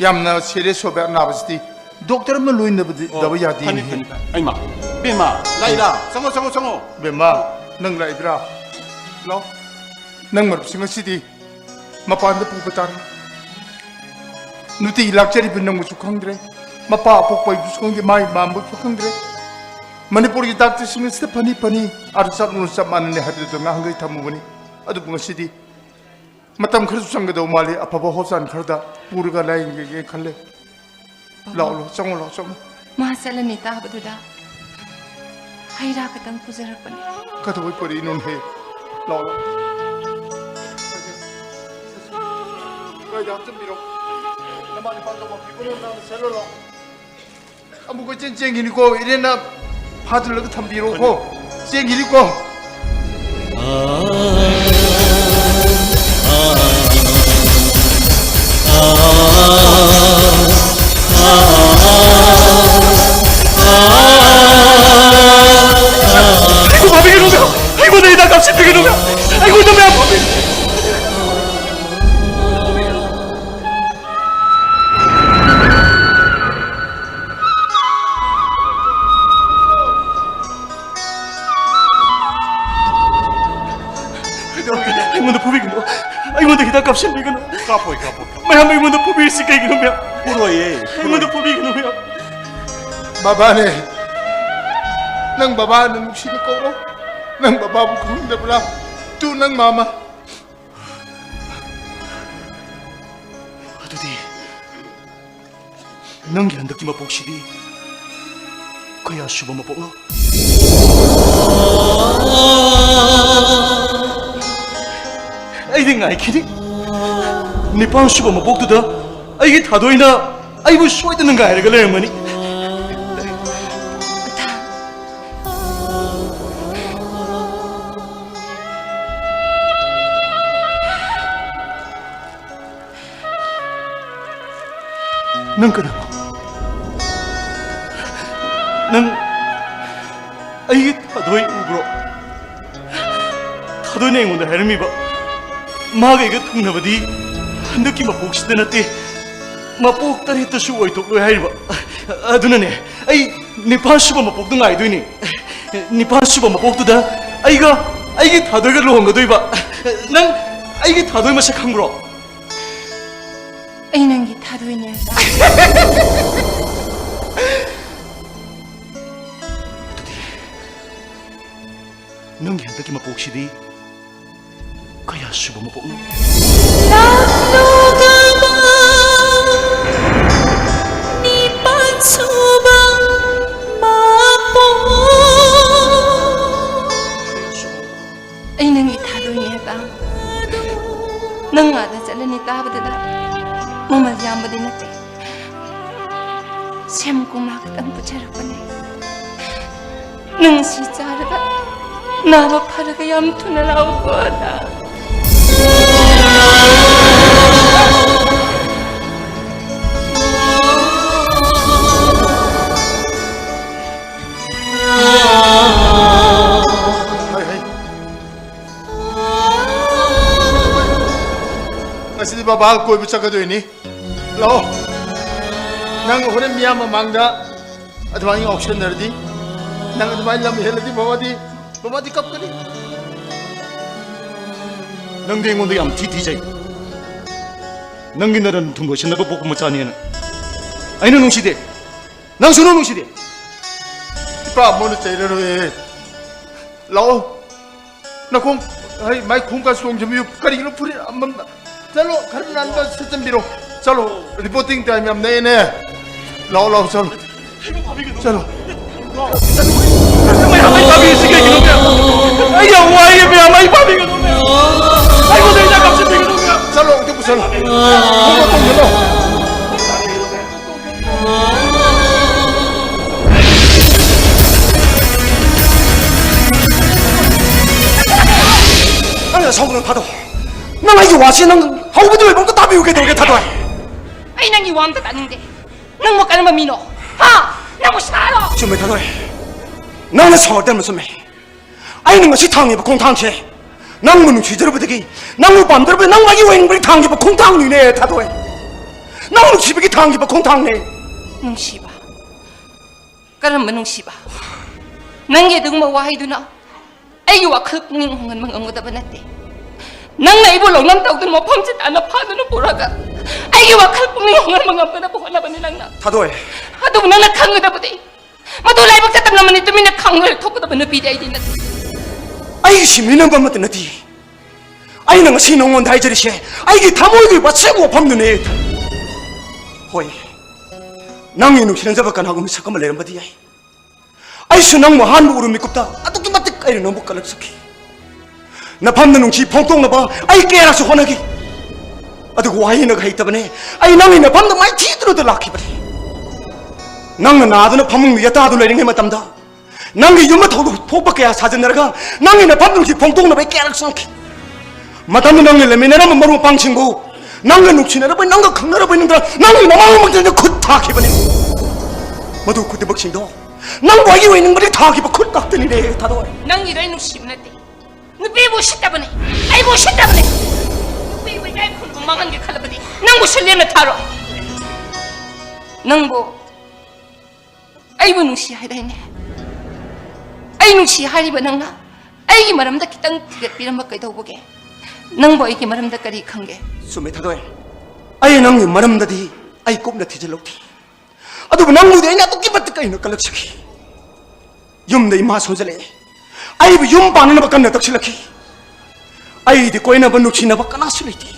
ꯌꯥꯝꯅ ꯁꯦꯔꯤꯌꯁ ꯑꯣꯏꯕ ꯑꯅꯥꯕꯁꯤꯗꯤ ꯗꯣꯛꯇꯔ ꯑꯃ ꯂꯣꯏꯅꯕꯗꯤ ꯑꯣ, ꯗꯕ ꯌꯥꯗꯦꯅꯦ꯫ ꯐꯅꯤ, ꯐꯅꯤ, ꯐꯅꯤ꯫ ꯑꯩꯃ, ꯕꯦꯝꯃ, ꯂꯥꯛꯏꯔꯥ? ꯆꯪꯉꯣ, ꯆꯪꯉꯣ, ꯆꯪꯉꯣ꯫ ꯕꯦꯝꯃ, ꯅꯪ ꯂꯥꯛꯏꯕ꯭ꯔꯥ? ꯂꯥꯛꯑꯣ꯫ ꯅꯪ ꯃꯔꯨꯞꯁꯤ ꯉꯁꯤꯗꯤ ꯃꯄꯥꯟꯗ ꯄꯨꯕ ꯇꯥꯔꯦ꯫ ꯅꯨꯡꯇꯤꯒꯤ ꯂꯥꯛꯆꯔꯤꯕ ꯅꯪꯕꯨꯁꯨ ꯈꯪꯗ꯭ꯔꯦ, ꯃꯄꯥ ꯑꯄꯣꯛꯄ ꯑꯩꯕꯨꯁꯨ ꯈꯪꯗꯦ, ꯃꯥꯏ ꯃꯥꯟꯕꯁꯨ ꯈꯪꯗ꯭ꯔꯦ꯫ ꯃꯅꯤꯄꯨꯔꯒꯤ ꯗꯥꯛꯇꯔꯁꯤꯡ ꯑꯁꯤꯗ ꯐꯅꯤ ꯐꯅꯤ, ꯑꯥꯗ ꯆꯠꯂꯨꯔ ꯆꯞ ꯃꯥꯟꯅꯅꯤ ꯍꯥꯏꯕꯗꯨꯗ ꯉꯍꯥꯟꯈꯩ ꯊꯝꯃꯨꯕꯅꯤ꯫ ꯑꯗꯨꯕꯨ ꯉꯁꯤꯗꯤ ꯃꯇꯝ ꯈꯔꯁꯨ ꯆꯪꯒꯗꯧ ꯃꯥꯜꯂꯤ, ꯑꯐꯕ ꯍꯣꯁꯄꯤꯇꯥꯜ ꯈꯔꯗ ꯄꯨꯔꯒ ꯂꯥꯌꯦꯡꯒꯦ ꯈꯜꯂꯦ꯫ ꯕꯥꯕꯥ꯫ ꯂꯥꯛꯑꯣ, ꯂꯥꯛꯑꯣ, ꯆꯪꯉꯣ, ꯂꯥꯛꯑꯣ, ꯆꯪꯉꯣ꯫ ꯃꯥ ꯆꯠꯂꯅꯤ ꯇꯥꯕꯗꯨꯗ ꯍꯩ ꯔꯥ ꯈꯛꯇꯪ ꯄꯨꯖꯔꯛꯄꯅꯦ꯫ ꯀꯩꯗꯧꯕꯩ ꯄꯨꯔꯛꯏꯅꯣꯅꯦꯍꯦ? ꯂꯥꯛꯑꯣ, ꯂꯥꯛꯑꯣ꯫ ꯀꯥꯏꯗ ꯍꯥꯞꯆꯤꯟꯕꯤꯔꯣ? ꯅꯃꯥ ꯅꯄꯥ ꯇꯧꯐꯝ ꯐꯤꯕꯝ ꯑꯃ ꯅꯪꯅ ꯆꯠꯂꯨꯔꯣ꯫ ꯑꯃꯨꯛ ꯀꯣꯏꯆꯦꯟ ꯆꯦꯟꯈꯤꯅꯤꯀꯣ, ꯏꯔꯦꯟꯅ ꯐꯥꯖꯤꯜꯂꯒ ꯊꯝꯕꯤꯔꯣꯀꯣ꯫ ꯆꯦꯟꯈꯤꯅꯤꯀꯣ꯫ ꯑꯩꯕꯨ ꯐꯥꯕꯤꯒꯅꯨ, ꯑꯩꯉꯣꯟꯗ ꯍꯤꯗꯥꯛ ꯀꯥꯞꯁꯤꯟꯕꯤꯒꯅꯨ, ꯑꯩꯉꯣꯟꯗ ꯃꯌꯥꯝ ꯐꯥꯕꯤ-꯫ ꯑꯩꯉꯣꯟꯗ ꯐꯨꯕꯤꯒꯅꯨ꯫ ꯑꯩꯉꯣꯟꯗ ꯍꯤꯗꯥꯛ ꯀꯥꯞꯁꯤꯟꯕꯤꯒꯅꯨ꯫ ꯀꯥꯞꯄꯣꯏ, ꯀꯥꯞꯄꯣꯏ, ꯀꯥꯞꯄꯣꯏ꯫ ꯃꯌꯥꯝ ꯑꯩꯉꯣꯟꯗ ꯐꯨꯕꯤꯔꯤꯁꯤ ꯀꯩꯒꯤꯅꯣ, ꯃꯌꯥꯝ? ꯐꯨꯔꯣꯏꯌꯦ, ꯐꯨꯔꯣꯏ꯫ ꯑꯩꯉꯣꯟꯗ ꯐꯨꯕꯤꯒꯅꯨ, ꯃꯌꯥꯝ꯫ ꯕꯕꯥꯅꯦ꯫ ꯅꯪ ꯕꯕꯥ ꯅꯨꯡꯁꯤꯅ ꯀꯧꯔꯣ꯫ ꯅꯪ ꯕꯕꯥꯕꯨ ꯈꯪꯗꯕ꯭ꯔꯥ? ꯇꯨ ꯅꯪ ꯃꯥꯃ꯫ ꯑꯗꯨꯗꯤ ꯅꯪꯒꯤ ꯍꯟꯗꯛꯀꯤ ꯃꯄꯣꯛꯁꯤꯗꯤ ꯀꯌꯥ ꯁꯨꯕ ꯃꯄꯣꯛꯅꯣ? ꯑꯩꯗꯤ ꯉꯥꯏꯈꯤꯅꯤ꯫ ꯅꯤꯄꯥꯟ ꯁꯨꯕ ꯃꯄꯣꯛꯇꯨꯗ ꯑꯩꯒꯤ ꯊꯥꯗꯣꯏꯅ ꯑꯩꯕꯨ ꯁꯣꯏꯗꯅ ꯉꯥꯏꯔꯒ ꯂꯩꯔꯝꯒꯅꯤ꯫ ꯅꯪ ꯀꯅꯥꯅꯣ? ꯅꯪ ꯑꯩꯒꯤ ꯊꯥꯗꯣꯏ ꯎꯕ꯭ꯔꯣ? ꯊꯥꯗꯣꯏꯅ ꯑꯩꯉꯣꯟꯗ ꯍꯥꯏꯔꯝꯃꯤꯕ, ꯃꯥꯒ ꯑꯩꯒ ꯊꯨꯡꯅꯕꯗꯤ ꯍꯟꯗꯛꯀꯤ ꯃꯄꯣꯛꯁꯤꯗ ꯅꯠꯇꯦ, ꯃꯄꯣꯛ ꯇꯔꯦꯠꯇꯁꯨ ꯑꯣꯏꯊꯣꯛꯂꯣꯏ ꯍꯥꯏꯔꯤꯕ꯫ ꯑꯗꯨꯅꯅꯦ, ꯑꯩ ꯅꯤꯄꯥꯟ ꯁꯨꯕ ꯃꯄꯣꯛꯇ ꯉꯥꯏꯗꯣꯏꯅꯦ꯫ ꯅꯤꯄꯥꯟ ꯁꯨꯕ ꯃꯄꯣꯛꯇꯨꯗ ꯑꯩꯒ, ꯑꯩꯒꯤ ꯊꯥꯗꯣꯏꯒ ꯂꯨꯍꯣꯡꯒꯗꯣꯏꯕ꯫ ꯅꯪ ꯑꯩꯒꯤ ꯊꯥꯗꯣꯏ ꯃꯁꯛ ꯈꯪꯕ꯭ꯔꯣ? ꯑꯩ ꯅꯪꯒꯤ ꯊꯥꯗꯣꯏꯅꯦ꯫ ꯑꯗꯨꯗꯤ ꯅꯪꯒꯤ ꯍꯟꯗꯛꯀꯤ ꯃꯄꯣꯛꯁꯤꯗꯤ ꯀꯌꯥ ꯁꯨꯕ ꯃꯄꯣꯛꯅꯣ? ꯅꯤꯄꯥꯟ ꯁꯨꯕ ꯃꯄꯣꯛ꯫ ꯑꯩ ꯅꯪꯒꯤ ꯊꯥꯗꯣꯏꯅꯦ ꯍꯥꯏꯕ꯫ ꯅꯪ ꯑꯥꯗ ꯆꯠꯂꯅꯤ ꯇꯥꯕꯗꯨꯗ ꯃꯃꯜ ꯌꯥꯝꯕꯗꯤ ꯅꯠꯇꯦ꯫ ꯁꯦꯝ ꯀꯣꯝꯂꯥ ꯈꯛꯇꯪ ꯄꯨꯖꯔꯛꯄꯅꯦ꯫ ꯅꯪ ꯁꯤ ꯆꯥꯔꯒ ꯅꯥꯕ ꯐꯔꯒ ꯌꯥꯝ ꯊꯨꯅ ꯂꯥꯛꯎꯀꯣ, ꯑꯗꯥ꯫ ꯍꯩ, ꯍꯩ꯫ ꯉꯁꯤꯗꯤ ꯕꯕꯥ ꯀꯣꯏꯕ ꯆꯠꯀꯗꯣꯏꯅꯤ꯫ ꯂꯥꯛꯑꯣ꯫ ꯅꯪ ꯍꯣꯔꯦꯟ ꯃꯤꯌꯥꯝ ꯃꯃꯥꯡꯗ ꯑꯗꯨꯃꯥꯏꯅ ꯉꯥꯎꯁꯟꯅꯔꯗꯤ, ꯅꯪ ꯑꯗꯨꯃꯥꯏꯅ ꯂꯝ ꯍꯦꯜꯂꯗꯤ ꯕꯕꯥꯗꯤ, ꯕꯕꯥꯗꯤ ꯀꯞꯀꯅꯤ꯫ ꯅꯪꯗꯤ ꯑꯩꯉꯣꯟꯗ ꯌꯥꯝ ꯊꯤ ꯊꯤꯖꯩ꯫ ꯅꯪꯒꯤ ꯅꯔꯟ ꯊꯨꯝ ꯂꯣꯏꯁꯤꯟꯅꯕ ꯄꯣꯛꯄ ꯃꯆꯥꯅꯦꯅ꯫ ꯑꯩꯅ ꯅꯨꯡꯁꯤꯗꯦ꯫ ꯅꯪꯁꯨ ꯅꯨꯡ ꯅꯨꯡꯁꯤꯗꯦ꯫ ꯏꯄꯥ ꯑꯃꯣꯟꯅ ꯆꯩꯔꯔꯣꯏꯌꯦ꯫ ꯂꯥꯛꯑꯣ꯫ ꯅꯈꯣꯡ, ꯍꯩ, ꯃꯥꯏ ꯈꯣꯡ ꯀꯥ ꯆꯣꯡꯖꯟꯕꯤꯌꯨ꯫ ꯀꯔꯤꯒꯤꯅꯣ ꯐꯨꯔꯤꯠ ꯑꯃꯝ-, ꯆꯠꯂꯣ, ꯈꯔ ꯅꯥꯟꯕ ꯁꯦꯠꯆꯟꯕꯤꯔꯣ꯫ ꯆꯠꯂꯣ, reporting time ꯌꯥꯝ ꯅꯛꯑꯦꯅꯦ꯫ ꯂꯥꯛꯑꯣ, ꯂꯥꯛꯑꯣ, ꯆꯠꯂꯣ꯫ ꯆꯠꯂꯣ꯫ ꯃꯌꯥꯝ ꯑꯩ ꯄꯥꯕꯤꯁꯤ ꯀꯩꯒꯤꯅꯣ, ꯃꯌꯥꯝ? ꯑꯩ ꯌꯥꯝ ꯋꯥꯏꯌꯦ, ꯃꯌꯥꯝ, ꯑꯩ ꯄꯥꯕꯤꯒꯅꯨ, ꯃꯌꯥꯝ꯫ ꯑꯩꯉꯣꯟꯗ ꯍꯤꯗꯥꯛ ꯀꯥꯞꯁꯤꯟꯕꯤꯒꯅꯨ, ꯃꯌꯥꯝ꯫ ꯆꯠꯂꯣ, ꯑꯝꯇ ꯄꯨꯁꯜꯂꯣ꯫ ꯈꯣꯡ ꯃꯇꯣꯟ ꯆꯠꯂꯣ꯫ ꯅꯪ ꯅꯁꯥꯎꯗ ꯅꯪ ꯊꯥꯗꯣꯛ꯫ ꯅꯪ ꯑꯩꯒꯤ ꯋꯥꯁꯤ ꯅꯪ ꯍꯧꯕꯗ ꯂꯣꯏꯕ ꯑꯝꯇ ꯇꯥꯕꯤꯌꯨ ꯀꯩꯗꯧꯔꯒꯦ, ꯊꯥꯗꯣꯏ? ꯑꯩ ꯅꯪꯒꯤ ꯋꯥ ꯑꯝꯇ ꯇꯥꯅꯤꯡꯗꯦ꯫ ꯅꯪꯕꯨ ꯀꯔꯝꯕ ꯃꯤꯅꯣ? ꯍꯥ? ꯅꯪꯕꯨ ꯁꯥꯔꯣ? ꯆꯨꯝꯃꯦ, ꯊꯥꯗꯣꯏ꯫ ꯅꯪꯅ ꯁꯥꯎꯔꯛꯇꯕꯅ ꯆꯨꯝꯃꯦ꯫ ꯑꯩꯅ ꯉꯁꯤ ꯊꯥꯡꯉꯤꯕ ꯈꯣꯡꯊꯥꯡꯁꯦ, ꯅꯪꯕꯨ ꯅꯨꯡꯁꯤꯖꯔꯨꯕꯗꯒꯤ, ꯅꯪꯕꯨ ꯄꯥꯝꯖꯔꯨꯕꯗ, ꯅꯪ ꯑꯩꯒꯤ ꯑꯣꯏꯅꯤꯡꯕꯒꯤ ꯊꯥꯡꯈꯤꯕ ꯈꯣꯡꯊꯥꯡꯅꯤꯅꯦ, ꯊꯥꯗꯣꯏ꯫ ꯅꯪ ꯅꯨꯡꯁꯤꯕꯒꯤ ꯊꯥꯡꯈꯤꯕ ꯈꯣꯡꯊꯥꯡꯅꯦ꯫ ꯅꯨꯡꯁꯤꯕ? ꯀꯔꯝꯕ ꯅꯨꯡꯁꯤꯕ? ꯅꯪꯒꯤ ꯑꯗꯨꯒꯨꯝꯕ ꯋꯥꯍꯩꯗꯨꯅ ꯑꯩꯒꯤ ꯋꯥꯈꯜ ꯄꯨꯛꯅꯤꯡ ꯍꯣꯡꯍꯟꯕ ꯉꯝꯒꯗꯕ ꯅꯠꯇꯦ꯫ ꯅꯪꯅ ꯑꯩꯕꯨ ꯂꯧꯅꯝ ꯇꯧꯗꯨꯅ, ꯃꯐꯝꯁꯤ ꯇꯥꯅ ꯐꯥꯗꯨꯅ ꯄꯨꯔꯒ ꯑꯩꯒꯤ ꯋꯥꯈꯜ ꯄꯨꯛꯅꯤꯡ ꯍꯣꯡꯍꯟꯕ ꯉꯝꯅꯅꯕ ꯍꯣꯠꯅꯕꯅꯤ ꯅꯪꯅ꯫ ꯊꯥꯗꯣꯏ꯫ ꯑꯗꯨꯕꯨ ꯅꯪꯅ ꯈꯪꯒꯗꯕꯗꯤ, ꯃꯗꯨ ꯂꯥꯏꯕꯛ ꯆꯠꯇꯕ ꯃꯅꯤ ꯇꯨꯃꯤꯟꯅ ꯈꯥꯡꯂꯒ ꯊꯣꯛꯀꯗꯕ ꯅꯨꯄꯤꯗꯤ ꯑꯩꯗꯤ ꯅꯠꯇꯦ꯫ ꯑꯩꯒꯤ ꯁꯤꯟꯃꯤꯅꯕ ꯑꯃꯠꯇ ꯅꯠꯇꯦ꯫ ꯑꯩꯅ ꯉꯁꯤ ꯅꯉꯣꯟꯗ ꯍꯥꯏꯖꯔꯤꯁꯦ, ꯑꯩꯒꯤ ꯊꯃꯣꯏꯒꯤ ꯑꯁꯦꯡꯕ ꯋꯥꯐꯝꯗꯨꯅꯦ꯫ ꯍꯣꯏ, ꯅꯪꯒꯤ ꯅꯨꯡꯁꯤꯅꯖꯕ ꯀꯅꯥꯒꯨꯝꯕ ꯁꯛ ꯑꯃ ꯂꯩꯔꯝꯕꯗꯤ ꯌꯥꯏ꯫ ꯑꯩꯁꯨ ꯅꯪꯕꯨ ꯑꯍꯥꯟꯕ ꯎꯔꯨ ꯃꯤꯀꯨꯞꯇ ꯑꯗꯨꯛꯀꯤ ꯃꯇꯤꯛ ꯑꯩꯅ ꯅꯪꯕꯨ ꯀꯜꯂꯛꯆꯈꯤ꯫ ꯅꯐꯝꯗ ꯅꯨꯡꯁꯤ ꯐꯣꯡꯗꯣꯛꯅꯕ ꯑꯩ ꯀꯌꯥꯁꯨ ꯍꯣꯠꯅꯈꯤ꯫ ꯑꯗꯨꯕꯨ ꯋꯥꯍꯩꯅꯒ ꯍꯩꯇꯕꯅꯦ꯫ ꯑꯩ ꯅꯪꯒꯤ ꯅꯐꯝꯗ ꯃꯥꯏꯊꯤꯗꯨꯅꯇ ꯂꯥꯛꯈꯤꯕꯅꯤ꯫ ꯅꯪꯅ ꯅꯥꯗꯨꯅ ꯐꯃꯨꯡꯗ ꯌꯦꯇꯥꯗꯨ ꯂꯩꯔꯤꯉꯩ ꯃꯇꯝꯗ, ꯅꯪꯒꯤ ꯌꯨꯝꯗ ꯊꯧꯗꯣꯛ ꯊꯣꯛꯄ ꯀꯌꯥ ꯁꯥꯖꯤꯟꯅꯔꯒ, ꯅꯪꯒꯤ ꯅꯐꯝ ꯅꯨꯡꯁꯤ ꯐꯣꯡꯗꯣꯛꯅꯕ ꯑꯩ ꯀꯌꯥꯔꯛ ꯆꯪꯈꯤ꯫ ꯃꯇꯝꯗꯨ ꯅꯪꯒ ꯂꯩꯃꯤꯟꯅꯔꯝꯕ ꯃꯔꯨꯞ ꯃꯄꯥꯡꯁꯤꯡꯕꯨ, ꯅꯪꯒ ꯅꯨꯡꯁꯤꯅꯔꯕ, ꯅꯪꯒ ꯈꯪꯅꯔꯕ ꯅꯠꯇ꯭ꯔ, ꯅꯪꯒꯤ ꯃꯃꯥꯡꯃꯛꯇ ꯈꯨꯠ ꯊꯥꯈꯤꯕꯅꯤ꯫ ꯃꯗꯨ ꯈꯨꯗꯤꯡꯃꯛꯁꯤꯡꯗꯣ ꯅꯪꯕꯨ ꯑꯩꯒꯤ ꯑꯣꯏꯅꯤꯡꯕꯗꯤ ꯊꯥꯈꯤꯕ ꯈꯨꯠ ꯉꯥꯛꯇꯅꯤꯅꯦ, ꯊꯥꯗꯣꯏ꯫ ꯅꯪꯒꯤꯗꯣ ꯑꯩ ꯅꯨꯡꯁꯤꯕ ꯅꯠꯇꯦ꯫ ꯅꯨꯄꯤꯕꯨ ꯎꯁꯤꯠꯇꯕꯅꯦ꯫ ꯑꯩꯕꯨ ꯎꯁꯤꯠꯇꯕꯅꯦ꯫ ꯅꯨꯄꯤꯕꯨ ꯏꯀꯥꯏ ꯈꯨꯝꯅꯕ ꯃꯥꯡꯍꯟꯒꯦ ꯈꯜꯂꯕꯗꯤ ꯅꯪꯕꯨꯁꯨ ꯂꯦꯝꯅ ꯊꯥꯔꯣꯏ꯫ ꯅꯪꯕꯨ ꯑꯩꯕꯨ ꯅꯨꯡꯁꯤ ꯍꯥꯏꯗꯥꯏꯅꯦ? ꯑꯩ ꯅꯨꯡꯁꯤ ꯍꯥꯏꯔꯤꯕ ꯅꯪꯅ ꯑꯩꯒꯤ ꯃꯔꯝꯗ ꯈꯤꯇꯪ ꯊꯤꯒꯠꯄꯤꯔꯝꯕ ꯀꯩꯗꯧꯕꯒꯦ? ꯅꯪꯕꯨ ꯑꯩꯒꯤ ꯃꯔꯝꯗ ꯀꯔꯤ ꯈꯪꯒꯦ? ꯆꯨꯝꯃꯦ, ꯊꯥꯗꯣꯏ꯫ ꯑꯩ ꯅꯪꯒꯤ ꯃꯔꯝꯗꯗꯤ ꯑꯩ ꯀꯨꯞꯅ ꯊꯤꯖꯤꯜꯍꯧꯗꯦ꯫ ꯑꯗꯨꯕꯨ ꯅꯪꯕꯨꯗꯤ ꯑꯩꯅ ꯑꯗꯨꯛꯀꯤ ꯃꯇꯤꯛ ꯑꯩꯅ ꯀꯜꯂꯛꯆꯈꯤ꯫ ꯌꯨꯝꯗ ꯏꯃꯥ ꯁꯣꯟꯖꯜꯂꯛꯑꯦ꯫ ꯑꯩꯕꯨ ꯌꯨꯝ ꯄꯥꯟꯅꯅꯕ ꯀꯟꯅ ꯇꯛꯁꯤꯜꯂꯛꯈꯤ꯫ ꯑꯩꯗꯤ ꯀꯣꯏꯅꯕ ꯅꯨꯡꯁꯤꯅꯕ ꯀꯅꯥꯁꯨ ꯂꯩꯇꯦ꯫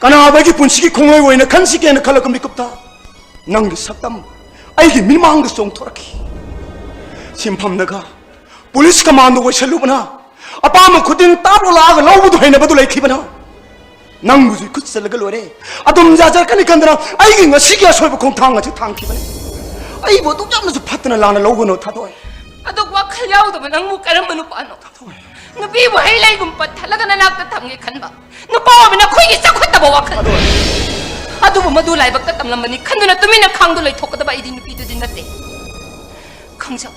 ꯀꯅꯥꯕꯨ ꯑꯩꯒꯤ ꯄꯨꯟꯁꯤꯒꯤ ꯈꯣꯡꯂꯣꯏ ꯑꯣꯏꯅ ꯈꯟꯁꯤꯒꯦꯅ ꯈꯜꯂꯛꯄ ꯃꯤꯀꯨꯞꯇ ꯅꯪꯒꯤ ꯁꯛꯇꯝ ꯑꯩꯒꯤ ꯃꯤꯠꯃꯥꯡꯗ ꯆꯣꯡꯊꯣꯔꯛꯈꯤ꯫ ꯁꯤꯟꯐꯝꯗꯒ ꯄꯨꯂꯤꯁ ꯀꯃꯥꯟꯗꯣ ꯑꯣꯏꯁꯜꯂꯨꯕꯅ, ꯑꯄꯥꯝꯕ ꯈꯨꯗꯤꯡ ꯇꯥꯞ ꯂꯥꯛꯑꯒ ꯂꯧꯕꯗꯨ ꯍꯩꯅꯕꯗꯨ ꯂꯩꯈꯤꯕꯅ, ꯅꯪꯕꯨꯁꯨ ꯏꯈꯨꯠ ꯆꯜꯂꯒ ꯂꯣꯏꯔꯦ꯫ ꯑꯗꯨꯝ ꯌꯥꯖꯔꯛꯀꯅꯤ ꯈꯟꯗꯅ ꯑꯩꯒꯤ ꯉꯁꯤꯒꯤ ꯑꯁꯣꯏꯕ ꯈꯣꯡꯊꯥꯡ ꯑꯁꯤ ꯊꯥꯡꯈꯤꯕꯅꯤ꯫ ꯑꯩꯕꯨ ꯑꯗꯨꯛ ꯌꯥꯝꯅꯁꯨ ꯐꯠꯇꯅ ꯂꯥꯟꯅ ꯂꯧꯒꯅꯨ, ꯊꯥꯗꯣꯏ꯫ ꯑꯗꯨ ꯋꯥꯈꯜ ꯌꯥꯎꯗꯕ ꯅꯪꯕꯨ ꯀꯔꯝꯕ ꯅꯨꯄꯥꯅꯣ? ꯊꯥꯗꯣꯏ꯫ ꯅꯨꯄꯤꯕꯨ ꯍꯩ ꯂꯩꯒꯨꯝ ꯄꯠꯊꯠꯂꯒ ꯅꯅꯥꯛꯇ ꯊꯝꯒꯦ ꯈꯟꯕ ꯅꯨꯄꯥ ꯑꯣꯏꯕ ꯅꯈꯣꯏꯒꯤ ꯆꯥꯎꯈꯠꯇꯕ ꯋꯥꯈꯜ꯫ ꯊꯥꯗꯣꯏ꯫ ꯑꯗꯨꯕꯨ ꯃꯗꯨ ꯂꯥꯏꯕꯛꯇ ꯇꯝꯂꯝꯕꯅꯤ ꯈꯟꯗꯨꯅ ꯇꯨꯃꯤꯟꯅ ꯈꯥꯡꯗꯨ ꯂꯩꯊꯣꯛꯀꯗꯕ ꯑꯩꯗꯤ ꯅꯨꯄꯤꯗꯨꯗꯤ ꯅꯠꯇꯦ꯫ ꯈꯪꯖꯧ,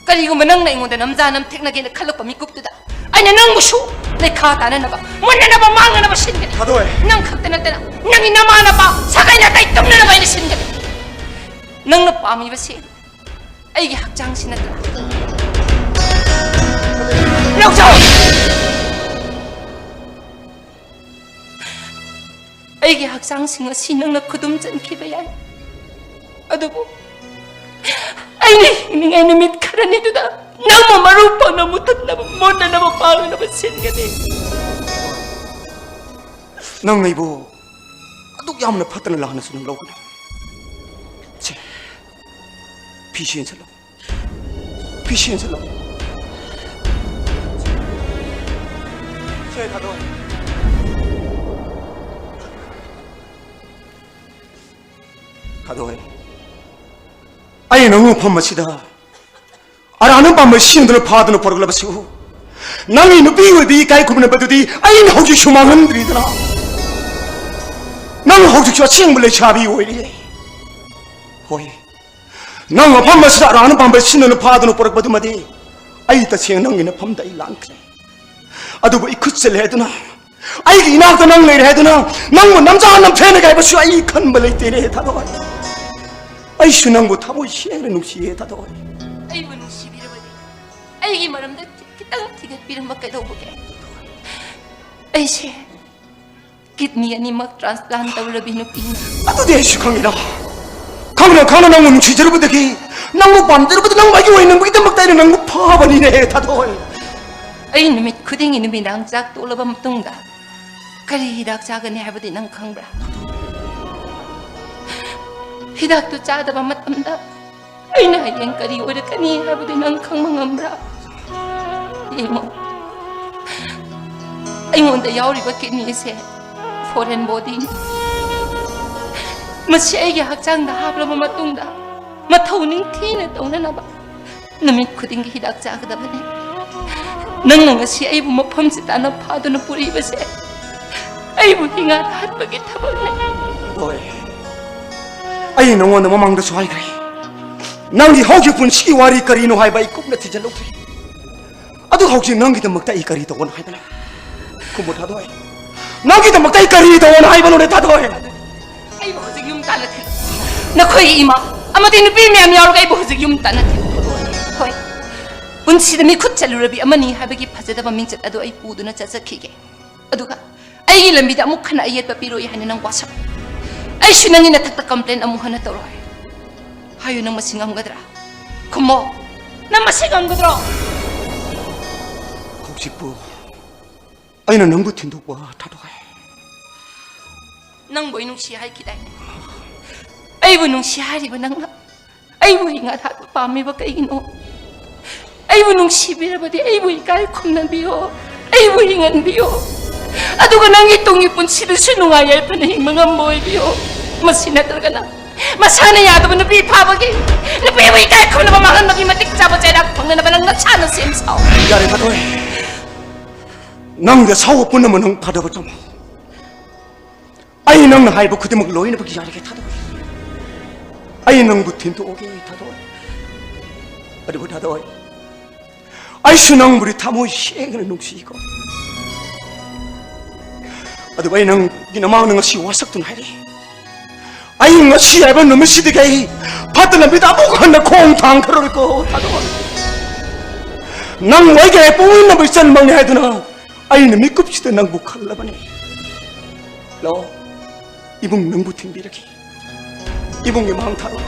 ꯀꯔꯤꯒꯨꯝꯕ ꯅꯪꯅ ꯑꯩꯉꯣꯟꯗ ꯅꯝꯖꯥ ꯅꯝꯊꯦꯛꯅꯒꯦꯅ ꯈꯜꯂꯛꯄ ꯃꯤꯀꯨꯞꯇꯨꯗ ꯑꯩꯅ ꯅꯪꯕꯨꯁꯨ ꯂꯩꯈꯥ ꯇꯥꯅꯅꯕ, ꯃꯨꯟꯅꯅꯕ, ꯃꯥꯡꯅꯅꯕ ꯁꯤꯟꯒꯅꯤ꯫ ꯊꯥꯗꯣꯏ꯫ ꯅꯪ ꯈꯛꯇ ꯅꯠꯇꯅ ꯅꯪꯒꯤ ꯅꯃꯥ ꯅꯄꯥ, ꯁꯥꯒꯩ ꯅꯥꯇꯩ ꯇꯨꯝꯅꯅꯕ ꯑꯩꯅ ꯁꯤꯟꯒꯅꯤ꯫ ꯅꯪꯅ ꯄꯥꯝꯃꯤꯕꯁꯤ ꯑꯩꯒꯤ ꯍꯛꯆꯥꯡꯁꯤ ꯅꯠꯇ꯭ꯔꯥ? ꯂꯧꯖꯧ! ꯑꯩꯒꯤ ꯍꯛꯆꯥꯡꯁꯤꯡ ꯑꯁꯤ ꯅꯪꯅ ꯈꯨꯗꯨꯝ ꯆꯟꯈꯤꯕ ꯌꯥꯏ, ꯑꯗꯨꯕꯨ ꯑꯩꯅ ꯍꯤꯡꯂꯤꯉꯩ ꯅꯨꯃꯤꯠ ꯈꯔꯅꯤꯗꯨꯗ ꯅꯪꯕꯨ ꯃꯔꯨ ꯐꯪꯅ ꯃꯨꯊꯠꯅꯕ, ꯃꯣꯠꯅꯅꯕ, ꯄꯥꯡꯅꯅꯕ ꯁꯤꯟꯒꯅꯤ꯫ ꯅꯪ ꯑꯩꯕꯨ ꯑꯗꯨꯛ ꯌꯥꯝꯅ ꯐꯠꯇꯅ ꯂꯥꯟꯅꯁꯨ ꯅꯪ ꯂꯧꯒꯅꯨ꯫ ꯁꯦ, ꯐꯤ ꯆꯦꯟꯁꯤꯜꯂꯣ꯫ ꯐꯤ ꯆꯦꯟꯁꯤꯜꯂꯣ꯫ ꯁꯦ, ꯊꯥꯗꯣꯛꯑꯣ꯫ ꯊꯥꯗꯣꯛꯑꯣ꯫ ꯑꯩ ꯅꯪ ꯃꯐꯝ ꯑꯁꯤꯗ ꯑꯔꯥꯟꯕ ꯄꯥꯝꯕꯩ ꯁꯤꯡꯗꯨꯅ ꯐꯥꯗꯨꯅ ꯄꯨꯔꯛꯂꯕꯁꯨ, ꯅꯪꯒꯤ ꯅꯨꯄꯤ ꯑꯣꯏꯕꯤ ꯏꯀꯥꯏ ꯈꯨꯝꯅꯕꯗꯨꯗꯤ ꯑꯩꯅ ꯍꯧꯖꯤꯛꯁꯨ ꯃꯥꯡꯍꯟꯗ꯭ꯔꯤꯗꯅ꯫ ꯅꯪ ꯍꯧꯖꯤꯛꯁꯨ ꯑꯁꯦꯡꯕ ꯂꯩꯁꯥꯕꯤ ꯑꯣꯏꯔꯤꯌꯦ꯫ ꯍꯣꯏ, ꯅꯪ ꯃꯐꯝ ꯑꯁꯤꯗ ꯑꯔꯥꯟꯕ ꯄꯥꯝꯕꯩ ꯁꯤꯡꯗꯨꯅ ꯐꯥꯗꯨꯅ ꯄꯨꯔꯛꯄꯗꯨꯃꯗꯤ ꯑꯩ ꯇꯁꯦꯡꯅ ꯅꯪꯒꯤ ꯅꯐꯝꯗ ꯑꯩ ꯂꯥꯟꯈ꯭ꯔꯦ꯫ ꯑꯗꯨꯕꯨ ꯑꯩ ꯈꯨꯠ ꯆꯠꯂꯦ ꯍꯥꯏꯗꯨꯅ, ꯑꯩꯒꯤ ꯏꯅꯥꯛꯇ ꯅꯪ ꯂꯩꯔꯦ ꯍꯥꯏꯗꯨꯅ, ꯅꯪꯕꯨ ꯅꯝꯖꯥ ꯅꯝꯊꯦꯅ ꯀꯥꯏꯕꯁꯨ ꯑꯩ ꯈꯟꯕ ꯂꯩꯇꯦꯅꯦ, ꯊꯥꯗꯣꯏ꯫ ꯑꯩꯁꯨ ꯅꯪꯕꯨ ꯊꯃꯣꯏ ꯁꯦꯡꯅ ꯅꯨꯡꯁꯤꯌꯦ, ꯊꯥꯗꯣꯏ꯫ ꯑꯩꯕꯨ ꯅꯨꯡꯁꯤꯕꯤꯔꯕꯗꯤ ꯑꯩꯒꯤ ꯃꯔꯝꯗ ꯈꯤꯇꯪ ꯊꯤꯒꯠꯄꯤꯔꯝꯕ ꯀꯩꯗꯧꯕꯒꯦ? ꯑꯩꯁꯦ ꯀꯤꯗꯅꯤ ꯑꯅꯤꯃꯛ ꯇ꯭ꯔꯥꯟꯁꯄ꯭ꯂꯥꯟ ꯇꯧꯔꯕꯤ ꯅꯨꯄꯤꯅꯤ꯫ ꯑꯗꯨꯗꯤ ꯑꯩꯁꯨ ꯈꯪꯉꯤꯗ꯫ ꯈꯪꯅ ꯈꯪꯅ ꯅꯪꯕꯨ ꯅꯨꯡꯁꯤꯖꯔꯨꯕꯗꯒꯤ, ꯅꯪꯕꯨ ꯄꯥꯝꯖꯔꯨꯕꯗ, ꯅꯪ ꯑꯩꯒꯤ ꯑꯣꯏꯅ ꯅꯪꯒꯤꯗꯃꯛꯇ ꯑꯩꯅ ꯅꯪꯕꯨ ꯐꯥꯕꯅꯤꯅꯦ, ꯊꯥꯗꯣꯏ꯫ ꯑꯩ ꯅꯨꯃꯤꯠ ꯈꯨꯗꯤꯡꯒꯤ ꯅꯨꯃꯤꯗꯥꯡ ꯆꯥꯛ ꯇꯣꯛꯂꯕ ꯃꯇꯨꯡꯗ ꯀꯔꯤ ꯍꯤꯗꯥꯛ ꯆꯥꯒꯅꯤ ꯍꯥꯏꯕꯗꯤ ꯅꯪ ꯈꯪꯕ꯭ꯔꯥ? ꯍꯤꯗꯥꯛꯇꯨ ꯆꯥꯗꯕ ꯃꯇꯝꯗ ꯑꯩꯅ ꯍꯌꯦꯡ ꯀꯔꯤ ꯑꯣꯏꯔꯛꯀꯅꯤ ꯍꯥꯏꯕꯗꯨ ꯅꯪ ꯈꯪꯕ ꯉꯝꯕ꯭ꯔꯥ? ꯌꯦꯡꯉꯣ, ꯑꯩꯉꯣꯟꯗ ꯌꯥꯎꯔꯤꯕ ꯀꯤꯗꯅꯤꯁꯦ ꯐꯣꯔꯦꯟ ꯕꯣꯗꯤꯅꯤ꯫ ꯃꯁꯤ ꯑꯩꯒꯤ ꯍꯛꯆꯥꯡꯗ ꯍꯥꯞꯂꯕ ꯃꯇꯨꯡꯗ ꯃꯊꯧ ꯅꯤꯡꯊꯤꯅ ꯇꯧꯅꯅꯕ ꯅꯨꯃꯤꯠ ꯈꯨꯗꯤꯡꯒꯤ ꯍꯤꯗꯥꯛ ꯆꯥꯒꯗꯕꯅꯤ꯫ ꯅꯪꯅ ꯉꯁꯤ ꯑꯩꯕꯨ ꯃꯐꯝꯁꯤ ꯇꯥꯅ ꯐꯥꯗꯨꯅ ꯄꯨꯔꯤꯕꯁꯦ ꯑꯩꯕꯨ ꯍꯤꯡꯉꯥ ꯊꯥꯍꯟꯕꯒꯤ ꯊꯕꯛꯅꯤ꯫ ꯍꯣꯏ, ꯑꯩ ꯅꯉꯣꯟꯗ ꯃꯃꯥꯡꯗꯁꯨ ꯍꯥꯏꯈ꯭ꯔꯦ, ꯅꯪꯒꯤ ꯍꯧꯈꯤꯕ ꯄꯨꯟꯁꯤꯒꯤ ꯋꯥꯔꯤ ꯀꯔꯤꯅꯣ ꯍꯥꯏꯕ ꯑꯩ ꯀꯨꯞꯅ ꯊꯤꯖꯤꯜꯂꯨꯗ꯭ꯔꯦ꯫ ꯑꯗꯨ ꯍꯧꯖꯤꯛ ꯅꯪꯒꯤꯗꯃꯛꯇ ꯑꯩ ꯀꯔꯤ ꯇꯧꯒꯅꯣ ꯍꯥꯏꯕꯅꯣ? ꯈꯨꯝꯃꯨ ꯊꯥꯗꯣꯏ, ꯅꯪꯒꯤꯗꯃꯛꯇ ꯑꯩ ꯀꯔꯤ ꯇꯧꯒꯅꯣ ꯍꯥꯏꯕꯅꯣꯅꯦ ꯊꯥꯗꯣꯏ? ꯑꯩꯕꯨ ꯍꯧꯖꯤꯛ ꯌꯨꯝ ꯇꯥꯟꯅ ꯊꯤꯜꯂꯨ꯫ ꯅꯈꯣꯏꯒꯤ ꯏꯃꯥ ꯑꯃꯗꯤ ꯅꯨꯄꯤ ꯃꯌꯥꯝ ꯌꯥꯎꯔꯒ ꯑꯩꯕꯨ ꯍꯧꯖꯤꯛ ꯌꯨꯝ ꯇꯥꯟꯅ ꯊꯤꯜꯂꯨ꯫ ꯍꯣꯏ, ꯄꯨꯟꯁꯤꯗ ꯃꯤꯈꯨꯠ ꯆꯠꯂꯨꯔꯕꯤ ꯑꯃꯅꯤ ꯍꯥꯏꯕꯒꯤ ꯐꯖꯗꯕ ꯃꯤꯡꯆꯠ ꯑꯗꯨ ꯑꯩ ꯄꯨꯗꯨꯅ ꯆꯠꯆꯈꯤꯒꯦ꯫ ꯑꯗꯨꯒ ꯑꯩꯒꯤ ꯂꯝꯕꯤꯗ ꯑꯃꯨꯛ ꯍꯟꯅ ꯑꯌꯦꯠꯄ ꯄꯤꯔꯣꯏ ꯍꯥꯏꯅ ꯅꯪ ꯋꯥꯁꯛ꯫ ꯑꯩꯁꯨ ꯅꯪꯒꯤ ꯅꯊꯛꯇ complain ꯑꯃꯨꯛ ꯍꯟꯅ ꯇꯧꯔꯣꯏ꯫ ꯍꯥꯏꯌꯨ, ꯅꯪ ꯃꯁꯤ ꯉꯝꯒꯗ꯭ꯔꯥ? ꯈꯨꯝꯃꯣ, ꯅꯪ ꯃꯁꯤ ꯉꯝꯒꯗ꯭ꯔꯣ? ꯍꯧꯖꯤꯛꯄꯨ ꯑꯩꯅ ꯅꯪꯕꯨ ꯊꯤꯟꯗꯣꯛꯄ ꯊꯥꯗꯣꯛꯑꯦ꯫ ꯅꯪꯕꯨ ꯑꯩ ꯅꯨꯡꯁꯤ ꯍꯥꯏꯈꯤꯗꯥꯏꯅꯦ? ꯑꯩꯕꯨ ꯅꯨꯡꯁꯤ ꯍꯥꯏꯔꯤꯕ ꯅꯪꯅ ꯑꯩꯕꯨ ꯍꯤꯡꯍꯟ ꯍꯥꯠꯄ ꯄꯥꯝꯃꯤꯕ ꯀꯩꯒꯤꯅꯣ? ꯑꯩꯕꯨ ꯅꯨꯡꯁꯤꯕꯤꯔꯕꯗꯤ ꯑꯩꯕꯨ ꯏꯀꯥꯏ ꯈꯨꯝꯅꯕꯤꯌꯣ, ꯑꯩꯕꯨ ꯍꯤꯡꯍꯟꯕꯤꯌꯣ꯫ ꯑꯗꯨꯒ ꯅꯪꯒꯤ ꯇꯨꯡꯒꯤ ꯄꯨꯟꯁꯤꯗꯁꯨ ꯅꯨꯡꯉꯥꯏ ꯌꯥꯏꯐꯅ ꯍꯤꯡꯕ ꯉꯝꯕ ꯑꯣꯏꯕꯤꯌꯣ꯫ ꯃꯁꯤ ꯅꯠꯇ꯭ꯔꯒꯅ ꯃꯁꯥꯅ ꯌꯥꯗꯕ ꯅꯨꯄꯤ ꯐꯥꯕꯒꯤ, ꯅꯨꯄꯤꯕꯨ ꯏꯀꯥꯏ ꯈꯨꯝꯅꯕ ꯃꯥꯡꯍꯟꯕꯒꯤ ꯃꯇꯤꯛ ꯆꯥꯕ ꯆꯩꯔꯥꯛ ꯐꯪꯅꯅꯕ ꯅꯪ ꯅꯁꯥꯅ ꯁꯦꯝ ꯁꯥꯎ꯫ ꯌꯥꯔꯦ ꯊꯥꯗꯣꯏ, ꯅꯪꯒꯤ ꯑꯁꯥꯎꯕ ꯄꯨꯝꯅꯃꯛ ꯅꯪ ꯐꯥꯗꯕ ꯇꯝꯃꯣ꯫ ꯑꯩ ꯅꯪꯅ ꯍꯥꯏꯕ ꯈꯨꯗꯤꯡꯃꯛ ꯂꯣꯏꯅꯃꯛ ꯌꯥꯔꯒꯦ ꯊꯥꯗꯣꯏ꯫ ꯑꯩ ꯅꯪꯕꯨ ꯊꯤꯟꯗꯣꯛꯑꯒꯦ ꯊꯥꯗꯣꯏ꯫ ꯑꯗꯨꯕꯨ ꯊꯥꯗꯣꯏ, ꯑꯩꯁꯨ ꯅꯪꯕꯨꯗꯤ ꯊꯃꯣꯏ ꯁꯦꯡꯅ ꯅꯨꯡꯁꯤꯀꯣ꯫ ꯑꯗꯨꯕꯨ ꯑꯩ ꯅꯪꯒꯤ ꯅꯃꯥꯡꯗ ꯉꯁꯤ ꯋꯥꯁꯛꯇꯨꯅ ꯍꯥꯏꯔꯛꯏ꯫ ꯑꯩ ꯉꯁꯤ ꯍꯥꯏꯕ ꯅꯨꯃꯤꯠꯁꯤꯗꯒꯤ ꯑꯩ ꯐꯠꯇ ꯂꯝꯕꯤꯗ ꯑꯃꯨꯛ ꯍꯟꯅ ꯈꯣꯡ ꯊꯥꯡꯈ꯭ꯔꯔꯣꯏꯀꯣ ꯊꯥꯗꯣꯏ꯫ ꯅꯪ ꯑꯩꯒꯤ ꯄꯣꯛꯃꯤꯟꯅꯕ ꯏꯆꯟꯃꯛꯅꯤ ꯍꯥꯏꯗꯨꯅ ꯑꯩꯅ ꯃꯤꯀꯨꯞꯁꯤꯗ ꯅꯪꯕꯨ ꯈꯜꯂꯕꯅꯤ꯫ ꯂꯥꯛꯑꯣ, ꯏꯕꯨꯡ ꯅꯪꯕꯨ ꯊꯤꯟꯕꯤꯔꯒꯦ꯫ ꯏꯕꯨꯡꯒꯤ ꯃꯥꯡ ꯊꯥꯔꯣ꯫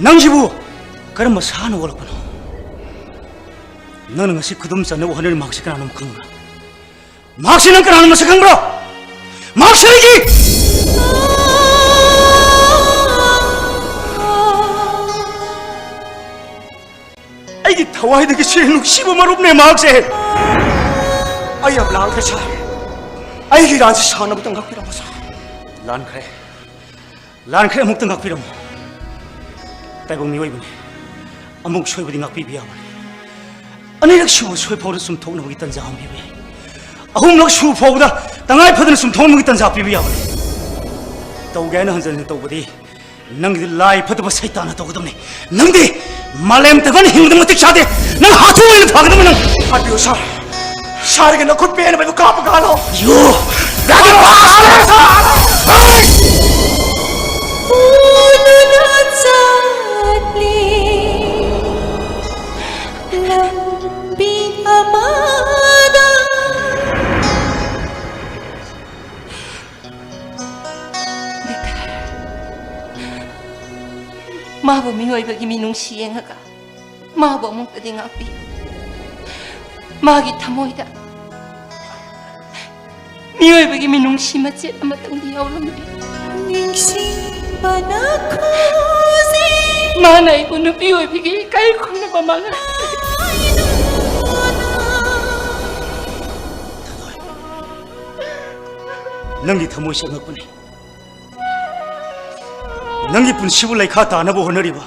ꯅꯪꯁꯤꯕꯨ ꯀꯔꯝꯕ ꯁꯥꯅ ꯑꯣꯜꯂꯛꯄꯅꯣ? ꯅꯪꯅ ꯉꯁꯤ ꯈꯨꯗꯨꯝ ꯆꯟꯅꯕ ꯍꯣꯠꯅꯔꯤ ꯃꯍꯥꯛꯁꯤ ꯀꯅꯥꯅꯣ ꯈꯪꯕ꯭ꯔꯥ? ꯃꯍꯥꯛꯁꯤ ꯅꯪ ꯀꯅꯥꯅꯣ ꯃꯁꯛ ꯈꯪꯕ꯭ꯔꯣ? ꯃꯍꯥꯛꯁꯤ ꯑꯩꯒꯤ ꯑꯩꯒꯤ ꯊꯋꯥꯏꯗꯒꯤ ꯁꯤ ꯅꯨꯡꯁꯤꯕ ꯃꯔꯨꯞꯅꯦ ꯃꯍꯥꯛꯁꯦ꯫ ꯑꯩ ꯌꯥꯝ ꯂꯥꯡꯈ꯭ꯔꯦ ꯁꯥꯔ꯫ ꯑꯩꯒꯤ ꯏꯔꯥꯟꯁꯤ ꯁꯥꯟꯅꯕꯇ ꯉꯥꯛꯄꯤꯔꯝꯃꯣ ꯁꯥꯔ꯫ ꯂꯥꯟꯈ꯭ꯔꯦ꯫ ꯂꯥꯟꯈ꯭ꯔꯦ, ꯑꯃꯨꯛꯇ ꯉꯥꯛꯄꯤꯔꯝꯃꯣ꯫ ꯇꯥꯏꯕꯪ ꯃꯤꯑꯣꯏꯕꯅꯤ꯫ ꯑꯃꯨꯛ ꯁꯣꯏꯕꯗꯤ ꯉꯥꯛꯄꯤꯕ ꯌꯥꯕꯅꯤ꯫ ꯑꯅꯤꯔꯛ ꯁꯨꯕ ꯁꯣꯏ ꯐꯥꯎꯗ ꯆꯨꯝꯊꯣꯛꯅꯕꯒꯤ ꯇꯟꯖꯥ ꯑꯃ ꯄꯤꯕ ꯌꯥꯏ꯫ ꯑꯍꯨꯝꯂꯛ ꯁꯨꯕ ꯐꯥꯎꯕꯗ ꯇꯉꯥꯏ ꯐꯗꯅ ꯆꯨꯝꯊꯣꯛꯅꯕꯒꯤ ꯇꯟꯖꯥ ꯄꯤꯕ ꯌꯥꯕꯅꯤ꯫ ꯇꯧꯒꯦ ꯍꯥꯏꯅ ꯍꯟꯖꯤꯟ ꯍꯟꯖꯤꯟ ꯇꯧꯕꯗꯤ ꯅꯪꯒꯤꯗꯤ ꯂꯥꯏ ꯐꯠꯇꯕ ꯁꯩꯇꯥꯟꯅ ꯇꯧꯒꯗꯕꯅꯤ꯫ ꯅꯪꯗꯤ ꯃꯥꯂꯦꯝ ꯇꯥꯏꯕꯪ ꯍꯤꯡꯕꯗ ꯃꯇꯤꯛ ꯆꯥꯗꯦ꯫ ꯅꯪ ꯍꯥꯠꯊꯨ ꯑꯣꯏꯅ ꯐꯒꯗꯕ ꯅꯪ꯫ ꯍꯥꯠꯄꯤꯌꯨ ꯁꯥꯔ꯫ ꯁꯥꯔꯒꯤ ꯅꯈꯨꯠ ꯄꯦꯟꯅꯕꯗꯨ ꯀꯥꯞꯄ ꯀꯥꯜꯂꯣ꯫ ꯌꯨ! ꯄꯨꯗꯨꯅ ꯆꯠꯂꯤ ꯂꯝꯕꯤ ꯑꯃꯗ꯫ ꯃꯥꯕꯨ ꯃꯤꯑꯣꯏꯕꯒꯤ ꯃꯤꯅꯨꯡꯁꯤ ꯌꯦꯡꯉꯒ ꯃꯥꯕꯨ ꯑꯃꯨꯛꯇꯗꯤ ꯉꯥꯛꯄꯤꯌꯨ꯫ ꯃꯥꯒꯤ ꯊꯃꯣꯏꯗ ꯃꯤꯑꯣꯏꯕꯒꯤ ꯃꯤꯅꯨꯡꯁꯤ ꯃꯆꯦꯠ ꯑꯃꯇꯪꯗꯤ ꯌꯥꯎꯔꯝꯂꯦ꯫ ꯅꯤꯡꯁꯤꯡꯕꯅ ꯈꯨꯖꯤ꯫ ꯃꯥꯅ ꯑꯩꯕꯨ ꯅꯨꯄꯤ ꯑꯣꯏꯕꯒꯤ ꯏꯀꯥꯏ ꯈꯨꯝꯅꯕ ꯃꯥꯡꯍꯜꯂꯦ꯫ ꯅꯪꯒꯤ ꯊꯃꯣꯏꯁꯦ ꯑꯉꯛꯄꯅꯤ꯫ ꯅꯪꯒꯤ ꯄꯨꯟꯁꯤꯕꯨ ꯂꯩꯈꯥ ꯇꯥꯅꯕ ꯍꯣꯠꯅꯔꯤꯕ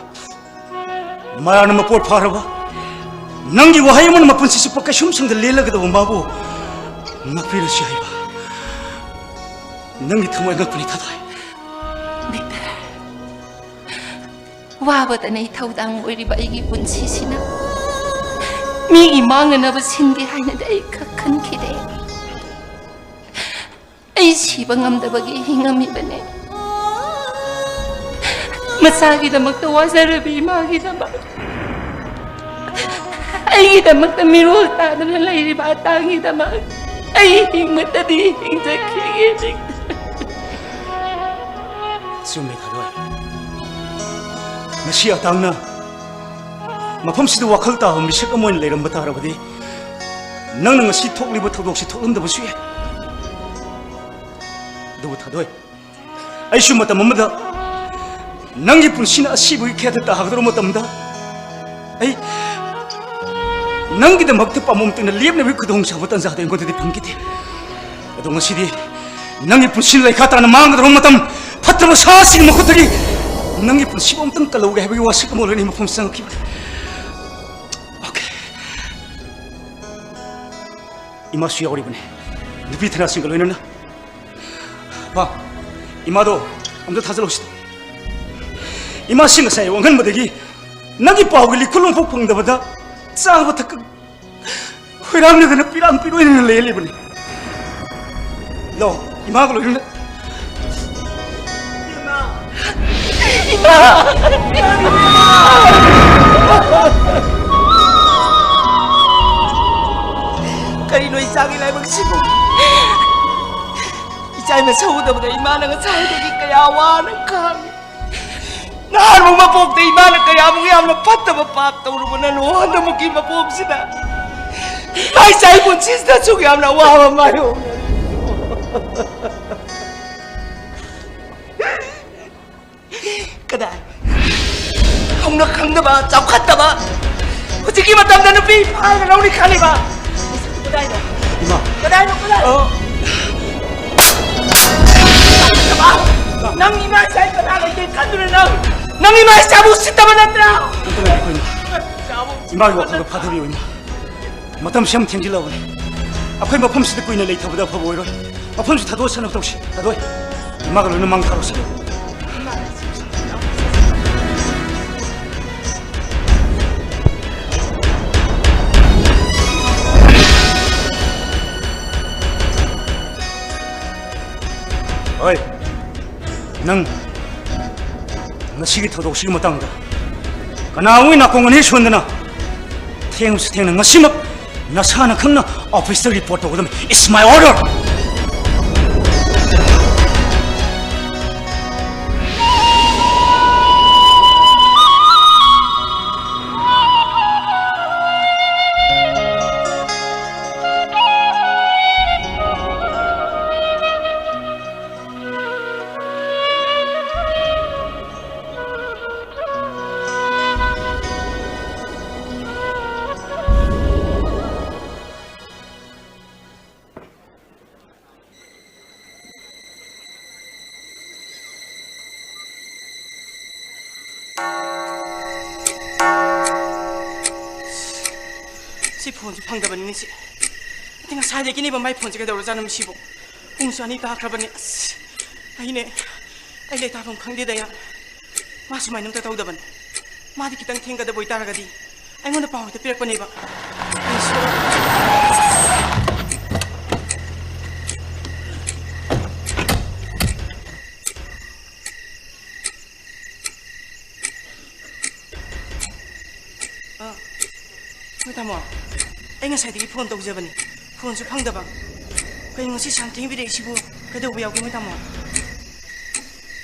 ꯃꯔꯥꯅ ꯃꯄꯣꯠ ꯐꯥꯔꯕ ꯅꯪꯒꯤ ꯋꯥꯍꯩ ꯑꯃꯅ ꯃꯄꯨꯟꯁꯤ ꯆꯨꯞꯄ ꯀꯩꯁꯨꯝꯁꯪꯗ ꯂꯦꯜꯂꯒꯗꯕ ꯃꯥꯕꯨ ꯉꯥꯛꯄꯤꯔꯁꯤ ꯍꯥꯏꯕ ꯅꯪꯒꯤ ꯊꯃꯣꯏ ꯑꯉꯛꯄꯅꯤ ꯊꯥꯗꯣꯏ꯫ ꯕꯤꯛꯇꯔ, ꯋꯥꯕꯇꯅ ꯏꯊꯧꯗꯥꯡ ꯑꯣꯏꯔꯤꯕ ꯑꯩꯒꯤ ꯄꯨꯟꯁꯤꯁꯤꯅ ꯃꯤꯒꯤ ꯃꯥꯡꯅꯅꯕ ꯁꯤꯟꯒꯦ ꯍꯥꯏꯅꯗꯤ ꯑꯩ ꯈꯛ ꯈꯟꯈꯤꯗꯦ꯫ ꯑꯩ ꯁꯤꯕ ꯉꯝꯗꯕꯒꯤ ꯍꯤꯡꯉꯝꯃꯤꯕꯅꯦ꯫ ꯃꯆꯥꯒꯤꯗꯃꯛꯇ ꯋꯥꯖꯔꯕꯤ ꯏꯃꯥꯒꯤꯗꯃꯛ, ꯑꯩꯒꯤꯗꯃꯛꯇ ꯃꯤꯔꯣꯜ ꯇꯥꯗꯅ ꯂꯩꯔꯤꯕ ꯑꯇꯥꯡꯒꯤꯗꯃꯛ ꯑꯩ ꯍꯤꯡꯕꯇꯗꯤ ꯍꯤꯡꯖꯈꯤꯒꯦ꯫ ꯆꯨꯝꯃꯦ ꯊꯥꯗꯣꯏ꯫ ꯉꯁꯤ ꯑꯇꯥꯡꯅ ꯃꯐꯝꯁꯤꯗ ꯋꯥꯈꯜ ꯇꯥꯕ ꯃꯤꯁꯛ ꯑꯃ ꯑꯣꯏꯅ ꯂꯩꯔꯝꯕ ꯇꯥꯔꯕꯗꯤ, ꯅꯪꯅ ꯉꯁꯤ ꯊꯣꯛꯂꯤꯕ ꯊꯧꯗꯣꯛꯁꯤ ꯊꯣꯛꯂꯝꯗꯕꯁꯨ ꯌꯥꯏ꯫ ꯑꯗꯨꯕꯨ ꯊꯥꯗꯣꯏ, ꯑꯩꯁꯨ ꯃꯇꯝ ꯑꯃꯗ ꯅꯪꯒꯤ ꯄꯨꯟꯁꯤꯅ ꯑꯁꯤꯕꯒꯤ ꯈꯦꯠꯇ ꯇꯥꯒꯗꯧꯕ ꯃꯇꯝꯗ, ꯑꯩ ꯅꯪꯒꯤꯗꯃꯛꯇ ꯄꯥꯝꯕꯣꯝ ꯇꯤꯡꯅ ꯂꯦꯞꯅꯕꯒꯤ ꯈꯨꯗꯣꯡꯆꯥꯕ ꯇꯥꯟꯖꯥꯗ ꯑꯩꯉꯣꯟꯗꯗꯤ ꯐꯪꯈꯤꯗꯦ꯫ ꯑꯗꯣ ꯉꯁꯤꯗꯤ ꯅꯪꯒꯤ ꯄꯨꯟꯁꯤ ꯂꯩꯈꯥ ꯇꯥꯅ ꯃꯥꯡꯒꯗꯧꯕ ꯃꯇꯝ, ꯐꯠꯇꯕ ꯁꯥꯁꯤꯡꯒꯤ ꯃꯈꯨꯠꯇꯒꯤ ꯅꯪꯒꯤ ꯄꯨꯟꯁꯤꯕꯨ ꯑꯃꯨꯛꯇꯪ ꯀꯜꯍꯧꯒꯦ ꯍꯥꯏꯕꯒꯤ ꯋꯥꯁꯛ ꯑꯃ ꯑꯣꯏꯔꯅꯤ ꯃꯐꯝꯁꯤꯗ ꯆꯪꯉꯛꯈꯤꯕꯅꯤ꯫ ꯑꯣꯀꯦ꯫ ꯏꯃꯥꯁꯨ ꯌꯥꯎꯔꯤꯕꯅꯤ, ꯅꯨꯄꯤ ꯊꯅꯥꯁꯤꯡꯒ ꯂꯣꯏꯅꯅ꯫ ꯄꯥ, ꯏꯃꯥꯗꯣ ꯑꯝꯇ ꯊꯥꯖꯤꯜꯂꯛꯎꯁꯤ꯫ ꯏꯃꯥꯁꯤ ꯉꯁꯥꯏ ꯋꯥꯡꯍꯟꯕꯗꯒꯤ ꯅꯪꯒꯤ ꯄꯥꯎꯒꯤ ꯂꯤꯈꯨꯜ ꯑꯃꯐꯥꯎ ꯐꯪꯗꯕꯗ ꯆꯥꯕ ꯊꯛꯄ ꯍꯣꯏꯔꯥꯡꯅꯗꯅ ꯄꯤꯔꯥꯡ ꯄꯤꯔꯣꯏꯅ ꯂꯩꯔꯤꯕꯅꯤ꯫ ꯂꯥꯛꯑꯣ, ꯏꯃꯥꯒ ꯂꯣꯏꯅꯅ꯫ ꯏꯃꯥ! ꯀꯔꯤꯅꯣ ꯏꯆꯥꯒꯤ ꯂꯥꯏꯕꯛꯁꯤꯕꯨ? ꯏꯆꯥ ꯃꯁꯛ ꯎꯗꯕꯗ ꯏꯃꯥꯅ ꯉꯁꯥꯏꯗꯒꯤ ꯀꯌꯥ ꯋꯥꯅ ꯈꯥꯡꯉꯤ꯫ ꯅꯍꯥꯟꯃꯨꯛ ꯃꯄꯣꯛꯇ ꯏꯃꯥꯅ ꯀꯌꯥꯃꯨꯛ ꯌꯥꯝꯅ ꯐꯠꯇꯕ ꯄꯥꯞ ꯇꯧꯔꯨꯕꯅꯅꯣ, ꯍꯟꯗꯛꯃꯨꯛꯀꯤ ꯃꯄꯣꯛꯁꯤꯗ ꯏꯃꯥ ꯏꯆꯥꯒꯤ ꯄꯨꯟꯁꯤꯁꯤꯗ ꯑꯁꯨꯛ ꯌꯥꯝꯅ ꯑꯋꯥꯕ ꯃꯥꯌꯣꯛꯅꯔꯤꯕꯅꯣ? ꯀꯗꯥꯏ? ꯍꯧꯅ ꯈꯪꯗꯕ, ꯆꯥꯎꯈꯠꯇꯕ, ꯍꯧꯖꯤꯛꯀꯤ ꯃꯇꯝꯗ ꯅꯨꯄꯤ ꯐꯥꯔꯒ ꯂꯧꯅꯤ ꯈꯜꯂꯤꯕ? ꯀꯗꯥꯏꯅꯣ? ꯏꯃꯥ꯫ ꯀꯗꯥꯏꯅꯣ, ꯀꯗꯥꯏꯅꯣ? ꯑ꯫ ꯅꯪ ꯏꯃꯥ ꯏꯆꯥ ꯀꯅꯥ ꯂꯩꯒꯦ ꯈꯟꯗꯨꯅ ꯅꯪ, ꯅꯪ ꯏꯃꯥ ꯏꯆꯥꯕꯨ ꯎꯁꯤꯠꯇꯕ ꯅꯠꯇ꯭ꯔꯥ? ꯑꯝꯇ ꯂꯩꯈꯣ, ꯏꯃꯥ꯫ ꯏꯃꯥꯒꯤ ꯋꯥꯈꯜꯗꯣ ꯐꯥꯊꯕꯤꯌꯨ, ꯏꯃꯥ꯫ ꯃꯇꯝꯁꯤ ꯌꯥꯝ ꯊꯦꯡꯖꯤꯜꯂꯕꯅꯤ꯫ ꯑꯩꯈꯣꯏ ꯃꯐꯝꯁꯤꯗ ꯀꯨꯏꯅ ꯂꯩꯊꯕꯗ ꯑꯐꯕ ꯑꯣꯏꯔꯣꯏ꯫ ꯃꯐꯝꯁꯤ ꯊꯥꯗꯣꯛꯑ ꯁꯥꯟꯅꯕ ꯇꯧꯁꯤ꯫ ꯊꯥꯗꯣꯛꯑꯣ꯫ ꯏꯃꯥꯒ ꯂꯣꯏꯅ ꯃꯥꯡ ꯊꯥꯔꯨꯁꯤ꯫ ꯍꯣꯏ, ꯅꯪ ꯉꯁꯤꯒꯤ ꯊꯧꯗꯣꯛꯁꯤꯒꯤ ꯃꯇꯥꯡꯗ ꯀꯅꯥꯒꯨꯝꯕꯒꯤ ꯅꯥꯀꯣꯡ ꯑꯅꯤ ꯁꯣꯟꯗꯅ ꯊꯦꯡꯁꯨ ꯊꯦꯡꯅ ꯉꯁꯤꯃꯛ ꯅꯁꯥꯅ ꯈꯪꯅ ꯑꯣꯐꯤꯁꯇ ꯔꯤꯄꯣꯔꯠ ꯇꯧꯒꯗꯕꯅꯤ꯫ It's my order! ꯐꯣꯟꯁꯨ ꯐꯪꯗꯕꯅꯤꯅꯦ ꯁꯤ꯫ ꯑꯗꯩ ꯉꯁꯥꯏꯗꯒꯤꯅꯦꯕ ꯃꯥꯏ ꯐꯣꯟꯁꯦ ꯀꯩꯗꯧꯔꯖꯥꯠꯅꯣ ꯃꯁꯤꯕꯨ? ꯄꯨꯡꯁꯨ ꯑꯅꯤ ꯇꯥꯈ꯭ꯔꯕꯅꯦ꯫ ꯑꯁ, ꯑꯩꯅꯦ, ꯑꯩ ꯂꯩꯇꯥꯐꯝ ꯈꯪꯗꯦꯗ ꯌꯥ꯫ ꯃꯥ ꯁꯨꯃꯥꯏꯅ ꯑꯝꯇ ꯇꯧꯗꯕꯅꯤ꯫ ꯃꯥꯗꯤ ꯈꯤꯇꯪ ꯊꯦꯡꯒꯗꯕ ꯑꯣꯏꯇꯥꯔꯒꯗꯤ ꯑꯩꯉꯣꯟꯗ ꯄꯥꯎ ꯍꯦꯛꯇ ꯄꯤꯔꯛꯄꯅꯦꯕ꯫ ꯑꯩꯁꯨ ꯑ, ꯍꯣꯏ ꯇꯥꯃꯣ, ꯑꯩ ꯉꯁꯥꯏꯗꯒꯤ ꯐꯣꯟ ꯇꯧꯖꯕꯅꯤ, ꯐꯣꯟꯁꯨ ꯐꯪꯗꯕ꯫ ꯀꯩꯅꯣ ꯉꯁꯤ ꯁꯥꯟ ꯊꯦꯡꯕꯤꯔꯛꯏꯁꯤꯕꯨ? ꯀꯩꯗꯧꯕ ꯌꯥꯎꯒꯦ ꯃꯣꯏ ꯇꯥꯃꯣ?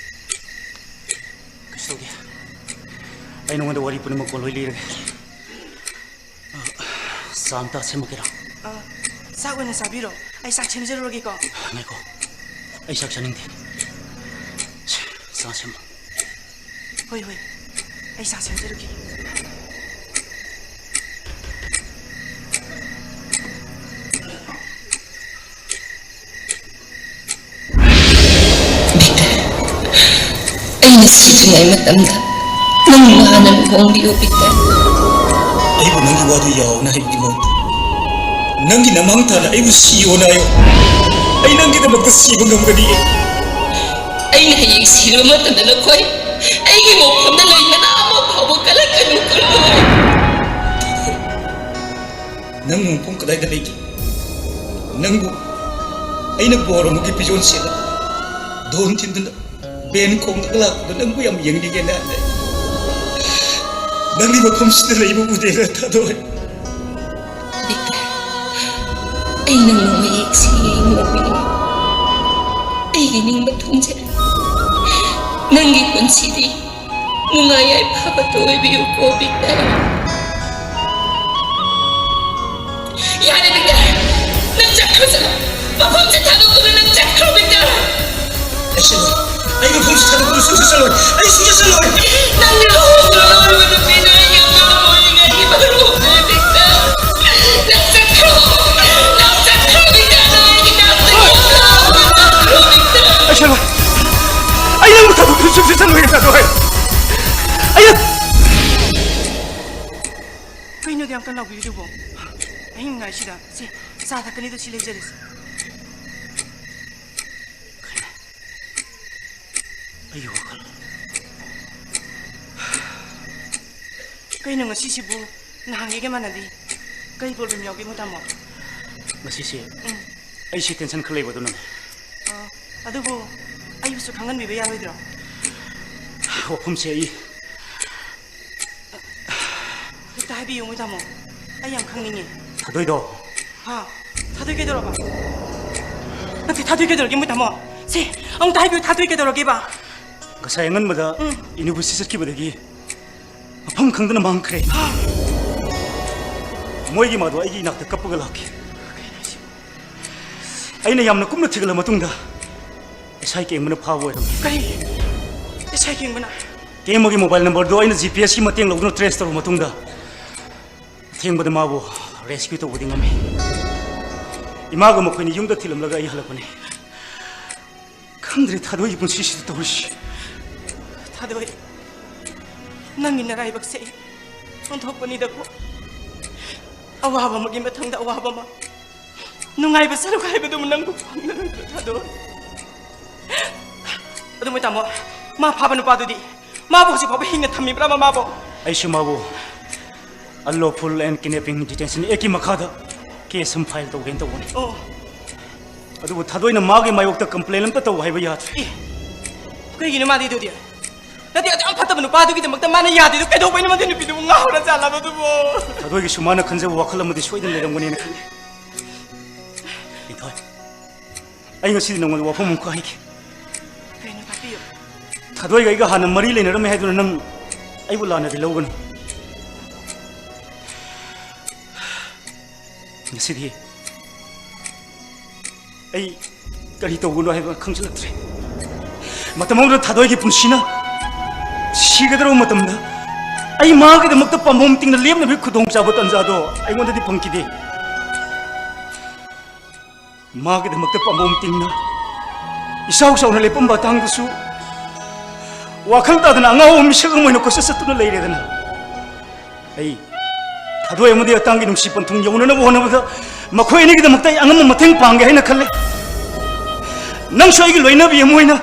ꯀꯩꯁꯨ ꯇꯧꯗꯦ꯫ ꯑꯩ ꯅꯉꯣꯟꯗ ꯋꯥꯔꯤ ꯄꯨꯝꯅꯃꯛ ꯀꯣ ꯂꯣꯏ ꯂꯤꯔꯒꯦ꯫ ꯑ, ꯆꯥ ꯑꯝꯇ ꯁꯦꯝꯃꯛꯀꯦꯔꯣ? ꯑ, ꯆꯥꯛ ꯑꯣꯏꯅ ꯆꯥꯕꯤꯔꯣ, ꯑꯩ ꯆꯥꯛ ꯁꯦꯝꯖꯔꯨꯔꯒꯦꯀꯣ꯫ ꯉꯥꯏꯈꯣ, ꯑꯩ ꯆꯥꯛ ꯆꯥꯅꯤꯡꯗꯦ꯫ ꯆꯥ ꯁꯦꯝꯃꯣ꯫ ꯍꯣꯏ, ꯍꯣꯏ, ꯑꯩ ꯆꯥ ꯁꯦꯝꯖꯔꯨꯒꯦ꯫ ꯚꯤꯛꯇꯔ, ꯑꯩꯅ ꯁꯤꯗ꯭ꯔꯤꯉꯩ ꯃꯇꯝꯗ ꯅꯪ ꯍꯥꯟꯅ ꯂꯨꯍꯣꯡꯕꯤꯌꯨ, ꯚꯤꯛꯇꯔ꯫ ꯑꯩꯕꯨ ꯅꯪꯒꯤ ꯋꯥꯗꯨ ꯌꯥꯎꯅ ꯍꯥꯏꯕꯒꯤ ꯃꯍꯨꯠꯇ ꯅꯪꯒꯤ ꯅꯃꯥꯡ ꯊꯥꯅ ꯑꯩꯕꯨ ꯁꯤꯌꯣꯅ ꯍꯥꯏꯌꯨ꯫ ꯑꯩ ꯅꯪꯒꯤꯗꯃꯛꯇ ꯁꯤꯕ ꯉꯝꯒꯅꯤꯌꯦ꯫ ꯑꯩꯅ ꯍꯌꯦꯡ ꯁꯤꯔꯕ ꯃꯇꯝꯗ ꯅꯈꯣꯏ ꯑꯩꯒꯤ ꯃꯐꯝꯗ ꯂꯩ ꯀꯅꯥ ꯑꯃ ꯐꯥꯎꯕ ꯀꯜꯂꯛꯀꯅꯨ, ꯀꯜꯂꯛꯀꯅꯨ꯫ ꯅꯪ ꯃꯐꯝ ꯀꯗꯥꯏꯗ ꯂꯩꯒꯦ? ꯅꯪꯕꯨ ꯑꯩꯅ ꯕꯣꯔ ꯑꯃꯒꯤ ꯄꯤꯖꯣꯟ ꯁꯦꯠꯂ ꯙꯣꯟ ꯊꯤꯟꯗꯨꯅ ꯕꯦꯟ ꯈꯣꯡꯗꯒ ꯂꯥꯛꯄꯗꯣ ꯅꯪꯕꯨ ꯌꯥꯝ ꯌꯦꯡꯅꯤꯡꯉꯦꯅ ꯍꯥꯏ꯫ ꯅꯪꯗꯤ ꯃꯐꯝꯁꯤꯗ ꯂꯩꯕ ꯎꯗꯦꯅ ꯊꯥꯗꯣꯛꯑꯦ꯫ ꯚꯤꯛꯇꯔ, ꯑꯩ ꯅꯪ ꯃꯌꯦꯛ ꯁꯦꯡꯅ ꯎꯏ꯫ ꯑꯩꯒꯤ ꯅꯤꯡꯕ ꯊꯨꯡꯖꯩ꯫ ꯅꯪꯒꯤ ꯄꯨꯟꯁꯤꯗꯤ ꯅꯨꯡꯉꯥꯏ ꯌꯥꯏꯐꯕꯇ ꯑꯣꯏꯕꯤꯌꯨꯀꯣ, ꯚꯤꯛꯇꯔ꯫ ꯌꯥꯔꯦ, ꯚꯤꯛꯇꯔ! ꯅꯪ ꯆꯠꯈ꯭ꯔꯣ, ꯆꯠꯂꯣ! ꯃꯐꯝꯁꯦ ꯊꯥꯗꯣꯛꯇꯨꯅ ꯅꯪ ꯆꯠꯈ꯭ꯔꯣ, ꯚꯤꯛꯇꯔ! ꯑꯩ ꯆꯠꯂꯣꯏ꯫ ꯑꯩ ꯃꯐꯝꯁꯦ ꯊꯥꯗꯣꯛꯇꯨꯅ ꯁꯨꯡꯆꯠ ꯆꯠꯂꯣꯏ꯫ ꯑꯩ ꯁꯨꯡꯆꯠ ꯆꯠꯂꯣꯏ꯫ ꯅꯪꯅ ꯂꯨꯍꯣꯡꯗꯨꯅ ꯂꯧꯔꯤꯕ ꯅꯨꯄꯤꯗꯣ ꯑꯩꯒꯤ ꯑꯉꯥꯡ ꯑꯣꯏꯔꯤꯉꯩꯒꯤ ꯃꯔꯨꯞꯅꯦ, ꯚꯤꯛꯇꯔ! ꯅꯪ ꯆꯠꯈ꯭ꯔꯣ! ꯅꯪ ꯆꯠꯈ꯭ꯔꯣ, ꯚꯤꯛꯇꯔ! ꯅꯪ ꯑꯩꯒꯤ ꯅꯥꯛꯇꯒꯤ ꯆꯠꯈ꯭ꯔꯣ, ꯚꯤꯛꯇꯔ! ꯑꯩ ꯆꯠꯂꯣꯏ꯫ ꯑꯩ ꯅꯪꯕꯨ ꯊꯥꯗꯣꯛꯇꯨꯅ ꯁꯨꯡꯆꯠ ꯆꯠꯂꯣꯏ, ꯆꯠꯂꯣꯏ꯫ ꯑꯩ ꯀꯩꯅꯣꯗꯤ ꯌꯥꯝ ꯀꯟꯅ ꯂꯥꯎꯕꯤꯔꯤꯗꯨꯕꯣ? ꯑꯍꯤꯡ ꯉꯥꯏꯁꯤꯗ ꯁꯤ ꯆꯥ ꯊꯛꯀꯅꯤꯗꯣ ꯁꯤ ꯂꯩꯖꯔꯁꯤ꯫ ꯀꯩꯅꯣ? ꯑꯩꯒꯤ ꯋꯥꯈꯜ꯫ ꯀꯩꯅꯣ ꯉꯁꯤꯁꯤꯕꯨ ꯅꯍꯥꯟꯒꯩꯒ ꯃꯥꯟꯅꯗꯦ? ꯀꯩ problem ꯌꯥꯎꯒꯦ ꯃꯣꯏ ꯇꯥꯃꯣ? ꯉꯁꯤꯁꯦ ꯎꯝ꯫ ꯑꯩꯁꯦ tension ꯈꯔ ꯂꯩꯕ ꯑꯗꯨꯅꯅꯦ꯫ ꯑꯣ, ꯑꯗꯨꯕꯨ ꯑꯩꯕꯨꯁꯨ ꯈꯪꯍꯟꯕꯤꯕ ꯌꯥꯔꯣꯏꯗ꯭ꯔꯣ? ꯋꯥꯐꯝꯁꯦ ꯑꯩ ꯍꯦꯛꯇ ꯍꯥꯏꯕꯤꯌꯨ ꯃꯣꯏ ꯇꯥꯃꯣ, ꯑꯩ ꯌꯥꯝ ꯈꯪꯅꯤꯡꯉꯦ꯫ ꯊꯥꯗꯣꯏꯗꯣ꯫ ꯍꯥ? ꯊꯥꯗꯣꯏ ꯀꯩꯗꯧꯔꯕ? ꯅꯠꯇꯦ, ꯊꯥꯗꯣꯏ ꯀꯩꯗꯧꯔꯒꯦ ꯃꯣꯏ ꯇꯥꯃꯣ? ꯁꯦ, ꯑꯃꯨꯛꯇ ꯍꯥꯏꯕꯤꯌꯨ, ꯊꯥꯗꯣꯏ ꯀꯩꯗꯧꯔꯒꯦꯕ? ꯉꯁꯥꯏ ꯑꯉꯟꯕꯗ ꯎꯝ꯫ university ꯆꯠꯈꯤꯕꯗꯒꯤ ꯃꯐꯝ ꯈꯪꯗꯅ ꯃꯥꯡꯈ꯭ꯔꯦ꯫ ꯍꯥ? ꯃꯣꯏꯒꯤ ꯃꯥꯗꯣ ꯑꯩꯒꯤ ꯏꯅꯥꯛꯇ ꯀꯞꯄꯒ ꯂꯥꯛꯈꯤ꯫ ꯑꯩꯅ ꯌꯥꯝꯅ ꯀꯨꯞꯅ ꯊꯤꯒꯠꯂ ꯃꯇꯨꯡꯗ SI ꯀꯦꯡꯕꯅ ꯐꯥꯕ ꯑꯣꯏꯔꯝꯃꯤ꯫ ꯀꯔꯤ? SI ꯀꯦꯡꯕꯅ? ꯀꯦꯡꯕꯒꯤ mobile number ꯗꯣ ꯑꯩꯅ GPSꯀꯤ ꯃꯇꯦꯡ ꯂꯧꯗꯨꯅ trace ꯇꯧꯔꯕ ꯃꯇꯨꯡꯗ ꯑꯊꯦꯡꯕꯗ ꯃꯥꯕꯨ rescue ꯇꯧꯕꯗꯤ ꯉꯝꯃꯤ꯫ ꯏꯃꯥꯒ ꯃꯈꯣꯏꯅ ꯌꯨꯝꯗ ꯊꯤꯜꯂꯝꯂꯒ ꯑꯩ ꯍꯜꯂꯛꯄꯅꯤ꯫ ꯈꯪꯗ꯭ꯔꯦ ꯊꯥꯗꯣꯏꯒꯤ ꯄꯨꯟꯁꯤꯁꯤꯗ ꯇꯧꯔꯤꯁꯤ꯫ ꯊꯥꯗꯣꯏ, ꯅꯪꯒꯤ ꯅꯔꯥꯏꯕꯛꯁꯦ ꯑꯣꯟꯊꯣꯛꯄꯅꯤꯗꯀꯣ꯫ ꯑꯋꯥꯕ ꯑꯃꯒꯤ ꯃꯊꯪꯗ ꯑꯋꯥꯕ ꯑꯃ, ꯅꯨꯡꯉꯥꯏꯕ ꯁꯔꯨꯛ ꯍꯥꯏꯕꯗꯨꯃ ꯅꯪꯕꯨ ꯐꯪꯂꯔꯣꯏꯗ꯭ꯔꯣ ꯊꯥꯗꯣꯏ? ꯑꯗꯨ ꯃꯣꯏ ꯇꯥꯃꯣ, ꯃꯥ ꯐꯥꯕ ꯅꯨꯄꯥꯗꯨꯗꯤ, ꯃꯥꯕꯨ ꯍꯧꯖꯤꯛ ꯐꯥꯎꯕ ꯍꯤꯡꯅ ꯊꯝꯃꯤꯕ꯭ꯔꯥ ꯃꯃꯥꯕꯨ? ꯑꯩꯁꯨ ꯃꯥꯕꯨ Unlawful and Kidnapping Detention Actꯀꯤ ꯃꯈꯥꯗ case ꯑꯃ file ꯇꯧꯒꯦꯅ ꯇꯧꯕꯅꯤ꯫ ꯑꯣ꯫ ꯑꯗꯨꯕꯨ ꯊꯥꯗꯣꯏꯅ ꯃꯥꯒꯤ ꯃꯥꯌꯣꯛꯇ complain ꯑꯝꯇ ꯇꯧ ꯍꯥꯏꯕ ꯌꯥꯗ꯭ꯔꯦ꯫ ꯑꯦ, ꯀꯩꯒꯤꯅꯣ ꯃꯥꯗꯤ ꯑꯗꯨꯗꯤ? ꯅꯠꯇꯦ, ꯑꯗꯨ ꯌꯥꯝ ꯐꯠꯇꯕ ꯅꯨꯄꯥꯗꯨꯒꯤꯗꯃꯛꯇ ꯃꯥꯅ ꯌꯥꯗꯦꯗꯣ ꯀꯩꯗꯧꯕꯩꯅꯣ? ꯃꯗꯨ ꯅꯨꯄꯤꯗꯨꯕꯨ ꯉꯥꯎꯔ ꯖꯥꯠꯂꯕ ꯑꯗꯨꯕꯨ? ꯊꯥꯗꯣꯏꯒꯤꯁꯨ ꯃꯥꯅ ꯈꯟꯖꯕ ꯋꯥꯈꯜ ꯑꯃꯗꯤ ꯁꯣꯏꯗꯅ ꯂꯩꯔꯝꯒꯅꯤꯅ ꯈꯜꯂꯤ꯫ ꯂꯤꯟꯊꯣꯏ, ꯑꯩ ꯉꯁꯤꯗꯤ ꯅꯉꯣꯟꯗ ꯋꯥꯐꯝ ꯑꯃꯈꯛ ꯍꯥꯏꯒꯦ꯫ ꯀꯩꯅꯣ ꯇꯥꯛꯄꯤꯌꯨ꯫ ꯊꯥꯗꯣꯏꯒ ꯑꯩꯒ ꯍꯥꯟꯅ ꯃꯔꯤ ꯂꯩꯅꯔꯝꯃꯦ ꯍꯥꯏꯗꯨꯅ ꯅꯪ ꯑꯩꯕꯨ ꯂꯥꯟꯅꯗꯤ ꯂꯧꯒꯅꯨ꯫ ꯉꯁꯤꯗꯤ ꯑꯩ ꯀꯔꯤ ꯇꯧꯕꯅꯣ ꯍꯥꯏꯕ ꯈꯪꯖꯤꯜꯂꯛꯇ꯭ꯔꯦ꯫ ꯃꯇꯝ ꯑꯃꯗ ꯊꯥꯗꯣꯏꯒꯤ ꯄꯨꯟꯁꯤꯅ ꯁꯤꯒꯗꯧꯔꯕ ꯃꯇꯝꯗ ꯑꯩ ꯃꯥꯒꯤꯗꯃꯛꯇ ꯄꯥꯝꯕꯣꯝ ꯇꯤꯡꯅ ꯂꯦꯞꯅꯕꯒꯤ ꯈꯨꯗꯣꯡꯆꯥꯕ ꯇꯥꯟꯖꯥꯗꯣ ꯑꯩꯉꯣꯟꯗꯗꯤ ꯐꯪꯈꯤꯗꯦ꯫ ꯃꯥꯒꯤꯗꯃꯛꯇ ꯄꯥꯝꯕꯣꯝ ꯇꯤꯡꯅ ꯏꯆꯥꯎ ꯆꯥꯎꯅ ꯂꯦꯞꯄꯝꯕ ꯑꯇꯥꯡꯗꯨꯁꯨ ꯋꯥꯈꯜ ꯇꯥꯗꯅ ꯑꯉꯥꯎꯕ ꯃꯤꯁꯛ ꯑꯃ ꯑꯣꯏꯅ ꯀꯣꯏꯆꯠ ꯆꯠꯇꯨꯅ ꯂꯩꯔꯦꯗꯅ꯫ ꯑꯩ ꯊꯥꯗꯣꯏ ꯑꯃꯗꯤ ꯑꯇꯥꯡꯒꯤ ꯅꯨꯡꯁꯤ ꯄꯟꯊꯨꯡ ꯌꯧꯅꯅꯕ ꯍꯣꯠꯅꯕꯗ ꯃꯈꯣꯏ ꯑꯅꯤꯒꯤꯗꯃꯛꯇ ꯑꯩ ꯑꯉꯝꯕ ꯃꯇꯦꯡ ꯄꯥꯡꯒꯦ ꯍꯥꯏꯅ ꯈꯜꯂꯦ꯫ ꯅꯪꯁꯨ ꯑꯩꯒꯤ ꯂꯣꯏꯅꯕꯤ ꯑꯃ ꯑꯣꯏꯅ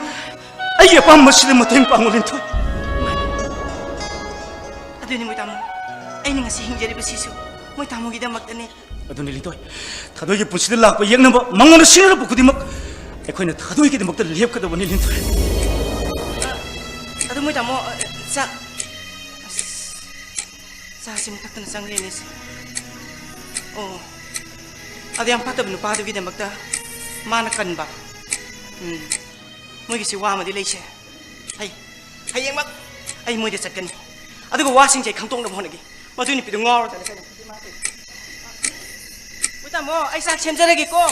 ꯑꯩꯒꯤ ꯑꯄꯥꯝꯕꯁꯤꯗ ꯃꯇꯦꯡ ꯄꯥꯡꯉꯨ, ꯂꯤꯟꯊꯣꯏ꯫ ꯑꯗꯨꯅꯤ ꯃꯣꯏ ꯇꯥꯃꯣ, ꯑꯩꯅ ꯉꯁꯤ ꯍꯤꯡꯖꯔꯤꯕꯁꯤꯁꯨ ꯃꯣꯏ ꯇꯥꯃꯣꯒꯤꯗꯃꯛꯇꯅꯤ꯫ ꯑꯗꯨꯅꯤ ꯂꯤꯟꯊꯣꯏ, ꯊꯥꯗꯣꯏꯒꯤ ꯄꯨꯟꯁꯤꯗ ꯂꯥꯛꯄ ꯌꯦꯛꯅꯕ, ꯃꯉꯣꯟꯗ ꯁꯤꯡꯅꯔꯛꯄ ꯈꯨꯗꯤꯡꯃꯛ ꯑꯩꯈꯣꯏꯅ ꯊꯥꯗꯣꯏꯒꯤꯗꯃꯛꯇ ꯂꯦꯞꯀꯗꯕꯅꯤ, ꯂꯤꯟꯊꯣꯏ꯫ ꯑꯗꯨ ꯃꯣꯏ ꯇꯥꯃꯣ, ꯑ, ꯆꯥꯛ, ꯑꯁ, ꯆꯥꯁꯤ ꯃꯊꯛꯇꯅ ꯆꯪꯂꯦꯅꯦꯁꯦ꯫ ꯑꯣ, ꯑꯗꯨ ꯌꯥꯝ ꯐꯠꯇꯕ ꯅꯨꯄꯥꯗꯨꯒꯤꯗꯃꯛꯇ ꯃꯥꯅ ꯀꯟꯕ, ꯎꯝ, ꯃꯣꯏꯒꯤꯁꯤ ꯋꯥ ꯑꯃꯗꯤ ꯂꯩꯁꯦ꯫ ꯑꯩ ꯍꯌꯦꯡꯃꯛ ꯑꯩ ꯃꯣꯏꯗ ꯆꯠꯀꯅꯤ, ꯑꯗꯨꯒ ꯋꯥꯁꯤꯡꯁꯦ ꯑꯩ ꯈꯪꯗꯣꯛꯅꯕ ꯍꯣꯠꯅꯒꯦ꯫ ꯃꯗꯨ ꯅꯨꯄꯤꯗꯣ ꯉꯥꯎꯔꯖꯥꯠꯅꯤ ꯀꯩꯅꯣ꯫ ꯃꯣꯏ ꯇꯥꯃꯣ, ꯑꯩ ꯆꯥꯛ ꯁꯦꯝꯖꯔꯒꯦꯀꯣ꯫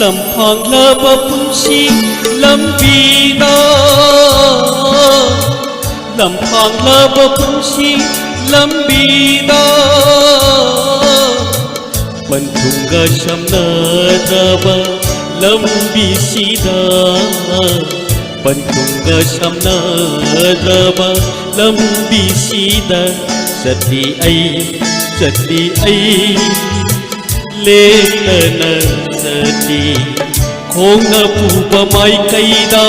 ꯂꯝꯐꯥꯡꯂꯕ ꯄꯨꯟꯁꯤ ꯂꯝꯕꯤꯗ, ꯂꯝꯐꯥꯡꯂꯕ ꯄꯨꯟꯁꯤ ꯂꯝꯕꯤꯗ, ꯄꯟꯊꯨꯡꯒ ꯁꯝꯅꯗ꯭ꯔꯕ ꯂꯝꯕꯤꯁꯤꯗ, ꯄꯟꯊꯨꯡꯒ ꯁꯝꯅꯗ꯭ꯔꯕ ꯂꯝꯕꯤꯁꯤꯗ ꯆꯠꯂꯤ ꯑꯩ, ꯆꯠꯂꯤ ꯑꯩ꯫ ꯂꯦꯞꯇꯅ ꯆꯠꯂꯤ꯫ ꯈꯣꯡꯅ ꯄꯨꯕ ꯃꯥꯏꯀꯩꯗ,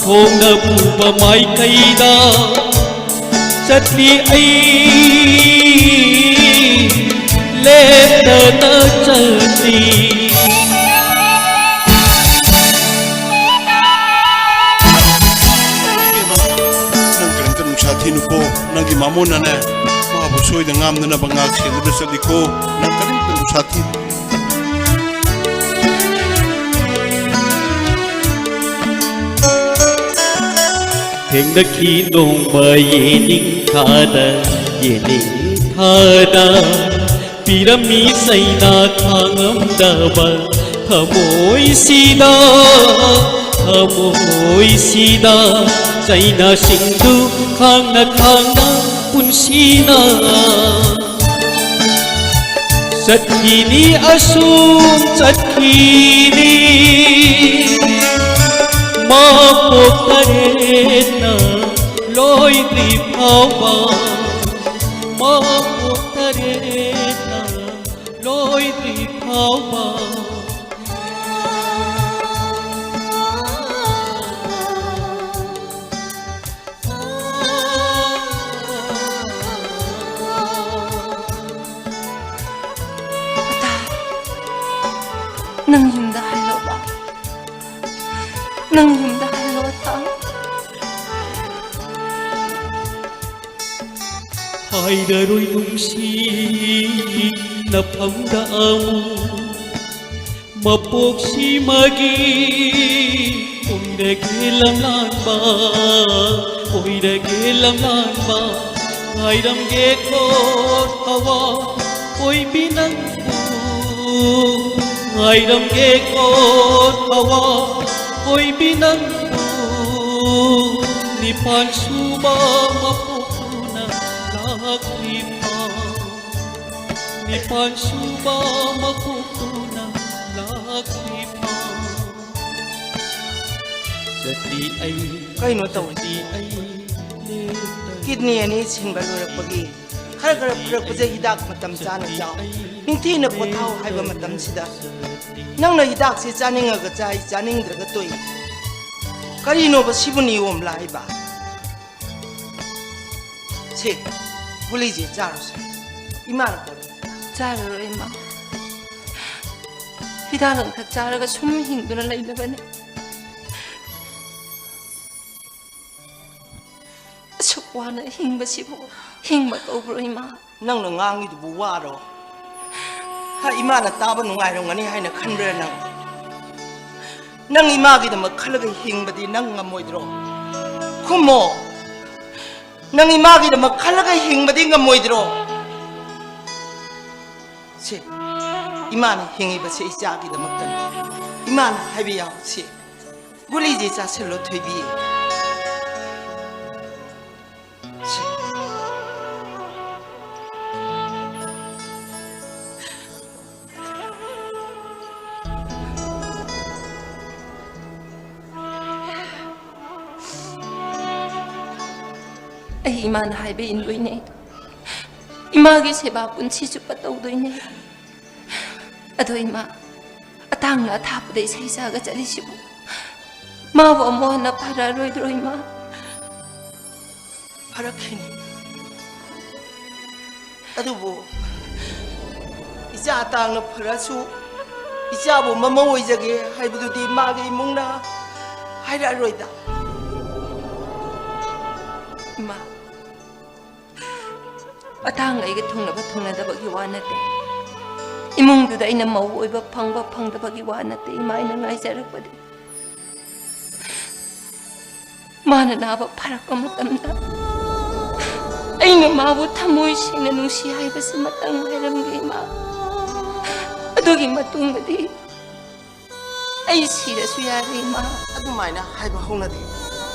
ꯈꯣꯡꯅ ꯄꯨꯕ ꯃꯥꯏꯀꯩꯗ ꯆꯠꯂꯤ ꯑꯩ, ꯂꯦꯞꯇꯅ ꯆꯠꯂꯤ꯫ ꯏꯕꯦꯝꯃ, ꯅꯪ ꯀꯔꯤꯝꯇ ꯅꯨꯡꯁꯥ ꯊꯤꯅꯨꯀꯣ꯫ ꯅꯪꯒꯤ ꯃꯃꯣꯟꯅꯅꯦ, ꯃꯥꯕꯨ ꯁꯣꯏꯗ ꯉꯥꯝꯗꯅꯕ ꯉꯥꯛ ꯁꯦꯟꯗꯨꯅ ꯆꯠꯂꯤꯀꯣ꯫ ꯅꯪ ꯀꯔꯤꯝꯇ ꯅꯨꯡꯁꯥ ꯊꯤꯅꯨ꯫ ꯊꯦꯡꯅꯈꯤ ꯅꯣꯡꯃ ꯌꯦꯅꯤꯡꯊꯥꯗ, ꯌꯦꯅꯤꯡꯊꯥꯗ꯫ ꯄꯤꯔꯝꯃꯤ ꯆꯩꯅꯥ ꯈꯥꯡꯉꯝꯗꯕ ꯊꯃꯣꯏꯁꯤꯗ, ꯊꯃꯣꯏꯁꯤꯗ ꯆꯩꯅꯥꯁꯤꯡꯗꯨ ꯈꯥꯡꯅ ꯈꯥꯡꯅ ꯄꯨꯟꯁꯤꯅ ꯆꯠꯈꯤꯅꯤ, ꯑꯁꯨꯝ ꯆꯠꯈꯤꯅꯤ꯫ ꯃꯄꯣꯛ ꯇꯔꯦꯠꯅ ꯂꯣꯏꯗ꯭ꯔꯤ ꯐꯥꯎꯕ, ꯃꯄꯣꯛ ꯇꯔꯦꯠꯅ ꯂꯣꯏꯗ꯭ꯔꯤ ꯐꯥꯎꯕ꯫ ꯑꯇꯥ, ꯅꯪ ꯌꯨꯝꯗ ꯍꯜꯂꯣꯕ꯫ ꯅꯪ ꯌꯨꯝꯗ ꯍꯜꯂꯣ, ꯑꯇꯥ꯫ ꯍꯥꯏꯔꯔꯣꯏ ꯅꯨꯡꯁꯤ ꯅꯐꯝꯗ ꯑꯃꯨꯛ꯫ ꯃꯄꯣꯛꯁꯤꯃꯒꯤ ꯑꯣꯏꯔꯒꯦ ꯂꯝꯂꯥꯟꯕ, ꯑꯣꯏꯔꯒꯦ ꯂꯝꯂꯥꯟꯕ, ꯉꯥꯏꯔꯝꯒꯦꯀꯣ ꯊꯋꯥ ꯑꯣꯏꯕꯤ ꯅꯪꯕꯨ, ꯉꯥꯏꯔꯝꯒꯦꯀꯣ ꯊꯋꯥ ꯑꯣꯏꯕꯤ ꯅꯪꯕꯨ, ꯅꯤꯄꯥꯟ ꯁꯨꯕ ꯃꯄꯣꯛꯇꯨꯅ ꯂꯥꯛꯂꯤꯕ꯫ ꯅꯤꯄꯥꯟ ꯁꯨꯕ ꯃꯄꯣꯛꯇꯨꯅ ꯂꯥꯛꯂꯤꯕ꯫ ꯆꯠꯂꯤ ꯑꯩ, ꯀꯩꯅꯣ ꯇꯧꯔꯤꯁꯤ? ꯆꯠꯂꯤ ꯑꯩ ꯂꯦꯞꯇꯅ꯫ ꯀꯤꯗꯅꯤ ꯑꯅꯤ ꯁꯤꯟꯕ ꯂꯣꯏꯔꯛꯄꯒꯤ ꯈꯔ ꯈꯔ ꯐꯔꯛꯄꯁꯦ ꯍꯤꯗꯥꯛ ꯃꯇꯝ ꯆꯥꯅ ꯆꯥꯎ꯫ ꯅꯤꯡꯊꯤꯅ ꯄꯣꯊꯥꯎ ꯍꯥꯏꯕ ꯃꯇꯝꯁꯤꯗ ꯅꯪꯅ ꯍꯤꯗꯥꯛꯁꯤ ꯆꯥꯅꯤꯡꯉꯒ ꯆꯥꯏ, ꯆꯥꯅꯤꯡꯗ꯭ꯔꯒ ꯇꯣꯛꯏ꯫ ꯀꯔꯤꯅꯣꯕ ꯁꯤꯕꯨ ꯅꯤꯌꯣꯝ ꯂꯥꯛꯏꯕ? ꯁꯤ ꯒꯨꯂꯤꯁꯦ ꯆꯥꯔꯨꯁꯦ꯫ ꯏꯃꯥꯅ ꯄꯣꯔꯛꯑꯦ꯫ ꯆꯥꯔꯔꯣꯏ, ꯏꯃꯥ꯫ ꯍꯤꯗꯥꯛ ꯂꯥꯡꯊꯛ ꯆꯥꯔꯒ ꯁꯨꯝ ꯍꯤꯡꯗꯨꯅ ꯂꯩꯅꯕꯅꯦ꯫ ꯑꯁꯨꯛ ꯋꯥꯅ ꯍꯤꯡꯕꯁꯤꯕꯨ ꯍꯤꯡꯕ ꯀꯧꯕ꯭ꯔꯣ, ꯏꯃꯥ? ꯅꯪꯅ ꯉꯥꯡꯉꯤꯗꯨꯕꯨ ꯋꯥꯔꯣ? ꯍꯥ, ꯏꯃꯥꯅ ꯇꯥꯕ ꯅꯨꯡꯉꯥꯏꯔꯝꯒꯅꯤ ꯍꯥꯏꯅ ꯈꯟꯕ꯭ꯔꯥ ꯅꯪ? ꯅꯪ ꯏꯃꯥꯒꯤꯗꯃꯛ ꯈꯜꯂꯒ ꯍꯤꯡꯕꯗꯤ ꯅꯪ ꯉꯝꯃꯣꯏꯗ꯭ꯔꯣ? ꯈꯨꯝꯃꯣ꯫ ꯅꯪ ꯏꯃꯥꯒꯤꯗꯃꯛ ꯈꯜꯂꯒ ꯍꯤꯡꯕꯗꯤ ꯉꯝꯃꯣꯏꯗ꯭ꯔꯣ? ꯁꯦ, ꯏꯃꯥꯅ ꯍꯤꯡꯉꯤꯕꯁꯦ ꯏꯆꯥꯒꯤꯗꯃꯛꯇꯅꯤ꯫ ꯏꯃꯥꯅ ꯍꯥꯏꯕ ꯌꯥꯎ꯫ ꯁꯦ, ꯒꯨꯂꯤꯁꯦ ꯆꯥꯁꯤꯜꯂꯣ, ꯊꯣꯏꯕꯤ꯫ ꯁꯦ꯫ ꯑꯩ ꯏꯃꯥꯅ ꯍꯥꯏꯕ ꯏꯟꯗꯣꯏꯅꯦ꯫ ꯏꯃꯥꯒꯤ ꯁꯦꯕꯥ ꯄꯨꯟꯁꯤ ꯆꯨꯞꯄ ꯇꯧꯗꯣꯏꯅꯦ꯫ ꯑꯗꯣ ꯏꯃꯥ, ꯑꯇꯥꯡꯅ ꯑꯊꯥꯞꯄꯗ ꯏꯁꯩ ꯆꯥꯒ ꯆꯠꯂꯤꯁꯤꯕꯨ, ꯃꯥꯕꯨ ꯑꯃꯨꯛ ꯍꯟꯅ ꯐꯔꯛꯑꯔꯣꯏꯗ꯭ꯔꯣ ꯏꯃꯥ? ꯐꯔꯛꯈꯤꯅꯤ꯫ ꯑꯗꯨꯕꯨ ꯏꯆꯥ ꯇꯥꯡꯅ ꯐꯔꯁꯨ, ꯏꯆꯥꯕꯨ ꯃꯃꯧ ꯑꯣꯏꯖꯒꯦ ꯍꯥꯏꯕꯗꯨꯗꯤ ꯃꯥꯒꯤ ꯏꯃꯨꯡꯅ ꯍꯥꯏꯔꯛꯑꯔꯣꯏꯗ꯫ ꯏꯃꯥ, ꯑꯇꯥꯡ ꯑꯩꯒ ꯊꯨꯡꯅꯕ ꯊꯨꯡꯅꯗꯕꯒꯤ ꯋꯥ ꯅꯠꯇꯦ꯫ ꯏꯃꯨꯡꯗꯨꯗ ꯑꯩꯅ ꯃꯧ ꯑꯣꯏꯕ ꯐꯪꯕ ꯐꯪꯗꯕꯒꯤ ꯋꯥ ꯅꯠꯇꯦ, ꯏꯃꯥ, ꯑꯩꯅ ꯉꯥꯏꯖꯔꯛꯄꯗꯤ꯫ ꯃꯥꯅ ꯅꯥꯕ ꯐꯔꯛꯄ ꯃꯇꯝꯗ ꯑꯩꯅ ꯃꯥꯕꯨ ꯊꯃꯣꯏ ꯁꯦꯡꯅ ꯅꯨꯡꯁꯤ ꯍꯥꯏꯕꯁꯤꯃꯇꯪ ꯍꯥꯏꯔꯝꯒꯦ, ꯏꯃꯥ꯫ ꯑꯗꯨꯒꯤ ꯃꯇꯨꯡꯗꯗꯤ ꯑꯩ ꯁꯤꯔꯁꯨ ꯌꯥꯔꯦ, ꯏꯃꯥ꯫ ꯑꯗꯨꯃꯥꯏꯅ ꯍꯥꯏꯕ ꯍꯧꯅꯗꯦ꯫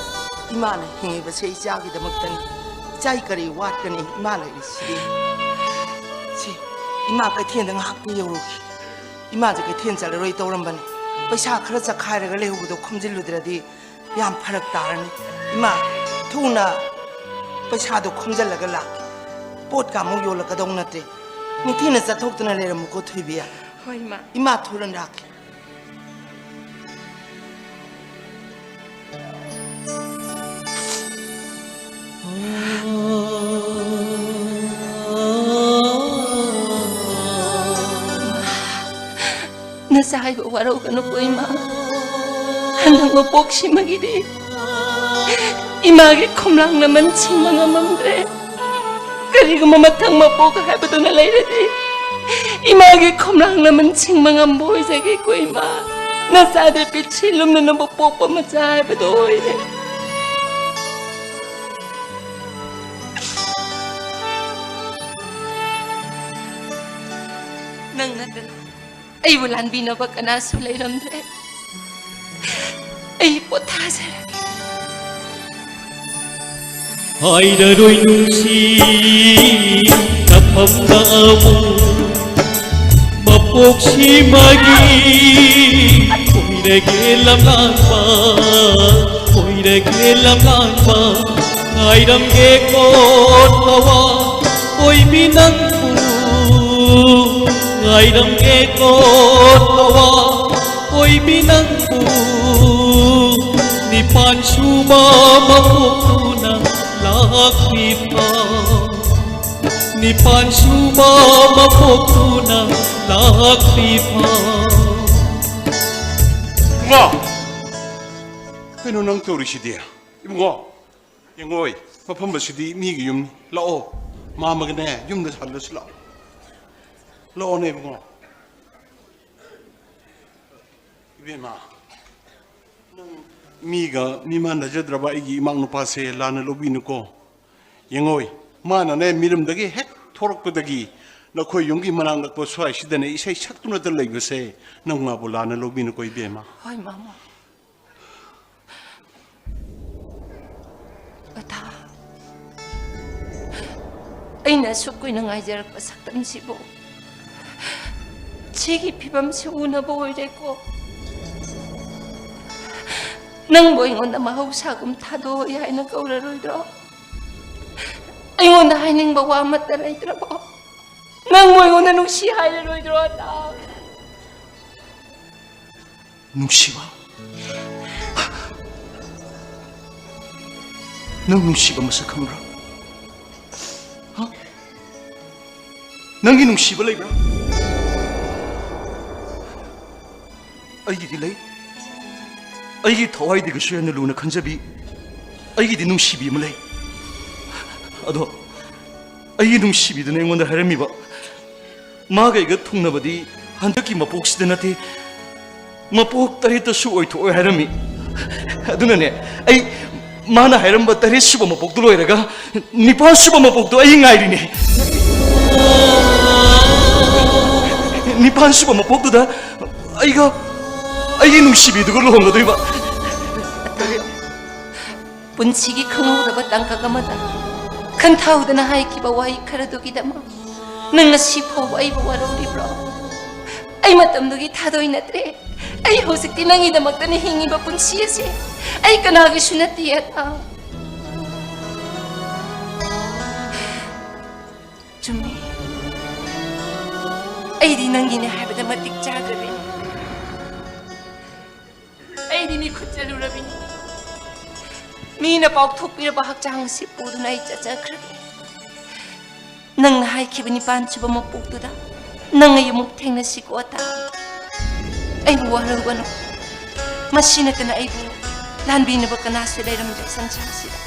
ꯏꯃꯥꯅ ꯍꯤꯡꯉꯤꯕꯁꯦ ꯏꯆꯥꯒꯤꯗꯃꯛꯇꯅꯤ꯫ ꯏꯆꯥꯒꯤ ꯀꯔꯤ ꯋꯥꯠꯀꯅꯤ? ꯏꯃꯥ ꯂꯩꯔꯤꯁꯤꯗꯤ꯫ ꯁꯤ, ꯏꯃꯥ ꯀꯩꯊꯦꯜꯗ ꯉꯥꯏꯍꯥꯛꯇ ꯌꯧꯔꯨꯈꯤ꯫ ꯏꯃꯥꯁꯦ ꯀꯩꯊꯦꯜ ꯆꯠꯂꯔꯣꯏ ꯇꯧꯔꯝꯕꯅꯤ꯫ ꯄꯩꯁꯥ ꯈꯔ ꯆꯈꯥꯏꯔꯒ ꯂꯩꯍꯧꯕꯗꯣ ꯈꯣꯝꯖꯤꯜꯂꯨꯗ꯭ꯔꯗꯤ ꯌꯥꯝ ꯐꯔꯛ ꯇꯥꯔꯅꯤ꯫ ꯏꯃꯥ, ꯊꯨꯅ ꯄꯩꯁꯥꯗꯣ ꯈꯣꯝꯖꯤꯜꯂꯒ ꯂꯥꯛꯀꯦ꯫ ꯄꯣꯠꯀ ꯑꯃꯨꯛ ꯌꯣꯜꯂꯛꯀꯗꯧ ꯅꯠꯇꯦ꯫ ꯅꯤꯡꯊꯤꯅ ꯆꯠꯊꯣꯛꯇꯅ ꯂꯩꯔꯝꯃꯨꯀꯣ, ꯊꯣꯏꯕꯤ꯫ ꯍꯣꯏ, ꯏꯃꯥ꯫ ꯏꯃꯥ, ꯊꯨꯅ ꯂꯥꯛꯀꯦ꯫ ꯅꯆꯥ ꯍꯥꯏꯕ ꯋꯥꯔꯧꯒꯅꯨꯀꯣ, ꯏꯃꯥ꯫ ꯍꯟꯗꯛ ꯃꯄꯣꯛꯁꯤꯃꯒꯤꯗꯤ ꯏꯃꯥꯒꯤ ꯈꯣꯝꯂꯥꯡ ꯂꯃꯟ ꯁꯤꯡꯕ ꯉꯝꯃꯝꯗ꯭ꯔꯦ꯫ ꯀꯔꯤꯒꯨꯝꯕ ꯃꯊꯪ ꯃꯄꯣꯛ ꯍꯥꯏꯕꯗꯨꯅ ꯂꯩꯔꯗꯤ, ꯏꯃꯥꯒꯤ ꯈꯣꯝꯂꯥꯡ ꯂꯃꯟ ꯁꯤꯡꯕ ꯉꯝꯕ ꯑꯣꯏꯖꯒꯦꯀꯣ, ꯏꯃꯥ꯫ ꯅꯆꯥꯗꯤ ꯄꯤꯛꯁꯤ ꯂꯨꯝꯅꯅꯕ ꯄꯣꯛꯄ ꯃꯆꯥ ꯍꯥꯏꯕꯗꯣ ꯑꯣꯏꯔꯦ꯫ ꯅꯪ ꯅꯠꯇꯅ ꯑꯩꯕꯨ ꯂꯥꯟꯕꯤꯅꯕ ꯀꯅꯥꯁꯨ ꯂꯩꯔꯝꯗ꯭ꯔꯦ꯫ ꯑꯩ ꯄꯣꯊꯥꯖꯔꯒꯦ꯫ ꯍꯥꯏꯔꯔꯣꯏ ꯅꯨꯡꯁꯤ ꯅꯐꯝꯗ ꯑꯃꯨꯛ ꯃꯄꯣꯛꯁꯤꯃꯒꯤ ꯑꯣꯏꯔꯒꯦ ꯂꯝꯂꯥꯟꯕ, ꯑꯣꯏꯔꯒꯦ ꯂꯝꯂꯥꯟꯕ꯫ ꯉꯥꯏꯔꯝꯒꯦ ꯀꯣꯟ ꯊꯋꯥ ꯑꯣꯏꯕꯤ ꯅꯪꯕꯨ, ꯉꯥꯏꯔꯝꯒꯦ ꯀꯣꯟ ꯊꯋꯥ ꯑꯣꯏꯕꯤ ꯅꯪꯕꯨ꯫ ꯅꯤꯄꯥꯟ ꯁꯨꯕ ꯃꯄꯣꯛꯇꯨꯅ ꯂꯥꯛꯂꯤꯕ, ꯅꯤꯄꯥꯟ ꯁꯨꯕ ꯃꯄꯣꯛꯇꯨꯅ ꯂꯥꯛꯂꯤꯕ꯫ ꯏꯕꯨꯡꯉꯣ! ꯀꯩꯅꯣ ꯅꯪ ꯇꯧꯔꯤꯁꯤꯗꯤ? ꯏꯕꯨꯡꯉꯣ, ꯌꯦꯡꯉꯣꯏ, ꯃꯐꯝ ꯑꯁꯤꯗꯤ ꯃꯤꯒꯤ ꯌꯨꯝꯅꯤ꯫ ꯂꯥꯛꯑꯣ, ꯃꯥꯃꯒꯅꯦ ꯌꯨꯝꯗ ꯍꯜꯂꯁꯤ ꯂꯥꯛꯑꯣ꯫ ꯂꯥꯛꯑꯣꯅꯦ ꯏꯕꯨꯡꯉꯣ꯫ ꯏꯕꯦꯝꯃ, ꯅꯪ ꯃꯤꯒ ꯃꯤꯃꯥꯟꯅꯖꯗ꯭ꯔꯕ ꯑꯩꯒꯤ ꯏꯃꯥ ꯅꯨꯄꯥꯁꯦ ꯂꯥꯟꯅ ꯂꯧꯕꯤꯅꯨꯀꯣ꯫ ꯌꯦꯡꯉꯣꯏ, ꯃꯥꯅꯅꯦ ꯃꯤꯔꯝꯗꯒꯤ ꯍꯦꯛ ꯊꯣꯔꯛꯄꯗꯒꯤ ꯅꯈꯣꯏ ꯌꯨꯝꯒꯤ ꯃꯅꯥꯛ ꯅꯛꯄ ꯁ꯭ꯋꯥꯏꯁꯤꯗꯅꯦ ꯏꯁꯩ ꯁꯛꯇꯨꯅꯇ ꯂꯩꯕꯁꯦ ꯅꯪ ꯃꯥꯕꯨ ꯂꯥꯟꯅ ꯂꯧꯕꯤꯅꯨꯀꯣ ꯏꯕꯦꯝꯃ꯫ ꯍꯣꯏ ꯃꯥꯃꯣ꯫ ꯑꯊꯥ, ꯑꯩꯅ ꯑꯁꯨꯛ ꯀꯨꯏꯅ ꯉꯥꯏꯖꯔꯛꯄ ꯁꯛꯇꯝꯁꯤꯕꯨ ꯁꯤꯒꯤ ꯐꯤꯕꯝꯁꯤ ꯎꯅꯕ ꯑꯣꯏꯔꯦꯀꯣ꯫ ꯅꯪꯕꯨ ꯑꯩꯉꯣꯟꯗ ꯃꯍꯧꯁꯥꯒꯨꯝ ꯊꯥꯗꯣꯛꯑꯣꯏ ꯍꯥꯏꯅ ꯀꯧꯔꯔꯣꯏꯗ꯭ꯔꯣ? ꯑꯩꯉꯣꯟꯗ ꯍꯥꯏꯅꯤꯡꯕ ꯋꯥ ꯑꯃꯠꯇ ꯂꯩꯇ꯭ꯔꯕꯣ? ꯅꯪꯕꯨ ꯑꯩꯉꯣꯟꯗ ꯅꯨꯡꯁꯤ ꯍꯥꯏꯔꯔꯣꯏꯗ꯭ꯔꯣ, ꯑꯊꯥ? ꯅꯨꯡꯁꯤꯕ? ꯅꯪ ꯅꯨꯡꯁꯤꯕ ꯃꯁꯛ ꯈꯪꯕ꯭ꯔꯥ? ꯍꯥ? ꯅꯪꯒꯤ ꯅꯨꯡꯁꯤꯕ ꯂꯩꯕ꯭ꯔꯥ? ꯑꯩꯒꯤꯗꯤ ꯂꯩ꯫ ꯑꯩꯒꯤ ꯊꯋꯥꯏꯗꯒꯤꯁꯨ ꯍꯦꯟꯅ ꯂꯨꯅ ꯈꯟꯖꯕꯤ ꯑꯩꯒꯤꯗꯤ ꯅꯨꯡꯁꯤꯕꯤ ꯑꯃ ꯂꯩ꯫ ꯑꯗꯣ ꯑꯩꯒꯤ ꯅꯨꯡꯁꯤꯕꯤꯗꯨꯅ ꯑꯩꯉꯣꯟꯗ ꯍꯥꯏꯔꯝꯃꯤꯕ, ꯃꯥꯒ ꯑꯩꯒ ꯊꯨꯡꯅꯕꯗꯤ ꯍꯟꯗꯛꯀꯤ ꯃꯄꯣꯛꯁꯤꯗ ꯅꯠꯇꯦ, ꯃꯄꯣꯛ ꯇꯔꯦꯠꯇꯁꯨ ꯑꯣꯏꯊꯣꯛꯑꯣꯏ ꯍꯥꯏꯔꯝꯃꯤ꯫ ꯑꯗꯨꯅꯅꯦ, ꯑꯩ ꯃꯥꯅ ꯍꯥꯏꯔꯝꯕ ꯇꯔꯦꯠ ꯁꯨꯕ ꯃꯄꯣꯛꯇꯨ ꯂꯣꯏꯔꯒ ꯅꯤꯄꯥꯜ ꯁꯨꯕ ꯃꯄꯣꯛꯇꯣ ꯑꯩ ꯉꯥꯏꯔꯤꯅꯦ꯫ ꯅꯤꯄꯥꯟ ꯁꯨꯕ ꯃꯄꯣꯛꯇꯨꯗ ꯑꯩꯒ, ꯑꯩꯒꯤ ꯅꯨꯡꯁꯤꯕꯤꯗꯨꯒ ꯂꯨꯍꯣꯡꯒꯗꯣꯏꯕ꯫ ꯄꯨꯟꯁꯤꯒꯤ ꯈꯪꯍꯧꯗꯕ ꯇꯥꯡꯀꯛ ꯑꯃꯗ ꯈꯟꯊꯍꯧꯗꯅ ꯍꯥꯏꯈꯤꯕ ꯋꯥꯍꯩ ꯈꯔꯗꯨꯒꯤꯗꯃꯛ ꯅꯪ ꯉꯁꯤ ꯐꯥꯎꯕ ꯑꯩꯕꯨ ꯋꯥꯔꯧꯔꯤꯕ꯭ꯔꯣ? ꯑꯩ ꯃꯇꯝꯗꯨꯒꯤ ꯊꯥꯗꯣꯏ ꯅꯠꯇ꯭ꯔꯦ꯫ ꯑꯩ ꯍꯧꯖꯤꯛꯇꯤ ꯅꯪꯒꯤꯗꯃꯛꯇꯅꯤ ꯍꯤꯡꯉꯤꯕ ꯄꯨꯟꯁꯤ ꯑꯁꯦ꯫ ꯑꯩ ꯀꯅꯥꯒꯤꯁꯨ ꯅꯠꯇꯦ, ꯑꯇꯥ꯫ ꯆꯨꯝꯃꯤ꯫ ꯑꯩꯗꯤ ꯅꯪꯒꯤꯅꯦ ꯍꯥꯏꯕꯗ ꯃꯇꯤꯛ ꯆꯥꯗ꯭ꯔꯕꯤꯅꯤ꯫ ꯑꯩꯗꯤ ꯃꯤꯈꯨꯠ ꯆꯠꯂꯨꯔꯕꯤꯅꯤ꯫ ꯃꯤꯅ ꯄꯥꯎꯊꯣꯛꯄꯤꯔꯕ ꯍꯛꯆꯥꯡ ꯑꯁꯤ ꯄꯨꯗꯨꯅ ꯑꯩ ꯆꯠꯆꯈ꯭ꯔꯒꯦ꯫ ꯅꯪꯅ ꯍꯥꯏꯈꯤꯕ ꯅꯤꯄꯥꯟ ꯁꯨꯕ ꯃꯄꯣꯛꯇꯨꯗ ꯅꯪ ꯑꯩ ꯑꯃꯨꯛ ꯊꯦꯡꯅꯁꯤꯀꯣ, ꯑꯇꯥ꯫ ꯑꯩꯕꯨ ꯋꯥꯔꯧꯒꯅꯨ꯫ ꯃꯁꯤ ꯅꯠꯇꯅ ꯑꯩꯕꯨ ꯂꯥꯟꯕꯤꯅꯕ ꯀꯅꯥꯁꯨ ꯂꯩꯔꯝꯗ꯭ꯔꯦ ꯁꯪꯁꯥꯔꯁꯤꯗ꯫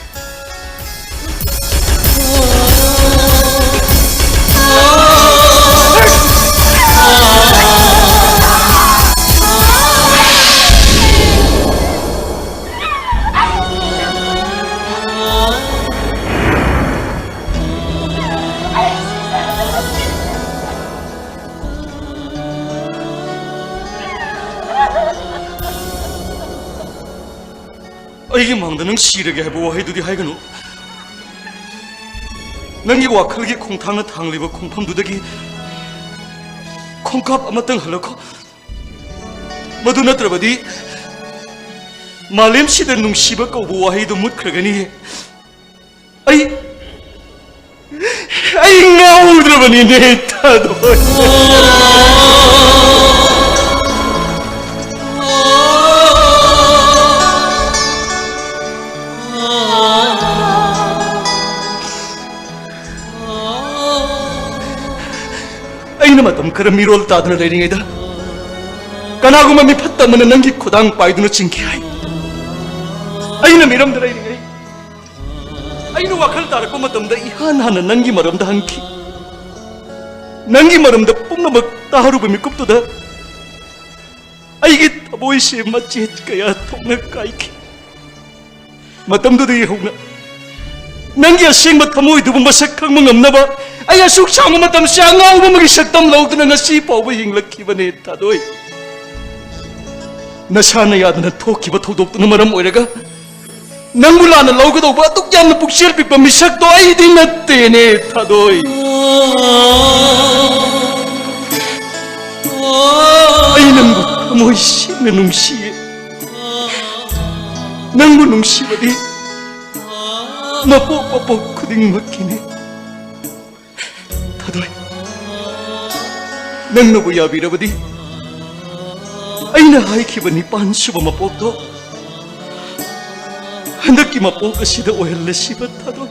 ꯑꯩꯒꯤ ꯃꯥꯡꯗ ꯅꯪ ꯁꯤꯔꯒꯦ ꯍꯥꯏꯕ ꯋꯥꯍꯩꯗꯨꯗꯤ ꯍꯥꯏꯒꯅꯨ꯫ ꯅꯪꯒꯤ ꯋꯥꯈꯜꯒꯤ ꯈꯣꯡꯊꯥꯡꯅ ꯊꯥꯡꯂꯤꯕ ꯈꯣꯡꯐꯝꯗꯨꯗꯒꯤ ꯈꯣꯡꯀꯥꯞ ꯑꯃꯇꯪ ꯍꯜꯂꯛꯈꯣ꯫ ꯃꯗꯨ ꯅꯠꯇ꯭ꯔꯕꯗꯤ ꯃꯥꯂꯦꯝꯁꯤꯗ ꯅꯨꯡꯁꯤꯕ ꯀꯧꯕ ꯋꯥꯍꯩꯗꯨ ꯃꯨꯠꯈ꯭ꯔꯒꯅꯤꯌꯦ꯫ ꯑꯩ, ꯑꯩ ꯉꯥꯎꯗ꯭ꯔꯕꯅꯤꯅꯦ, ꯊꯥꯗꯣꯏ꯫ ꯑꯩꯅ ꯃꯇꯝ ꯈꯔ ꯃꯤꯔꯣꯜ ꯇꯥꯗꯨꯅ ꯂꯩꯔꯤꯉꯩꯗ, ꯀꯅꯥꯒꯨꯝꯕ ꯃꯤꯐꯠꯇ ꯑꯃꯅ ꯅꯪꯒꯤ ꯈꯨꯗꯥꯡ ꯄꯥꯏꯗꯨꯅ ꯆꯤꯡꯈꯤ ꯍꯥꯏ꯫ ꯑꯩꯅ ꯃꯤꯔꯝꯗ ꯂꯩꯔꯤꯉꯩ, ꯑꯩꯅ ꯋꯥꯈꯜ ꯇꯥꯔꯛꯄ ꯃꯇꯝꯗ ꯏꯍꯥꯟ ꯍꯥꯟꯅ ꯅꯪꯒꯤ ꯃꯔꯝꯗ ꯍꯪꯈꯤ꯫ ꯅꯪꯒꯤ ꯃꯔꯝꯗ ꯄꯨꯝꯅꯃꯛ ꯇꯥꯔꯨꯕ ꯃꯤꯀꯨꯞꯇꯨꯗ ꯑꯩꯒꯤ ꯊꯃꯣꯏꯁꯦ ꯃꯆꯦꯠ ꯀꯌꯥ ꯊꯣꯛꯅ ꯀꯥꯏꯈꯤ꯫ ꯃꯇꯝꯗꯨꯗꯒꯤ ꯍꯧꯅ ꯅꯪꯒꯤ ꯑꯁꯦꯡꯕ ꯊꯃꯣꯏꯗꯨꯕꯨ ꯃꯁꯛ ꯈꯪꯕ ꯉꯝꯅꯕ ꯑꯩ ꯑꯁꯨꯛ ꯁꯥꯡꯕ ꯃꯇꯝꯁꯤ ꯑꯉꯥꯎꯕ ꯑꯃꯒꯤ ꯁꯛꯇꯝ ꯂꯧꯗꯨꯅ ꯉꯁꯤ ꯐꯥꯎꯕ ꯍꯤꯡꯂꯛꯈꯤꯕꯅꯦ, ꯊꯥꯗꯣꯏ꯫ ꯅꯁꯥꯅ ꯌꯥꯗꯅ ꯊꯣꯛꯈꯤꯕ ꯊꯧꯗꯣꯛꯇꯨꯅ ꯃꯔꯝ ꯑꯣꯏꯔꯒ ꯅꯪꯕꯨ ꯂꯥꯟꯅ ꯂꯧꯒꯗꯧꯕ ꯑꯗꯨꯛ ꯌꯥꯝꯅ ꯄꯨꯛꯆꯦꯜ ꯄꯤꯛꯄ ꯃꯤꯁꯛꯇꯣ ꯑꯩꯗꯤ ꯅꯠꯇꯦꯅꯦ, ꯊꯥꯗꯣꯏ꯫ ꯑꯩ ꯅꯪꯕꯨ ꯊꯃꯣꯏ ꯁꯦꯡꯅ ꯅꯨꯡꯁꯤꯌꯦ꯫ ꯅꯪꯕꯨ ꯅꯨꯡꯁꯤꯕꯗꯤ ꯃꯄꯣꯛ ꯃꯄꯣꯛ ꯈꯨꯗꯤꯡꯃꯛꯀꯤꯅꯦ꯫ ꯊꯥꯗꯣꯏ, ꯅꯪꯅꯕꯨ ꯌꯥꯕꯤꯔꯕꯗꯤ ꯑꯩꯅ ꯍꯥꯏꯈꯤꯕ ꯅꯤꯄꯥꯟ ꯁꯨꯕ ꯃꯄꯣꯛꯇꯣ ꯍꯟꯗꯛꯀꯤ ꯃꯄꯣꯛ ꯑꯁꯤꯗ ꯑꯣꯏꯍꯜꯂꯁꯤꯕ, ꯊꯥꯗꯣꯏ꯫